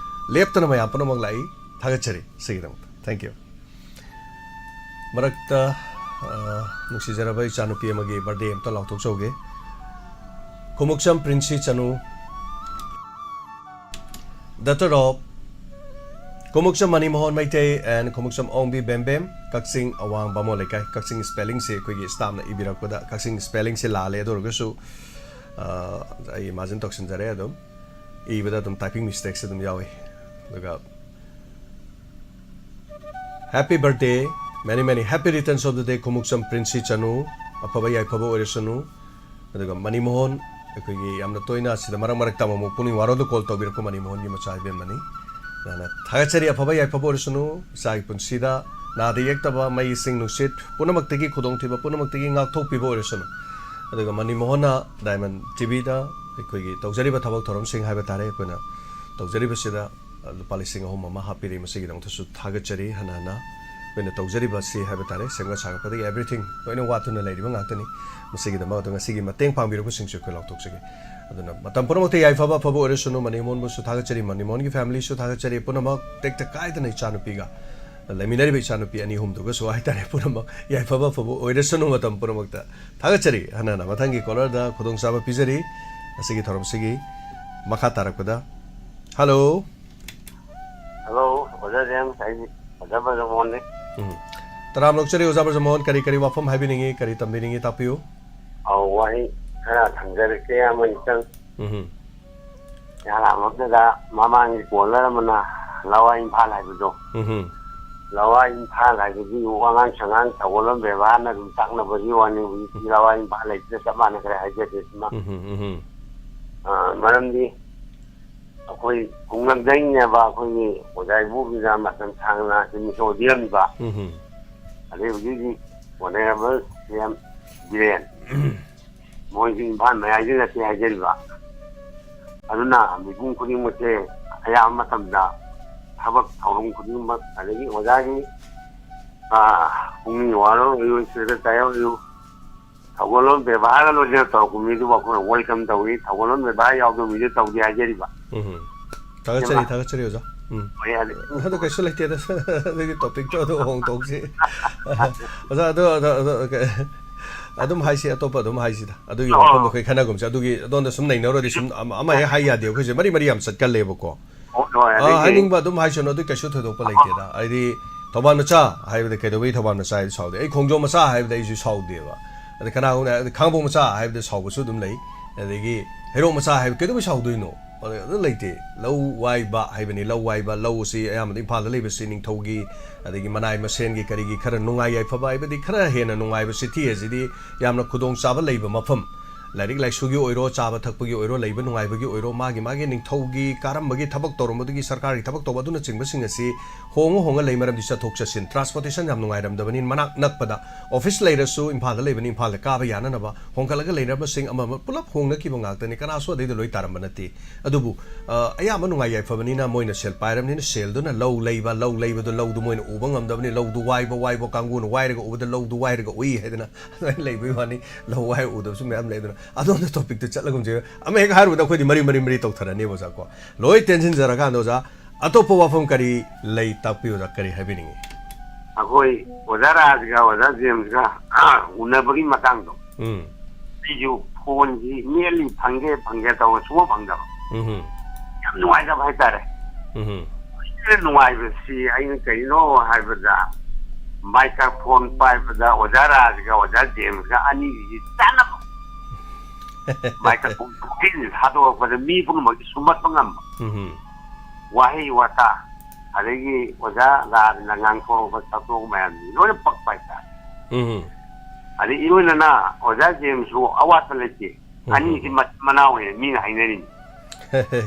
ꯂꯦꯞꯇꯅ ꯃꯌꯥꯝ ꯄꯨꯝꯅꯃꯛ ꯂꯥꯛꯏ꯫ ꯊꯥꯒꯠꯆꯔꯤ ꯁꯤꯒꯤꯗꯃꯛꯇ꯫ Thank you꯫ ꯃꯔꯛꯇ, ꯑ, ꯅꯨꯡꯁꯤꯖꯔꯕ ꯏꯆꯥꯅꯨꯄꯤ ꯑꯃꯒꯤ birthday ꯑꯝꯇ ꯂꯥꯎꯊꯣꯛꯆꯍꯧꯒꯦ꯫ ꯈꯨꯃꯨꯛꯆꯝ ꯄ꯭ꯔꯤꯟꯁꯤ ꯆꯅꯨ꯫ Daughter of ꯈꯣꯡꯎꯞꯁꯝ ꯃꯅꯤꯃꯣꯍꯟ ꯃꯩꯇꯩ and ꯈꯣꯡꯎꯞꯁꯝ ꯑꯣꯡꯕꯤ ꯕꯦꯝꯕꯦꯝ, ꯀꯛꯆꯤꯡ ꯑꯋꯥꯡ ꯕꯥꯃꯣꯟ ꯂꯩꯀꯥꯏ꯫ ꯀꯛꯆꯤꯡ spellingꯁꯦ ꯑꯩꯈꯣꯏꯒꯤ staffꯅ ꯏꯕꯤꯔꯛꯄꯗ ꯀꯛꯆꯤꯡ spellingꯁꯦ ꯂꯥꯜꯂꯦ꯫ ꯑꯗꯨ ꯑꯣꯏꯔꯒꯁꯨ, ꯑ, ꯑꯩ margin ꯇꯧꯁꯤꯟꯖꯔꯦ꯫ ꯑꯗꯨꯝ ꯏꯕꯗ ꯑꯗꯨꯝ typing mistakeꯁꯦ ꯑꯗꯨꯝ ꯌꯥꯎꯏ꯫ ꯑꯗꯨꯒ Happy birthday, many many happy returns of the day, ꯈꯣꯡꯎꯞꯁꯝ ꯄ꯭ꯔꯤꯟꯁꯤ ꯆꯅꯨ꯫ ꯑꯐꯕ ꯌꯥꯏꯐꯕ ꯑꯣꯏꯔꯁꯅꯨ꯫ ꯑꯗꯨꯒ ꯃꯅꯤꯃꯣꯍꯟ, ꯑꯩꯈꯣꯏꯒꯤ ꯌꯥꯝꯅ ꯇꯣꯏꯅ ꯁꯤꯗ ꯃꯔꯛ ꯃꯔꯛꯇ ꯑꯃꯨꯛ ꯄꯨꯛꯅꯤꯡ ꯋꯥꯔꯧꯗ call ꯇꯧꯕꯤꯔꯛꯄ ꯃꯅꯤꯃꯣꯍꯟꯒꯤ ꯃꯆꯥ ꯏꯕꯦꯝꯃꯅꯤ꯫ ꯅꯍꯥꯛꯅ ꯊꯥꯒꯠꯆꯔꯤ, ꯑꯐꯕ ꯌꯥꯏꯐꯕ ꯑꯣꯏꯔꯁꯅꯨ꯫ ꯏꯆꯥꯒꯤ ꯄꯨꯟꯁꯤꯗ ꯅꯥꯗ ꯌꯦꯛꯇꯕ, ꯃꯩ ꯏꯁꯤꯡ ꯅꯨꯡꯁꯤꯠ ꯄꯨꯝꯅꯃꯛꯇꯒꯤ, ꯈꯨꯗꯣꯡꯊꯤꯕ ꯄꯨꯝꯅꯃꯛꯇꯒꯤ ꯉꯥꯛꯊꯣꯛꯄꯤꯕ ꯑꯣꯏꯔꯁꯅꯨ꯫ ꯑꯗꯨꯒ ꯃꯅꯤꯃꯣꯍꯟꯅ Diamond TVꯗ ꯑꯩꯈꯣꯏꯒꯤ ꯇꯧꯖꯔꯤꯕ ꯊꯕꯛ ꯊꯧꯔꯝꯁꯤꯡ ꯍꯥꯏꯕ ꯇꯥꯔꯦ, ꯑꯩꯈꯣꯏꯅ ꯇꯧꯖꯔꯤꯕꯁꯤꯗ ꯂꯨꯄꯥ ꯂꯤꯁꯤꯡ ꯑꯍꯨꯝ ꯑꯃ ꯍꯥꯞꯄꯤꯔꯤ꯫ ꯃꯁꯤꯒꯤꯗꯃꯛꯇꯁꯨ ꯊꯥꯒꯠꯆꯔꯤ ꯍꯟꯅ ꯍꯟꯅ꯫ ꯑꯩꯈꯣꯏꯅ ꯇꯧꯖꯔꯤꯕꯁꯤ ꯍꯥꯏꯕ ꯇꯥꯔꯦ, ꯁꯦꯝꯒꯠ ꯁꯥꯒꯠꯄꯗꯒꯤ everything ꯂꯣꯏꯅ ꯋꯥꯠꯇꯨꯅ ꯂꯩꯔꯤꯕ ꯉꯥꯛꯇꯅꯤ꯫ ꯃꯁꯤꯒꯤꯗꯃꯛ ꯑꯗꯣ ꯉꯁꯤꯒꯤ ꯃꯇꯦꯡ ꯄꯥꯡꯕꯤꯔꯛꯄꯁꯤꯡꯁꯨ ꯑꯩꯈꯣꯏ ꯂꯥꯎꯊꯣꯛꯆꯒꯦ꯫ ꯑꯗꯨꯅ ꯃꯇꯝ ꯄꯨꯝꯅꯃꯛꯇ ꯌꯥꯏꯐꯕ ꯑꯐꯕ ꯑꯣꯏꯔꯁꯅꯨ꯫ ꯃꯅꯤꯃꯣꯍꯟꯕꯨꯁꯨ ꯊꯥꯒꯠꯆꯔꯤ, ꯃꯅꯤꯃꯣꯍꯟꯒꯤ familyꯁꯨ ꯊꯥꯒꯠꯆꯔꯤ꯫ ꯄꯨꯝꯅꯃꯛ ꯇꯦꯛꯇ ꯀꯥꯏꯗꯅ ꯏꯆꯥꯅꯨꯄꯤꯒ, ꯂꯩꯃꯤꯟꯅꯔꯤꯕ ꯏꯆꯥꯅꯨꯄꯤ ꯑꯅꯤ ꯑꯍꯨꯝꯗꯨꯒꯁꯨ ꯍꯥꯏꯇꯥꯔꯦ, ꯄꯨꯝꯅꯃꯛ ꯌꯥꯏꯐꯕ ꯑꯐꯕ ꯑꯣꯏꯔꯁꯅꯨ ꯃꯇꯝ ꯄꯨꯝꯅꯃꯛꯇ꯫ ꯊꯥꯒꯠꯆꯔꯤ ꯍꯟꯅ ꯍꯟꯅ꯫ ꯃꯊꯪꯒꯤ callerꯗ ꯈꯨꯗꯣꯡꯆꯥꯕ ꯄꯤꯖꯔꯤ꯫ ꯉꯁꯤꯒꯤ ꯊꯧꯔꯝꯁꯤꯒꯤ ꯃꯈꯥ ꯇꯥꯔꯛꯄꯗ꯫ Hello꯫ Hello, ꯑꯣꯖꯥ ꯖꯦꯝꯁ, ꯑꯩ ꯑꯣꯖꯥ ꯕ꯭ꯔꯖꯃꯣꯍꯟꯅꯤ꯫ ꯎꯝ꯫ ꯇꯔꯥꯝꯅ ꯑꯣꯛꯆꯔꯤ ꯑꯣꯖꯥ ꯕ꯭ꯔꯖꯃꯣꯍꯟ, ꯀꯔꯤ ꯀꯔꯤ ꯋꯥꯐꯝ ꯍꯥꯏꯕꯤꯅꯤꯡꯉꯤ, ꯀꯔꯤ ꯇꯝꯕꯤꯅꯤꯡꯉꯤ, ꯇꯥꯛꯄꯤꯌꯨ꯫ ꯑꯧ, ꯋꯥꯍꯩ ꯈꯔ ꯊꯝꯖꯔꯛꯀꯦ, ꯑꯃꯅꯤꯇꯪ꯫ ꯎꯝ꯫ ꯏꯍꯥꯟ ꯍꯥꯟꯕꯗ ꯃꯃꯥꯡꯒꯤ caller ꯑꯃꯅ ꯂꯋꯥꯏ ꯏꯝꯐꯥꯜ ꯍꯥꯏꯕꯗꯣ, ꯎꯝ꯫ ꯂꯋꯥꯏ ꯏꯝꯐꯥꯜ ꯍꯥꯏꯕꯗꯤ ꯋꯥꯉꯥꯡ ꯁꯉꯥꯡ ꯊꯧꯒꯜꯂꯣꯟ ꯕꯦꯕꯥꯔꯅ ꯑꯗꯨꯝ ꯇꯥꯛꯅꯕꯒꯤ ꯋꯥꯅꯤ, ꯍꯧꯖꯤꯛꯇꯤ ꯎꯝ꯫ ꯂꯋꯥꯏ ꯏꯝꯐꯥꯜ ꯂꯩꯇ꯭ꯔꯦ, ꯆꯞ ꯃꯥꯟꯅꯈ꯭ꯔꯦ ꯍꯥꯏꯖꯒꯦ ꯁꯤꯃ꯫ ꯎꯝ, ꯎꯝ, ꯎꯝ꯫ ꯑ, ꯃꯔꯝꯗꯤ ꯑꯩꯈꯣꯏ ꯈꯨꯡꯒꯪꯗꯩꯅꯦꯕ, ꯑꯩꯈꯣꯏꯒꯤ ꯑꯣꯖꯥ ꯏꯕꯣꯕꯤꯅ ꯃꯇꯝ ꯁꯥꯡꯅ ꯁꯤꯃꯤꯁ ꯑꯣꯏꯕꯤꯔꯝꯃꯤꯕ꯫ ꯎꯝ꯫ ꯑꯗꯩ ꯍꯧꯖꯤꯛ ꯍꯧꯖꯤꯛ Honourable CM ꯕꯤꯔꯦꯟ, ꯃꯣꯏꯁꯨ ꯏꯝꯐꯥꯜ ꯃꯌꯥꯏꯗ ꯅꯠꯇꯦ ꯍꯥꯏꯖꯔꯤꯕ꯫ ꯑꯗꯨꯅ ꯃꯤꯄꯨꯝ ꯈꯨꯗꯤꯡꯃꯛꯁꯦ ꯑꯌꯥꯝꯕ ꯃꯇꯝꯗ ꯊꯕꯛ ꯊꯧꯔꯝ ꯈꯨꯗꯤꯡꯃꯛ, ꯑꯗꯒꯤ ꯑꯣꯖꯥꯒꯤ, ꯑ, ꯄꯨꯛꯅꯤꯡ ꯋꯥꯔꯧ ꯑꯣꯏꯌꯨ, ꯁꯤꯗ ꯇꯥꯏꯌꯣ ꯑꯣꯏꯌꯨ, ꯊꯧꯒꯜꯂꯣꯟ ꯕꯦꯕꯥꯔꯒ ꯂꯣꯏꯅꯅ ꯇꯧꯔꯛꯄ ꯃꯤꯗꯨꯕꯨ ꯑꯩꯈꯣꯏꯅ welcome ꯇꯧꯏ, ꯊꯧꯒꯜꯂꯣꯟ ꯕꯦꯕꯥꯔ ꯌꯥꯎꯗꯕ ꯃꯤꯗꯨ ꯇꯧꯗꯦ ꯍꯥꯏꯖꯔꯤꯕ꯫ ꯎꯝ꯫ ꯊꯥꯒꯠꯆꯔꯤ, ꯏꯃꯥ꯫ ꯊꯥꯒꯠꯆꯔꯤ ꯑꯣꯖꯥ꯫ ꯎꯝ꯫ ꯍꯣꯏ, ꯑꯗꯨ ꯑꯗꯨ ꯀꯩꯁꯨ ꯂꯩꯇꯦꯗ, ꯑꯗꯨꯒꯤ topicꯇꯣ ꯑꯗꯨ ꯍꯣꯡꯗꯣꯛꯁꯤ꯫ ꯑꯣꯖꯥ, ꯑꯗꯨ, ꯑꯗꯨ, ꯑꯗꯨ, ꯀ-, ꯑꯗꯨꯝ ꯍꯥꯏꯁꯤ, ꯑꯇꯣꯞꯄ ꯑꯗꯨꯝ ꯍꯥꯏꯁꯤꯗ꯫ ꯑꯗꯨꯒꯤ ꯑꯣ꯫ ꯋꯥꯐꯝꯗꯣ ꯑꯩꯈꯣꯏ ꯈꯟꯅꯒꯨꯝꯁꯤ꯫ ꯑꯗꯨꯒꯤ ꯑꯗꯣꯝꯗ ꯁꯨꯝ ꯅꯩꯅꯔꯨꯔꯗꯤ ꯁꯨꯝ ꯑꯃ, ꯑꯃ ꯍꯦꯛ ꯍꯥꯏ ꯌꯥꯗꯦ꯫ ꯑꯩꯈꯣꯏꯁꯦ ꯃꯔꯤ ꯃꯔꯤ ꯌꯥꯝ ꯆꯠꯀꯜꯂꯦꯕꯀꯣ꯫ ꯍꯣꯏ, ꯍꯣꯏ, ꯑꯥ, ꯑꯗꯒꯤ ꯍꯥꯏꯅꯤꯡꯕ ꯑꯗꯨꯝ ꯍꯥꯏꯁꯅꯨ, ꯑꯗꯨ ꯀꯩꯁꯨ ꯊꯣꯏꯗꯣꯛꯄ ꯂꯩꯇꯦꯗ꯫ ꯍꯥꯏꯗꯤ ꯊꯧꯕꯥꯜ ꯃꯆꯥ ꯍꯥꯏꯕꯗ ꯀꯩꯗꯧꯕꯩ ꯊꯧꯕꯥꯜ ꯃꯆꯥ ꯍꯥꯏꯗꯤ ꯁꯥꯎꯗꯦ? ꯑꯩ ꯈꯣꯡꯖꯣꯝ ꯃꯆꯥ ꯍꯥꯏꯕꯗ ꯑꯩꯁꯨ ꯁꯥꯎꯗꯦꯕ꯫ ꯑꯗ ꯀꯅꯥꯒꯨꯝꯕꯅ ꯍꯥꯏꯕꯗꯤ ꯈꯥꯡꯉꯕꯣꯛ ꯃꯆꯥ ꯍꯥꯏꯕꯗ ꯁꯥꯎꯕꯁꯨ ꯑꯗꯨꯝ ꯂꯩ꯫ ꯑꯗꯒꯤ ꯍꯩꯔꯣꯛ ꯃꯆꯥ ꯍꯥꯏꯕ ꯀꯩꯗꯧꯕꯩ ꯁꯥꯎꯗꯣꯏꯅꯣ? ꯑꯗ ꯑꯗꯨ ꯂꯩꯇꯦ꯫ ꯂꯧ ꯋꯥꯏꯕ ꯍꯥꯏꯕꯅꯤ, ꯂꯧ ꯋꯥꯏꯕ, ꯂꯧ ꯑꯁꯤ ꯑꯌꯥꯝꯕꯅ ꯏꯝꯐꯥꯜꯗ ꯂꯩꯕꯁꯤ ꯅꯤꯡꯊꯧꯒꯤ, ꯑꯗꯒꯤ ꯃꯅꯥꯏ ꯃꯁꯦꯟꯒꯤ, ꯀꯔꯤꯒꯤ ꯈꯔ ꯅꯨꯡꯉꯥꯏ ꯌꯥꯏꯐꯕ ꯍꯥꯏꯕꯗꯤ ꯈꯔ ꯍꯦꯟꯅ ꯅꯨꯡꯉꯥꯏꯕ ꯁꯤꯇꯤ ꯑꯁꯤꯗꯤ ꯌꯥꯝꯅ ꯈꯨꯗꯣꯡꯆꯥꯕ ꯂꯩꯕ ꯃꯐꯝ꯫ ꯂꯥꯏꯔꯤꯛ ꯂꯥꯏꯁꯨꯒꯤ ꯑꯣꯏꯔꯣ, ꯆꯥꯕ ꯊꯛꯄꯒꯤ ꯑꯣꯏꯔꯣ, ꯂꯩꯕ ꯅꯨꯡꯉꯥꯏꯕꯒꯤ ꯑꯣꯏꯔꯣ, ꯃꯥꯒꯤ ꯃꯥꯒꯤ ꯅꯤꯡꯊꯧꯒꯤ ꯀꯥꯔꯝꯕꯒꯤ ꯊꯕꯛ ꯇꯧꯔꯝꯕꯗꯨꯒꯤ ꯁꯔꯀꯥꯔꯒꯤ ꯊꯕꯛ ꯇꯧꯕ ꯑꯗꯨꯅꯆꯤꯡꯕꯁꯤꯡ ꯑꯁꯤ ꯍꯣꯡꯉ ꯍꯣꯡꯉ ꯂꯩ꯫ ꯃꯔꯝꯗꯤ ꯆꯠꯊꯣꯛ ꯆꯠꯁꯤꯟ, transportation ꯌꯥꯝ ꯅꯨꯡꯉꯥꯏꯔꯝꯗꯕꯅꯤꯅ, ꯃꯅꯥꯛ ꯅꯛꯄꯗ ꯑꯣꯐꯤꯁ ꯂꯩꯔꯁꯨ ꯏꯝꯐꯥꯜꯗ ꯂꯩꯕꯅꯤ, ꯏꯝꯐꯥꯜꯗ ꯀꯥꯕ ꯌꯥꯅꯅꯕ ꯍꯣꯡꯒꯠꯂꯒ ꯂꯩꯅꯔꯝꯕꯁꯤꯡ ꯑꯃ ꯑꯃ ꯄꯨꯂꯞ ꯍꯣꯡꯅꯈꯤꯕ ꯉꯥꯛꯇꯅꯤ꯫ ꯀꯅꯥꯁꯨ ꯑꯗꯩꯗ ꯂꯣꯏ ꯇꯥꯔꯝꯕ ꯅꯠꯇꯦ꯫ ꯑꯗꯨꯕꯨ, ꯑ, ꯑꯌꯥꯝꯕ ꯅꯨꯡꯉꯥꯏ ꯌꯥꯏꯐꯕꯅꯤꯅ ꯃꯣꯏꯅ ꯁꯦꯜ ꯄꯥꯏꯔꯕꯅꯤꯅ ꯁꯦꯜꯗꯨꯅ ꯂꯧ ꯂꯩꯕ, ꯂꯧ ꯂꯩꯕꯗꯨ ꯂꯧꯗꯨ ꯃꯣꯏꯅ ꯎꯕ ꯉꯝꯗꯕꯅꯤ꯫ ꯂꯧꯗꯨ ꯋꯥꯏꯕ, ꯋꯥꯏꯕ ꯀꯥꯡꯕꯨꯅ ꯋꯥꯏꯔꯒ ꯎꯕꯗ ꯂꯧꯗꯨ ꯋꯥꯏꯔꯒ ꯎꯏ ꯍꯥꯏꯗꯅ ꯑꯗꯨꯃꯥꯏꯅ ꯂꯩꯕꯒꯤ ꯋꯥꯅꯤ꯫ ꯂꯧ ꯋꯥꯏ ꯎꯗꯕꯁꯨ ꯃꯌꯥꯝ ꯂꯩ꯫ ꯑꯗꯨꯅ ꯑꯗꯣꯝꯗ ꯇꯣꯄꯤꯛꯇ ꯆꯠꯂꯒꯨꯝꯁꯦ꯫ ꯑꯃ ꯍꯦꯛ ꯍꯥꯏꯔꯨꯕꯗ ꯑꯩꯈꯣꯏꯗꯤ ꯃꯔꯤ ꯃꯔꯤ ꯃꯔꯤ ꯇꯧꯊꯔꯅꯦꯕ, ꯑꯣꯖꯥ ꯀꯣ꯫ ꯂꯣꯏ ꯇꯦꯟꯁꯤꯟꯖꯔꯀꯥꯟꯗ, ꯑꯣꯖꯥ, ꯑꯇꯣꯞꯄ ꯋꯥꯐꯝ ꯀꯔꯤ ꯂꯩ? ꯇꯥꯛꯄꯤꯌꯨ, ꯑꯣꯖꯥ, ꯀꯔꯤ ꯍꯥꯏꯕꯤꯅꯤꯡꯉꯤ? ꯑꯩꯈꯣꯏ ꯑꯣꯖꯥ ꯔꯥꯖꯒ ꯑꯣꯖꯥ ꯖꯦꯝꯁꯀ ꯎꯅꯕꯒꯤ ꯃꯇꯥꯡꯗꯣ, ꯎꯝ꯫ ꯑꯩꯁꯨ ꯐꯣꯟꯁꯤ ꯃꯦꯠꯂꯤ, ꯐꯪꯒꯦ ꯐꯪꯒꯦ ꯇꯧꯔ ꯁꯨꯡꯐꯪ ꯐꯪꯗꯕ꯫ ꯎꯝ꯫ ꯌꯥꯝ ꯅꯨꯡꯉꯥꯏꯇꯕ ꯍꯥꯏꯇꯥꯔꯦ꯫ ꯎꯝ꯫ ꯑꯩꯅ ꯅꯨꯡꯉꯥꯏꯕꯁꯤ ꯑꯩꯅ ꯀꯩꯅꯣ ꯍꯥꯏꯕꯗ, ꯃꯥꯏꯀ꯭ꯔꯣꯐꯣꯟ ꯄꯥꯏꯕꯗ ꯑꯣꯖꯥ ꯔꯥꯖꯒ ꯑꯣꯖꯥ ꯖꯦꯝꯁꯀ ꯑꯅꯤꯁꯤ ꯆꯥꯟꯅꯕ꯫ ꯃꯥꯏꯀ꯭ꯔꯣꯐꯣꯟ ꯊꯥꯗꯣꯛꯑꯛꯄꯗ ꯃꯤ ꯄꯨꯝꯅꯃꯛꯀꯤ ꯁꯨꯝꯕꯠꯄ ꯉꯝꯕ꯫ ꯎꯝ꯫ ꯋꯥꯍꯩ ꯋꯥꯇꯥ, ꯑꯗꯒꯤ ꯑꯣꯖꯥ ꯔꯥꯖꯅ ꯉꯥꯡꯊꯣꯔꯛꯄ ꯁꯛꯇꯣꯛꯄ ꯃꯌꯥꯝꯁꯤ ꯂꯣꯏꯅ ꯄꯛꯄ ꯍꯥꯏꯇꯥꯔꯦ꯫ ꯎꯝ꯫ ꯑꯗꯩ ꯏꯔꯣꯏꯅꯅ ꯑꯣꯖꯥ ꯖꯦꯝꯁꯁꯨ ꯑꯋꯥꯠꯄ ꯂꯩꯇꯦ꯫ ꯎꯝ꯫ ꯑꯅꯤꯁꯤ ꯃꯆꯤꯟ ꯃꯅꯥꯎ ꯑꯣꯏꯅ ꯃꯤꯅ ꯍꯥꯏꯅꯔꯤꯅꯤ꯫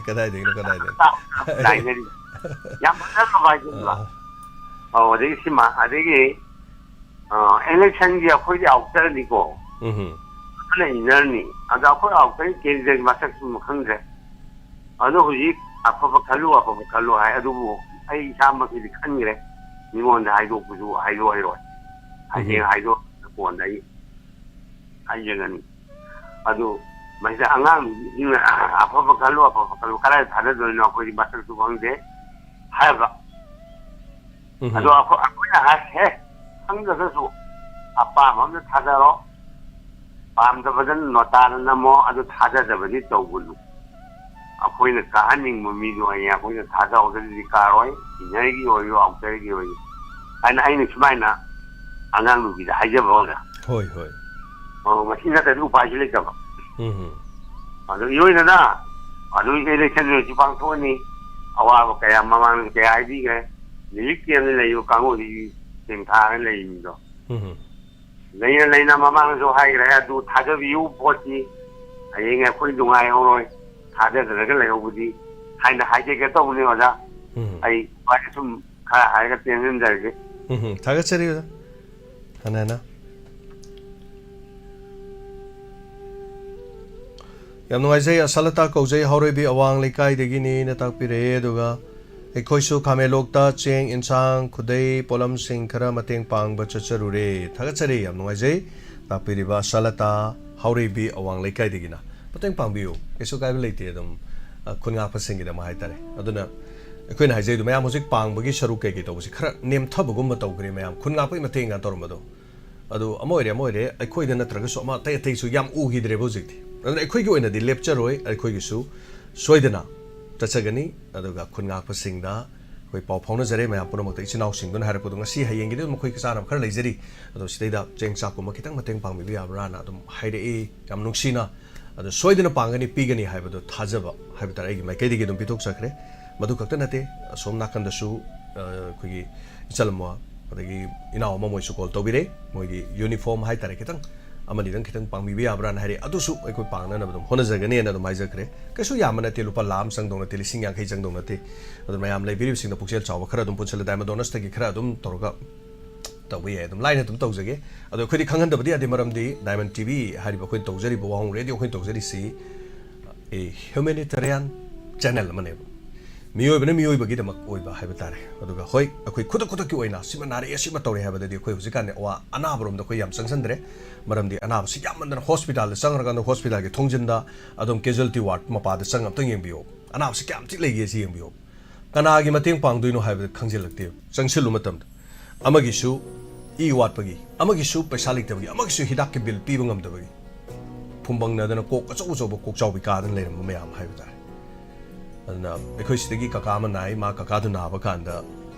ꯀꯗꯥꯏꯗꯒꯤꯅꯣ, ꯀꯗꯥꯏꯗꯒꯤ? ꯍꯥꯏꯅꯔꯤ꯫ ꯌꯥꯝ ꯐꯖꯅ ꯍꯥꯏꯖꯤꯟꯕ꯫ ꯑꯥ꯫ ꯑꯧ, ꯑꯗꯒꯤ ꯁꯤꯃ, ꯑꯗꯒꯤ, ꯑ, ꯏꯂꯦꯛꯁꯟꯒꯤ ꯑꯩꯈꯣꯏꯗꯤ ꯑꯥꯎꯇꯔꯅꯤꯀꯣ꯫ ꯎꯝ꯫ ꯑꯗꯨꯅ ꯏꯟꯅꯔꯅꯤ꯫ ꯑꯗꯣ ꯑꯩꯈꯣꯏ ꯑꯥꯎꯇꯔꯒꯤ ꯀꯦꯟꯗꯤꯗꯦꯠ ꯃꯁꯛꯁꯨ ꯈꯪꯗ꯭ꯔꯦ꯫ ꯑꯗꯣ ꯍꯧꯖꯤꯛ ꯑꯐꯕ ꯈꯜꯂꯨ, ꯑꯐꯕ ꯈꯜꯂꯨ ꯍꯥꯏ, ꯑꯗꯨꯕꯨ ꯑꯩ ꯏꯁꯥꯃꯛꯀꯤꯗꯤ ꯈꯟꯈ꯭ꯔꯦ꯫ ꯃꯤꯉꯣꯟꯗ ꯍꯥꯏꯗꯣꯛꯄꯁꯨ ꯍꯥꯏꯗꯣꯛꯑꯔꯣꯏ꯫ ꯍꯌꯦꯡ ꯎꯝ꯫ ꯍꯥꯏꯗꯣꯛꯑ ꯀꯣꯟꯅ ꯑꯩ ꯍꯥꯏꯖꯒꯅꯤ꯫ ꯑꯗꯨ ꯃꯁꯤꯗ ꯑꯉꯥꯡꯁꯤꯡꯅ "ꯑꯐꯕ ꯈꯜꯂꯨ, ꯑꯐꯕ ꯈꯜꯂꯨ, ꯀꯗꯥꯏꯗ ꯊꯥꯗꯗꯣꯏꯅꯣ, ꯑꯩꯈꯣꯏꯗꯤ ꯃꯁꯛꯁꯨ ꯈꯪꯗꯦ" ꯍꯥꯏꯕ꯫ ꯎꯝ꯫ ꯑꯗꯣ ꯑꯩꯈꯣꯏ, ꯑꯩꯈꯣꯏꯅ ꯍꯥꯏ, "ꯍꯦ, ꯈꯪꯗ꯭ꯔꯒꯁꯨ ꯑꯄꯥꯝꯕ ꯑꯝꯗ ꯊꯥꯗꯔꯣ, ꯄꯥꯝꯗꯕꯗ ꯅꯣꯇꯥꯗ ꯅꯝꯃꯣ, ꯑꯗꯨ ꯊꯥꯗꯗꯕꯗꯤ ꯇꯧꯒꯅꯨ"꯫ ꯑꯩꯈꯣꯏꯅ ꯀꯥꯍꯟꯅꯤꯡꯕ ꯃꯤꯗꯣ ꯍꯌꯦꯡ ꯑꯩꯈꯣꯏꯅ ꯊꯥꯗꯍꯧꯗ꯭ꯔꯗꯤ ꯀꯥꯔꯣꯏ꯫ ꯏꯟꯅꯔꯒꯤ ꯑꯣꯏꯔꯣ, ꯑꯥꯎꯇꯔꯒꯤ ꯑꯣꯏꯔꯣ ꯍꯥꯏꯅ ꯑꯩꯅ ꯁꯨꯃꯥꯏꯅ ꯑꯉꯥꯡ ꯅꯨꯄꯤꯗ ꯍꯥꯏꯖꯕ ꯑꯣꯖꯥ꯫ ꯍꯣꯏ ꯍꯣꯏ꯫ ꯑꯣ, ꯃꯁꯤ ꯅꯠꯇ꯭ꯔꯗꯤ ꯎꯄꯥꯏꯁꯨ ꯂꯩꯇꯕ꯫ ꯎꯝ ꯎꯝ꯫ ꯑꯗꯨ ꯏꯔꯣꯏꯅꯅ ꯑꯗꯨ ꯏꯂꯦꯛꯁꯟꯁꯨ ꯄꯥꯡꯊꯣꯛꯑꯅꯤ꯫ ꯑꯋꯥꯕ ꯀꯌꯥ ꯃꯃꯥꯡꯗꯁꯨ ꯀꯌꯥ ꯍꯥꯏꯕꯤꯈ꯭ꯔꯦ꯫ ꯔꯤꯂꯤꯐ ꯀꯦꯝꯗ ꯂꯩꯔꯤꯕ ꯀꯥꯡꯕꯨꯁꯤ ꯇꯦꯡꯊꯥꯔꯒ ꯂꯩꯔꯤꯕꯗꯣ꯫ ꯎꯝ ꯎꯝ꯫ ꯂꯩꯅ ꯂꯩꯅ ꯃꯃꯥꯡꯗꯁꯨ ꯍꯥꯏꯈ꯭ꯔꯦ, ꯑꯗꯨ ꯊꯥꯖꯕꯤꯌꯨ ꯄꯣꯠꯁꯤ ꯍꯌꯦꯡ ꯑꯩꯈꯣꯏ ꯅꯨꯡꯉꯥꯏꯍꯧꯔꯣꯏ, ꯊꯥꯖꯗꯅꯒ ꯂꯩꯍꯧꯕꯗꯤ ꯍꯥꯏꯅ ꯍꯥꯏꯖꯒꯦ ꯇꯧꯕꯅꯤ ꯑꯣꯖꯥ꯫ ꯎꯝ꯫ ꯑꯩ ꯋꯥꯁꯦ ꯁꯨꯝ ꯈꯔ ꯍꯥꯏꯔꯒ ꯇꯦꯟꯁꯤꯟꯖꯔꯒꯦ꯫ ꯎꯝ ꯎꯝ꯫ ꯊꯥꯒꯠꯆꯔꯤ ꯑꯣꯖꯥ꯫ ꯍꯟꯅ ꯍꯟꯅ꯫ ꯌꯥꯝ ꯅꯨꯡꯉꯥꯏꯖꯩ, ꯑꯁꯥꯂꯇꯥ ꯀꯧꯖꯩ, ꯍꯥꯎꯔꯩꯕꯤ ꯑꯋꯥꯡ ꯂꯩꯀꯥꯏꯗꯒꯤꯅꯤꯅ ꯇꯥꯛꯄꯤꯔꯛꯑꯦ꯫ ꯑꯗꯨꯒ ꯑꯩꯈꯣꯏꯁꯨ ꯈꯥꯃꯦꯟꯂꯣꯛꯇ ꯆꯦꯡ, ꯏꯟꯁꯥꯡ, ꯈꯨꯗꯩ, ꯄꯣꯠꯂꯝꯁꯤꯡ ꯈꯔ ꯃꯇꯦꯡ ꯄꯥꯡꯕ ꯆꯠꯆꯔꯨꯔꯦ꯫ ꯊꯥꯒꯠꯆꯔꯤ, ꯌꯥꯝ ꯅꯨꯡꯉꯥꯏꯖꯩ꯫ ꯇꯥꯛꯄꯤꯔꯤꯕ ꯑꯁꯥꯂꯇꯥ ꯍꯥꯎꯔꯩꯕꯤ ꯑꯋꯥꯡ ꯂꯩꯀꯥꯏꯗꯒꯤꯅ꯫ ꯃꯇꯦꯡ ꯄꯥꯡꯕꯤꯌꯨ, ꯀꯩꯁꯨ ꯀꯥꯏꯕ ꯂꯩꯇꯦ꯫ ꯑꯗꯨꯝ, ꯑ, ꯈꯨꯟ ꯉꯥꯛꯄꯁꯤꯡꯒꯤꯗꯃꯛ ꯍꯥꯏꯇꯥꯔꯦ꯫ ꯑꯗꯨꯅ ꯑꯩꯈꯣꯏꯅ ꯍꯥꯏꯖꯩꯗꯣ, ꯃꯌꯥꯝ ꯍꯧꯖꯤꯛ ꯄꯥꯡꯕꯒꯤ ꯁꯔꯨꯛ ꯀꯩꯀꯩ ꯇꯧꯕꯁꯤ ꯈꯔ ꯅꯦꯝꯊꯕꯒꯨꯝꯕ ꯇꯧꯈ꯭ꯔꯦ꯫ ꯃꯌꯥꯝ ꯈꯨꯟ ꯉꯥꯛꯄꯒꯤ ꯃꯇꯦꯡꯒ ꯇꯧꯔꯝꯕꯗꯣ, ꯑꯗꯨ ꯑꯃ ꯑꯣꯏꯔꯦ, ꯑꯃ ꯑꯣꯏꯔꯦ, ꯑꯩꯈꯣꯏꯗ ꯅꯠꯇ꯭ꯔꯒꯁꯨ ꯑꯃ ꯑꯇꯩ ꯑꯇꯩꯁꯨ ꯌꯥꯝ ꯎꯈꯤꯗ꯭ꯔꯦꯕ ꯍꯧꯖꯤꯛꯇꯤ꯫ ꯑꯗꯨꯅ ꯑꯩꯈꯣꯏꯒꯤ ꯑꯣꯏꯅꯗꯤ ꯂꯦꯞꯆꯔꯣꯏ, ꯑꯩꯈꯣꯏꯒꯤꯁꯨ ꯁꯣꯏꯗꯅ ꯆꯠꯆꯒꯅꯤ꯫ ꯑꯗꯨꯒ ꯈꯨꯟ ꯉꯥꯛꯄꯁꯤꯡꯗ ꯑꯩꯈꯣꯏ ꯄꯥꯎ ꯐꯥꯎꯅꯖꯔꯦ, ꯃꯌꯥꯝ ꯄꯨꯝꯅꯃꯛꯇ, ꯏꯆꯤꯟ ꯏꯅꯥꯎꯁꯤꯡꯗꯨꯅ ꯍꯥꯏꯔꯛꯄꯗꯣ, ꯉꯁꯤ ꯍꯌꯦꯡꯒꯤꯗꯤ ꯑꯗꯨꯝ ꯑꯩꯈꯣꯏ ꯆꯥꯅꯕ ꯈꯔ ꯂꯩꯖꯔꯤ, ꯑꯗꯣ ꯁꯤꯗꯩꯗ ꯆꯦꯡ ꯆꯥꯛꯀꯨꯝꯕ ꯈꯤꯇꯪ ꯃꯇꯦꯡ ꯄꯥꯡꯕꯤꯕ ꯌꯥꯕ꯭ꯔꯥꯅ ꯑꯗꯨꯝ ꯍꯥꯏꯔꯛꯏ꯫ ꯌꯥꯝ ꯅꯨꯡꯁꯤꯅ꯫ ꯑꯗꯣ ꯁꯣꯏꯗꯅ ꯄꯥꯡꯒꯅꯤ, ꯄꯤꯒꯅꯤ ꯍꯥꯏꯕꯗꯣ ꯊꯥꯖꯕ ꯍꯥꯏꯕ ꯇꯥꯔꯦ, ꯑꯩꯒꯤ ꯃꯥꯏꯀꯩꯗꯒꯤ ꯑꯗꯨꯝ ꯄꯤꯊꯣꯛꯆꯈ꯭ꯔꯦ꯫ ꯃꯗꯨ ꯈꯛꯇ ꯅꯠꯇꯦ, ꯑꯁꯣꯝ ꯅꯥꯀꯟꯗꯁꯨ, ꯑ, ꯑꯩꯈꯣꯏꯒꯤ ꯏꯆꯜ ꯑꯃ, ꯑꯗꯒꯤ ꯏꯅꯥꯎ ꯑꯃ, ꯃꯣꯏꯁꯨ ꯀꯣꯜ ꯇꯧꯕꯤꯔꯦ꯫ ꯃꯣꯏꯒꯤ ꯌꯨꯅꯤꯐꯣꯔꯝ ꯍꯥꯏꯇꯥꯔꯦ, ꯈꯤꯇꯪ ꯑꯃꯅꯤꯗꯪ ꯈꯤꯇꯪ ꯄꯥꯡꯕꯤꯕ ꯌꯥꯕ꯭ꯔꯥꯅ ꯍꯥꯏꯔꯛꯑꯦ꯫ ꯑꯗꯨꯁꯨ ꯑꯩꯈꯣꯏ ꯄꯥꯡꯅꯅꯕ ꯑꯗꯨꯝ ꯍꯣꯠꯅꯖꯒꯅꯤꯅ ꯑꯗꯨꯝ ꯍꯥꯏꯖꯈ꯭ꯔꯦ꯫ ꯀꯩꯁꯨ ꯌꯥꯝꯕ ꯅꯠꯇꯦ, ꯂꯨꯄꯥ ꯂꯥꯈ ꯑꯃ ꯆꯪꯗꯧ ꯅꯠꯇꯦ, ꯂꯤꯁꯤꯡ ꯌꯥꯡꯈꯩ ꯆꯪꯗꯧ ꯅꯠꯇꯦ꯫ ꯑꯗꯨ ꯃꯌꯥꯝ ꯂꯩꯕꯤꯔꯤꯕꯁꯤꯡꯗ ꯄꯨꯛꯆꯦꯜ ꯆꯥꯎꯕ ꯈꯔ ꯑꯗꯨꯝ ꯄꯨꯟꯁꯤꯜꯂ, ꯗꯥꯏꯃꯟ ꯗꯣꯅꯔꯁꯇꯒꯤ ꯈꯔ ꯑꯗꯨꯝ ꯇꯧꯔꯒ ꯇꯧꯕ ꯌꯥꯏ, ꯑꯗꯨꯝ ꯂꯥꯏꯅ ꯑꯗꯨꯝ ꯇꯧꯖꯒꯦ꯫ ꯑꯗꯣ ꯑꯩꯈꯣꯏꯗꯤ ꯈꯪꯍꯟꯗꯕꯗꯤ ꯌꯥꯗꯦ, ꯃꯔꯝꯗꯤ ꯗꯥꯏꯃꯟ ꯇꯤ ꯚꯤ ꯍꯥꯏꯔꯤꯕ ꯑꯩꯈꯣꯏꯅ ꯇꯧꯖꯔꯤꯕ ꯋꯥꯍꯣꯡ ꯔꯦꯗꯤꯑꯣ ꯑꯩꯈꯣꯏꯅ ꯇꯧꯖꯔꯤꯁꯤ, ꯑꯦ, ꯍ꯭ꯌꯨꯃꯦꯅꯤꯇꯦꯔꯤꯌꯥꯟ ꯆꯦꯅꯦꯜ ꯑꯃꯅꯦꯕ꯫ ꯃꯤꯑꯣꯏꯕꯅ ꯃꯤꯑꯣꯏꯕꯒꯤꯗꯃꯛ ꯑꯣꯏꯕ ꯍꯥꯏꯕ ꯇꯥꯔꯦ꯫ ꯑꯗꯨꯒ ꯍꯣꯏ, ꯑꯩꯈꯣꯏ ꯈꯨꯗꯛ ꯈꯨꯗꯛꯀꯤ ꯑꯣꯏꯅ ꯁꯤꯃ ꯅꯥꯔꯛꯑꯦ, ꯁꯤꯃ ꯇꯧꯔꯦ ꯍꯥꯏꯕꯗꯗꯤ ꯑꯩꯈꯣꯏ ꯍꯧꯖꯤꯛꯀꯥꯟꯗꯤ ꯑꯋꯥ ꯑꯅꯥꯕꯔꯣꯝꯗ ꯑꯩꯈꯣꯏ ꯌꯥꯝ ꯆꯪꯁꯤꯟꯗ꯭ꯔꯦ꯫ ꯃꯔꯝꯗꯤ ꯑꯅꯥꯕꯁꯤ ꯌꯥꯝꯃꯟꯗꯅ ꯍꯣꯁꯄꯤꯇꯥꯜꯗ ꯆꯪꯉꯀꯥꯟꯗ ꯍꯣꯁꯄꯤꯇꯥꯜꯒꯤ ꯊꯣꯡꯖꯤꯟꯗ ꯑꯗꯨꯝ ꯀꯦꯖꯨꯋꯦꯜꯇꯤ ꯋꯥꯔꯗ ꯃꯄꯥꯗ ꯆꯪꯉ ꯑꯝꯇꯪ ꯌꯦꯡꯕꯤꯌꯣ꯫ ꯑꯅꯥꯕꯁꯤ ꯀꯌꯥꯝ ꯊꯤ ꯂꯩꯒꯦ ꯁꯤ ꯌꯦꯡꯕꯤꯌꯣ꯫ ꯀꯅꯥꯒꯤ ꯃꯇꯦꯡ ꯄꯥꯡꯗꯣꯏꯅꯣ ꯍꯥꯏꯕꯗ ꯈꯪꯖꯤꯜꯂꯛꯇꯦꯕ, ꯆꯪꯁꯤꯜꯂꯨ ꯃꯇꯝꯗ꯫ ꯑꯃꯒꯤꯁꯨ ꯏ ꯋꯥꯠꯄꯒꯤ, ꯑꯃꯒꯤꯁꯨ ꯄꯩꯁꯥ ꯂꯩꯇꯕꯒꯤ, ꯑꯃꯒꯤꯁꯨ ꯍꯤꯗꯥꯛꯀꯤ ꯕꯤꯜ ꯄꯤꯕ ꯉꯝꯗꯕꯒꯤ, ꯐꯨꯝꯕꯪꯅꯗꯅ ꯀꯣꯛ ꯑꯆꯧ ꯑꯆꯧꯕ ꯀꯣꯛꯆꯥꯎꯕꯤ ꯀꯥꯗꯅ ꯂꯩꯔꯝꯕ ꯃꯌꯥꯝ ꯍꯥꯏꯕ ꯇꯥꯔꯦ꯫ ꯑꯗꯨꯅ ꯑꯩꯈꯣꯏ ꯁꯤꯗꯒꯤ ꯀꯀꯥ ꯑꯃ ꯅꯥꯏ, ꯃꯥ ꯀꯀꯥꯗꯨ ꯅꯥꯕ ꯀꯥꯟꯗ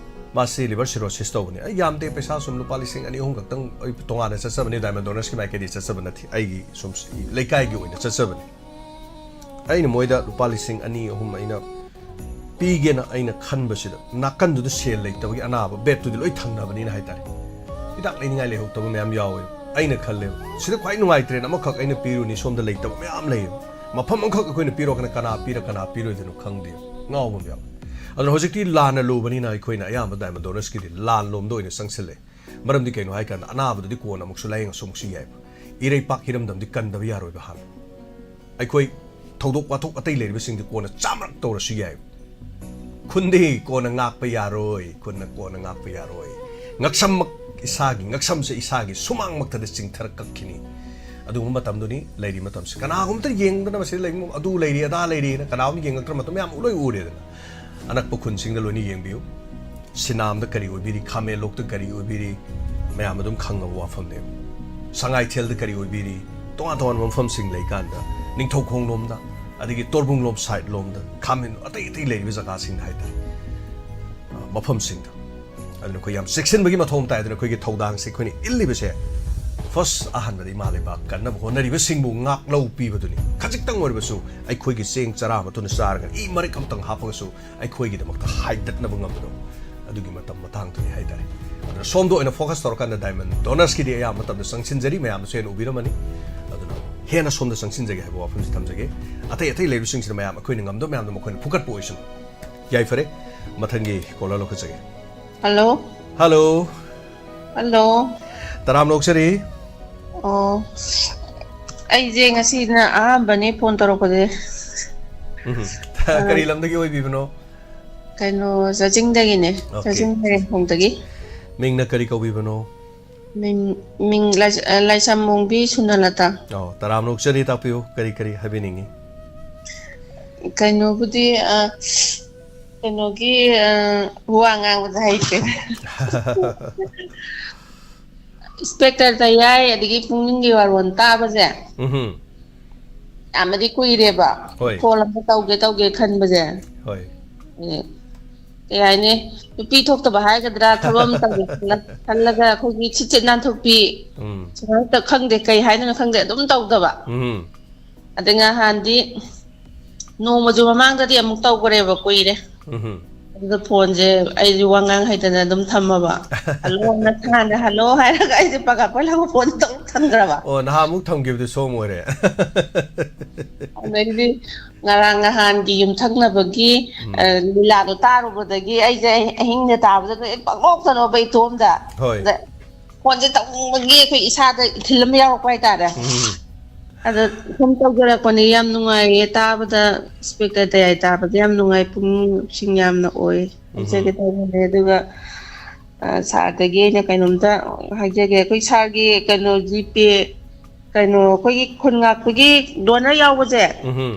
ꯃꯥꯁꯤ liver cirrhosis ꯇꯧꯕꯅꯤ꯫ ꯑꯩ ꯌꯥꯝꯗꯦ, ꯄꯩꯁꯥ ꯁꯨꯝ ꯂꯨꯄꯥ ꯂꯤꯁꯤꯡ ꯑꯅꯤ ꯑꯍꯨꯝ ꯈꯛꯇꯪ꯫ ꯑꯩ ꯇꯣꯉꯥꯟꯅ ꯆꯠꯆꯕꯅꯤ, diamond donorsꯀꯤ ꯃꯥꯏꯀꯩꯗꯤ ꯆꯠꯆꯕ ꯅꯠꯇꯦ, ꯑꯩꯒꯤ ꯁꯨꯝ ꯂꯩꯀꯥꯏꯒꯤ ꯑꯣꯏꯅ ꯆꯠꯆꯕꯅꯤ꯫ ꯑꯩꯅ ꯃꯣꯏꯗ ꯂꯨꯄꯥ ꯂꯤꯁꯤꯡ ꯑꯅꯤ ꯑꯍꯨꯝ ꯑꯩꯅ ꯄꯤꯒꯦꯅ ꯑꯩꯅ ꯈꯟꯕꯁꯤꯗ, ꯅꯥꯀꯟꯗꯨꯗ ꯁꯦꯜ ꯂꯩꯇꯕꯒꯤ ꯑꯅꯥꯕ bedꯇꯨꯗꯤ ꯂꯣꯏ ꯊꯪꯅꯕꯅꯤꯅ ꯍꯥꯏꯇꯥꯔꯦ, ꯍꯤꯗꯥꯛ ꯂꯩꯅꯤꯡꯉꯥꯏ ꯂꯩꯍꯧꯗꯕ ꯃꯌꯥꯝ ꯌꯥꯎꯋꯦ꯫ ꯑꯩꯅ ꯈꯜꯂꯦꯕ, ꯁꯤꯗ ꯈ꯭ꯋꯥꯏ ꯅꯨꯡꯉꯥꯏꯇ꯭ꯔꯦꯅ ꯑꯃꯈꯛ ꯑꯩꯅ ꯄꯤꯔꯨꯅꯤ, ꯁꯣꯝꯗ ꯂꯩꯇꯕ ꯃꯌꯥꯝ ꯂꯩꯌꯦꯕ꯫ ꯃꯐꯝ ꯑꯃꯈꯛ ꯑꯩꯈꯣꯏꯅ ꯄꯤꯔꯣꯀꯅ ꯀꯅꯥ ꯄꯤꯔ ꯀꯅꯥ ꯄꯤꯔꯣꯏꯗꯣꯏꯅꯣ ꯈꯪꯗꯦ, ꯉꯥꯎꯕ ꯑꯃ ꯌꯥꯎꯋꯦ꯫ ꯑꯗꯨꯅ ꯍꯧꯖꯤꯛꯇꯤ ꯂꯥꯟꯅ ꯂꯨꯕꯅꯤꯅ ꯑꯩꯈꯣꯏꯅ ꯑꯌꯥꯝꯕ diamond donorsꯀꯤꯗꯤ ꯂꯥꯟ ꯂꯣꯝꯗ ꯑꯣꯏꯅ ꯆꯪꯁꯤꯜꯂꯦ꯫ ꯃꯔꯝꯗꯤ ꯀꯩꯅꯣ ꯍꯥꯏꯀꯥꯟꯗ, ꯑꯅꯥꯕꯗꯨꯗꯤ ꯀꯣꯟꯅ ꯑꯃꯨꯛꯁꯨ ꯂꯥꯏꯌꯦꯡꯉꯁꯨ ꯑꯃꯨꯛꯁꯨ ꯌꯥꯏꯕ꯫ ꯏꯔꯩꯄꯥꯛ ꯏꯔꯝꯗꯝꯗꯤ ꯀꯟꯗꯕ ꯌꯥꯔꯣꯏꯕ ꯍꯥꯟꯅ꯫ ꯑꯩꯈꯣꯏ ꯊꯧꯗꯣꯛ ꯋꯥꯊꯣꯛ ꯑꯇꯩ ꯂꯩꯔꯤꯕꯁꯤꯡꯗꯤ ꯀꯣꯟꯅ ꯆꯥꯝꯔꯛ ꯇꯧꯔꯁꯨ ꯌꯥꯏꯕ꯫ ꯈꯨꯟꯗꯤ ꯀꯣꯟꯅ ꯉꯥꯛꯄ ꯌꯥꯔꯣꯏ, ꯈꯨꯟꯅ ꯀꯣꯟꯅ ꯉꯥꯛꯄ ꯌꯥꯔꯣꯏ꯫ ꯉꯛꯁꯝꯃꯛ ꯏꯁꯥꯒꯤ, ꯉꯛꯁꯝꯁꯦ ꯏꯁꯥꯒꯤ ꯁꯨꯃꯥꯡꯃꯛꯇꯗ ꯆꯤꯡꯊꯔ ꯀꯛꯈꯤꯅꯤ꯫ ꯑꯗꯨꯒꯨꯝꯕ ꯃꯇꯝꯗꯨꯅꯤ ꯂꯩꯔꯤ ꯃꯇꯝꯁꯦ꯫ ꯀꯅꯥꯒꯨꯝꯕꯇ ꯌꯦꯡꯗꯅ ꯃꯁꯤꯗ ꯂꯩ, ꯑꯗꯨ ꯂꯩꯔꯤ, ꯑꯗꯥ ꯂꯩꯔꯤꯅ ꯀꯅꯥꯒꯨꯝꯕ ꯌꯦꯡꯉꯛꯇ꯭ꯔ ꯃꯇꯝ ꯃꯌꯥꯝ ꯂꯣꯏ ꯎꯔꯦꯗꯅ꯫ ꯑꯅꯛꯄ ꯈꯨꯟꯁꯤꯡꯗ ꯂꯣꯏꯅ ꯌꯦꯡꯕꯤꯌꯨ꯫ ꯁꯤꯅꯥꯝꯗ ꯀꯔꯤ ꯑꯣꯏꯕꯤꯔꯤ, ꯈꯥꯃꯦꯟꯂꯣꯛꯇ ꯀꯔꯤ ꯑꯣꯏꯕꯤꯔꯤ, ꯃꯌꯥꯝ ꯑꯗꯨꯝ ꯈꯪꯉꯕ ꯋꯥꯐꯝꯅꯦꯕ꯫ ꯁꯉꯥꯏꯊꯦꯜꯗ ꯀꯔꯤ ꯑꯣꯏꯕꯤꯔꯤ, ꯇꯣꯉꯥꯟ ꯇꯣꯉꯥꯟꯕ ꯃꯐꯝꯁꯤꯡ ꯂꯩꯀꯥꯟꯗ, ꯅꯤꯡꯊꯧꯈꯣꯡꯂꯣꯝꯗ, ꯑꯗꯒꯤ ꯇꯣꯔꯕꯨꯡꯂꯣꯝ side ꯂꯣꯝꯗ, ꯈꯥꯃꯦꯟ ꯑꯇꯩ ꯑꯇꯩ ꯂꯩꯔꯤꯕ ꯖꯒꯥꯁꯤꯡꯗ ꯍꯥꯏꯇꯥꯔꯦ, ꯑ, ꯃꯐꯝꯁꯤꯡꯗ꯫ ꯑꯗꯨꯅ ꯑꯩꯈꯣꯏ ꯌꯥꯝ ꯆꯦꯛꯁꯤꯟꯕꯒꯤ ꯃꯊꯧ ꯑꯃ ꯇꯥꯏ꯫ ꯑꯗꯨꯅ ꯑꯩꯈꯣꯏꯒꯤ ꯊꯧꯗꯥꯡꯁꯦ ꯑꯩꯈꯣꯏꯅ ꯏꯜꯂꯤꯕꯁꯦ, first ꯑꯍꯥꯟꯕꯗ ꯏꯃꯥ ꯂꯩꯕꯥꯛ ꯀꯟꯅꯕ ꯍꯣꯠꯅꯔꯤꯕꯁꯤꯡꯕꯨ ꯉꯥꯛꯂꯧ ꯄꯤꯕꯗꯨꯅꯤ꯫ ꯈꯖꯤꯛꯇꯪ ꯑꯣꯏꯔꯕꯁꯨ ꯑꯩꯈꯣꯏꯒꯤ ꯆꯦꯡ ꯆꯔꯥ ꯑꯃ ꯊꯨꯅ ꯆꯥꯔꯒ, ꯏ ꯃꯔꯤꯛ ꯑꯃꯇꯪ ꯍꯥꯞꯄꯒꯁꯨ ꯑꯩꯈꯣꯏꯒꯤꯗꯃꯛꯇ ꯍꯥꯏꯗꯠꯅꯕ ꯉꯝꯕꯗꯣ, ꯑꯗꯨꯒꯤ ꯃꯇꯝ ꯃꯇꯥꯡꯗꯨꯅꯤ ꯍꯥꯏꯇꯥꯔꯦ꯫ ꯑꯗꯨꯅ ꯁꯣꯝꯗ ꯑꯣꯏꯅ focus ꯇꯧꯔꯀꯥꯟꯗ diamond donorsꯀꯤꯗꯤ ꯑꯌꯥꯝꯕ ꯃꯇꯝꯗ ꯆꯪꯁꯤꯟꯖꯔꯤ, ꯃꯌꯥꯝꯅꯁꯨ ꯍꯦꯟꯅ ꯎꯕꯤꯔꯝꯃꯅꯤ꯫ ꯑꯗꯨꯅ ꯍꯦꯟꯅ ꯁꯣꯝꯗ ꯆꯪꯁꯤꯟꯖꯒꯦ ꯍꯥꯏꯕ ꯋꯥꯐꯝꯁꯤ ꯊꯝꯖꯒꯦ꯫ ꯑꯇꯩ ꯑꯇꯩ ꯂꯩꯕꯁꯤꯡꯁꯤꯅ ꯃꯌꯥꯝ ꯑꯩꯈꯣꯏꯅ ꯉꯝꯗꯕ ꯃꯌꯥꯝꯗꯣ ꯃꯈꯣꯏꯅ ꯐꯨꯀꯠꯄ ꯑꯣꯏꯁꯅꯨ꯫ ꯌꯥꯏꯐꯔꯦ, ꯃꯊꯪꯒꯤ caller ꯂꯧꯈꯠꯆꯒꯦ꯫ ꯍꯜꯂꯣ꯫ ꯍꯜꯂꯣ꯫ ꯍꯜꯂꯣ꯫ ꯇꯔꯥꯝꯅ ꯑꯣꯛꯆꯔꯤ꯫ ꯑꯣ, ꯑꯩꯁꯦ ꯉꯁꯤꯅ ꯑꯍꯥꯟꯕꯅꯦ phone ꯇꯧꯔꯛꯄꯁꯦ꯫ ꯎꯝ꯫ ꯑ, ꯀꯔꯤ ꯂꯝꯗꯒꯤ ꯑꯣꯏꯕꯤꯕꯅꯣ? ꯀꯩꯅꯣ, ꯆꯥꯖꯤꯡꯗꯒꯤꯅꯦ꯫ Okay꯫ ꯆꯥꯖꯤꯡ ꯂꯩꯔꯦꯝꯈꯣꯡꯗꯒꯤ꯫ ꯃꯤꯡꯅ ꯀꯔꯤ ꯀꯧꯕꯤꯕꯅꯣ? ꯃꯤꯡ, ꯃꯤꯡ ꯂꯥꯏꯁ-, ꯑ, ꯂꯥꯏꯁ꯭ꯔꯝꯃꯣꯡꯕꯤ ꯁꯨꯅꯂꯇꯥ꯫ ꯑꯣ, ꯇꯔꯥꯝꯅ ꯑꯣꯛꯆꯔꯤ, ꯇꯥꯛꯄꯤꯌꯨ, ꯀꯔꯤ ꯀꯔꯤ ꯍꯥꯏꯕꯤꯅꯤꯡꯉꯤ? ꯀꯩꯅꯣꯕꯨꯗꯤ, ꯑ, ꯀꯩꯅꯣꯒꯤ, ꯑ, ꯋꯥ ꯉꯥꯡꯕꯗ ꯍꯩꯇꯦ꯫ Spectacle ꯇꯩ ꯌꯥꯏ, ꯑꯗꯒꯤ ꯄꯨꯛꯅꯤꯡꯒꯤ ꯋꯥꯔꯣꯜ ꯇꯥꯕꯁꯦ ꯎꯝꯍꯨꯝ꯫ ꯌꯥꯝꯅꯗꯤ ꯀꯨꯏꯔꯦꯕ꯫ ꯍꯣꯏ꯫ ꯐꯣꯟ ꯑꯃ ꯇꯧꯒꯦ ꯇꯧꯒꯦ ꯈꯟꯕꯁꯦ꯫ ꯍꯣꯏ꯫ ꯑꯦ, ꯀꯩ ꯍꯥꯏꯅꯤ, ꯅꯨꯄꯤ ꯊꯣꯛꯇꯕ ꯍꯥꯏꯒꯗ꯭ꯔꯥ, ꯊꯕꯛ ꯑꯃ ꯇꯧꯒꯦ ꯈꯜꯂ- ꯈꯜꯂꯒ ꯑꯩꯈꯣꯏꯒꯤ ꯁꯤꯠ ꯁꯤꯠ ꯅꯥꯟꯊꯣꯛꯄꯤ, ꯎꯝ꯫ ꯁꯨꯃꯥꯏꯅ ꯈꯪꯗꯦ, ꯀꯩ ꯍꯥꯏꯗꯣꯏꯅꯣ ꯈꯪꯗꯦ, ꯑꯗꯨꯝ ꯇꯧꯗꯕ꯫ ꯎꯝ꯫ ꯑꯗꯩ ꯉꯍꯥꯟꯗꯤ ꯅꯣꯡꯃꯁꯨ ꯃꯃꯥꯡꯗꯗꯤ ꯑꯃꯨꯛ ꯇꯧꯈ꯭ꯔꯦꯕ, ꯀꯨꯏꯔꯦ꯫ ꯎꯝ꯫ ꯑꯗꯨꯗ ꯐꯣꯟꯁꯦ ꯑꯩꯁꯦ ꯋꯥ ꯉꯥꯡ ꯍꯩꯇꯅ ꯑꯗꯨꯝ ꯊꯝꯃꯕ꯫ "ꯍꯜꯂꯣ", ꯅꯁꯥꯅ "ꯍꯜꯂꯣ" ꯍꯥꯏꯔꯒ ꯑꯩꯁꯦ ꯄꯥꯈꯠꯄ ꯂꯥꯡꯕ ꯐꯣꯟ ꯇꯧ ꯊꯝꯈ꯭ꯔꯕ꯫ ꯑꯣ, ꯅꯍꯥꯟ ꯑꯃꯨꯛ ꯊꯝꯈꯤꯕꯗꯨ ꯁꯣꯝ ꯑꯣꯏꯔꯦ꯫ ꯑꯗꯩꯗꯤ ꯉꯔꯥꯡ ꯅꯍꯥꯟꯒꯤ ꯌꯨꯝꯊꯪꯅꯕꯒꯤ, ꯎꯝ꯫ ꯑ, ꯂꯤꯂꯥꯗꯣ ꯇꯥꯔꯨꯕꯗꯒꯤ ꯑꯩꯁꯦ ꯑꯍꯤꯡꯗ ꯇꯥꯕꯗ ꯂꯣꯏ ꯄꯪꯅꯣꯛꯇ ꯅꯣꯛꯄ ꯏꯇꯣꯝꯗ꯫ ꯍꯣꯏ꯫ ꯑꯗ ꯐꯣꯟꯁꯦ ꯇꯧꯅꯤꯡꯕꯒꯤ ꯑꯩꯈꯣꯏ ꯏꯁꯥꯗ ꯏꯊꯤꯜ ꯑꯃ ꯌꯥꯎꯔꯛꯄ ꯍꯥꯏꯇꯥꯔꯦ꯫ ꯎꯝ꯫ ꯑꯗ ꯁꯨꯝ ꯇꯧꯖꯔꯛꯄꯅꯤ꯫ ꯌꯥꯝ ꯅꯨꯡꯉꯥꯏꯌꯦ ꯇꯥꯕꯗ, ꯏꯁꯄꯤꯀꯔ ꯇꯌꯥꯏ ꯇꯥꯕꯗ ꯌꯥꯝ ꯅꯨꯡꯉꯥꯏ, ꯄꯨꯛꯅꯤꯡꯁꯤꯡ ꯌꯥꯝꯅ ꯑꯣꯏ꯫ ꯍꯥꯏꯖꯒꯦ ꯇꯧꯕꯅꯦ꯫ ꯑꯗꯨꯒ, ꯑ, ꯁꯥꯔꯗꯒꯤ ꯑꯩꯅ ꯀꯩꯅꯣꯝꯇ ꯍꯥꯏꯖꯒꯦ꯫ ꯑꯩꯈꯣꯏ ꯁꯥꯔꯒꯤ ꯀꯩꯅꯣ, ꯖꯤꯄꯦ, ꯀꯩꯅꯣ, ꯑꯩꯈꯣꯏꯒꯤ ꯈꯨꯟ ꯉꯥꯛꯄꯒꯤ ꯗꯣꯅꯔ ꯌꯥꯎꯕꯁꯦ, ꯎꯝ꯫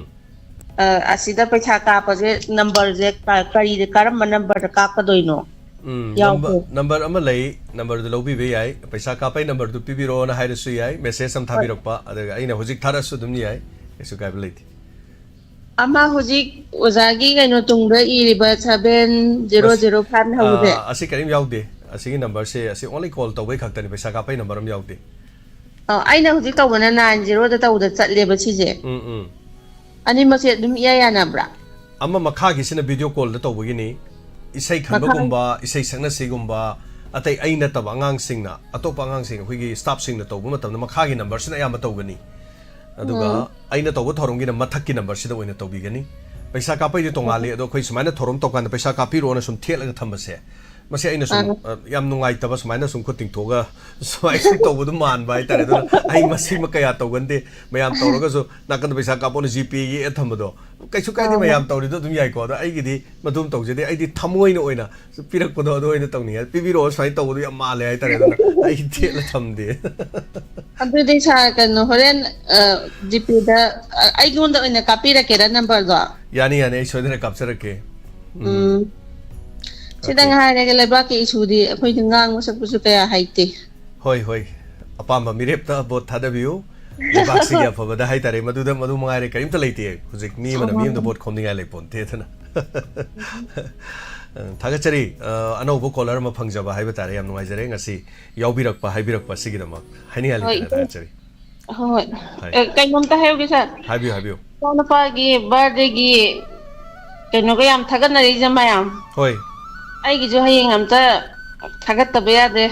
ꯑ, ꯑꯁꯤꯗ ꯄꯩꯁꯥ ꯀꯥꯞꯄꯁꯦ ꯅꯝꯕꯔꯁꯦ ꯀ-, ꯀꯔꯤꯗ, ꯀꯔꯝꯕ ꯅꯝꯕꯔꯗ ꯀꯥꯞꯀꯗꯣꯏꯅꯣ? ꯎꯝ, ꯌꯥꯎꯗꯦ꯫ ꯅꯝꯕ-, ꯅꯝꯕꯔ ꯑꯃ ꯂꯩ, ꯅꯝꯕꯔꯗꯨ ꯂꯧꯕꯤꯕ ꯌꯥꯏ꯫ "ꯄꯩꯁꯥ ꯀꯥꯞꯄꯩ ꯅꯝꯕꯔꯗꯨ ꯄꯤꯕꯤꯔꯛꯑꯣꯅ" ꯍꯥꯏꯔꯁꯨ ꯌꯥꯏ, ꯃꯦꯁꯦꯖ ꯑꯃ ꯍꯣꯏ꯫ ꯊꯥꯕꯤꯔꯛꯄ, ꯑꯗꯨꯒ ꯑꯩꯅ ꯍꯧꯖꯤꯛ ꯊꯥꯔꯛꯑꯁꯨ ꯑꯗꯨꯝ ꯌꯥꯏ, ꯀꯩꯁꯨ ꯀꯥꯏꯕ ꯂꯩꯇꯦ꯫ ꯑꯃ ꯍꯧꯖꯤꯛ ꯑꯣꯖꯥꯒꯤ ꯀꯩꯅꯣ ꯇꯨꯡꯗ ꯏꯔꯤꯕ seven zero zero five ꯍꯧꯕꯁꯦ? ꯑꯥ, ꯑꯁꯤ ꯀꯔꯤꯝ ꯌꯥꯎꯗꯦ꯫ ꯑꯁꯤꯒꯤ ꯅꯝꯕꯔꯁꯦ, ꯑꯁꯤ only call ꯇꯧꯕꯩ ꯈꯛꯇꯅꯤ, ꯄꯩꯁꯥ ꯀꯥꯞꯄꯩ ꯅꯝꯕꯔ ꯑꯃ ꯌꯥꯎꯗꯦ꯫ ꯑ, ꯑꯩꯅ ꯍꯧꯖꯤꯛ ꯇꯧꯕꯅ nine zero ꯗ ꯇꯧꯕꯗ ꯆꯠꯂꯦꯕ ꯁꯤꯁꯦ꯫ ꯎꯝ, ꯎꯝ꯫ ꯑꯅꯤꯃꯛꯁꯦ ꯑꯗꯨꯝ ꯏꯌꯥ ꯌꯥꯅꯕ꯭ꯔꯥ? ꯑꯃ ꯃꯈꯥꯒꯤꯁꯤꯅ video call ꯗ ꯇꯧꯕꯒꯤꯅꯤ꯫ ꯏꯁꯩ ꯃꯈꯥ- ꯈꯟꯕꯒꯨꯝꯕ, ꯏꯁꯩ ꯁꯛꯅꯁꯤꯒꯨꯝꯕ, ꯑꯇꯩ ꯑꯩ ꯅꯠꯇꯕ ꯑꯉꯥꯡꯁꯤꯡꯅ, ꯑꯇꯣꯞꯄ ꯑꯉꯥꯡꯁꯤꯡ, ꯑꯩꯈꯣꯏꯒꯤ staff ꯁꯤꯡꯅ ꯇꯧꯕ ꯃꯇꯝꯗ ꯃꯈꯥꯒꯤ ꯅꯝꯕꯔꯁꯤꯅ ꯑꯌꯥꯝꯕ ꯇꯧꯒꯅꯤ꯫ ꯑꯗꯨꯒ ꯎꯝ꯫ ꯑꯩꯅ ꯇꯧꯕ ꯊꯧꯔꯝꯒꯤꯅ ꯃꯊꯛꯀꯤ ꯅꯝꯕꯔꯁꯤꯗ ꯑꯣꯏꯅ ꯇꯧꯕꯤꯒꯅꯤ꯫ ꯄꯩꯁꯥ ꯀꯥꯞꯄꯩꯗꯤ ꯇꯣꯉꯥꯜꯂꯤ, ꯑꯗꯣ ꯑꯩꯈꯣꯏ ꯁꯨꯃꯥꯏꯅ ꯊꯧꯔꯝ ꯇꯧꯀꯥꯟꯗ ꯄꯩꯁꯥ ꯀꯥꯞꯄꯤꯔꯣꯅ ꯁꯨꯝ ꯊꯦꯠꯂꯒ ꯊꯝꯕꯁꯦ, ꯃꯁꯤ ꯑꯩꯅ ꯁꯨꯝ, ꯑꯥ꯫ ꯑ, ꯌꯥꯝ ꯅꯨꯡꯉꯥꯏꯇꯕ, ꯁꯨꯃꯥꯏꯅ ꯁꯨꯝ ꯈꯨꯠ ꯇꯤꯡꯊꯣꯛꯑꯒ ꯁꯨꯃꯥꯏꯅ ꯁꯨꯝ ꯇꯧꯕꯗꯨ ꯃꯥꯟꯕ ꯍꯥꯏꯇꯥꯔꯦ꯫ ꯑꯗꯨꯅ ꯑꯩ ꯃꯁꯤꯃ ꯀꯌꯥ ꯇꯧꯒꯟꯗꯦ꯫ ꯃꯌꯥꯝ ꯇꯧꯔꯒꯁꯨ ꯅꯥꯀꯟꯗ "ꯄꯩꯁꯥ ꯀꯥꯞꯄꯣꯅ" ꯖꯤꯄꯦ ꯌꯦꯛꯑ ꯊꯝꯕꯗꯣ, ꯀꯩꯁꯨ ꯀꯥꯏꯗꯦ, ꯑꯥ꯫ ꯃꯌꯥꯝ ꯇꯧꯔꯤꯗꯣ ꯑꯗꯨꯝ ꯌꯥꯏꯀꯣ꯫ ꯑꯗꯣ ꯑꯩꯒꯤꯗꯤ ꯃꯗꯨꯝ ꯇꯧꯖꯗꯦ꯫ ꯑꯩꯗꯤ ꯊꯃꯣꯏꯅ ꯑꯣꯏꯅ ꯄꯤꯔꯛꯄꯗꯣ ꯑꯗꯨ ꯑꯣꯏꯅ ꯇꯧꯅꯤꯡꯉꯦ꯫ "ꯄꯤꯕꯤꯔꯛꯑꯣ", ꯁꯨꯃꯥꯏꯅ ꯇꯧꯕꯗꯣ ꯌꯥꯝ ꯃꯥꯜꯂꯦ ꯍꯥꯏꯇꯥꯔꯦ꯫ ꯑꯗꯨꯅ ꯑꯩ ꯊꯦꯠꯂ ꯊꯝꯗꯦ꯫ ꯑꯗꯨꯗꯤ ꯁꯥꯔ, ꯀꯩꯅꯣ, ꯍꯣꯔꯦꯟ, ꯑ, ꯖꯤꯄꯦꯗ, ꯑ, ꯑꯩꯉꯣꯟꯗ ꯑꯣꯏꯅ ꯀꯥꯞꯄꯤꯔꯛꯀꯦꯔꯥ ꯅꯝꯕꯔꯗꯣ? ꯌꯥꯅꯤ, ꯌꯥꯅꯤ, ꯑꯩ ꯁꯣꯏꯗꯅ ꯀꯥꯞꯆꯔꯛꯀꯦ꯫ ꯎꯝ꯫ ꯎꯝ꯫ ꯁꯤꯗꯪ ꯑꯣꯀꯦ꯫ ꯍꯥꯏꯔꯒ, ꯂꯩꯕꯥꯛꯀꯤ ꯏꯁꯨꯗꯤ ꯑꯩꯈꯣꯏꯗꯤ ꯉꯥꯡꯕ ꯁꯛꯄꯁꯨ ꯀꯌꯥ ꯍꯩꯇꯦ꯫ ꯍꯣꯏ, ꯍꯣꯏ꯫ ꯑꯄꯥꯝꯕ ꯃꯤꯔꯦꯞꯇ ꯚꯣꯠ ꯊꯥꯗꯕꯤꯌꯨ꯫ ꯂꯩꯕꯥꯛꯁꯤꯒꯤ ꯑꯐꯕꯗ ꯍꯥꯏꯇꯥꯔꯦ, ꯃꯗꯨꯗ, ꯃꯗꯨ ꯃꯉꯥꯏꯔꯦ, ꯀꯔꯤꯝꯇ ꯂꯩꯇꯦ꯫ ꯍꯧꯖꯤꯛ ꯃꯤ ꯑꯃꯅ ꯃꯤ ꯑꯃꯗ ꯃꯥꯅꯦ꯫ ꯚꯣꯠ ꯈꯣꯝꯅꯤꯡꯉꯥꯏ ꯂꯩꯄꯣꯟꯇꯦ꯫ ꯑꯗꯨꯅ ꯊꯥꯒꯠꯆꯔꯤ꯫ ꯑ, ꯑꯅꯧꯕ ꯀꯣꯂꯔ ꯑꯃ ꯐꯪꯖꯕ ꯍꯥꯏꯕ ꯇꯥꯔꯦ꯫ ꯌꯥꯝ ꯅꯨꯡꯉꯥꯏꯖꯔꯦ ꯉꯁꯤ ꯌꯥꯎꯕꯤꯔꯛꯄ, ꯍꯥꯏꯕꯤꯔꯛꯄ ꯑꯁꯤꯒꯤꯗꯃꯛ꯫ ꯍꯥꯏꯅꯤꯡꯉꯥꯏ ꯍꯣꯏ, ꯂꯩꯇꯅ ꯏꯆꯦ꯫ ꯊꯥꯒꯠꯆꯔꯤ꯫ ꯍꯣꯏ, ꯍꯣꯏ꯫ ꯍꯥꯏ꯫ ꯑꯦ, ꯀꯩꯅꯣꯝꯇ ꯍꯥꯏꯍꯧꯒꯦ, ꯁꯥꯔ꯫ ꯍꯥꯏꯕꯤꯌꯨ, ꯍꯥꯏꯕꯤꯌꯨ꯫ ꯏꯆꯥꯅꯨꯄꯥꯒꯤ ꯕꯥꯔꯗꯦꯒꯤ ꯀꯩꯅꯣꯒ ꯌꯥꯝ ꯊꯥꯒꯠꯅꯔꯤꯁꯦ ꯃꯌꯥꯝ꯫ ꯍꯣꯏ꯫ ꯑꯩꯒꯤꯁꯨ ꯍꯌꯦꯡ ꯑꯝꯇ ꯊꯥꯒꯠꯇꯕ ꯌꯥꯗꯦ꯫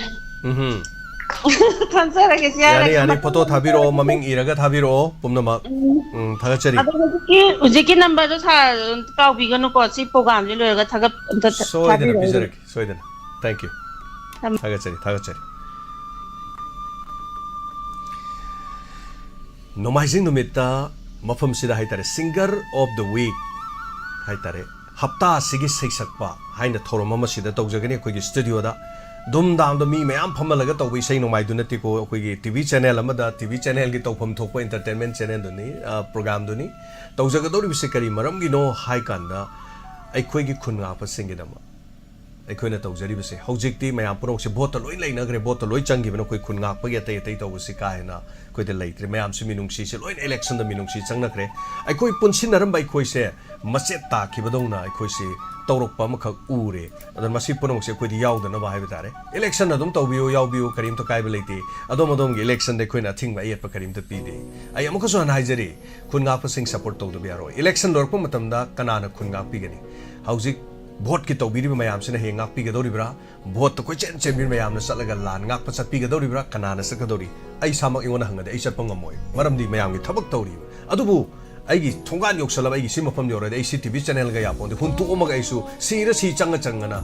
ꯎꯝꯍꯨꯝ꯫ ꯊꯥꯖꯔꯒꯦ, ꯁꯤ ꯌꯥꯅꯤ, ꯍꯥꯏꯔꯒ ꯌꯥꯅꯤ꯫ ꯃꯊꯪ ꯐꯣꯇꯣ ꯑꯃꯨꯛ ꯊꯥꯕꯤꯔꯛꯑꯣ, ꯇꯧꯔꯒꯦ꯫ ꯃꯃꯤꯡ ꯏꯔꯒ ꯊꯥꯕꯤꯔꯛꯑꯣ ꯄꯨꯝꯅꯃꯛ꯫ ꯎꯝ꯫ ꯎꯝ, ꯊꯥꯒꯠꯆꯔꯤ꯫ ꯑꯗꯣ ꯍꯧꯖꯤꯛꯀꯤ, ꯍꯧꯖꯤꯛꯀꯤ ꯅꯝꯕꯔꯗꯣ ꯁꯥꯔ ꯀꯥꯎꯕꯤꯒꯅꯨꯀꯣ, ꯁꯤ ꯄ꯭ꯔꯣꯒꯥꯝꯁꯤ ꯂꯣꯏꯔꯒ ꯊꯥꯒꯠ-, ꯑꯝꯇ ꯊꯥ-, ꯁꯣꯏꯗꯅ ꯊꯥꯕꯤꯔꯛꯑꯣ꯫ ꯄꯤꯖꯔꯛꯀꯦ, ꯁꯣꯏꯗꯅ꯫ Thank you꯫ ꯊꯝ- ꯊꯥꯒꯠꯆꯔꯤ, ꯊꯥꯒꯠꯆꯔꯤ꯫ ꯅꯣꯡꯃꯥꯏꯖꯤꯡ ꯅꯨꯃꯤꯠꯇ ꯃꯐꯝꯁꯤꯗ ꯍꯥꯏꯇꯥꯔꯦ, Singer of the Week ꯍꯥꯏꯇꯥꯔꯦ, ꯍꯞꯇꯥ ꯑꯁꯤꯒꯤ ꯁꯩꯁꯛꯄ ꯍꯥꯏꯅ ꯊꯧꯔꯝ ꯑꯃ ꯁꯤꯗ ꯇꯧꯖꯒꯅꯤ ꯑꯩꯈꯣꯏꯒꯤ ꯁ꯭ꯇꯨꯗꯤꯑꯣꯗ꯫ ꯙꯨꯝ ꯙꯥꯝꯗ ꯃꯤ ꯃꯌꯥꯝ ꯐꯝꯍꯜꯂꯒ ꯇꯧꯕ ꯏꯁꯩ ꯅꯣꯡꯃꯥꯏꯗꯨ ꯅꯠꯇꯦꯀꯣ, ꯑꯩꯈꯣꯏꯒꯤ ꯇꯤ ꯚꯤ ꯆꯦꯅꯦꯜ ꯑꯃꯗ ꯇꯤ ꯚꯤ ꯆꯦꯅꯦꯜꯒꯤ ꯇꯧꯐꯝ ꯊꯣꯛꯄ entertainment ꯆꯦꯅꯦꯜꯗꯨꯅꯤ, ꯑ, ꯄ꯭ꯔꯣꯒꯥꯝꯗꯨꯅꯤ꯫ ꯇꯧꯖꯒꯗꯧꯔꯤꯕꯁꯤ ꯀꯔꯤ ꯃꯔꯝꯒꯤꯅꯣ ꯍꯥꯏ ꯀꯥꯟꯗ, ꯑꯩꯈꯣꯏꯒꯤ ꯈꯨꯟ ꯉꯥꯛꯄꯁꯤꯡꯒꯤꯗꯃꯛ ꯑꯩꯈꯣꯏꯅ ꯇꯧꯖꯔꯤꯕꯁꯦ ꯍꯧꯖꯤꯛꯇꯤ ꯃꯌꯥꯝ ꯄꯨꯝꯅꯃꯛꯁꯦ ꯚꯣꯠꯇ ꯂꯣꯏ ꯂꯩꯅꯈ꯭ꯔꯦ, ꯚꯣꯠꯇ ꯂꯣꯏ ꯆꯪꯈꯤꯕꯅ ꯑꯩꯈꯣꯏ ꯈꯨꯟ ꯉꯥꯛꯄꯒꯤ ꯑꯇꯩ ꯑꯇꯩ ꯇꯧꯕꯁꯤ ꯀꯥ ꯍꯦꯟꯅ ꯑꯩꯈꯣꯏꯗ ꯂꯩꯇ꯭ꯔꯦ꯫ ꯃꯌꯥꯝꯁꯤ ꯃꯤꯅꯨꯡꯁꯤꯁꯦ ꯂꯣꯏꯅ ꯏꯂꯦꯛꯁꯟꯗ ꯃꯤꯅꯨꯡꯁꯤ ꯆꯪꯅꯈ꯭ꯔꯦ꯫ ꯑꯩꯈꯣꯏ ꯄꯨꯟꯁꯤꯟꯅꯔꯝꯕ ꯑꯩꯈꯣꯏꯁꯦ ꯃꯆꯦꯠ ꯇꯥꯈꯤꯕꯗꯧꯅ ꯑꯩꯈꯣꯏꯁꯤ ꯇꯧꯔꯛꯄ ꯑꯃꯈꯛ ꯎꯔꯦ꯫ ꯑꯗꯨꯅ ꯃꯁꯤ ꯄꯨꯝꯅꯃꯛꯁꯦ ꯑꯩꯈꯣꯏꯗꯤ ꯌꯥꯎꯗꯅꯕ ꯍꯥꯏꯕ ꯇꯥꯔꯦ꯫ ꯏꯂꯦꯛꯁꯟ ꯑꯗꯨꯝ ꯇꯧꯕꯤꯌꯨ, ꯌꯥꯎꯕꯤꯌꯨ, ꯀꯔꯤꯝꯇ ꯀꯥꯏꯕ ꯂꯩꯇꯦ꯫ ꯑꯗꯣꯝ ꯑꯗꯣꯝꯒꯤ ꯏꯂꯦꯛꯁꯟꯗ ꯑꯩꯈꯣꯏꯅ ꯑꯊꯤꯡꯕ ꯑꯌꯦꯠꯄ ꯀꯔꯤꯝꯇ ꯄꯤꯗꯦ꯫ ꯑꯩ ꯑꯃꯨꯛꯀꯁꯨ ꯍꯟꯅ ꯍꯥꯏꯖꯔꯤ, ꯈꯨꯟ ꯉꯥꯛꯄꯁꯤꯡ ꯁꯄꯣꯔꯠ ꯇꯧꯗꯕ ꯌꯥꯔꯣꯏ꯫ ꯏꯂꯦꯛꯁꯟ ꯂꯣꯏꯔꯛꯄ ꯃꯇꯝꯗ ꯀꯅꯥꯅ ꯈꯨꯟ ꯉꯥꯛꯄꯤꯒꯅꯤ? ꯍꯧꯖꯤꯛ ꯚꯣꯠꯀꯤ ꯇꯧꯕꯤꯔꯤꯕ ꯃꯌꯥꯝꯁꯤꯅ ꯍꯌꯦꯡ ꯉꯥꯛꯄꯤꯒꯗꯧꯔꯤꯕ꯭ꯔꯥ? ꯚꯣꯠꯇ ꯀꯣꯏꯆꯦꯟ ꯆꯦꯟꯕꯤꯔꯤꯕ ꯃꯌꯥꯝꯅ ꯆꯠꯂꯒ ꯂꯥꯟ ꯉꯥꯛꯄ ꯆꯠꯄꯤꯒꯗꯧꯔꯤꯕ꯭ꯔꯥ? ꯀꯅꯥꯅ ꯆꯠꯀꯗꯧꯔꯤ? ꯑꯩ ꯏꯁꯥꯃꯛ ꯑꯩꯉꯣꯟꯗ ꯍꯪꯉꯗꯤ ꯑꯩ ꯆꯠꯄ ꯉꯝꯃꯣꯏ, ꯃꯔꯝꯗꯤ ꯃꯌꯥꯝꯒꯤ ꯊꯕꯛ ꯇꯧꯔꯤꯕ꯫ ꯑꯗꯨꯕꯨ ꯑꯩꯒꯤ ꯊꯣꯡꯒꯥꯟ ꯌꯧꯁꯜꯂꯕ, ꯑꯩꯒꯤ ꯁꯤ ꯃꯐꯝ ꯌꯧꯔꯗꯤ ꯑꯩ ꯁꯤ ꯇꯤ ꯚꯤ ꯆꯦꯅꯦꯜꯒ ꯌꯥꯄꯣꯟꯗꯦ, ꯍꯨꯟꯇꯣꯛꯑꯝꯃꯒ ꯑꯩꯁꯨ ꯁꯤꯔ ꯁꯤ ꯆꯪꯉ ꯆꯪꯉꯅ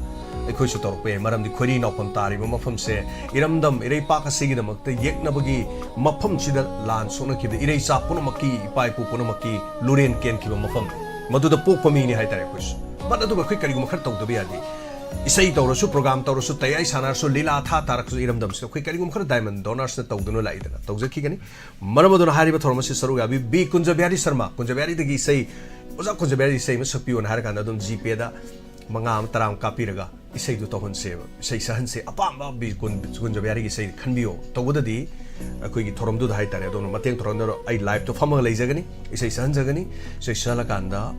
ꯑꯩꯈꯣꯏꯁꯨ ꯇꯧꯔꯛꯄ ꯌꯥꯏ꯫ ꯃꯔꯝꯗꯤ ꯈꯣꯏꯔꯤ ꯅꯥꯎꯐꯝ ꯇꯥꯔꯤꯕ ꯃꯐꯝꯁꯦ, ꯏꯔꯝꯗꯝ ꯏꯔꯩꯄꯥꯛ ꯑꯁꯤꯒꯤꯗꯃꯛꯇ ꯌꯦꯛꯅꯕꯒꯤ ꯃꯐꯝꯁꯤꯗ ꯂꯥꯟ ꯁꯣꯛꯅꯈꯤꯕꯗ ꯏꯔꯩꯆꯥ ꯄꯨꯝꯅꯃꯛꯀꯤ, ꯏꯄꯥ ꯏꯄꯨ ꯄꯨꯝꯅꯃꯛꯀꯤ ꯂꯨꯔꯦꯟ ꯀꯦꯟꯈꯤꯕ ꯃꯐꯝ, ꯃꯗꯨꯗ ꯄꯣꯛꯄ ꯃꯤꯅꯤ ꯍꯥꯏꯇꯥꯔꯦ ꯑꯩꯈꯣꯏꯁꯨ꯫ ꯃꯠ ꯑꯗꯨꯕꯨ ꯑꯩꯈꯣꯏ ꯀꯔꯤꯒꯨꯝꯕ ꯈꯔ ꯇꯧꯗꯕ ꯌꯥꯗꯦ꯫ ꯏꯁꯩ ꯇꯧꯔꯁꯨ, ꯄ꯭ꯔꯣꯒꯥꯝ ꯇꯧꯔꯁꯨ, ꯇꯌꯥꯏ ꯁꯥꯟꯅꯔꯁꯨ, ꯂꯤꯂꯥ ꯊꯥ ꯇꯥꯔꯛꯁꯨ, ꯏꯔꯝꯗꯝꯁꯤꯗ ꯑꯩꯈꯣꯏ ꯀꯔꯤꯒꯨꯝꯕ ꯈꯔ ꯗꯥꯏꯃꯟ ꯗꯣꯅꯔꯁꯅ ꯇꯧꯗꯨꯅ ꯂꯥꯛꯏꯗꯅ, ꯇꯧꯖꯈꯤꯒꯅꯤ꯫ ꯃꯔꯝ ꯑꯗꯨꯅ ꯍꯥꯏꯔꯤꯕ ꯊꯧꯔꯝ ꯑꯁꯤ ꯁꯔꯨꯛ ꯌꯥꯕꯤ ꯕꯤ ꯀꯨꯟꯖꯕꯤꯍꯥꯔꯤ ꯁꯔꯃ, ꯀꯨꯟꯖꯕꯤꯍꯥꯔꯤꯗꯒꯤ ꯏꯁꯩ, ꯑꯣꯖꯥ ꯀꯨꯟꯖꯕꯤꯍꯥꯔꯤ ꯏꯁꯩ ꯑꯃ ꯁꯛꯄꯤꯌꯣꯅ ꯍꯥꯏꯔꯀꯥꯟꯗ ꯑꯗꯨꯝ ꯖꯤ ꯄꯦꯗ ꯃꯉꯥ ꯑꯃ, ꯇꯔꯥ ꯑꯃ ꯀꯥꯞꯄꯤꯔꯒ ꯏꯁꯩꯗꯨ ꯇꯧꯍꯟꯁꯦꯕ, ꯏꯁꯩ ꯁꯛꯍꯟꯁꯦ, ꯑꯄꯥꯝꯕ ꯕꯤ ꯀꯨꯟ-, ꯀꯨꯟꯖꯕꯤꯍꯥꯔꯤꯒꯤ ꯏꯁꯩ ꯈꯟꯕꯤꯌꯣ꯫ ꯇꯧꯕꯗꯗꯤ ꯑꯩꯈꯣꯏꯒꯤ ꯊꯧꯔꯝꯗꯨꯗ ꯍꯥꯏꯇꯥꯔꯦ, ꯑꯗꯣꯝꯅ ꯃꯇꯦꯡ ꯊꯧꯔꯝꯗꯨꯗ ꯑꯩ live-ꯇꯣ ꯐꯝꯃꯒ ꯂꯩꯖꯒꯅꯤ, ꯏꯁꯩ ꯁꯛꯍꯟꯖꯒꯅꯤ꯫ ꯏꯁꯩ ꯁꯛꯍꯜꯂꯀꯥꯟꯗ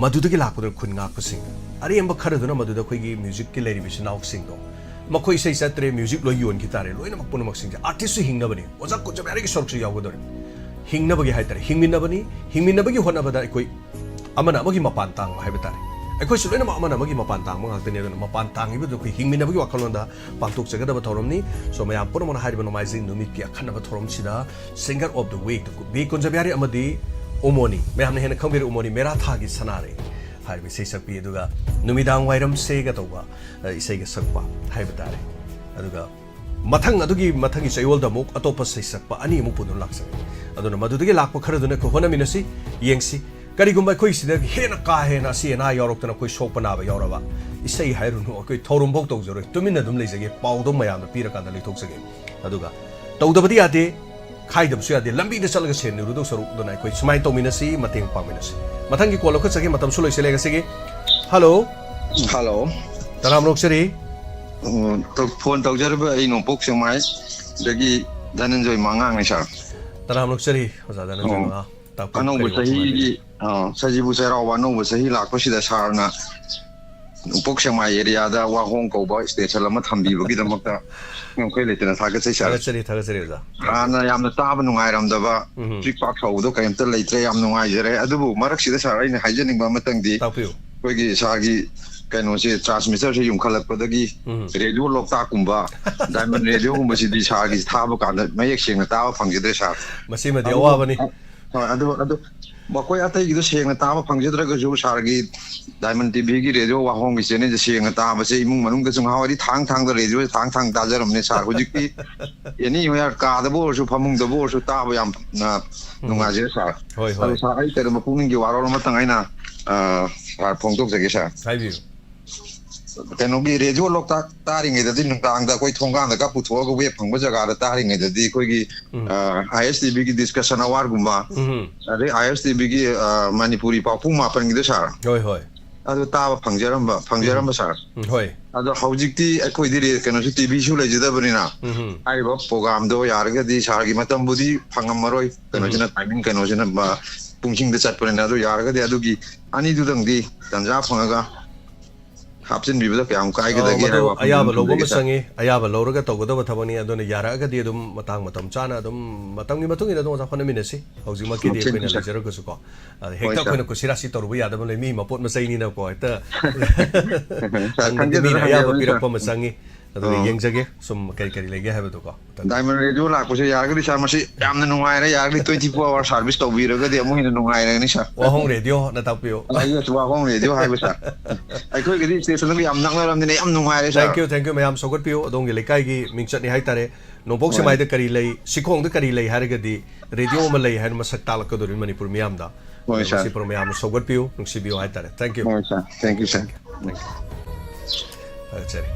ꯃꯗꯨꯗꯒꯤ ꯂꯥꯛꯄꯗꯨꯅ ꯈꯨꯟ ꯉꯥꯛꯄꯁꯤꯡ, ꯑꯔꯦꯝꯕ ꯈꯔꯗꯨꯅ ꯃꯗꯨꯗ ꯑꯩꯈꯣꯏꯒꯤ music-ꯀꯤ ꯂꯩꯔꯤꯕ ꯏꯆꯤꯟ ꯏꯅꯥꯎꯁꯤꯡꯗꯣ, ꯃꯈꯣꯏ ꯏꯁꯩ ꯆꯠꯇ꯭ꯔꯦ, music ꯂꯣꯏ ꯌꯣꯟꯈꯤ ꯇꯥꯔꯦ, ꯂꯣꯏꯅꯃꯛ ꯄꯨꯝꯅꯃꯛꯁꯤꯡꯁꯦ꯫ Artist-ꯁꯨ ꯍꯤꯡꯅꯕꯅꯤ, ꯑꯣꯖꯥ ꯀꯨꯟꯖꯕꯤꯍꯥꯔꯤꯒꯤ ꯁꯔꯨꯛꯁꯨ ꯌꯥꯎꯒꯗꯧꯔꯤꯕꯅꯤ꯫ ꯍꯤꯡꯅꯕꯒꯤ ꯍꯥꯏꯇꯥꯔꯦ, ꯍꯤꯡꯃꯤꯟꯅꯕꯅꯤ, ꯍꯤꯡꯃꯤꯟꯅꯕꯒꯤ ꯍꯣꯠꯅꯕꯗ ꯑꯩꯈꯣꯏ ꯑꯃꯅ ꯑꯃꯒꯤ ꯃꯄꯥꯟ ꯇꯥꯡꯕ ꯍꯥꯏꯕ ꯇꯥꯔꯦ꯫ ꯑꯩꯈꯣꯏꯁꯨ ꯂꯣꯏꯅꯃꯛ ꯑꯃꯅ ꯑꯃꯒꯤ ꯃꯄꯥꯟ ꯇꯥꯡꯕ ꯉꯥꯛꯇꯅꯤ꯫ ꯑꯗꯨꯅ ꯃꯄꯥꯟ ꯇꯥꯡꯉꯤꯕꯗꯨ ꯑꯩꯈꯣꯏ ꯍꯤꯡꯃꯤꯟꯅꯕꯒꯤ ꯋꯥꯈꯜꯂꯣꯟꯗ ꯄꯥꯡꯊꯣꯛꯆꯒꯗꯕ ꯊꯧꯔꯝꯅꯤ꯫ So, ꯃꯌꯥꯝ ꯄꯨꯝꯅꯃꯛꯅ ꯍꯥꯏꯔꯤꯕ ꯅꯣꯡꯃꯥꯏꯖꯤꯡ ꯅꯨꯃꯤꯠꯀꯤ ꯑꯈꯟꯅꯕ ꯊꯧꯔꯝꯁꯤꯗ Singer of the Week, B Kunjabihari ꯑꯃꯗꯤ ꯎꯃꯣꯅꯤ, ꯃꯌꯥꯝꯅ ꯍꯦꯟꯅ ꯈꯪꯕꯤꯔꯦ, ꯎꯃꯣꯅꯤ ꯃꯦꯔꯥ ꯊꯥꯒꯤ ꯁꯅꯥꯔꯩ ꯍꯥꯏꯔꯤꯕ ꯏꯁꯩ ꯁꯛꯄꯤ, ꯑꯗꯨꯒ ꯅꯨꯃꯤꯗꯥꯡ ꯋꯥꯏꯔꯝꯁꯦꯒ ꯇꯧꯕ, ꯑ, ꯏꯁꯩꯒ ꯁꯛꯄ ꯍꯥꯏꯕ ꯇꯥꯔꯦ꯫ ꯑꯗꯨꯒ ꯃꯊꯪ, ꯑꯗꯨꯒꯤ ꯃꯊꯪꯒꯤ ꯆꯌꯣꯜꯗ ꯑꯃꯨꯛ ꯑꯇꯣꯞꯄ ꯁꯩꯁꯛꯄ ꯑꯅꯤ ꯑꯃꯨꯛ ꯄꯨꯗꯨꯅ ꯂꯥꯛꯆꯒꯅꯤ꯫ ꯑꯗꯨꯅ ꯃꯗꯨꯗꯒꯤ ꯂꯥꯛꯄ ꯈꯔꯗꯨꯅ ꯑꯩꯈꯣꯏ ꯍꯣꯠꯅꯃꯤꯟꯅꯁꯤ, ꯌꯦꯡꯁꯤ꯫ ꯀꯔꯤꯒꯨꯝꯕ ꯑꯩꯈꯣꯏ ꯁꯤꯗ ꯍꯦꯟꯅ ꯀꯥ ꯍꯦꯟꯅ ꯑꯁꯤ ꯑꯅꯥ ꯌꯥꯎꯔꯛꯇꯅ ꯑꯩꯈꯣꯏ ꯁꯣꯛꯄ ꯅꯥꯕ ꯌꯥꯎꯔꯕ, ꯏꯁꯩ ꯍꯥꯏꯔꯨꯅꯨ, ꯑꯩꯈꯣꯏ ꯊꯧꯔꯝ ꯐꯥꯎ ꯇꯧꯖꯔꯣꯏ, ꯇꯨꯃꯤꯟꯅ ꯑꯗꯨꯝ ꯂꯩꯖꯒꯦ, ꯄꯥꯎꯗꯣ ꯃꯌꯥꯝꯗ ꯄꯤꯔꯀꯥꯟꯗ ꯂꯩꯊꯣꯛꯆꯒꯦ꯫ ꯑꯗꯨꯒ ꯇꯧꯗꯕꯗꯤ ꯌꯥꯗꯦ, ꯈꯥꯏꯗꯕꯁꯨ ꯌꯥꯗꯦ, ꯂꯝꯕꯤꯗ ꯆꯠꯂꯒ ꯁꯦꯟ ꯅꯤꯔꯨꯗꯧ ꯁꯔꯨꯛ꯫ ꯑꯗꯨꯅ ꯑꯩꯈꯣꯏ ꯁꯨꯃꯥꯏꯅ ꯇꯧꯃꯤꯟꯅꯁꯤ, ꯃꯇꯦꯡ ꯄꯥꯡꯃꯤꯟꯅꯁꯤ꯫ ꯃꯊꯪꯒꯤ call ꯂꯧꯈꯠꯆꯒꯦ, ꯃꯇꯝꯁꯨ ꯂꯣꯏꯁꯤꯜꯂꯦ ꯉꯁꯤꯒꯤ꯫ Hello꯫ Hello꯫ ꯇꯔꯥꯝꯅ ꯑꯣꯛꯆꯔꯤ꯫ ꯎꯝ, ꯇꯧ-, phone ꯇꯧꯖꯔꯤꯕ ꯑꯩ ꯅꯣꯡꯄꯣꯛ ꯁꯦꯛꯃꯥꯏꯗꯒꯤ ꯙꯅꯟꯖꯣꯏ ꯃꯉꯥꯡꯅꯤ, sir꯫ ꯇꯔꯥꯝꯅ ꯑꯣꯛꯆꯔꯤ, ꯑꯣꯖꯥ ꯙꯅꯟꯖꯣꯏ ꯑꯣ꯫ ꯃꯉꯥꯡ꯫ ꯇꯥꯛꯄꯤꯌꯨ, ꯑꯅꯧꯕ ꯀꯔꯤ ꯋꯥꯐꯝ ꯆꯍꯤꯒꯤ, ꯂꯩꯕꯤꯒꯦ? ꯑ, ꯁꯖꯤꯕꯨ ꯆꯩꯔꯥꯎꯕ ꯑꯅꯧꯕ ꯆꯍꯤ ꯂꯥꯛꯄꯁꯤꯗ sirꯅ ꯅꯣꯡꯄꯣꯛ ꯁꯦꯛꯃꯥꯏ area-ꯗ ꯋꯥꯍꯣꯡ ꯀꯧꯕ station ꯑꯃ ꯊꯝꯕꯤꯕꯒꯤꯗꯃꯛꯇ ꯉꯝꯈꯩ ꯂꯩꯇꯅ ꯊꯥꯒꯠꯆꯩ, sir꯫ ꯊꯥꯒꯠꯆꯔꯤ, ꯊꯥꯒꯠꯆꯔꯤ, ꯑꯣꯖꯥ꯫ ꯍꯥꯟꯅ ꯌꯥꯝꯅ ꯇꯥꯕ ꯅꯨꯡꯉꯥꯏꯔꯝꯗꯕ, ꯎꯝ꯫ ꯆꯤꯛ ꯄꯥꯛ ꯁꯧꯕꯗꯣ ꯀꯔꯤꯝꯇ ꯂꯩꯇ꯭ꯔꯦ, ꯌꯥꯝ ꯅꯨꯡꯉꯥꯏꯖꯔꯦ꯫ ꯑꯗꯨꯕꯨ ꯃꯔꯛꯁꯤꯗ, sir, ꯑꯩꯅ ꯍꯥꯏꯖꯅꯤꯡꯕ ꯑꯃꯇꯪꯗꯤ, ꯇꯥꯛꯄꯤꯌꯨ꯫ ꯑꯩꯈꯣꯏꯒꯤ sirꯒꯤ ꯀꯩꯅꯣꯁꯦ, transmitterꯁꯦ ꯌꯨꯝꯈꯠꯂꯛꯄꯗꯒꯤ ꯎꯝ꯫ Radio ꯂꯣꯛꯇꯥꯛꯀꯨꯝꯕ, Diamond Radio-ꯒꯨꯝꯕꯁꯤꯗꯤ sirꯒꯤ ꯊꯥꯕ ꯀꯥꯟꯗ ꯃꯌꯦꯛ ꯁꯦꯡꯅ ꯇꯥꯕ ꯐꯪꯖꯗ꯭ꯔꯦ, sir꯫ ꯃꯁꯤꯃꯗꯤ ꯑꯗꯨꯕꯨ ꯑꯋꯥꯕꯅꯤ꯫ ꯍꯣꯏ, ꯑꯗꯨ, ꯑꯗꯨ ꯃꯈꯣꯏ ꯑꯇꯩꯒꯤꯗꯣ ꯁꯦꯡꯅ ꯇꯥꯕ ꯐꯪꯖꯗ꯭ꯔꯒꯁꯨ, sirꯒꯤ Diamond TVꯒꯤ Radio ꯋꯥꯍꯣꯡꯒꯤ channelꯁꯦ ꯁꯦꯡꯅ ꯇꯥꯕꯁꯦ ꯏꯃꯨꯡ ꯃꯅꯨꯡꯗꯁꯨ ꯉꯍꯥꯟꯋꯥꯏꯗꯤ ꯊꯥꯡ ꯊꯥꯡꯗ radioꯁꯦ ꯊꯥꯡ ꯊꯥꯡ ꯇꯥꯖꯔꯝꯕꯅꯦ, sir꯫ ꯍꯧꯖꯤꯛꯇꯤ anywhere, ꯀꯥꯗꯕꯨ ꯑꯣꯏꯔꯁꯨ, ꯐꯃꯨꯡꯗꯕꯨ ꯑꯣꯏꯔꯁꯨ ꯇꯥꯕ ꯌꯥꯝꯅ ꯎꯝ꯫ ꯅꯨꯡꯉꯥꯏꯖꯔꯦ, sir꯫ ꯍꯣꯏ, ꯍꯣꯏ꯫ ꯑꯗꯣ, sir, ꯑꯩ ꯀꯔꯤꯒꯨꯝꯕ ꯄꯨꯛꯅꯤꯡꯒꯤ ꯋꯥꯔꯣꯜ ꯑꯃꯇꯪ ꯑꯩꯅ, ꯑ, sir, ꯐꯣꯡꯗꯣꯛꯆꯒꯦ, sir꯫ ꯍꯥꯏꯕꯤꯌꯨ꯫ ꯀꯩꯅꯣꯒꯤ Radio ꯂꯣꯛꯇꯥꯛ ꯇꯥꯔꯤꯉꯩꯗꯗꯤ ꯅꯨꯡꯗꯥꯡꯗ ꯑꯩꯈꯣꯏ ꯊꯣꯡꯒꯥꯟꯗꯒ ꯄꯨꯊꯣꯛꯑꯒ wave ꯐꯪꯕ ꯖꯒꯥꯗ ꯇꯥꯔꯤꯉꯩꯗꯗꯤ ꯑꯩꯈꯣꯏꯒꯤ, ꯎꯝ꯫ ꯑ, ISTVꯒꯤ discussion hourꯒꯨꯝꯕ, ꯎꯝ꯫ ꯑꯗꯩ ISTVꯒꯤ, ꯑ, ꯃꯅꯤꯄꯨꯔꯤ ꯄꯥꯎ ꯄꯨꯡ ꯃꯥꯄꯟꯒꯤꯗꯣ, sir꯫ ꯍꯣꯏ, ꯍꯣꯏ꯫ ꯑꯗꯨ ꯇꯥꯕ ꯐꯪꯖꯔꯝꯕ ꯐꯪꯖꯔꯝꯕ ꯁꯥꯔ꯫ ꯎꯝ, ꯍꯣꯏ꯫ ꯑꯗꯣ ꯍꯧꯖꯤꯛꯇꯤ ꯑꯩꯈꯣꯏꯗꯤ ꯔꯦ- ꯀꯩꯅꯣꯁꯨ ꯇꯤꯚꯤꯁꯨ ꯂꯩꯖꯗꯕꯅꯤꯅ ꯎꯝ ꯍꯥꯏꯔꯤꯕ ꯄ꯭ꯔꯣꯒꯥꯝꯗꯣ ꯌꯥꯔꯒꯗꯤ ꯁꯥꯔꯒꯤ ꯃꯇꯝꯕꯨꯗꯤ ꯐꯪꯉꯝꯃꯔꯣꯏ, ꯀꯩꯅꯣꯁꯤꯅ ꯇꯥꯏꯃꯤꯡ ꯀꯩꯅꯣꯁꯤꯅ ꯃ- ꯄꯨꯡꯁꯤꯡꯗ ꯆꯠꯄꯅꯤꯅ꯫ ꯑꯗꯨ ꯌꯥꯔꯒꯗꯤ ꯑꯗꯨꯒꯤ ꯑꯅꯤꯗꯨꯗꯪꯗꯤ ꯇꯟꯖꯥ ꯐꯪꯉꯒ ꯍꯥꯞꯆꯤꯟꯕꯤꯕꯗ ꯀꯌꯥꯝ ꯀꯥꯏꯒꯗꯒꯦ ꯃꯗꯨ ꯍꯥꯏꯕ ꯋꯥꯐꯝꯗꯨ ꯑꯌꯥꯕ ꯑꯗꯨꯝ ꯂꯧꯕ ꯑꯃ ꯊꯝꯖꯒꯦ ꯁꯥꯔ꯫ ꯆꯪꯉꯤ꯫ ꯑꯌꯥꯕ ꯂꯧꯔꯒ ꯇꯧꯒꯗꯕ ꯊꯕꯛꯅꯤ꯫ ꯑꯗꯨꯅ ꯌꯥꯔꯛꯑꯒꯗꯤ ꯑꯗꯨꯝ ꯃꯇꯥꯡ ꯃꯇꯝ ꯆꯥꯅ ꯑꯗꯨꯝ ꯃꯇꯝꯒꯤ ꯃꯇꯨꯡ ꯏꯟꯅ ꯑꯗꯨꯝ ꯑꯣꯖꯥ ꯍꯣꯠꯅꯃꯤꯟꯅꯁꯤ꯫ ꯍꯧꯖꯤꯛꯃꯛꯀꯤꯗꯤ ꯊꯦꯡꯀ꯭ꯌꯨ ꯑꯩꯈꯣꯏꯅ ꯁꯥꯔ꯫ ꯂꯩꯖꯔꯒꯁꯨꯀꯣ꯫ ꯑꯗ ꯍꯣꯏ ꯍꯦꯛꯇ ꯁꯥꯔ꯫ ꯑꯩꯈꯣꯏꯅ ꯀꯨꯁꯤꯔꯥꯁꯤ ꯇꯧꯔꯨꯕ ꯌꯥꯗꯕ ꯂꯩ, ꯃꯤ ꯃꯄꯣꯠ ꯃꯆꯩꯅꯤꯅꯀꯣ꯫ ꯍꯦꯛꯇ ꯁꯥꯔ, ꯍꯪꯕꯗꯤ ꯈꯪꯖꯗꯅ ꯃꯤꯅ ꯑꯌꯥꯕ ꯍꯪꯖꯕꯅꯤ ꯄꯤꯔꯛꯄ ꯁꯥꯔ꯫ ꯑꯃ ꯆꯪꯉꯤ꯫ ꯑꯗꯨꯅ ꯑꯣ꯫ ꯌꯦꯡꯖꯒꯦ ꯁꯨꯝ ꯀꯔꯤ ꯀꯔꯤ ꯂꯩꯒꯦ ꯍꯥꯏꯕꯗꯨꯀꯣ꯫ ꯗꯥꯏꯃꯟ ꯔꯦꯗꯤꯑꯣ ꯂꯥꯛꯄꯁꯦ ꯌꯥꯔꯒꯗꯤ ꯁꯥꯔ, ꯃꯁꯤ ꯌꯥꯝꯅ ꯅꯨꯡꯉꯥꯏꯔꯦ꯫ ꯌꯥꯔꯒꯗꯤ twenty four hour service ꯇꯧꯕꯤꯔꯒꯗꯤ ꯑꯃꯨꯛ ꯍꯦꯟꯅ ꯅꯨꯡꯉꯥꯏꯔꯅꯤ ꯁꯥꯔ꯫ ꯋꯥꯍꯣꯡ ꯔꯦꯗꯤꯑꯣꯅ ꯇꯥꯛꯄꯤꯌꯨ꯫ ꯑꯩ ꯋꯥꯍꯣꯡ ꯔꯦꯗꯤꯑꯣ ꯍꯥꯏꯕ ꯁꯥꯔ꯫ ꯑꯩꯈꯣꯏꯒꯤꯗꯤ ꯁ꯭ꯇꯦꯁꯟꯗꯨꯒ ꯌꯥꯝ ꯅꯛꯅꯔꯕꯅꯤꯅ ꯌꯥꯝ ꯅꯨꯡꯉꯥꯏꯔꯦ ꯁꯥꯔ꯫ Thank you, thank you꯫ ꯃꯌꯥꯝ ꯁꯧꯒꯠꯄꯤꯌꯨ ꯑꯗꯣꯝꯒꯤ ꯂꯩꯀꯥꯏꯒꯤ ꯃꯤꯡꯆꯠꯅꯤ ꯍꯥꯏꯇꯥꯔꯦ꯫ ꯅꯣꯡꯄꯣꯛ ꯍꯣꯏ꯫ ꯁꯦꯛꯃꯥꯏꯗ ꯀꯔꯤ ꯂꯩ, ꯁꯤꯈꯣꯡꯗ ꯀꯔꯤ ꯂꯩ ꯍꯥꯏꯔꯒꯗꯤ ꯔꯦꯗꯤꯑꯣ ꯑꯃ ꯂꯩ ꯍꯥꯏꯅ ꯃꯁꯛ ꯇꯥꯛꯂꯛꯀꯗꯧꯔꯤꯕꯅꯤ ꯃꯅꯤꯄꯨꯔ ꯃꯤꯌꯥꯝꯗ꯫ ꯍꯣꯏ ꯑꯗꯨꯅ ꯁꯥꯔ꯫ ꯃꯁꯤ ꯄ꯭ꯔꯣ-, ꯃꯌꯥꯝꯅ ꯁꯧꯒꯠꯄꯤꯌꯨ, ꯅꯨꯡꯁꯤꯕꯤꯌꯨ ꯍꯥꯏꯇꯥꯔꯦ꯫ Thank you꯫ ꯍꯣꯏ ꯁꯥꯔ꯫ Thank you sir. Thank you꯫ ꯊꯥꯒꯠꯆꯔꯤ꯫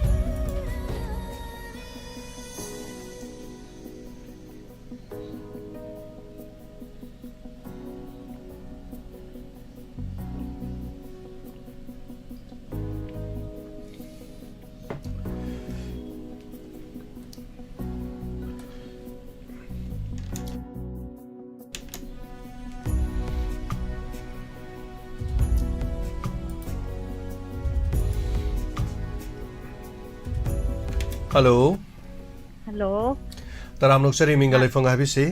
Hello꯫ Hello꯫ ꯇꯔꯥꯝꯅ ꯑꯣꯛꯆꯔꯤ, ꯃꯤꯡꯒ ꯂꯩꯐꯝꯒ ꯍꯥꯏꯕꯤꯁꯤ꯫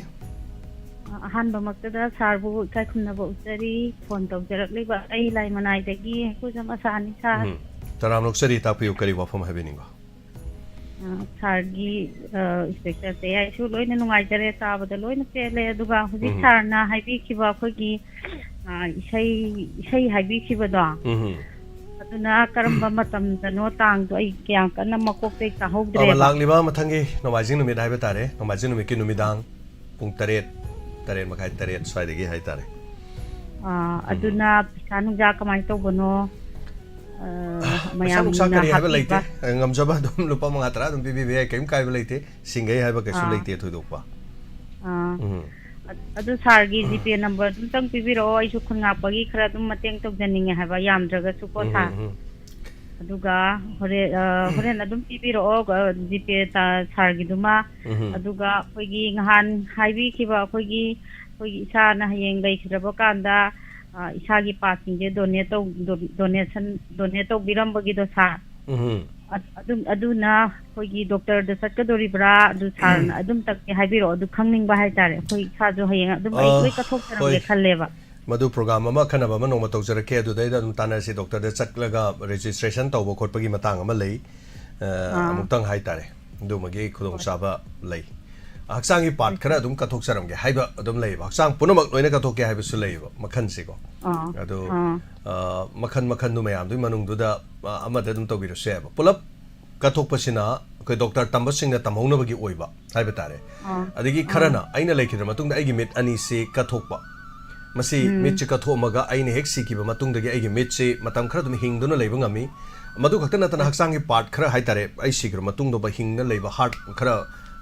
ꯑ, ꯑꯍꯥꯟꯕꯃꯛꯇꯗ ꯁꯥꯔꯕꯨ ꯏꯀꯥꯏ ꯈꯨꯝꯅꯕ ꯎꯠꯆꯔꯤ꯫ ꯐꯣꯟ ꯇꯧꯖꯔꯛꯂꯤꯕ ꯑꯩ ꯂꯥꯏꯃꯅꯥꯏꯗꯒꯤ ꯍꯩꯀ꯭ꯔꯨꯖꯝ ꯑꯁꯥꯅꯤ ꯁꯥꯔ꯫ ꯎꯝ꯫ ꯇꯔꯥꯝꯅ ꯑꯣꯛꯆꯔꯤ, ꯇꯥꯛꯄꯤꯌꯨ, ꯀꯔꯤ ꯋꯥꯐꯝ ꯍꯥꯏꯕꯤꯅꯤꯡꯕ? ꯑ, ꯁꯥꯔꯒꯤ, ꯑ, ꯏꯟꯁꯄꯦꯛꯇꯔ ꯇꯌꯥꯏꯁꯨ ꯂꯣꯏꯅ ꯅꯨꯡꯉꯥꯏꯖꯔꯦ, ꯇꯥꯕꯗ ꯂꯣꯏꯅ ꯄꯦꯜꯂꯦ꯫ ꯑꯗꯨꯒ ꯍꯧꯖꯤꯛ ꯎꯝ꯫ ꯁꯥꯔꯅ ꯍꯥꯏꯕꯤꯈꯤꯕ ꯑꯩꯈꯣꯏꯒꯤ, ꯑ, ꯏꯁꯩ, ꯏꯁꯩ ꯍꯥꯏꯕꯤꯈꯤꯕꯗꯣ, ꯎꯝ꯫ ꯑꯗꯨꯅ ꯀꯔꯝꯕ ꯃꯇꯝꯗꯅꯣ ꯇꯥꯡꯗꯣ ꯑꯩ ꯀꯌꯥꯝ ꯀꯟꯅ ꯃꯀꯣꯛꯇꯩ ꯑ, ꯇꯥꯍꯧꯗ꯭ꯔꯦꯕ꯫ ꯂꯥꯛꯂꯤꯕ ꯃꯊꯪꯒꯤ ꯅꯣꯡꯃꯥꯏꯖꯤꯡ ꯅꯨꯃꯤꯠ ꯍꯥꯏꯕ ꯇꯥꯔꯦ, ꯅꯣꯡꯃꯥꯏꯖꯤꯡ ꯅꯨꯃꯤꯠꯀꯤ ꯅꯨꯃꯤꯗꯥꯡ ꯄꯨꯡ ꯇꯔꯦꯠ, ꯇꯔꯦꯠ ꯃꯈꯥꯏ, ꯇꯔꯦꯠ ꯁ꯭ꯋꯥꯏꯗꯒꯤ ꯍꯥꯏꯇꯥꯔꯦ꯫ ꯑ, ꯑꯗꯨꯅ ꯄꯩꯁꯥ ꯅꯨꯡꯁꯥ ꯀꯃꯥꯏꯅ ꯇꯧꯕꯅꯣ? ꯑ, ꯄꯩꯁꯥ ꯅꯨꯡꯁꯥ ꯃꯌꯥꯝꯅ ꯀꯔꯤ ꯍꯥꯏꯕ ꯂꯩꯇꯦ꯫ ꯍꯥꯞꯄꯤꯕ? ꯉꯝꯖꯕ ꯑꯗꯨꯝ ꯂꯨꯄꯥ ꯃꯉꯥ ꯇꯔꯥ ꯑꯗꯨꯝ ꯄꯤꯕꯤꯕ ꯌꯥꯏ, ꯀꯔꯤꯝ ꯀꯥꯏꯕ ꯂꯩꯇꯦ꯫ ꯁꯤꯡꯒꯩ ꯍꯥꯏꯕ ꯀꯩꯁꯨ ꯑꯥ꯫ ꯂꯩꯇꯦ ꯊꯣꯏꯗꯣꯛꯄ꯫ ꯑꯥ꯫ ꯎꯝ꯫ ꯑꯗꯨ ꯁꯥꯔꯒꯤ ꯖꯤꯄꯦ ꯅꯝꯕꯔ ꯑꯗꯨꯝꯇꯪ ꯄꯤꯕꯤꯔꯛꯑꯣ, ꯑꯩꯁꯨ ꯈꯨꯟ ꯉꯥꯛꯄꯒꯤ ꯈꯔ ꯑꯗꯨꯝ ꯃꯇꯦꯡ ꯇꯧꯖꯅꯤꯡꯉꯦ ꯍꯥꯏꯕ, ꯌꯥꯝꯗ꯭ꯔꯒꯁꯨꯀꯣ ꯎꯝ, ꯁꯥꯔ꯫ ꯎꯝ, ꯎꯝ꯫ ꯑꯗꯨꯒ ꯍꯣꯔꯦꯟ, ꯑ, ꯍꯣꯔꯦꯟ ꯑꯗꯨꯝ ꯄꯤꯕꯤꯔꯛꯑꯣ, ꯑ, ꯖꯤꯄꯦ ꯇ-, ꯁꯥꯔꯒꯤꯗꯨꯃ꯫ ꯎꯝ, ꯎꯝ꯫ ꯑꯗꯨꯒ ꯑꯩꯈꯣꯏꯒꯤ ꯅꯍꯥꯟ ꯍꯥꯏꯕꯤꯈꯤꯕ ꯑꯩꯈꯣꯏꯒꯤ, ꯑꯩꯈꯣꯏꯒꯤ ꯏꯁꯥꯅ ꯍꯌꯦꯡ ꯂꯩꯈꯤꯗ꯭ꯔꯕ ꯀꯥꯟꯗ, ꯑ, ꯏꯁꯥꯒꯤ ꯄꯥꯔꯠꯁꯤꯡꯁꯦ ꯗꯣꯅꯦꯠ ꯇꯧ-, ꯗꯣ-, ꯗꯣꯅꯦꯁꯟ, ꯗꯣꯅꯦꯠ ꯇꯧꯕꯤꯔꯝꯕꯒꯤꯗꯣ ꯁꯥꯔ꯫ ꯎꯝ꯫ ꯑ-, ꯑꯗꯨꯝ, ꯑꯗꯨꯅ ꯑꯩꯈꯣꯏꯒꯤ ꯗꯣꯛꯇꯔꯗ ꯆꯠꯀꯗꯣꯔꯤꯕ꯭ꯔꯥ? ꯑꯗꯨ ꯁꯥꯔꯅ ꯑꯗꯨꯝꯇꯪꯗꯤ ꯍꯥꯏꯕꯤꯔꯛꯑꯣ꯫ ꯑꯗꯨ ꯈꯪꯅꯤꯡꯕ ꯍꯥꯏꯇꯥꯔꯦ꯫ ꯑꯩꯈꯣꯏ ꯏꯁꯥꯁꯨ ꯍꯌꯦꯡ ꯑꯗꯨꯝ ꯑꯩ ꯑ, ꯂꯣꯏ ꯀꯠꯊꯣꯛꯆꯔꯝꯒꯦ ꯍꯣꯏ꯫ ꯈꯜꯂꯦꯕ꯫ ꯃꯗꯨ ꯄ꯭ꯔꯣꯒ꯭ꯔꯥꯝ ꯑꯃ, ꯑꯈꯟꯅꯕ ꯑꯃ ꯅꯣꯡꯃ ꯇꯧꯖꯔꯛꯀꯦ꯫ ꯑꯗꯨꯗꯩꯗ ꯑꯗꯨꯝ ꯇꯥꯟꯅꯔꯁꯤ꯫ ꯗꯣꯛꯇꯔꯗ ꯆꯠꯂꯒ ꯔꯦꯖꯤꯁꯇ꯭ꯔꯦꯁꯟ ꯇꯧꯕ ꯈꯣꯠꯄꯒꯤ ꯃꯇꯥꯡ ꯑꯃ ꯂꯩ꯫ ꯑ, ꯑꯥ꯫ ꯑꯃꯨꯛꯇꯪ ꯍꯥꯏꯇꯥꯔꯦ꯫ ꯑꯗꯨꯃꯒꯤ ꯍꯣꯏ꯫ ꯈꯨꯗꯣꯡꯆꯥꯕ ꯂꯩ꯫ ꯍꯛꯆꯥꯡꯒꯤ ꯄꯥꯔꯠ ꯍꯣꯏ, ꯈꯔ ꯁꯥꯔ꯫ ꯑꯗꯨꯝ ꯀꯠꯊꯣꯛꯆꯔꯝꯒꯦ ꯍꯥꯏꯕ ꯑꯗꯨꯝ ꯂꯩꯌꯦꯕ꯫ ꯍꯛꯆꯥꯡ ꯄꯨꯝꯅꯃꯛ ꯂꯣꯏꯅ ꯀꯠꯊꯣꯛꯀꯦ ꯍꯥꯏꯕꯁꯨ ꯂꯩꯌꯦꯕ, ꯃꯈꯜꯁꯤꯀꯣ꯫ ꯑꯥ, ꯑꯗꯣ, ꯑꯥ꯫ ꯑ, ꯃꯈꯜ ꯃꯈꯜꯗꯨ ꯃꯌꯥꯝꯗꯨꯒꯤ ꯃꯅꯨꯡꯗꯨꯗ, ꯑ, ꯑꯃꯗ ꯑꯗꯨꯝ ꯇꯧꯕꯤꯔꯁꯨ ꯌꯥꯏꯕ꯫ ꯄꯨꯂꯞ ꯀꯠꯊꯣꯛꯄꯁꯤꯅ ꯑꯩꯈꯣꯏ ꯗꯣꯛꯇꯔ ꯇꯝꯕꯁꯤꯡꯅ ꯇꯝꯍꯧꯅꯕꯒꯤ ꯑꯣꯏꯕ ꯍꯥꯏꯕ ꯇꯥꯔꯦ꯫ ꯑꯥ, ꯑꯗꯒꯤ ꯑꯥ꯫ ꯈꯔꯅ ꯑꯩꯅ ꯂꯩꯈꯤꯗ꯭ꯔ ꯃꯇꯨꯡꯗ ꯑꯩꯒꯤ ꯃꯤꯠ ꯑꯅꯤꯁꯤ ꯀꯠꯊꯣꯛꯄ꯫ ꯃꯁꯤ ꯎꯝ꯫ ꯃꯤꯠꯁꯤ ꯀꯠꯊꯣꯛꯑꯝꯃꯒ ꯑꯩꯅ ꯍꯦꯛ ꯁꯤꯈꯤꯕ ꯃꯇꯨꯡꯗꯒꯤ ꯑꯩꯒꯤ ꯃꯤꯠꯁꯤ ꯃꯇꯝ ꯈꯔ ꯑꯗꯨꯝ ꯍꯤꯡꯗꯨꯅ ꯂꯩꯕ ꯉꯝꯃꯤ꯫ ꯃꯗꯨ ꯈꯛꯇ ꯅꯠꯇꯅ ꯎꯝ꯫ ꯍꯛꯆꯥꯡꯒꯤ ꯄꯥꯔꯠ ꯈꯔ ꯍꯥꯏ ꯇꯥꯔꯦ, ꯑꯩ ꯁꯤꯈ꯭ꯔ ꯃꯇꯨꯡꯗ ꯍꯤꯡꯅ ꯂꯩꯕ ꯍꯥꯔꯠ ꯈꯔ,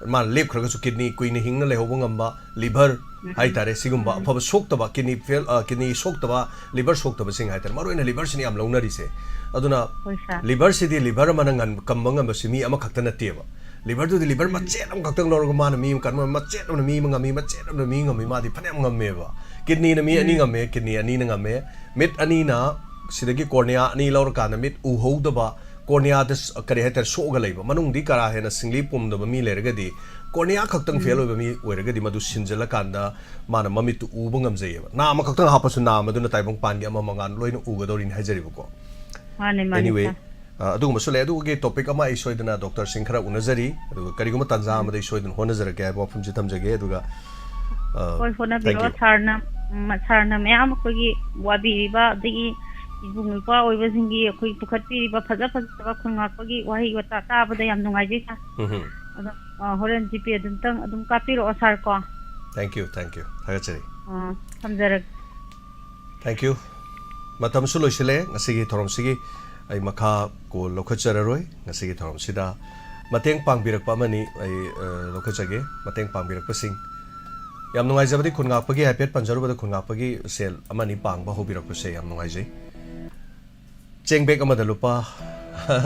ꯃꯥꯅ ꯂꯦꯞꯈ꯭ꯔꯒꯁꯨ ꯀꯤꯗꯅꯤ ꯀꯨꯏꯅ ꯍꯤꯡꯅ ꯂꯩꯍꯧꯕ ꯉꯝꯕ, ꯂꯤꯚꯔ ꯎꯝ꯫ ꯍꯥꯏ ꯇꯥꯔꯦ, ꯁꯤꯒꯨꯝꯕ ꯎꯝ꯫ ꯑꯐꯕ ꯁꯣꯛꯇꯕ, ꯀꯤꯗꯅꯤ ꯐꯦꯜ, ꯑ, ꯀꯤꯗꯅꯤ ꯁꯣꯛꯇꯕ, ꯂꯤꯚꯔ ꯁꯣꯛꯇꯕꯁꯤꯡ ꯍꯥꯏ ꯇꯥꯔꯦ, ꯃꯔꯨꯑꯣꯏꯅ ꯂꯤꯚꯔꯁꯤꯅ ꯌꯥꯝ ꯂꯧꯅꯔꯤꯁꯦ꯫ ꯑꯗꯨꯅ ꯍꯣꯏ, ꯁꯥꯔ꯫ ꯂꯤꯚꯔꯁꯤꯗꯤ ꯂꯤꯚꯔ ꯑꯃꯅ ꯉꯟ-, ꯀꯝꯕ ꯉꯝꯕꯁꯤ ꯃꯤ ꯑꯃꯈꯛꯇ ꯅꯠꯇꯦꯕ꯫ ꯂꯤꯚꯔꯗꯨꯗꯤ ꯂꯤꯚꯔ ꯎꯝ꯫ ꯃꯆꯦꯠ ꯑꯃꯈꯛꯇꯪ ꯂꯧꯔꯒ ꯃꯥꯅ ꯃꯤ ꯑꯃ ꯀꯟꯕ, ꯃꯆꯦꯠ ꯑꯃꯅ ꯃꯤ ꯑꯃ ꯉꯝꯃꯤ, ꯃꯆꯦꯠ ꯑꯃꯅ ꯃꯤ ꯉꯝꯃꯤ, ꯃꯥꯗꯤ ꯐꯅꯌꯥꯝ ꯉꯝꯃꯦꯕ꯫ ꯀꯤꯗꯅꯤꯅ ꯃꯤ ꯑꯅꯤ ꯎꯝ꯫ ꯉꯝꯃꯦ, ꯀꯤꯗꯅꯤ ꯑꯅꯤꯅ ꯉꯝꯃꯦ꯫ ꯃꯤꯠ ꯑꯅꯤꯅ, ꯁꯤꯗꯒꯤ ꯀꯣꯔꯅꯤꯌꯥ ꯑꯅꯤ ꯂꯧꯔꯀꯥꯟꯗ ꯃꯤꯠ ꯎꯍꯧꯗꯕ, ꯀꯣꯔꯅꯤꯌꯥꯗ ꯁ-, ꯀꯔꯤ ꯍꯥꯏꯇꯥꯔꯦ, ꯁꯣꯛꯑꯒ ꯂꯩꯕ, ꯃꯅꯨꯡꯗꯤ ꯀꯥ ꯍꯦꯟꯅ ꯁꯤꯡꯂꯤ ꯄꯨꯝꯗꯕ ꯃꯤ ꯂꯩꯔꯒꯗꯤ, ꯀꯣꯔꯅꯤꯌꯥ ꯈꯛꯇꯪ ꯐꯦꯜ ꯎꯝ꯫ ꯑꯣꯏꯕ ꯃꯤ ꯑꯣꯏꯔꯒꯗꯤ ꯃꯗꯨ ꯁꯤꯟꯖꯜꯂꯀꯥꯟꯗ ꯃꯥꯅ ꯃꯃꯤꯠꯇꯨ ꯎꯕ ꯉꯝꯖꯩꯌꯦꯕ꯫ ꯅꯥ ꯑꯃꯈꯛꯇꯪ ꯍꯥꯞꯄꯁꯨ ꯅꯥ ꯑꯃꯗꯨꯅ ꯇꯥꯏꯕꯪ ꯄꯥꯟꯒꯤ ꯑꯃ ꯃꯉꯥꯜ ꯂꯣꯏꯅ ꯎꯒꯗꯧꯔꯤꯅꯤ ꯍꯥꯏꯖꯔꯤꯕꯀꯣ꯫ ꯃꯥꯅꯦ, ꯃꯥꯅꯦ, anyway, ꯁꯥꯔ꯫ ꯑ, ꯑꯗꯨꯒꯨꯝꯕꯁꯨ ꯂꯩ꯫ ꯑꯗꯨꯒꯤ ꯇꯣꯄꯤꯛ ꯑꯃ ꯑꯩ ꯁꯣꯏꯗꯅ ꯗꯣꯛꯇꯔꯁꯤꯡ ꯈꯔ ꯎꯅꯖꯔꯤ, ꯑꯗꯨꯒ ꯀꯔꯤꯒꯨꯝꯕ ꯇꯥꯟꯖꯥ ꯎꯝ꯫ ꯑꯃꯗ ꯑꯩ ꯁꯣꯏꯗꯅ ꯍꯣꯠꯅꯖꯔꯛꯀꯦ ꯍꯥꯏꯕ ꯋꯥꯐꯝꯁꯤ ꯊꯝꯖꯒꯦ꯫ ꯑꯗꯨꯒ, ꯑ, ꯍꯣꯏ, ꯍꯣꯠꯅꯕꯤꯔꯣ꯫ Thank you꯫ ꯁꯥꯔꯅ, ꯎꯝ, ꯁꯥꯔꯅ ꯃꯌꯥꯝ ꯑꯩꯈꯣꯏꯒꯤ ꯋꯥꯕꯤꯔꯤꯕ, ꯑꯗꯒꯤ ꯏꯕꯨꯡ ꯏꯄ꯭ꯋꯥ ꯑꯣꯏꯕꯁꯤꯡꯒꯤ ꯑꯩꯈꯣꯏ ꯄꯨꯈꯠꯄꯤꯔꯤꯕ ꯐꯖ ꯐꯖꯕ ꯈꯨꯟ ꯉꯥꯛꯄꯒꯤ ꯋꯥꯍꯩ ꯋꯥꯇꯥ ꯇꯥꯕꯗ ꯌꯥꯝ ꯅꯨꯡꯉꯥꯏꯖꯩ, ꯁꯥꯔ꯫ ꯎꯝ ꯍꯝ꯫ ꯑꯗꯣ, ꯑ, ꯍꯣꯔꯦꯟ ꯖꯤꯄꯦ ꯑꯗꯨꯝꯇꯪ ꯑꯗꯨꯝ ꯀꯥꯞꯄꯤꯔꯛꯑꯣ, ꯁꯥꯔ, ꯀꯣ꯫ Thank you, thank you꯫ ꯊꯥꯒꯠꯆꯔꯤ꯫ ꯑ, ꯊꯝꯖꯔꯒꯦ꯫ Thank you꯫ ꯃꯇꯝꯁꯨ ꯂꯣꯏꯁꯤꯜꯂꯦ ꯉꯁꯤꯒꯤ ꯊꯧꯔꯝꯁꯤꯒꯤ꯫ ꯑꯩ ꯃꯈꯥ ꯀꯣꯜ ꯂꯧꯈꯠꯆꯔꯔꯣꯏ꯫ ꯉꯁꯤꯒꯤ ꯊꯧꯔꯝꯁꯤꯗ ꯃꯇꯦꯡ ꯄꯥꯡꯕꯤꯔꯛꯄ ꯑꯃꯅꯤ ꯑꯩ, ꯑ, ꯂꯧꯈꯠꯆꯒꯦ꯫ ꯃꯇꯦꯡ ꯄꯥꯡꯕꯤꯔꯛꯄꯁꯤꯡ ꯌꯥꯝ ꯅꯨꯡꯉꯥꯏꯖꯕꯗꯤ ꯈꯨꯟ ꯉꯥꯛꯄꯒꯤ, ꯍꯥꯏꯐꯦꯠ ꯄꯟꯖꯔꯨꯕꯗ, ꯈꯨꯟ ꯉꯥꯛꯄꯒꯤ ꯁꯦꯜ ꯑꯃ ꯑꯅꯤ ꯄꯥꯡꯕ ꯍꯧꯕꯤꯔꯛꯄꯁꯦ ꯌꯥꯝ ꯅꯨꯡꯉꯥꯏꯖꯩ꯫ ꯆꯦꯡ bag ꯑꯃꯗ ꯂꯨꯄꯥ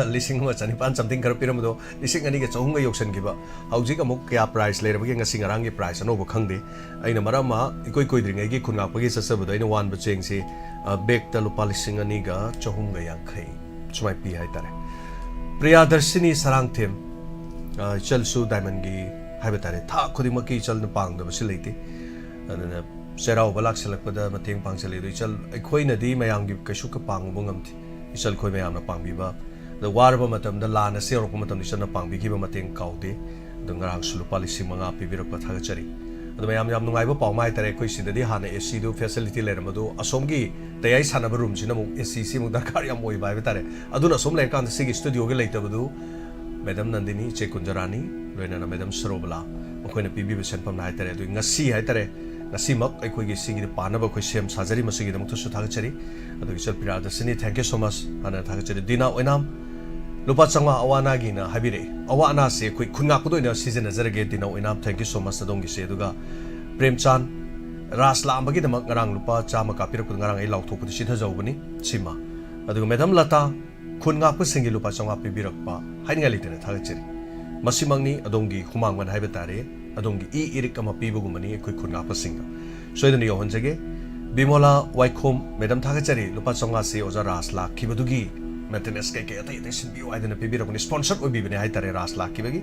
ꯂꯤꯁꯤꯡ ꯑꯃ ꯆꯅꯤꯄꯥꯟ something ꯈꯔ ꯄꯤꯔꯝꯕꯗꯣ ꯂꯤꯁꯤꯡ ꯑꯅꯤꯒ ꯆꯍꯨꯝꯒ ꯌꯧꯁꯟꯈꯤꯕ꯫ ꯍꯧꯖꯤꯛ ꯑꯃꯨꯛ ꯀꯌꯥ price ꯂꯩꯔꯕꯒꯦ, ꯉꯁꯤ ꯉꯔꯥꯡꯒꯤ price ꯑꯅꯧꯕ ꯈꯪꯗꯦ꯫ ꯑꯩꯅ ꯃꯔꯛ ꯑꯃ ꯏꯀꯨꯏ ꯀꯨꯏꯗ꯭ꯔꯤꯉꯩꯒꯤ ꯈꯨꯟ ꯉꯥꯛꯄꯒꯤ ꯆꯠꯆꯕꯗꯣ ꯑꯩꯅ ꯋꯥꯟꯕ ꯆꯦꯡꯁꯤ, ꯑ, bag ꯇ ꯂꯨꯄꯥ ꯂꯤꯁꯤꯡ ꯑꯅꯤꯒ ꯆꯍꯨꯝꯒ ꯌꯥꯡꯈꯩ ꯁꯨꯃꯥꯏꯅ ꯄꯤ ꯍꯥꯏꯇꯥꯔꯦ꯫ ꯄ꯭ꯔꯤꯌꯥꯗꯔꯁꯤꯅꯤ ꯁꯔꯥꯡꯊꯦꯝ, ꯑ, ꯏꯆꯜꯁꯨ diamond ꯒꯤ ꯍꯥꯏꯕ ꯇꯥꯔꯦ, ꯊꯥ ꯈꯨꯗꯤꯡꯃꯛꯀꯤ ꯏꯆꯜꯅ ꯄꯥꯡꯗꯕꯁꯤ ꯂꯩꯇꯦ꯫ ꯑꯗꯨꯅ ꯆꯩꯔꯥꯎꯕ ꯂꯥꯛꯁꯤꯜꯂꯛꯄꯗ ꯃꯇꯦꯡ ꯄꯥꯡꯁꯤꯜꯂꯤ꯫ ꯑꯗꯨ ꯏꯆꯜ, ꯑꯩꯈꯣꯏꯅꯗꯤ ꯃꯌꯥꯝꯒꯤ ꯀꯩꯁꯨ ꯄꯥꯡꯕ ꯉꯝꯗꯦ꯫ ꯏꯆꯜ ꯑꯩꯈꯣꯏ ꯃꯌꯥꯝꯅ ꯄꯥꯡꯕꯤꯕ, ꯑꯗ ꯋꯥꯔꯕ ꯃꯇꯝꯗ, ꯂꯥꯟ ꯑꯁꯤ ꯌꯧꯔꯛꯄ ꯃꯇꯝꯗ ꯏꯆꯜꯅ ꯄꯥꯡꯕꯤꯈꯤꯕ ꯃꯇꯦꯡ ꯀꯥꯎꯗꯦ꯫ ꯑꯗꯣ ꯉꯔꯥꯡꯁꯨ ꯂꯨꯄꯥ ꯂꯤꯁꯤꯡ ꯃꯉꯥ ꯄꯤꯕꯤꯔꯛꯄ ꯊꯥꯒꯠꯆꯔꯤ꯫ ꯑꯗꯣ ꯃꯌꯥꯝ, ꯌꯥꯝ ꯅꯨꯡꯉꯥꯏꯕ ꯄꯥꯎ ꯑꯃ ꯍꯥꯏꯇꯥꯔꯦ, ꯑꯩꯈꯣꯏ ꯁꯤꯗꯗꯤ ꯍꯥꯟꯅ AC ꯗꯨ facility ꯂꯩꯔꯝꯕꯗꯨ ꯑꯁꯣꯝꯒꯤ ꯇꯌꯥꯏ ꯁꯥꯟꯅꯕ room ꯁꯤꯅ ꯑꯃꯨꯛ AC ꯁꯤ ꯑꯃꯨꯛ ꯗꯔꯀꯥꯔ ꯌꯥꯝ ꯑꯣꯏꯕ ꯍꯥꯏꯕ ꯇꯥꯔꯦ꯫ ꯑꯗꯨꯅ ꯑꯁꯣꯝ ꯂꯩꯔꯀꯥꯟꯗ ꯁꯤꯒꯤ studio ꯒꯤ ꯂꯩꯇꯕꯗꯨ Madam ꯅꯟꯗꯤꯅꯤ, ꯏꯆꯦ ꯀꯨꯟꯖꯔꯥꯅꯤ, ꯂꯣꯏꯅꯅ Madam ꯁꯔꯣꯕꯂꯥ, ꯃꯈꯣꯏꯅ ꯄꯤꯕꯤꯕ ꯁꯦꯟꯐꯝꯅ ꯍꯥꯏꯇꯥꯔꯦ꯫ ꯑꯗꯨ ꯉꯁꯤ ꯍꯥꯏꯇꯥꯔꯦ, ꯉꯁꯤꯃꯛ ꯑꯩꯈꯣꯏꯒꯤ ꯁꯤꯒꯤ ꯄꯥꯅꯕ ꯑꯩꯈꯣꯏ ꯁꯦꯝ ꯁꯥꯖꯔꯤ, ꯃꯁꯤꯒꯤꯗꯃꯛꯇꯁꯨ ꯊꯥꯒꯠꯆꯔꯤ꯫ ꯑꯗꯨꯒ ꯏꯆꯜ ꯄ꯭ꯔꯤꯌꯥꯗꯔꯁꯤꯅꯤ, thank you so much ꯍꯥꯟꯅ ꯊꯥꯒꯠꯆꯔꯤ꯫ ꯗꯤꯅꯥ ꯑꯣꯏꯅꯥꯝ, ꯂꯨꯄꯥ ꯆꯥꯝꯃꯉꯥ ꯑꯋꯥꯅꯥꯒꯤꯅ ꯍꯥꯏꯕꯤꯔꯛꯑꯦ꯫ ꯑꯋꯥꯅꯥꯁꯦ ꯑꯩꯈꯣꯏ ꯈꯨꯟ ꯉꯥꯛꯄꯗ ꯑꯣꯏꯅ ꯁꯤꯖꯤꯟꯅꯖꯔꯒꯦ, ꯗꯤꯅꯥ ꯑꯣꯏꯅꯥꯝ, thank you so much ꯑꯗꯣꯝꯒꯤꯁꯦ꯫ ꯑꯗꯨꯒ ꯄ꯭ꯔꯦꯝꯆꯥꯟ, ꯔꯥꯁ ꯂꯥꯛꯑꯝꯕꯒꯤꯗꯃꯛ ꯉꯔꯥꯡ ꯂꯨꯄꯥ ꯆꯥꯝꯃ ꯀꯥꯞꯄꯤꯔꯛꯄꯗ ꯉꯔꯥꯡ ꯑꯩ ꯂꯥꯎꯊꯣꯛꯄꯗ ꯆꯤꯊꯖꯍꯧꯕꯅꯤ ꯁꯤꯃ꯫ ꯑꯗꯨꯒ Madam ꯂꯇꯥ, ꯈꯨꯟ ꯉꯥꯛꯄꯁꯤꯡꯒꯤ ꯂꯨꯄꯥ ꯆꯥꯝꯃꯉꯥ ꯄꯤꯕꯤꯔꯛꯄ ꯍꯥꯏꯅꯤꯡꯉꯥꯏ ꯂꯩꯇꯅ ꯊꯥꯒꯠꯆꯔꯤ꯫ ꯃꯁꯤꯃꯛꯅꯤ ꯑꯗꯣꯝꯒꯤ ꯈꯨꯃꯥꯡꯃꯟ ꯍꯥꯏꯕ ꯇꯥꯔꯦ, ꯑꯗꯣꯝꯒꯤ ꯏ ꯏꯔꯤꯛ ꯑꯃ ꯄꯤꯕꯒꯨꯝꯕꯅꯤ ꯑꯩꯈꯣꯏ ꯈꯨꯟ ꯉꯥꯛꯄꯁꯤꯡꯗ꯫ ꯁꯣꯏꯗꯅ ꯌꯧꯍꯟꯖꯒꯦ꯫ ꯕꯤꯃꯣꯂꯥ ꯋꯥꯏꯈꯣꯝ, Madam ꯊꯥꯒꯠꯆꯔꯤ, ꯂꯨꯄꯥ ꯆꯥꯝꯃꯉꯥꯁꯤ ꯑꯣꯖꯥ ꯔꯥꯖ ꯂꯥꯛꯈꯤꯕꯗꯨꯒꯤ maintenance ꯀꯩꯀꯩ ꯑꯇꯩ ꯑꯇꯩ ꯁꯤꯟꯕꯤꯌꯨ ꯍꯥꯏꯗꯅ ꯄꯤꯕꯤꯔꯛꯄꯅꯤ, sponsor ꯑꯣꯏꯕꯤꯕꯅꯦ ꯍꯥꯏꯇꯥꯔꯦ ꯔꯥꯖ ꯂꯥꯛꯈꯤꯕꯒꯤ꯫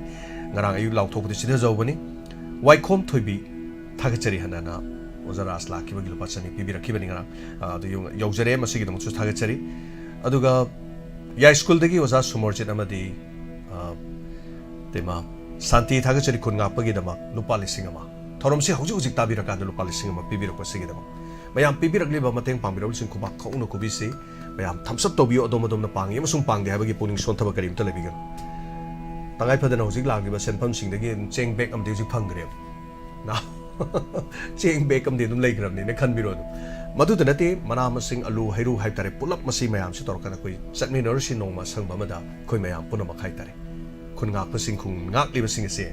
ꯉꯔꯥꯡ ꯑꯌꯨꯛ ꯂꯥꯎꯊꯣꯛꯄꯗ ꯆꯤꯊꯖꯍꯧꯕꯅꯤ꯫ ꯋꯥꯏꯈꯣꯝ ꯊꯣꯏꯕꯤ, ꯊꯥꯒꯠꯆꯔꯤ ꯍꯟꯅ ꯍꯟꯅ, ꯑꯣꯖꯥ ꯔꯥꯖ ꯂꯥꯛꯈꯤꯕꯒꯤ ꯂꯨꯄꯥ ꯆꯅꯤ ꯄꯤꯕꯤꯔꯛꯈꯤꯕꯅꯤ ꯉꯔꯥꯡ꯫ ꯑ, ꯑꯗꯨ ꯌꯧ-, ꯌꯧꯖꯔꯦ, ꯃꯁꯤꯒꯤꯗꯃꯛꯁꯨ ꯊꯥꯒꯠꯆꯔꯤ꯫ ꯑꯗꯨꯒ ꯌꯥꯏꯁ꯭ꯀꯨꯜꯗꯒꯤ ꯑꯣꯖꯥ ꯁꯨꯃꯔꯖꯤꯠ ꯑꯃꯗꯤ, ꯑ, ꯇꯦꯃꯥ ꯁꯥꯟꯇꯤ, ꯊꯥꯒꯠꯆꯔꯤ, ꯈꯨꯟ ꯉꯥꯛꯄꯒꯤꯗꯃꯛ ꯂꯨꯄꯥ ꯂꯤꯁꯤꯡ ꯑꯃ꯫ ꯊꯧꯔꯝꯁꯤ ꯍꯧꯖꯤꯛ ꯍꯧꯖꯤꯛ ꯇꯥꯕꯤꯔꯀꯥꯟꯗ ꯂꯨꯄꯥ ꯂꯤꯁꯤꯡ ꯑꯃ ꯄꯤꯕꯤꯔꯛꯄꯁꯤꯒꯤꯗꯃꯛ꯫ ꯃꯌꯥꯝ ꯄꯤꯕꯤꯔꯛꯂꯤꯕ ꯃꯇꯦꯡ ꯄꯥꯡꯕꯤꯔꯛꯂꯤꯕꯁꯤꯡ ꯈꯨꯕꯥꯛ ꯈꯨꯅ ꯈꯨꯕꯤꯁꯤ꯫ ꯃꯌꯥꯝ thumbs up ꯇꯧꯕꯤꯌꯨ, ꯑꯗꯣꯝ ꯑꯗꯣꯝꯅ ꯄꯥꯡꯉꯤ ꯑꯃꯁꯨꯡ ꯄꯥꯡꯗꯦ ꯍꯥꯏꯕꯒꯤ ꯄꯨꯛꯅꯤꯡ ꯁꯣꯟꯊꯕ ꯀꯔꯤꯝꯇ ꯂꯩꯕꯤꯒꯅꯨ꯫ ꯇꯉꯥꯏ ꯐꯗꯅ ꯍꯧꯖꯤꯛ ꯂꯥꯛꯂꯤꯕ ꯁꯦꯟꯐꯝꯁꯤꯡꯗꯒꯤ ꯆꯦꯡ bag ꯑꯃꯗꯤ ꯍꯧꯖꯤꯛ ꯐꯪꯈ꯭ꯔꯦꯕ꯫ ꯅꯥ-, ꯆꯦꯡ bag ꯑꯃꯗꯤ ꯑꯗꯨꯝ ꯂꯩꯈ꯭ꯔꯕꯅꯤꯅ ꯈꯟꯕꯤꯔꯣ ꯑꯗꯨꯝ꯫ ꯃꯗꯨꯗ ꯅꯠꯇꯦ, ꯃꯅꯥ ꯃꯁꯤꯡ, ꯑꯂꯨ, ꯍꯩꯔꯨ ꯍꯥꯏꯕ ꯇꯥꯔꯦ, ꯄꯨꯂꯞ ꯃꯁꯤ ꯃꯌꯥꯝꯁꯤ ꯇꯧꯔꯀꯥꯟꯗ ꯑꯩꯈꯣꯏ ꯆꯠꯃꯤꯟꯅꯔꯨꯁꯤ ꯅꯣꯡꯃ ꯑꯁꯪꯕ ꯑꯃꯗ ꯑꯩꯈꯣꯏ ꯃꯌꯥꯝ ꯄꯨꯝꯅꯃꯛ ꯍꯥꯏ ꯇꯥꯔꯦ꯫ ꯈꯨꯟ ꯉꯥꯛꯄꯁꯤꯡ, ꯈꯨꯟ ꯉꯥꯛꯂꯤꯕꯁꯤꯡ ꯑꯁꯦ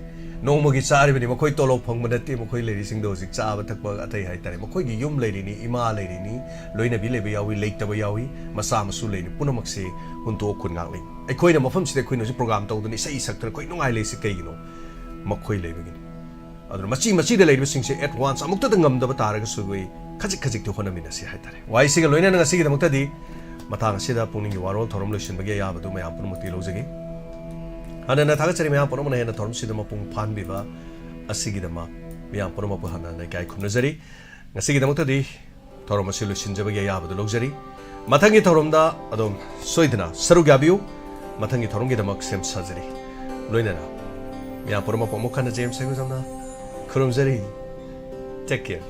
ꯅꯣꯡꯃꯒꯤ ꯆꯥꯔꯤꯕꯅꯤ꯫ ꯃꯈꯣꯏ ꯇꯣꯂꯣꯞ ꯐꯪꯕ ꯅꯠꯇꯦ꯫ ꯃꯈꯣꯏ ꯂꯩꯔꯤꯁꯤꯡꯗꯣ ꯍꯧꯖꯤꯛ ꯆꯥꯕ ꯊꯛꯄ ꯑꯇꯩ ꯍꯥꯏꯇꯥꯔꯦ꯫ ꯃꯈꯣꯏꯒꯤ ꯌꯨꯝ ꯂꯩꯔꯤꯅꯤ, ꯏꯃꯥ ꯂꯩꯔꯤꯅꯤ, ꯂꯣꯏꯅꯕꯤ ꯂꯩꯕ ꯌꯥꯎꯏ, ꯂꯩꯇꯕ ꯌꯥꯎꯏ, ꯃꯆꯥ ꯃꯁꯨ ꯂꯩꯔꯤ꯫ ꯄꯨꯝꯅꯃꯛꯁꯦ ꯍꯨꯟꯗꯣꯛ ꯈꯨꯟ ꯉꯥꯛꯂꯤ꯫ ꯑꯩꯈꯣꯏꯅ ꯃꯐꯝꯁꯤꯗ ꯑꯩꯈꯣꯏꯅ ꯍꯧꯖꯤꯛ ꯄ꯭ꯔꯣꯒ꯭ꯔꯥꯝ ꯇꯧꯗꯨꯅ ꯏꯁꯩ ꯁꯛꯇꯅ ꯑꯩꯈꯣꯏ ꯅꯨꯡꯉꯥꯏ ꯂꯩꯁꯤ ꯀꯩꯒꯤꯅꯣ? ꯃꯈꯣꯏ ꯂꯩꯕꯒꯤꯅꯤ꯫ ꯑꯗꯨꯅ ꯃꯆꯤ ꯃꯆꯤꯗ ꯂꯩꯔꯤꯕꯁꯤꯡꯁꯦ at once ꯑꯃꯨꯛꯇꯗ ꯉꯝꯗꯕ ꯇꯥꯔꯒꯁꯨ ꯑꯩꯈꯣꯏ ꯈꯖꯤꯛ ꯈꯖꯤꯛꯇꯤ ꯍꯣꯠꯅꯃꯤꯟꯅꯁꯤ ꯍꯥꯏꯇꯥꯔꯦ꯫ ꯋꯥꯍꯩꯁꯤꯒ ꯂꯣꯏꯅꯅ ꯉꯁꯤꯒꯤꯗꯃꯛꯇꯗꯤ ꯃꯇꯥꯡ ꯑꯁꯤꯗ ꯄꯨꯛꯅꯤꯡꯒꯤ ꯋꯥꯔꯣꯜ ꯊꯧꯔꯝ ꯂꯣꯏꯁꯤꯟꯕꯒꯤ ꯑꯌꯥꯕꯗꯨ ꯃꯌꯥꯝ ꯄꯨꯝꯅꯃꯛꯇꯤ ꯂꯧꯖꯒꯦ꯫ ꯍꯥꯟꯅꯅ ꯊꯥꯒꯠꯆꯔꯤ ꯃꯌꯥꯝ ꯄꯨꯝꯅꯃꯛꯅ ꯍꯦꯟꯅ ꯊꯧꯔꯝꯁꯤꯗ ꯃꯄꯨꯡ ꯐꯥꯍꯟꯕꯤꯕ ꯑꯁꯤꯒꯤꯗꯃꯛ ꯃꯤꯌꯥꯝ ꯄꯨꯝꯅꯃꯛꯄꯨ ꯍꯟꯅ ꯍꯟꯅ ꯏꯀꯥꯏ ꯈꯨꯝꯅꯖꯔꯤ꯫ ꯉꯁꯤꯒꯤꯗꯃꯛꯇꯗꯤ ꯊꯧꯔꯝ ꯑꯁꯤ ꯂꯣꯏꯁꯤꯟꯖꯕꯒꯤ ꯑꯌꯥꯕꯗꯨ ꯂꯧꯖꯔꯤ꯫ ꯃꯊꯪꯒꯤ ꯊꯧꯔꯝꯗ ꯑꯗꯨꯝ ꯁꯣꯏꯗꯅ ꯁꯔꯨꯛ ꯌꯥꯕꯤꯌꯨ꯫ ꯃꯊꯪꯒꯤ ꯊꯧꯔꯝꯒꯤꯗꯃꯛ ꯁꯦꯝ ꯁꯥꯖꯔꯤ꯫ ꯂꯣꯏꯅꯅ ꯃꯤꯌꯥꯝ ꯄꯨꯝꯅꯃꯛꯄꯨ ꯑꯃꯨꯛ ꯍꯟꯅ ꯖꯦꯝꯁ ꯁꯦꯡꯅꯖꯝꯅ ꯈꯨꯔꯨꯝꯖꯔꯤ꯫ Take care꯫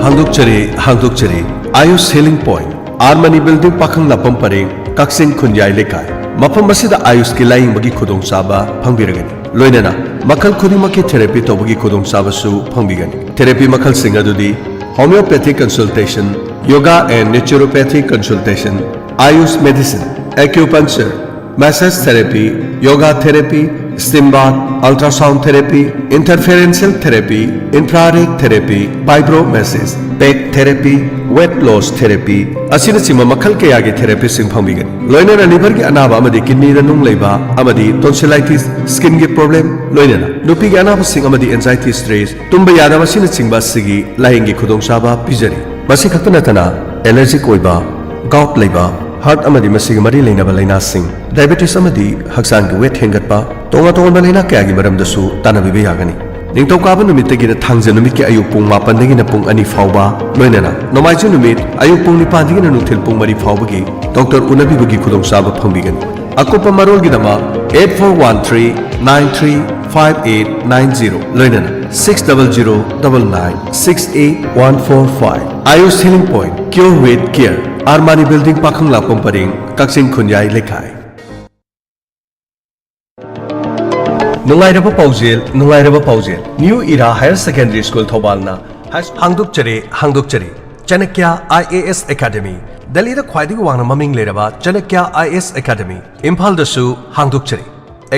ꯍꯥꯡꯗꯣꯛꯆꯔꯤ, ꯍꯥꯡꯗꯣꯛꯆꯔꯤ꯫ Ayush healing point, R Mani building, ꯄꯥꯈꯪ ꯂꯥꯛꯐꯝ ꯄꯔꯦꯡ, ꯀꯛꯆꯤꯡ ꯈꯨꯟꯌꯥꯏ ꯂꯩꯀꯥꯏ꯫ ꯃꯐꯝ ꯑꯁꯤꯗ ꯑꯥꯌꯨꯁꯀꯤ ꯂꯥꯌꯦꯡꯕꯒꯤ ꯈꯨꯗꯣꯡꯆꯥꯕ ꯐꯪꯕꯤꯔꯒꯅꯤ꯫ ꯂꯣꯏꯅꯅ ꯃꯈꯜ ꯈꯨꯗꯤꯡꯃꯛꯀꯤ ꯊꯦꯔꯥꯄꯤ ꯇꯧꯕꯒꯤ ꯈꯨꯗꯣꯡꯆꯥꯕꯁꯨ ꯐꯪꯕꯤꯒꯅꯤ꯫ ꯊꯦꯔꯥꯄꯤ ꯃꯈꯜꯁꯤꯡ ꯑꯗꯨꯗꯤ homeopathic consultation, yoga and naturopathy consultation, Ayush medicine, acupuncture, massage therapy, yoga therapy, steam bath, ultrasound therapy, interferential therapy, infrared therapy, fibromassage, pet therapy, weight loss therapy ꯑꯁꯤꯅꯆꯤꯡꯕ ꯃꯈꯜ ꯀꯌꯥꯒꯤ ꯊꯦꯔꯥꯄꯤꯁꯤꯡ ꯐꯪꯕꯤꯒꯅꯤ꯫ ꯂꯣꯏꯅꯅ ꯂꯤꯚꯔꯒꯤ ꯑꯅꯥꯕ ꯑꯃꯗꯤ ꯀꯤꯗꯅꯤꯗ ꯅꯨꯡ ꯂꯩꯕ ꯑꯃꯗꯤ ꯇꯣꯟꯁꯤꯂꯥꯏꯇꯤꯁ, ꯁ꯭ꯀꯤꯟꯒꯤ ꯄ꯭ꯔꯣꯕ꯭ꯂꯦꯝ, ꯂꯣꯏꯅꯅ ꯅꯨꯄꯤꯒꯤ ꯑꯅꯥꯕꯁꯤꯡ ꯑꯃꯗꯤ ꯑꯦꯟꯖꯥꯏꯇꯤ, ꯁ꯭ꯇ꯭ꯔꯦꯁ, ꯇꯨꯝꯕ ꯌꯥꯗꯕ ꯑꯁꯤꯅꯆꯤꯡꯕ ꯑꯁꯤꯒꯤ ꯂꯥꯌꯦꯡꯒꯤ ꯈꯨꯗꯣꯡꯆꯥꯕ ꯄꯤꯖꯔꯤ꯫ ꯃꯁꯤ ꯈꯛꯇ ꯅꯠꯇꯅ ꯑꯦꯂꯔꯖꯤꯛ ꯑꯣꯏꯕ, ꯒꯥꯎꯠ ꯂꯩꯕ, ꯍꯥꯔꯠ ꯑꯃꯗꯤ ꯃꯁꯤꯒꯤ ꯃꯔꯤ ꯂꯩꯅꯕ ꯂꯥꯏꯅꯥꯁꯤꯡ, ꯗꯥꯏꯕꯦꯇꯤꯁ ꯑꯃꯗꯤ ꯍꯛꯆꯥꯡꯒꯤ ꯋꯦꯠ ꯍꯦꯟꯒꯠꯄ, ꯇꯣꯉꯥꯟ ꯇꯣꯉꯥꯟꯕ ꯂꯥꯏꯅꯥ ꯀꯌꯥꯒꯤ ꯃꯔꯝꯗꯁꯨ ꯇꯥꯟꯅꯕꯤꯕ ꯌꯥꯒꯅꯤ꯫ ꯅꯤꯡꯊꯧꯀꯥꯕ ꯅꯨꯃꯤꯠꯇꯒꯤꯅ ꯊꯥꯡꯖ ꯅꯨꯃꯤꯠꯀꯤ ꯑꯌꯨꯛ ꯄꯨꯡ ꯃꯥꯄꯟꯗꯒꯤꯅ ꯄꯨꯡ ꯑꯅꯤ ꯐꯥꯎꯕ, ꯂꯣꯏꯅꯅ ꯅꯣꯡꯃꯥꯏꯖꯤꯡ ꯅꯨꯃꯤꯠ ꯑꯌꯨꯛ ꯄꯨꯡ ꯅꯤꯄꯥꯟꯗꯒꯤꯅ ꯅꯨꯡꯊꯤꯜ ꯄꯨꯡ ꯃꯔꯤ ꯐꯥꯎꯕꯒꯤ ꯗꯣꯛꯇꯔ ꯎꯅꯕꯤꯕꯒꯤ ꯈꯨꯗꯣꯡꯆꯥꯕ ꯐꯪꯕꯤꯒꯅꯤ꯫ ꯑꯀꯨꯞꯄ ꯃꯔꯣꯜꯒꯤꯗꯃꯛ eight four one three nine three five eight nine zero, ꯂꯣꯏꯅꯅ six double zero double nine six eight one four five꯫ Ayush Healing Point, Cure with Care, Armani building, Pakhanglakpam ꯄꯔꯦꯡ, ꯀꯛꯆꯤꯡ ꯈꯨꯟꯌꯥꯏ ꯂꯩꯀꯥꯏ꯫ ꯅꯨꯡꯉꯥꯏꯔꯕ ꯄꯥꯎꯖꯦꯜ, ꯅꯨꯡꯉꯥꯏꯔꯕ ꯄꯥꯎꯖꯦꯜ꯫ New era higher secondary school ꯊꯧꯕꯥꯜꯅ ꯍꯥꯡꯗꯣꯛꯆꯔꯤ, ꯍꯥꯡꯗꯣꯛꯆꯔꯤ꯫ Chanakya I A S academy, ꯗꯦꯜꯂꯤꯗ ꯈ꯭ꯋꯥꯏꯗꯒꯤ ꯋꯥꯡꯅ ꯃꯃꯤꯡ ꯂꯩꯔꯕ Chanakya I A S academy, ꯏꯝꯐꯥꯜꯗꯁꯨ ꯍꯥꯡꯗꯣꯛꯆꯔꯤ꯫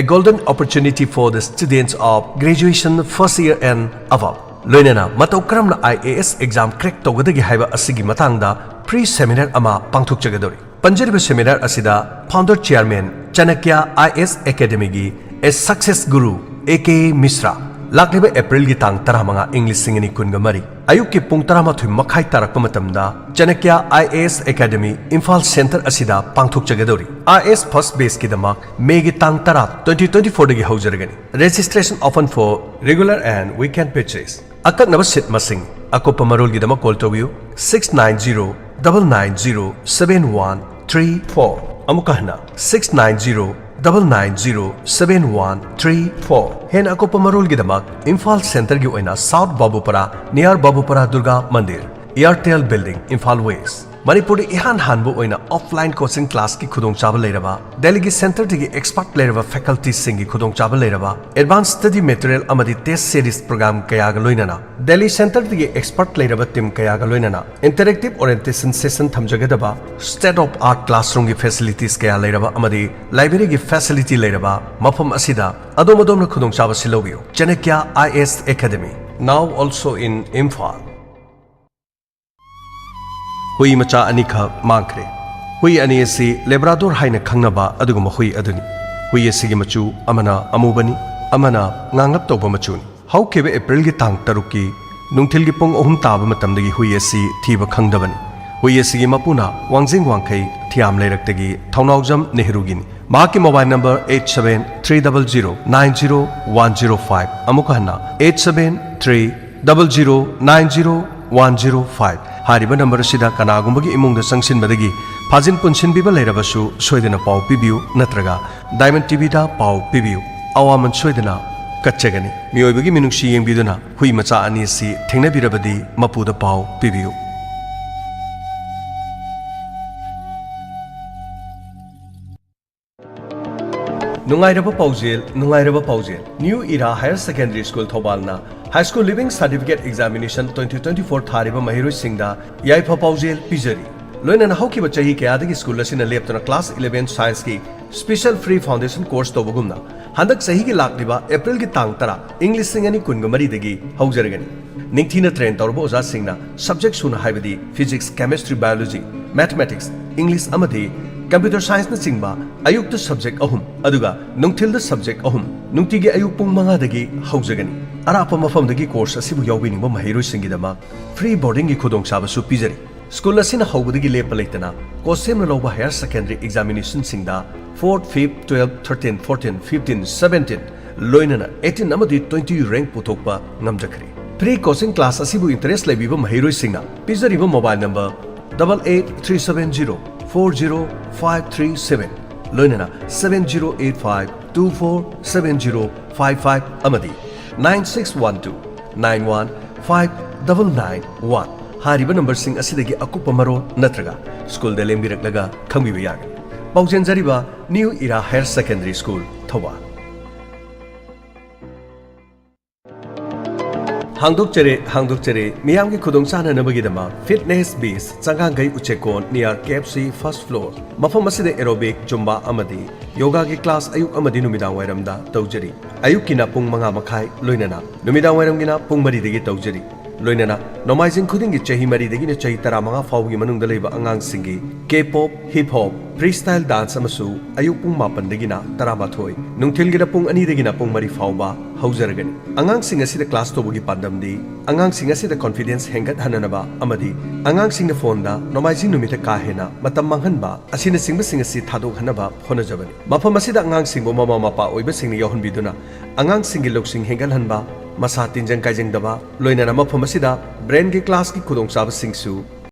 A golden opportunity for the students of graduation first year and above꯫ ꯂꯣꯏꯅꯅ ꯃꯇꯧ ꯀꯔꯝꯅ ꯑꯥꯏ ꯑꯦ ꯑꯦꯁ ꯑꯦꯛꯖꯥꯝ ꯀ꯭ꯔꯦꯛ ꯇꯧꯒꯗꯒꯦ ꯍꯥꯏꯕ ꯑꯁꯤꯒꯤ ꯃꯇꯥꯡꯗ ꯐ꯭ꯔꯤ ꯁꯦꯃꯤꯅꯥꯔ ꯑꯃ ꯄꯥꯡꯊꯣꯛꯆꯒꯗꯧꯔꯤ꯫ ꯄꯟꯖꯔꯤꯕ ꯁꯦꯃꯤꯅꯥꯔ ꯑꯁꯤꯗ founder chairman Chanakya I A S ꯑꯦꯀꯥꯗꯃꯤꯒꯤ A Success Guru A K Mishra, ꯂꯥꯛꯂꯤꯕ ꯑꯦꯄ꯭ꯔꯤꯜꯒꯤ ꯇꯥꯡ ꯇꯔꯥꯃꯉꯥ, ꯏꯪ ꯂꯤꯁꯤꯡ ꯑꯅꯤ ꯀꯨꯟꯒ ꯃꯔꯤ, ꯑꯌꯨꯛꯀꯤ ꯄꯨꯡ ꯇꯔꯥꯃꯥꯊꯣꯏ ꯃꯈꯥꯏ ꯇꯥꯔꯛꯄ ꯃꯇꯝꯗ Chanakya I A S academy, Imphal centre ꯑꯁꯤꯗ ꯄꯥꯡꯊꯣꯛꯆꯒꯗꯧꯔꯤ꯫ ꯑꯥꯏ ꯑꯦ ꯑꯦꯁ ꯐꯥꯔꯁ ꯕꯦꯆꯀꯤꯗꯃꯛ ꯃꯦꯒꯤ ꯇꯥꯡ ꯇꯔꯥ, twenty twenty-fourꯗꯒꯤ ꯍꯧꯖꯔꯒꯅꯤ꯫ Registration open for regular and weekend batches꯫ ꯑꯀꯛꯅꯕ ꯁꯤꯠ ꯃꯁꯤꯡ꯫ ꯑꯀꯨꯞꯄ ꯃꯔꯣꯜꯒꯤꯗꯃꯛ ꯀꯣꯜ ꯇꯧꯕꯤꯌꯨ, six nine zero double nine zero seven one three four꯫ ꯑꯃꯨꯛꯀ ꯍꯟꯅ, six nine zero double nine zero seven one three four꯫ ꯍꯦꯟꯅ ꯑꯀꯨꯞꯄ ꯃꯔꯣꯜꯒꯤꯗꯃꯛ ꯏꯝꯐꯥꯜ ꯁꯦꯟꯇꯔꯒꯤ ꯑꯣꯏꯅ ꯁꯥꯎꯠ ꯕꯥꯕꯨꯄꯔꯥ, near ꯕꯥꯕꯨꯄꯔꯥ ꯗꯨꯔꯒꯥ ꯃꯟꯗꯤꯔ, ꯏꯌꯥꯔꯇꯦꯜ ꯕꯤꯜꯗꯤꯡ, ꯏꯝꯐꯥꯜ ꯋꯦꯁ꯫ ꯃꯅꯤꯄꯨꯔꯗ ꯏꯍꯥꯟ ꯍꯥꯟꯕ ꯑꯣꯏꯅ ꯑꯣꯐꯂꯥꯏꯟ ꯀꯣꯆꯤꯡ ꯀ꯭ꯂꯥꯁꯀꯤ ꯈꯨꯗꯣꯡꯆꯥꯕ ꯂꯩꯔꯕ, ꯗꯦꯜꯂꯤꯒꯤ ꯁꯦꯟꯇꯔꯗꯒꯤ ꯑꯦꯛꯁꯄꯔꯠ ꯂꯩꯔꯕ ꯐꯦꯀꯜꯇꯤꯁꯤꯡꯒꯤ ꯈꯨꯗꯣꯡꯆꯥꯕ ꯂꯩꯔꯕ, ꯑꯦꯗꯚꯥꯟꯁ ꯁ꯭ꯇꯗꯤ ꯃꯦꯇꯔꯤꯌꯦꯜ ꯑꯃꯗꯤ ꯇꯦꯁ ꯁꯤꯔꯤꯁ ꯄ꯭ꯔꯣꯒ꯭ꯔꯥꯝ ꯀꯌꯥꯒ ꯂꯣꯏꯅꯅ, ꯗꯦꯜꯂꯤ ꯁꯦꯟꯇꯔꯗꯒꯤ ꯑꯦꯛꯁꯄꯔꯠ ꯂꯩꯔꯕ ꯇꯤꯝ ꯀꯌꯥꯒ ꯂꯣꯏꯅꯅ ꯏꯟꯇꯔꯦꯛꯇꯤꯚ ꯑꯣꯔꯤꯌꯦꯟꯇꯦꯁꯟ ꯁꯦꯁꯟ ꯊꯝꯖꯒꯗꯕ, state of art classroomꯒꯤ ꯐꯦꯁꯤꯂꯤꯇꯤꯁ ꯀꯌꯥ ꯂꯩꯔꯕ ꯑꯃꯗꯤ ꯂꯥꯏꯕ꯭ꯔꯦꯔꯤꯒꯤ ꯐꯦꯁꯤꯂꯤꯇꯤ ꯂꯩꯔꯕ ꯃꯐꯝ ꯑꯁꯤꯗ ꯑꯗꯣꯝ ꯑꯗꯣꯝꯅ ꯈꯨꯗꯣꯡꯆꯥꯕ ꯑꯁꯤ ꯂꯧꯕꯤꯌꯨ꯫ Chanakya I A S academy, now also in Imphal. ꯍꯨꯏ ꯃꯆꯥ ꯑꯅꯤꯈꯛ ꯃꯥꯡꯈ꯭ꯔꯦ꯫ ꯍꯨꯏ ꯑꯅꯤ ꯑꯁꯤ ꯂꯦꯕ꯭ꯔꯥꯗꯣꯔ ꯍꯥꯏꯅ ꯈꯪꯅꯕ ꯑꯗꯨꯒꯨꯝꯕ ꯍꯨꯏ ꯑꯗꯨꯅꯤ꯫ ꯍꯨꯏ ꯑꯁꯤꯒꯤ ꯃꯆꯨ ꯑꯃꯅ ꯑꯃꯨꯕꯅꯤ, ꯑꯃꯅ ꯉꯥꯡꯂꯞ ꯇꯧꯕ ꯃꯆꯨꯅꯤ꯫ ꯍꯧꯈꯤꯕ ꯑꯦꯄ꯭ꯔꯤꯜꯒꯤ ꯇꯥꯡ ꯇꯔꯨꯛꯀꯤ ꯅꯨꯡꯊꯤꯜꯒꯤ ꯄꯨꯡ ꯑꯍꯨꯝ ꯇꯥꯕ ꯃꯇꯝꯗꯒꯤ ꯍꯨꯏ ꯑꯁꯤ ꯊꯤꯕ ꯈꯪꯗꯕꯅꯤ꯫ ꯍꯨꯏ ꯑꯁꯤꯒꯤ ꯃꯄꯨꯅ ꯋꯥꯡꯖꯤꯡ ꯋꯥꯡꯈꯩ ꯊꯤꯌꯥꯝ ꯂꯩꯔꯛꯇꯒꯤ ꯊꯧꯅꯥꯎꯖꯝ ꯅꯦꯍꯔꯨꯒꯤꯅꯤ꯫ ꯃꯍꯥꯛꯀꯤ mobile number eight seven three double zero nine zero one zero five, ꯑꯃꯨꯛ ꯍꯟꯅ eight seven three double zero nine zero one zero five꯫ ꯍꯥꯏꯔꯤꯕ ꯅꯝꯕꯔ ꯑꯁꯤꯗ ꯀꯅꯥꯒꯨꯝꯕꯒꯤ ꯏꯃꯨꯡꯗ ꯆꯪꯁꯤꯟꯕꯗꯒꯤ ꯐꯥꯖꯤꯟ ꯄꯨꯟꯁꯤꯟꯕꯤꯕ ꯂꯩꯔꯕꯁꯨ ꯁꯣꯏꯗꯅ ꯄꯥꯎ ꯄꯤꯕꯤꯌꯨ, ꯅꯠꯇ꯭ꯔꯒ Diamond TVꯗ ꯄꯥꯎ ꯄꯤꯕꯤꯌꯨ꯫ ꯑꯋꯥꯃꯟ ꯁꯣꯏꯗꯅ ꯀꯠꯆꯒꯅꯤ꯫ ꯃꯤꯑꯣꯏꯕꯒꯤ ꯃꯤꯅꯨꯡꯁꯤ ꯌꯦꯡꯕꯤꯗꯨꯅ ꯍꯨꯏ ꯃꯆꯥ ꯑꯅꯤ ꯑꯁꯤ ꯊꯦꯡꯅꯕꯤꯔꯕꯗꯤ ꯃꯄꯨꯗ ꯄꯥꯎ ꯄꯤꯕꯤꯌꯨ꯫ ꯅꯨꯡꯉꯥꯏꯔꯕ ꯄꯥꯎꯖꯦꯜ, ꯅꯨꯡꯉꯥꯏꯔꯕ ꯄꯥꯎꯖꯦꯜ꯫ New Era Higher Secondary School ꯊꯧꯕꯥꯜꯅ High School Leaving Certificate Examination twenty twenty-four ꯊꯥꯔꯤꯕ ꯃꯍꯩꯔꯣꯏꯁꯤꯡꯗ ꯌꯥꯏꯐ ꯄꯥꯎꯖꯦꯜ ꯄꯤꯖꯔꯤ꯫ ꯂꯣꯏꯅꯅ ꯍꯧꯈꯤꯕ ꯆꯍꯤ ꯀꯌꯥꯗꯒꯤ ꯁ꯭ꯀꯨꯜ ꯑꯁꯤꯅ ꯂꯦꯞꯇꯅ class eleven Scienceꯀꯤ special free foundation course ꯇꯧꯕꯒꯨꯝꯅ, ꯍꯟꯗꯛ ꯆꯍꯤꯒꯤ ꯂꯥꯛꯂꯤꯕ Aprilꯒꯤ ꯇꯥꯡ ꯇꯔꯥ, ꯏꯪ ꯂꯤꯁꯤꯡ ꯑꯅꯤ ꯀꯨꯟꯒ ꯃꯔꯤꯗꯒꯤ ꯍꯧꯖꯔꯒꯅꯤ꯫ ꯅꯤꯡꯊꯤꯅ train ꯇꯧꯔꯕ ꯑꯣꯖꯥꯁꯤꯡꯅ subject ꯁꯨꯅ, ꯍꯥꯏꯕꯗꯤ Physics, Chemistry, Biology, Mathematics, English ꯑꯃꯗꯤ Computer Scienceꯅꯆꯤꯡꯕ ꯑꯌꯨꯛꯇ subject ꯑꯍꯨꯝ, ꯑꯗꯨꯒ ꯅꯨꯡꯊꯤꯜꯗ subject ꯑꯍꯨꯝ, ꯅꯨꯡꯇꯤꯒꯤ ꯑꯌꯨꯛ ꯄꯨꯡ ꯃꯉꯥꯗꯒꯤ ꯍꯧꯖꯒꯅꯤ꯫ ꯑꯔꯥꯞꯄ ꯃꯐꯝꯗꯒꯤ course ꯑꯁꯤꯕꯨ ꯌꯥꯎꯕꯤꯅꯤꯡꯕ ꯃꯍꯩꯔꯣꯏꯁꯤꯡꯒꯤꯗꯃꯛ free boardingꯒꯤ ꯈꯨꯗꯣꯡꯆꯥꯕꯁꯨ ꯄꯤꯖꯔꯤ꯫ ꯁ꯭ꯀꯨꯜ ꯑꯁꯤꯅ ꯍꯧꯕꯗꯒꯤ ꯂꯦꯞꯄ ꯂꯩꯇꯅ course ꯁꯦꯝꯅ ꯂꯧꯕ higher secondary examinationꯁꯤꯡꯗ fourth, fifth, twelfth, thirteenth, fourteenth, fifteenth, seventeenth, ꯂꯣꯏꯅꯅ eighteen ꯑꯃꯗꯤ twenty rank ꯄꯨꯊꯣꯛꯄ ꯉꯝꯖꯈ꯭ꯔꯦ꯫ Free coaching class ꯑꯁꯤꯕꯨ interest ꯂꯩꯕꯤꯕ ꯃꯍꯩꯔꯣꯏꯁꯤꯡꯅ ꯄꯤꯖꯔꯤꯕ mobile number double eight three seven zero four zero five three seven, ꯂꯣꯏꯅꯅ seven zero eight five two four seven zero five five ꯑꯃꯗꯤ nine six one two nine one five double nine one ꯍꯥꯏꯔꯤꯕ ꯅꯝꯕꯔꯁꯤꯡ ꯑꯁꯤꯗꯒꯤ ꯑꯀꯨꯞꯄ ꯃꯔꯣꯜ ꯅꯠꯇ꯭ꯔꯒ ꯁ꯭ꯀꯨꯜꯗ ꯂꯦꯡꯕꯤꯔꯛꯂꯒ ꯈꯪꯕꯤꯕ ꯌꯥꯒꯅꯤ꯫ ꯄꯥꯎꯖꯦꯟꯖꯔꯤꯕ New Era Higher Secondary School, Thoubal. ꯍꯥꯡꯗꯣꯛꯆꯔꯦ, ꯍꯥꯡꯗꯣꯛꯆꯔꯦ꯫ ꯃꯤꯌꯥꯝꯒꯤ ꯈꯨꯗꯣꯡ ꯆꯥꯅꯅꯕꯒꯤꯗꯃꯛ Fitness Biz, ꯆꯉꯥꯡꯒꯩ ꯎꯆꯦꯛꯀꯣꯟ, near KFC first floor꯫ ꯃꯐꯝ ꯑꯁꯤꯗ aerobic, Zumba ꯑꯃꯗꯤ yogaꯒꯤ class ꯑꯌꯨꯛ ꯑꯃꯗꯤ ꯅꯨꯃꯤꯗꯥꯡ ꯋꯥꯏꯔꯝꯗ ꯇꯧꯖꯔꯤ꯫ ꯑꯌꯨꯛꯀꯤꯅ ꯄꯨꯡ ꯃꯉꯥ ꯃꯈꯥꯏ, ꯂꯣꯏꯅꯅ ꯅꯨꯃꯤꯗꯥꯡ ꯋꯥꯏꯔꯝꯒꯤꯅ ꯄꯨꯡ ꯃꯔꯤꯗꯒꯤ ꯇꯧꯖꯔꯤ꯫ ꯂꯣꯏꯅꯅ ꯅꯣꯡꯃꯥꯏꯖꯤꯡ ꯈꯨꯗꯤꯡꯒꯤ ꯆꯍꯤ ꯃꯔꯤꯗꯒꯤꯅ ꯆꯍꯤ ꯇꯔꯥꯃꯉꯥ ꯐꯥꯎꯕꯒꯤ ꯃꯅꯨꯡꯗ ꯂꯩꯕ ꯑꯉꯥꯡꯁꯤꯡꯒꯤ K-pop, hip hop, freestyle dance ꯑꯃꯁꯨ ꯑꯌꯨꯛ ꯄꯨꯡ ꯃꯥꯄꯟꯗꯒꯤꯅ ꯇꯔꯥꯃꯥꯊꯣꯏ, ꯅꯨꯡꯊꯤꯜꯒꯤꯅ ꯄꯨꯡ ꯑꯅꯤꯗꯒꯤꯅ ꯄꯨꯡ ꯃꯔꯤ ꯐꯥꯎꯕ ꯍꯧꯖꯔꯒꯅꯤ꯫ ꯑꯉꯥꯡꯁꯤꯡ ꯑꯁꯤꯗ class ꯇꯧꯕꯒꯤ ꯄꯥꯟꯗꯝꯗꯤ ꯑꯉꯥꯡꯁꯤꯡ ꯑꯁꯤꯗ confidence ꯍꯦꯟꯒꯠꯍꯟꯅꯅꯕ ꯑꯃꯗꯤ ꯑꯉꯥꯡꯁꯤꯡꯅ phoneꯗ ꯅꯣꯡꯃꯥꯏꯖꯤꯡ ꯅꯨꯃꯤꯠꯇ ꯀꯥ ꯍꯦꯟꯅ ꯃꯇꯝ ꯃꯥꯡꯍꯟꯕ ꯑꯁꯤꯅꯆꯤꯡꯕꯁꯤꯡ ꯑꯁꯤ ꯊꯥꯗꯣꯛꯍꯟꯅꯕ ꯍꯣꯠꯅꯖꯕꯅꯤ꯫ ꯃꯐꯝ ꯑꯁꯤꯗ ꯑꯉꯥꯡꯁꯤꯡꯕꯨ ꯃꯃꯥ ꯃꯄꯥ ꯑꯣꯏꯕꯁꯤꯡꯅ ꯌꯥꯎꯍꯟꯕꯤꯗꯨꯅ ꯑꯉꯥꯡꯁꯤꯡꯒꯤ ꯂꯧꯁꯤꯡ ꯍꯦꯟꯒꯠꯍꯟꯕ, ꯃꯁꯥ ꯇꯤꯟꯖꯪ ꯀꯥꯏꯖꯪꯗꯕ, ꯂꯣꯏꯅꯅ ꯃꯐꯝ ꯑꯁꯤꯗ brainꯒꯤ classꯀꯤ ꯈꯨꯗꯣꯡꯆꯥꯕꯁꯤꯡꯁꯨ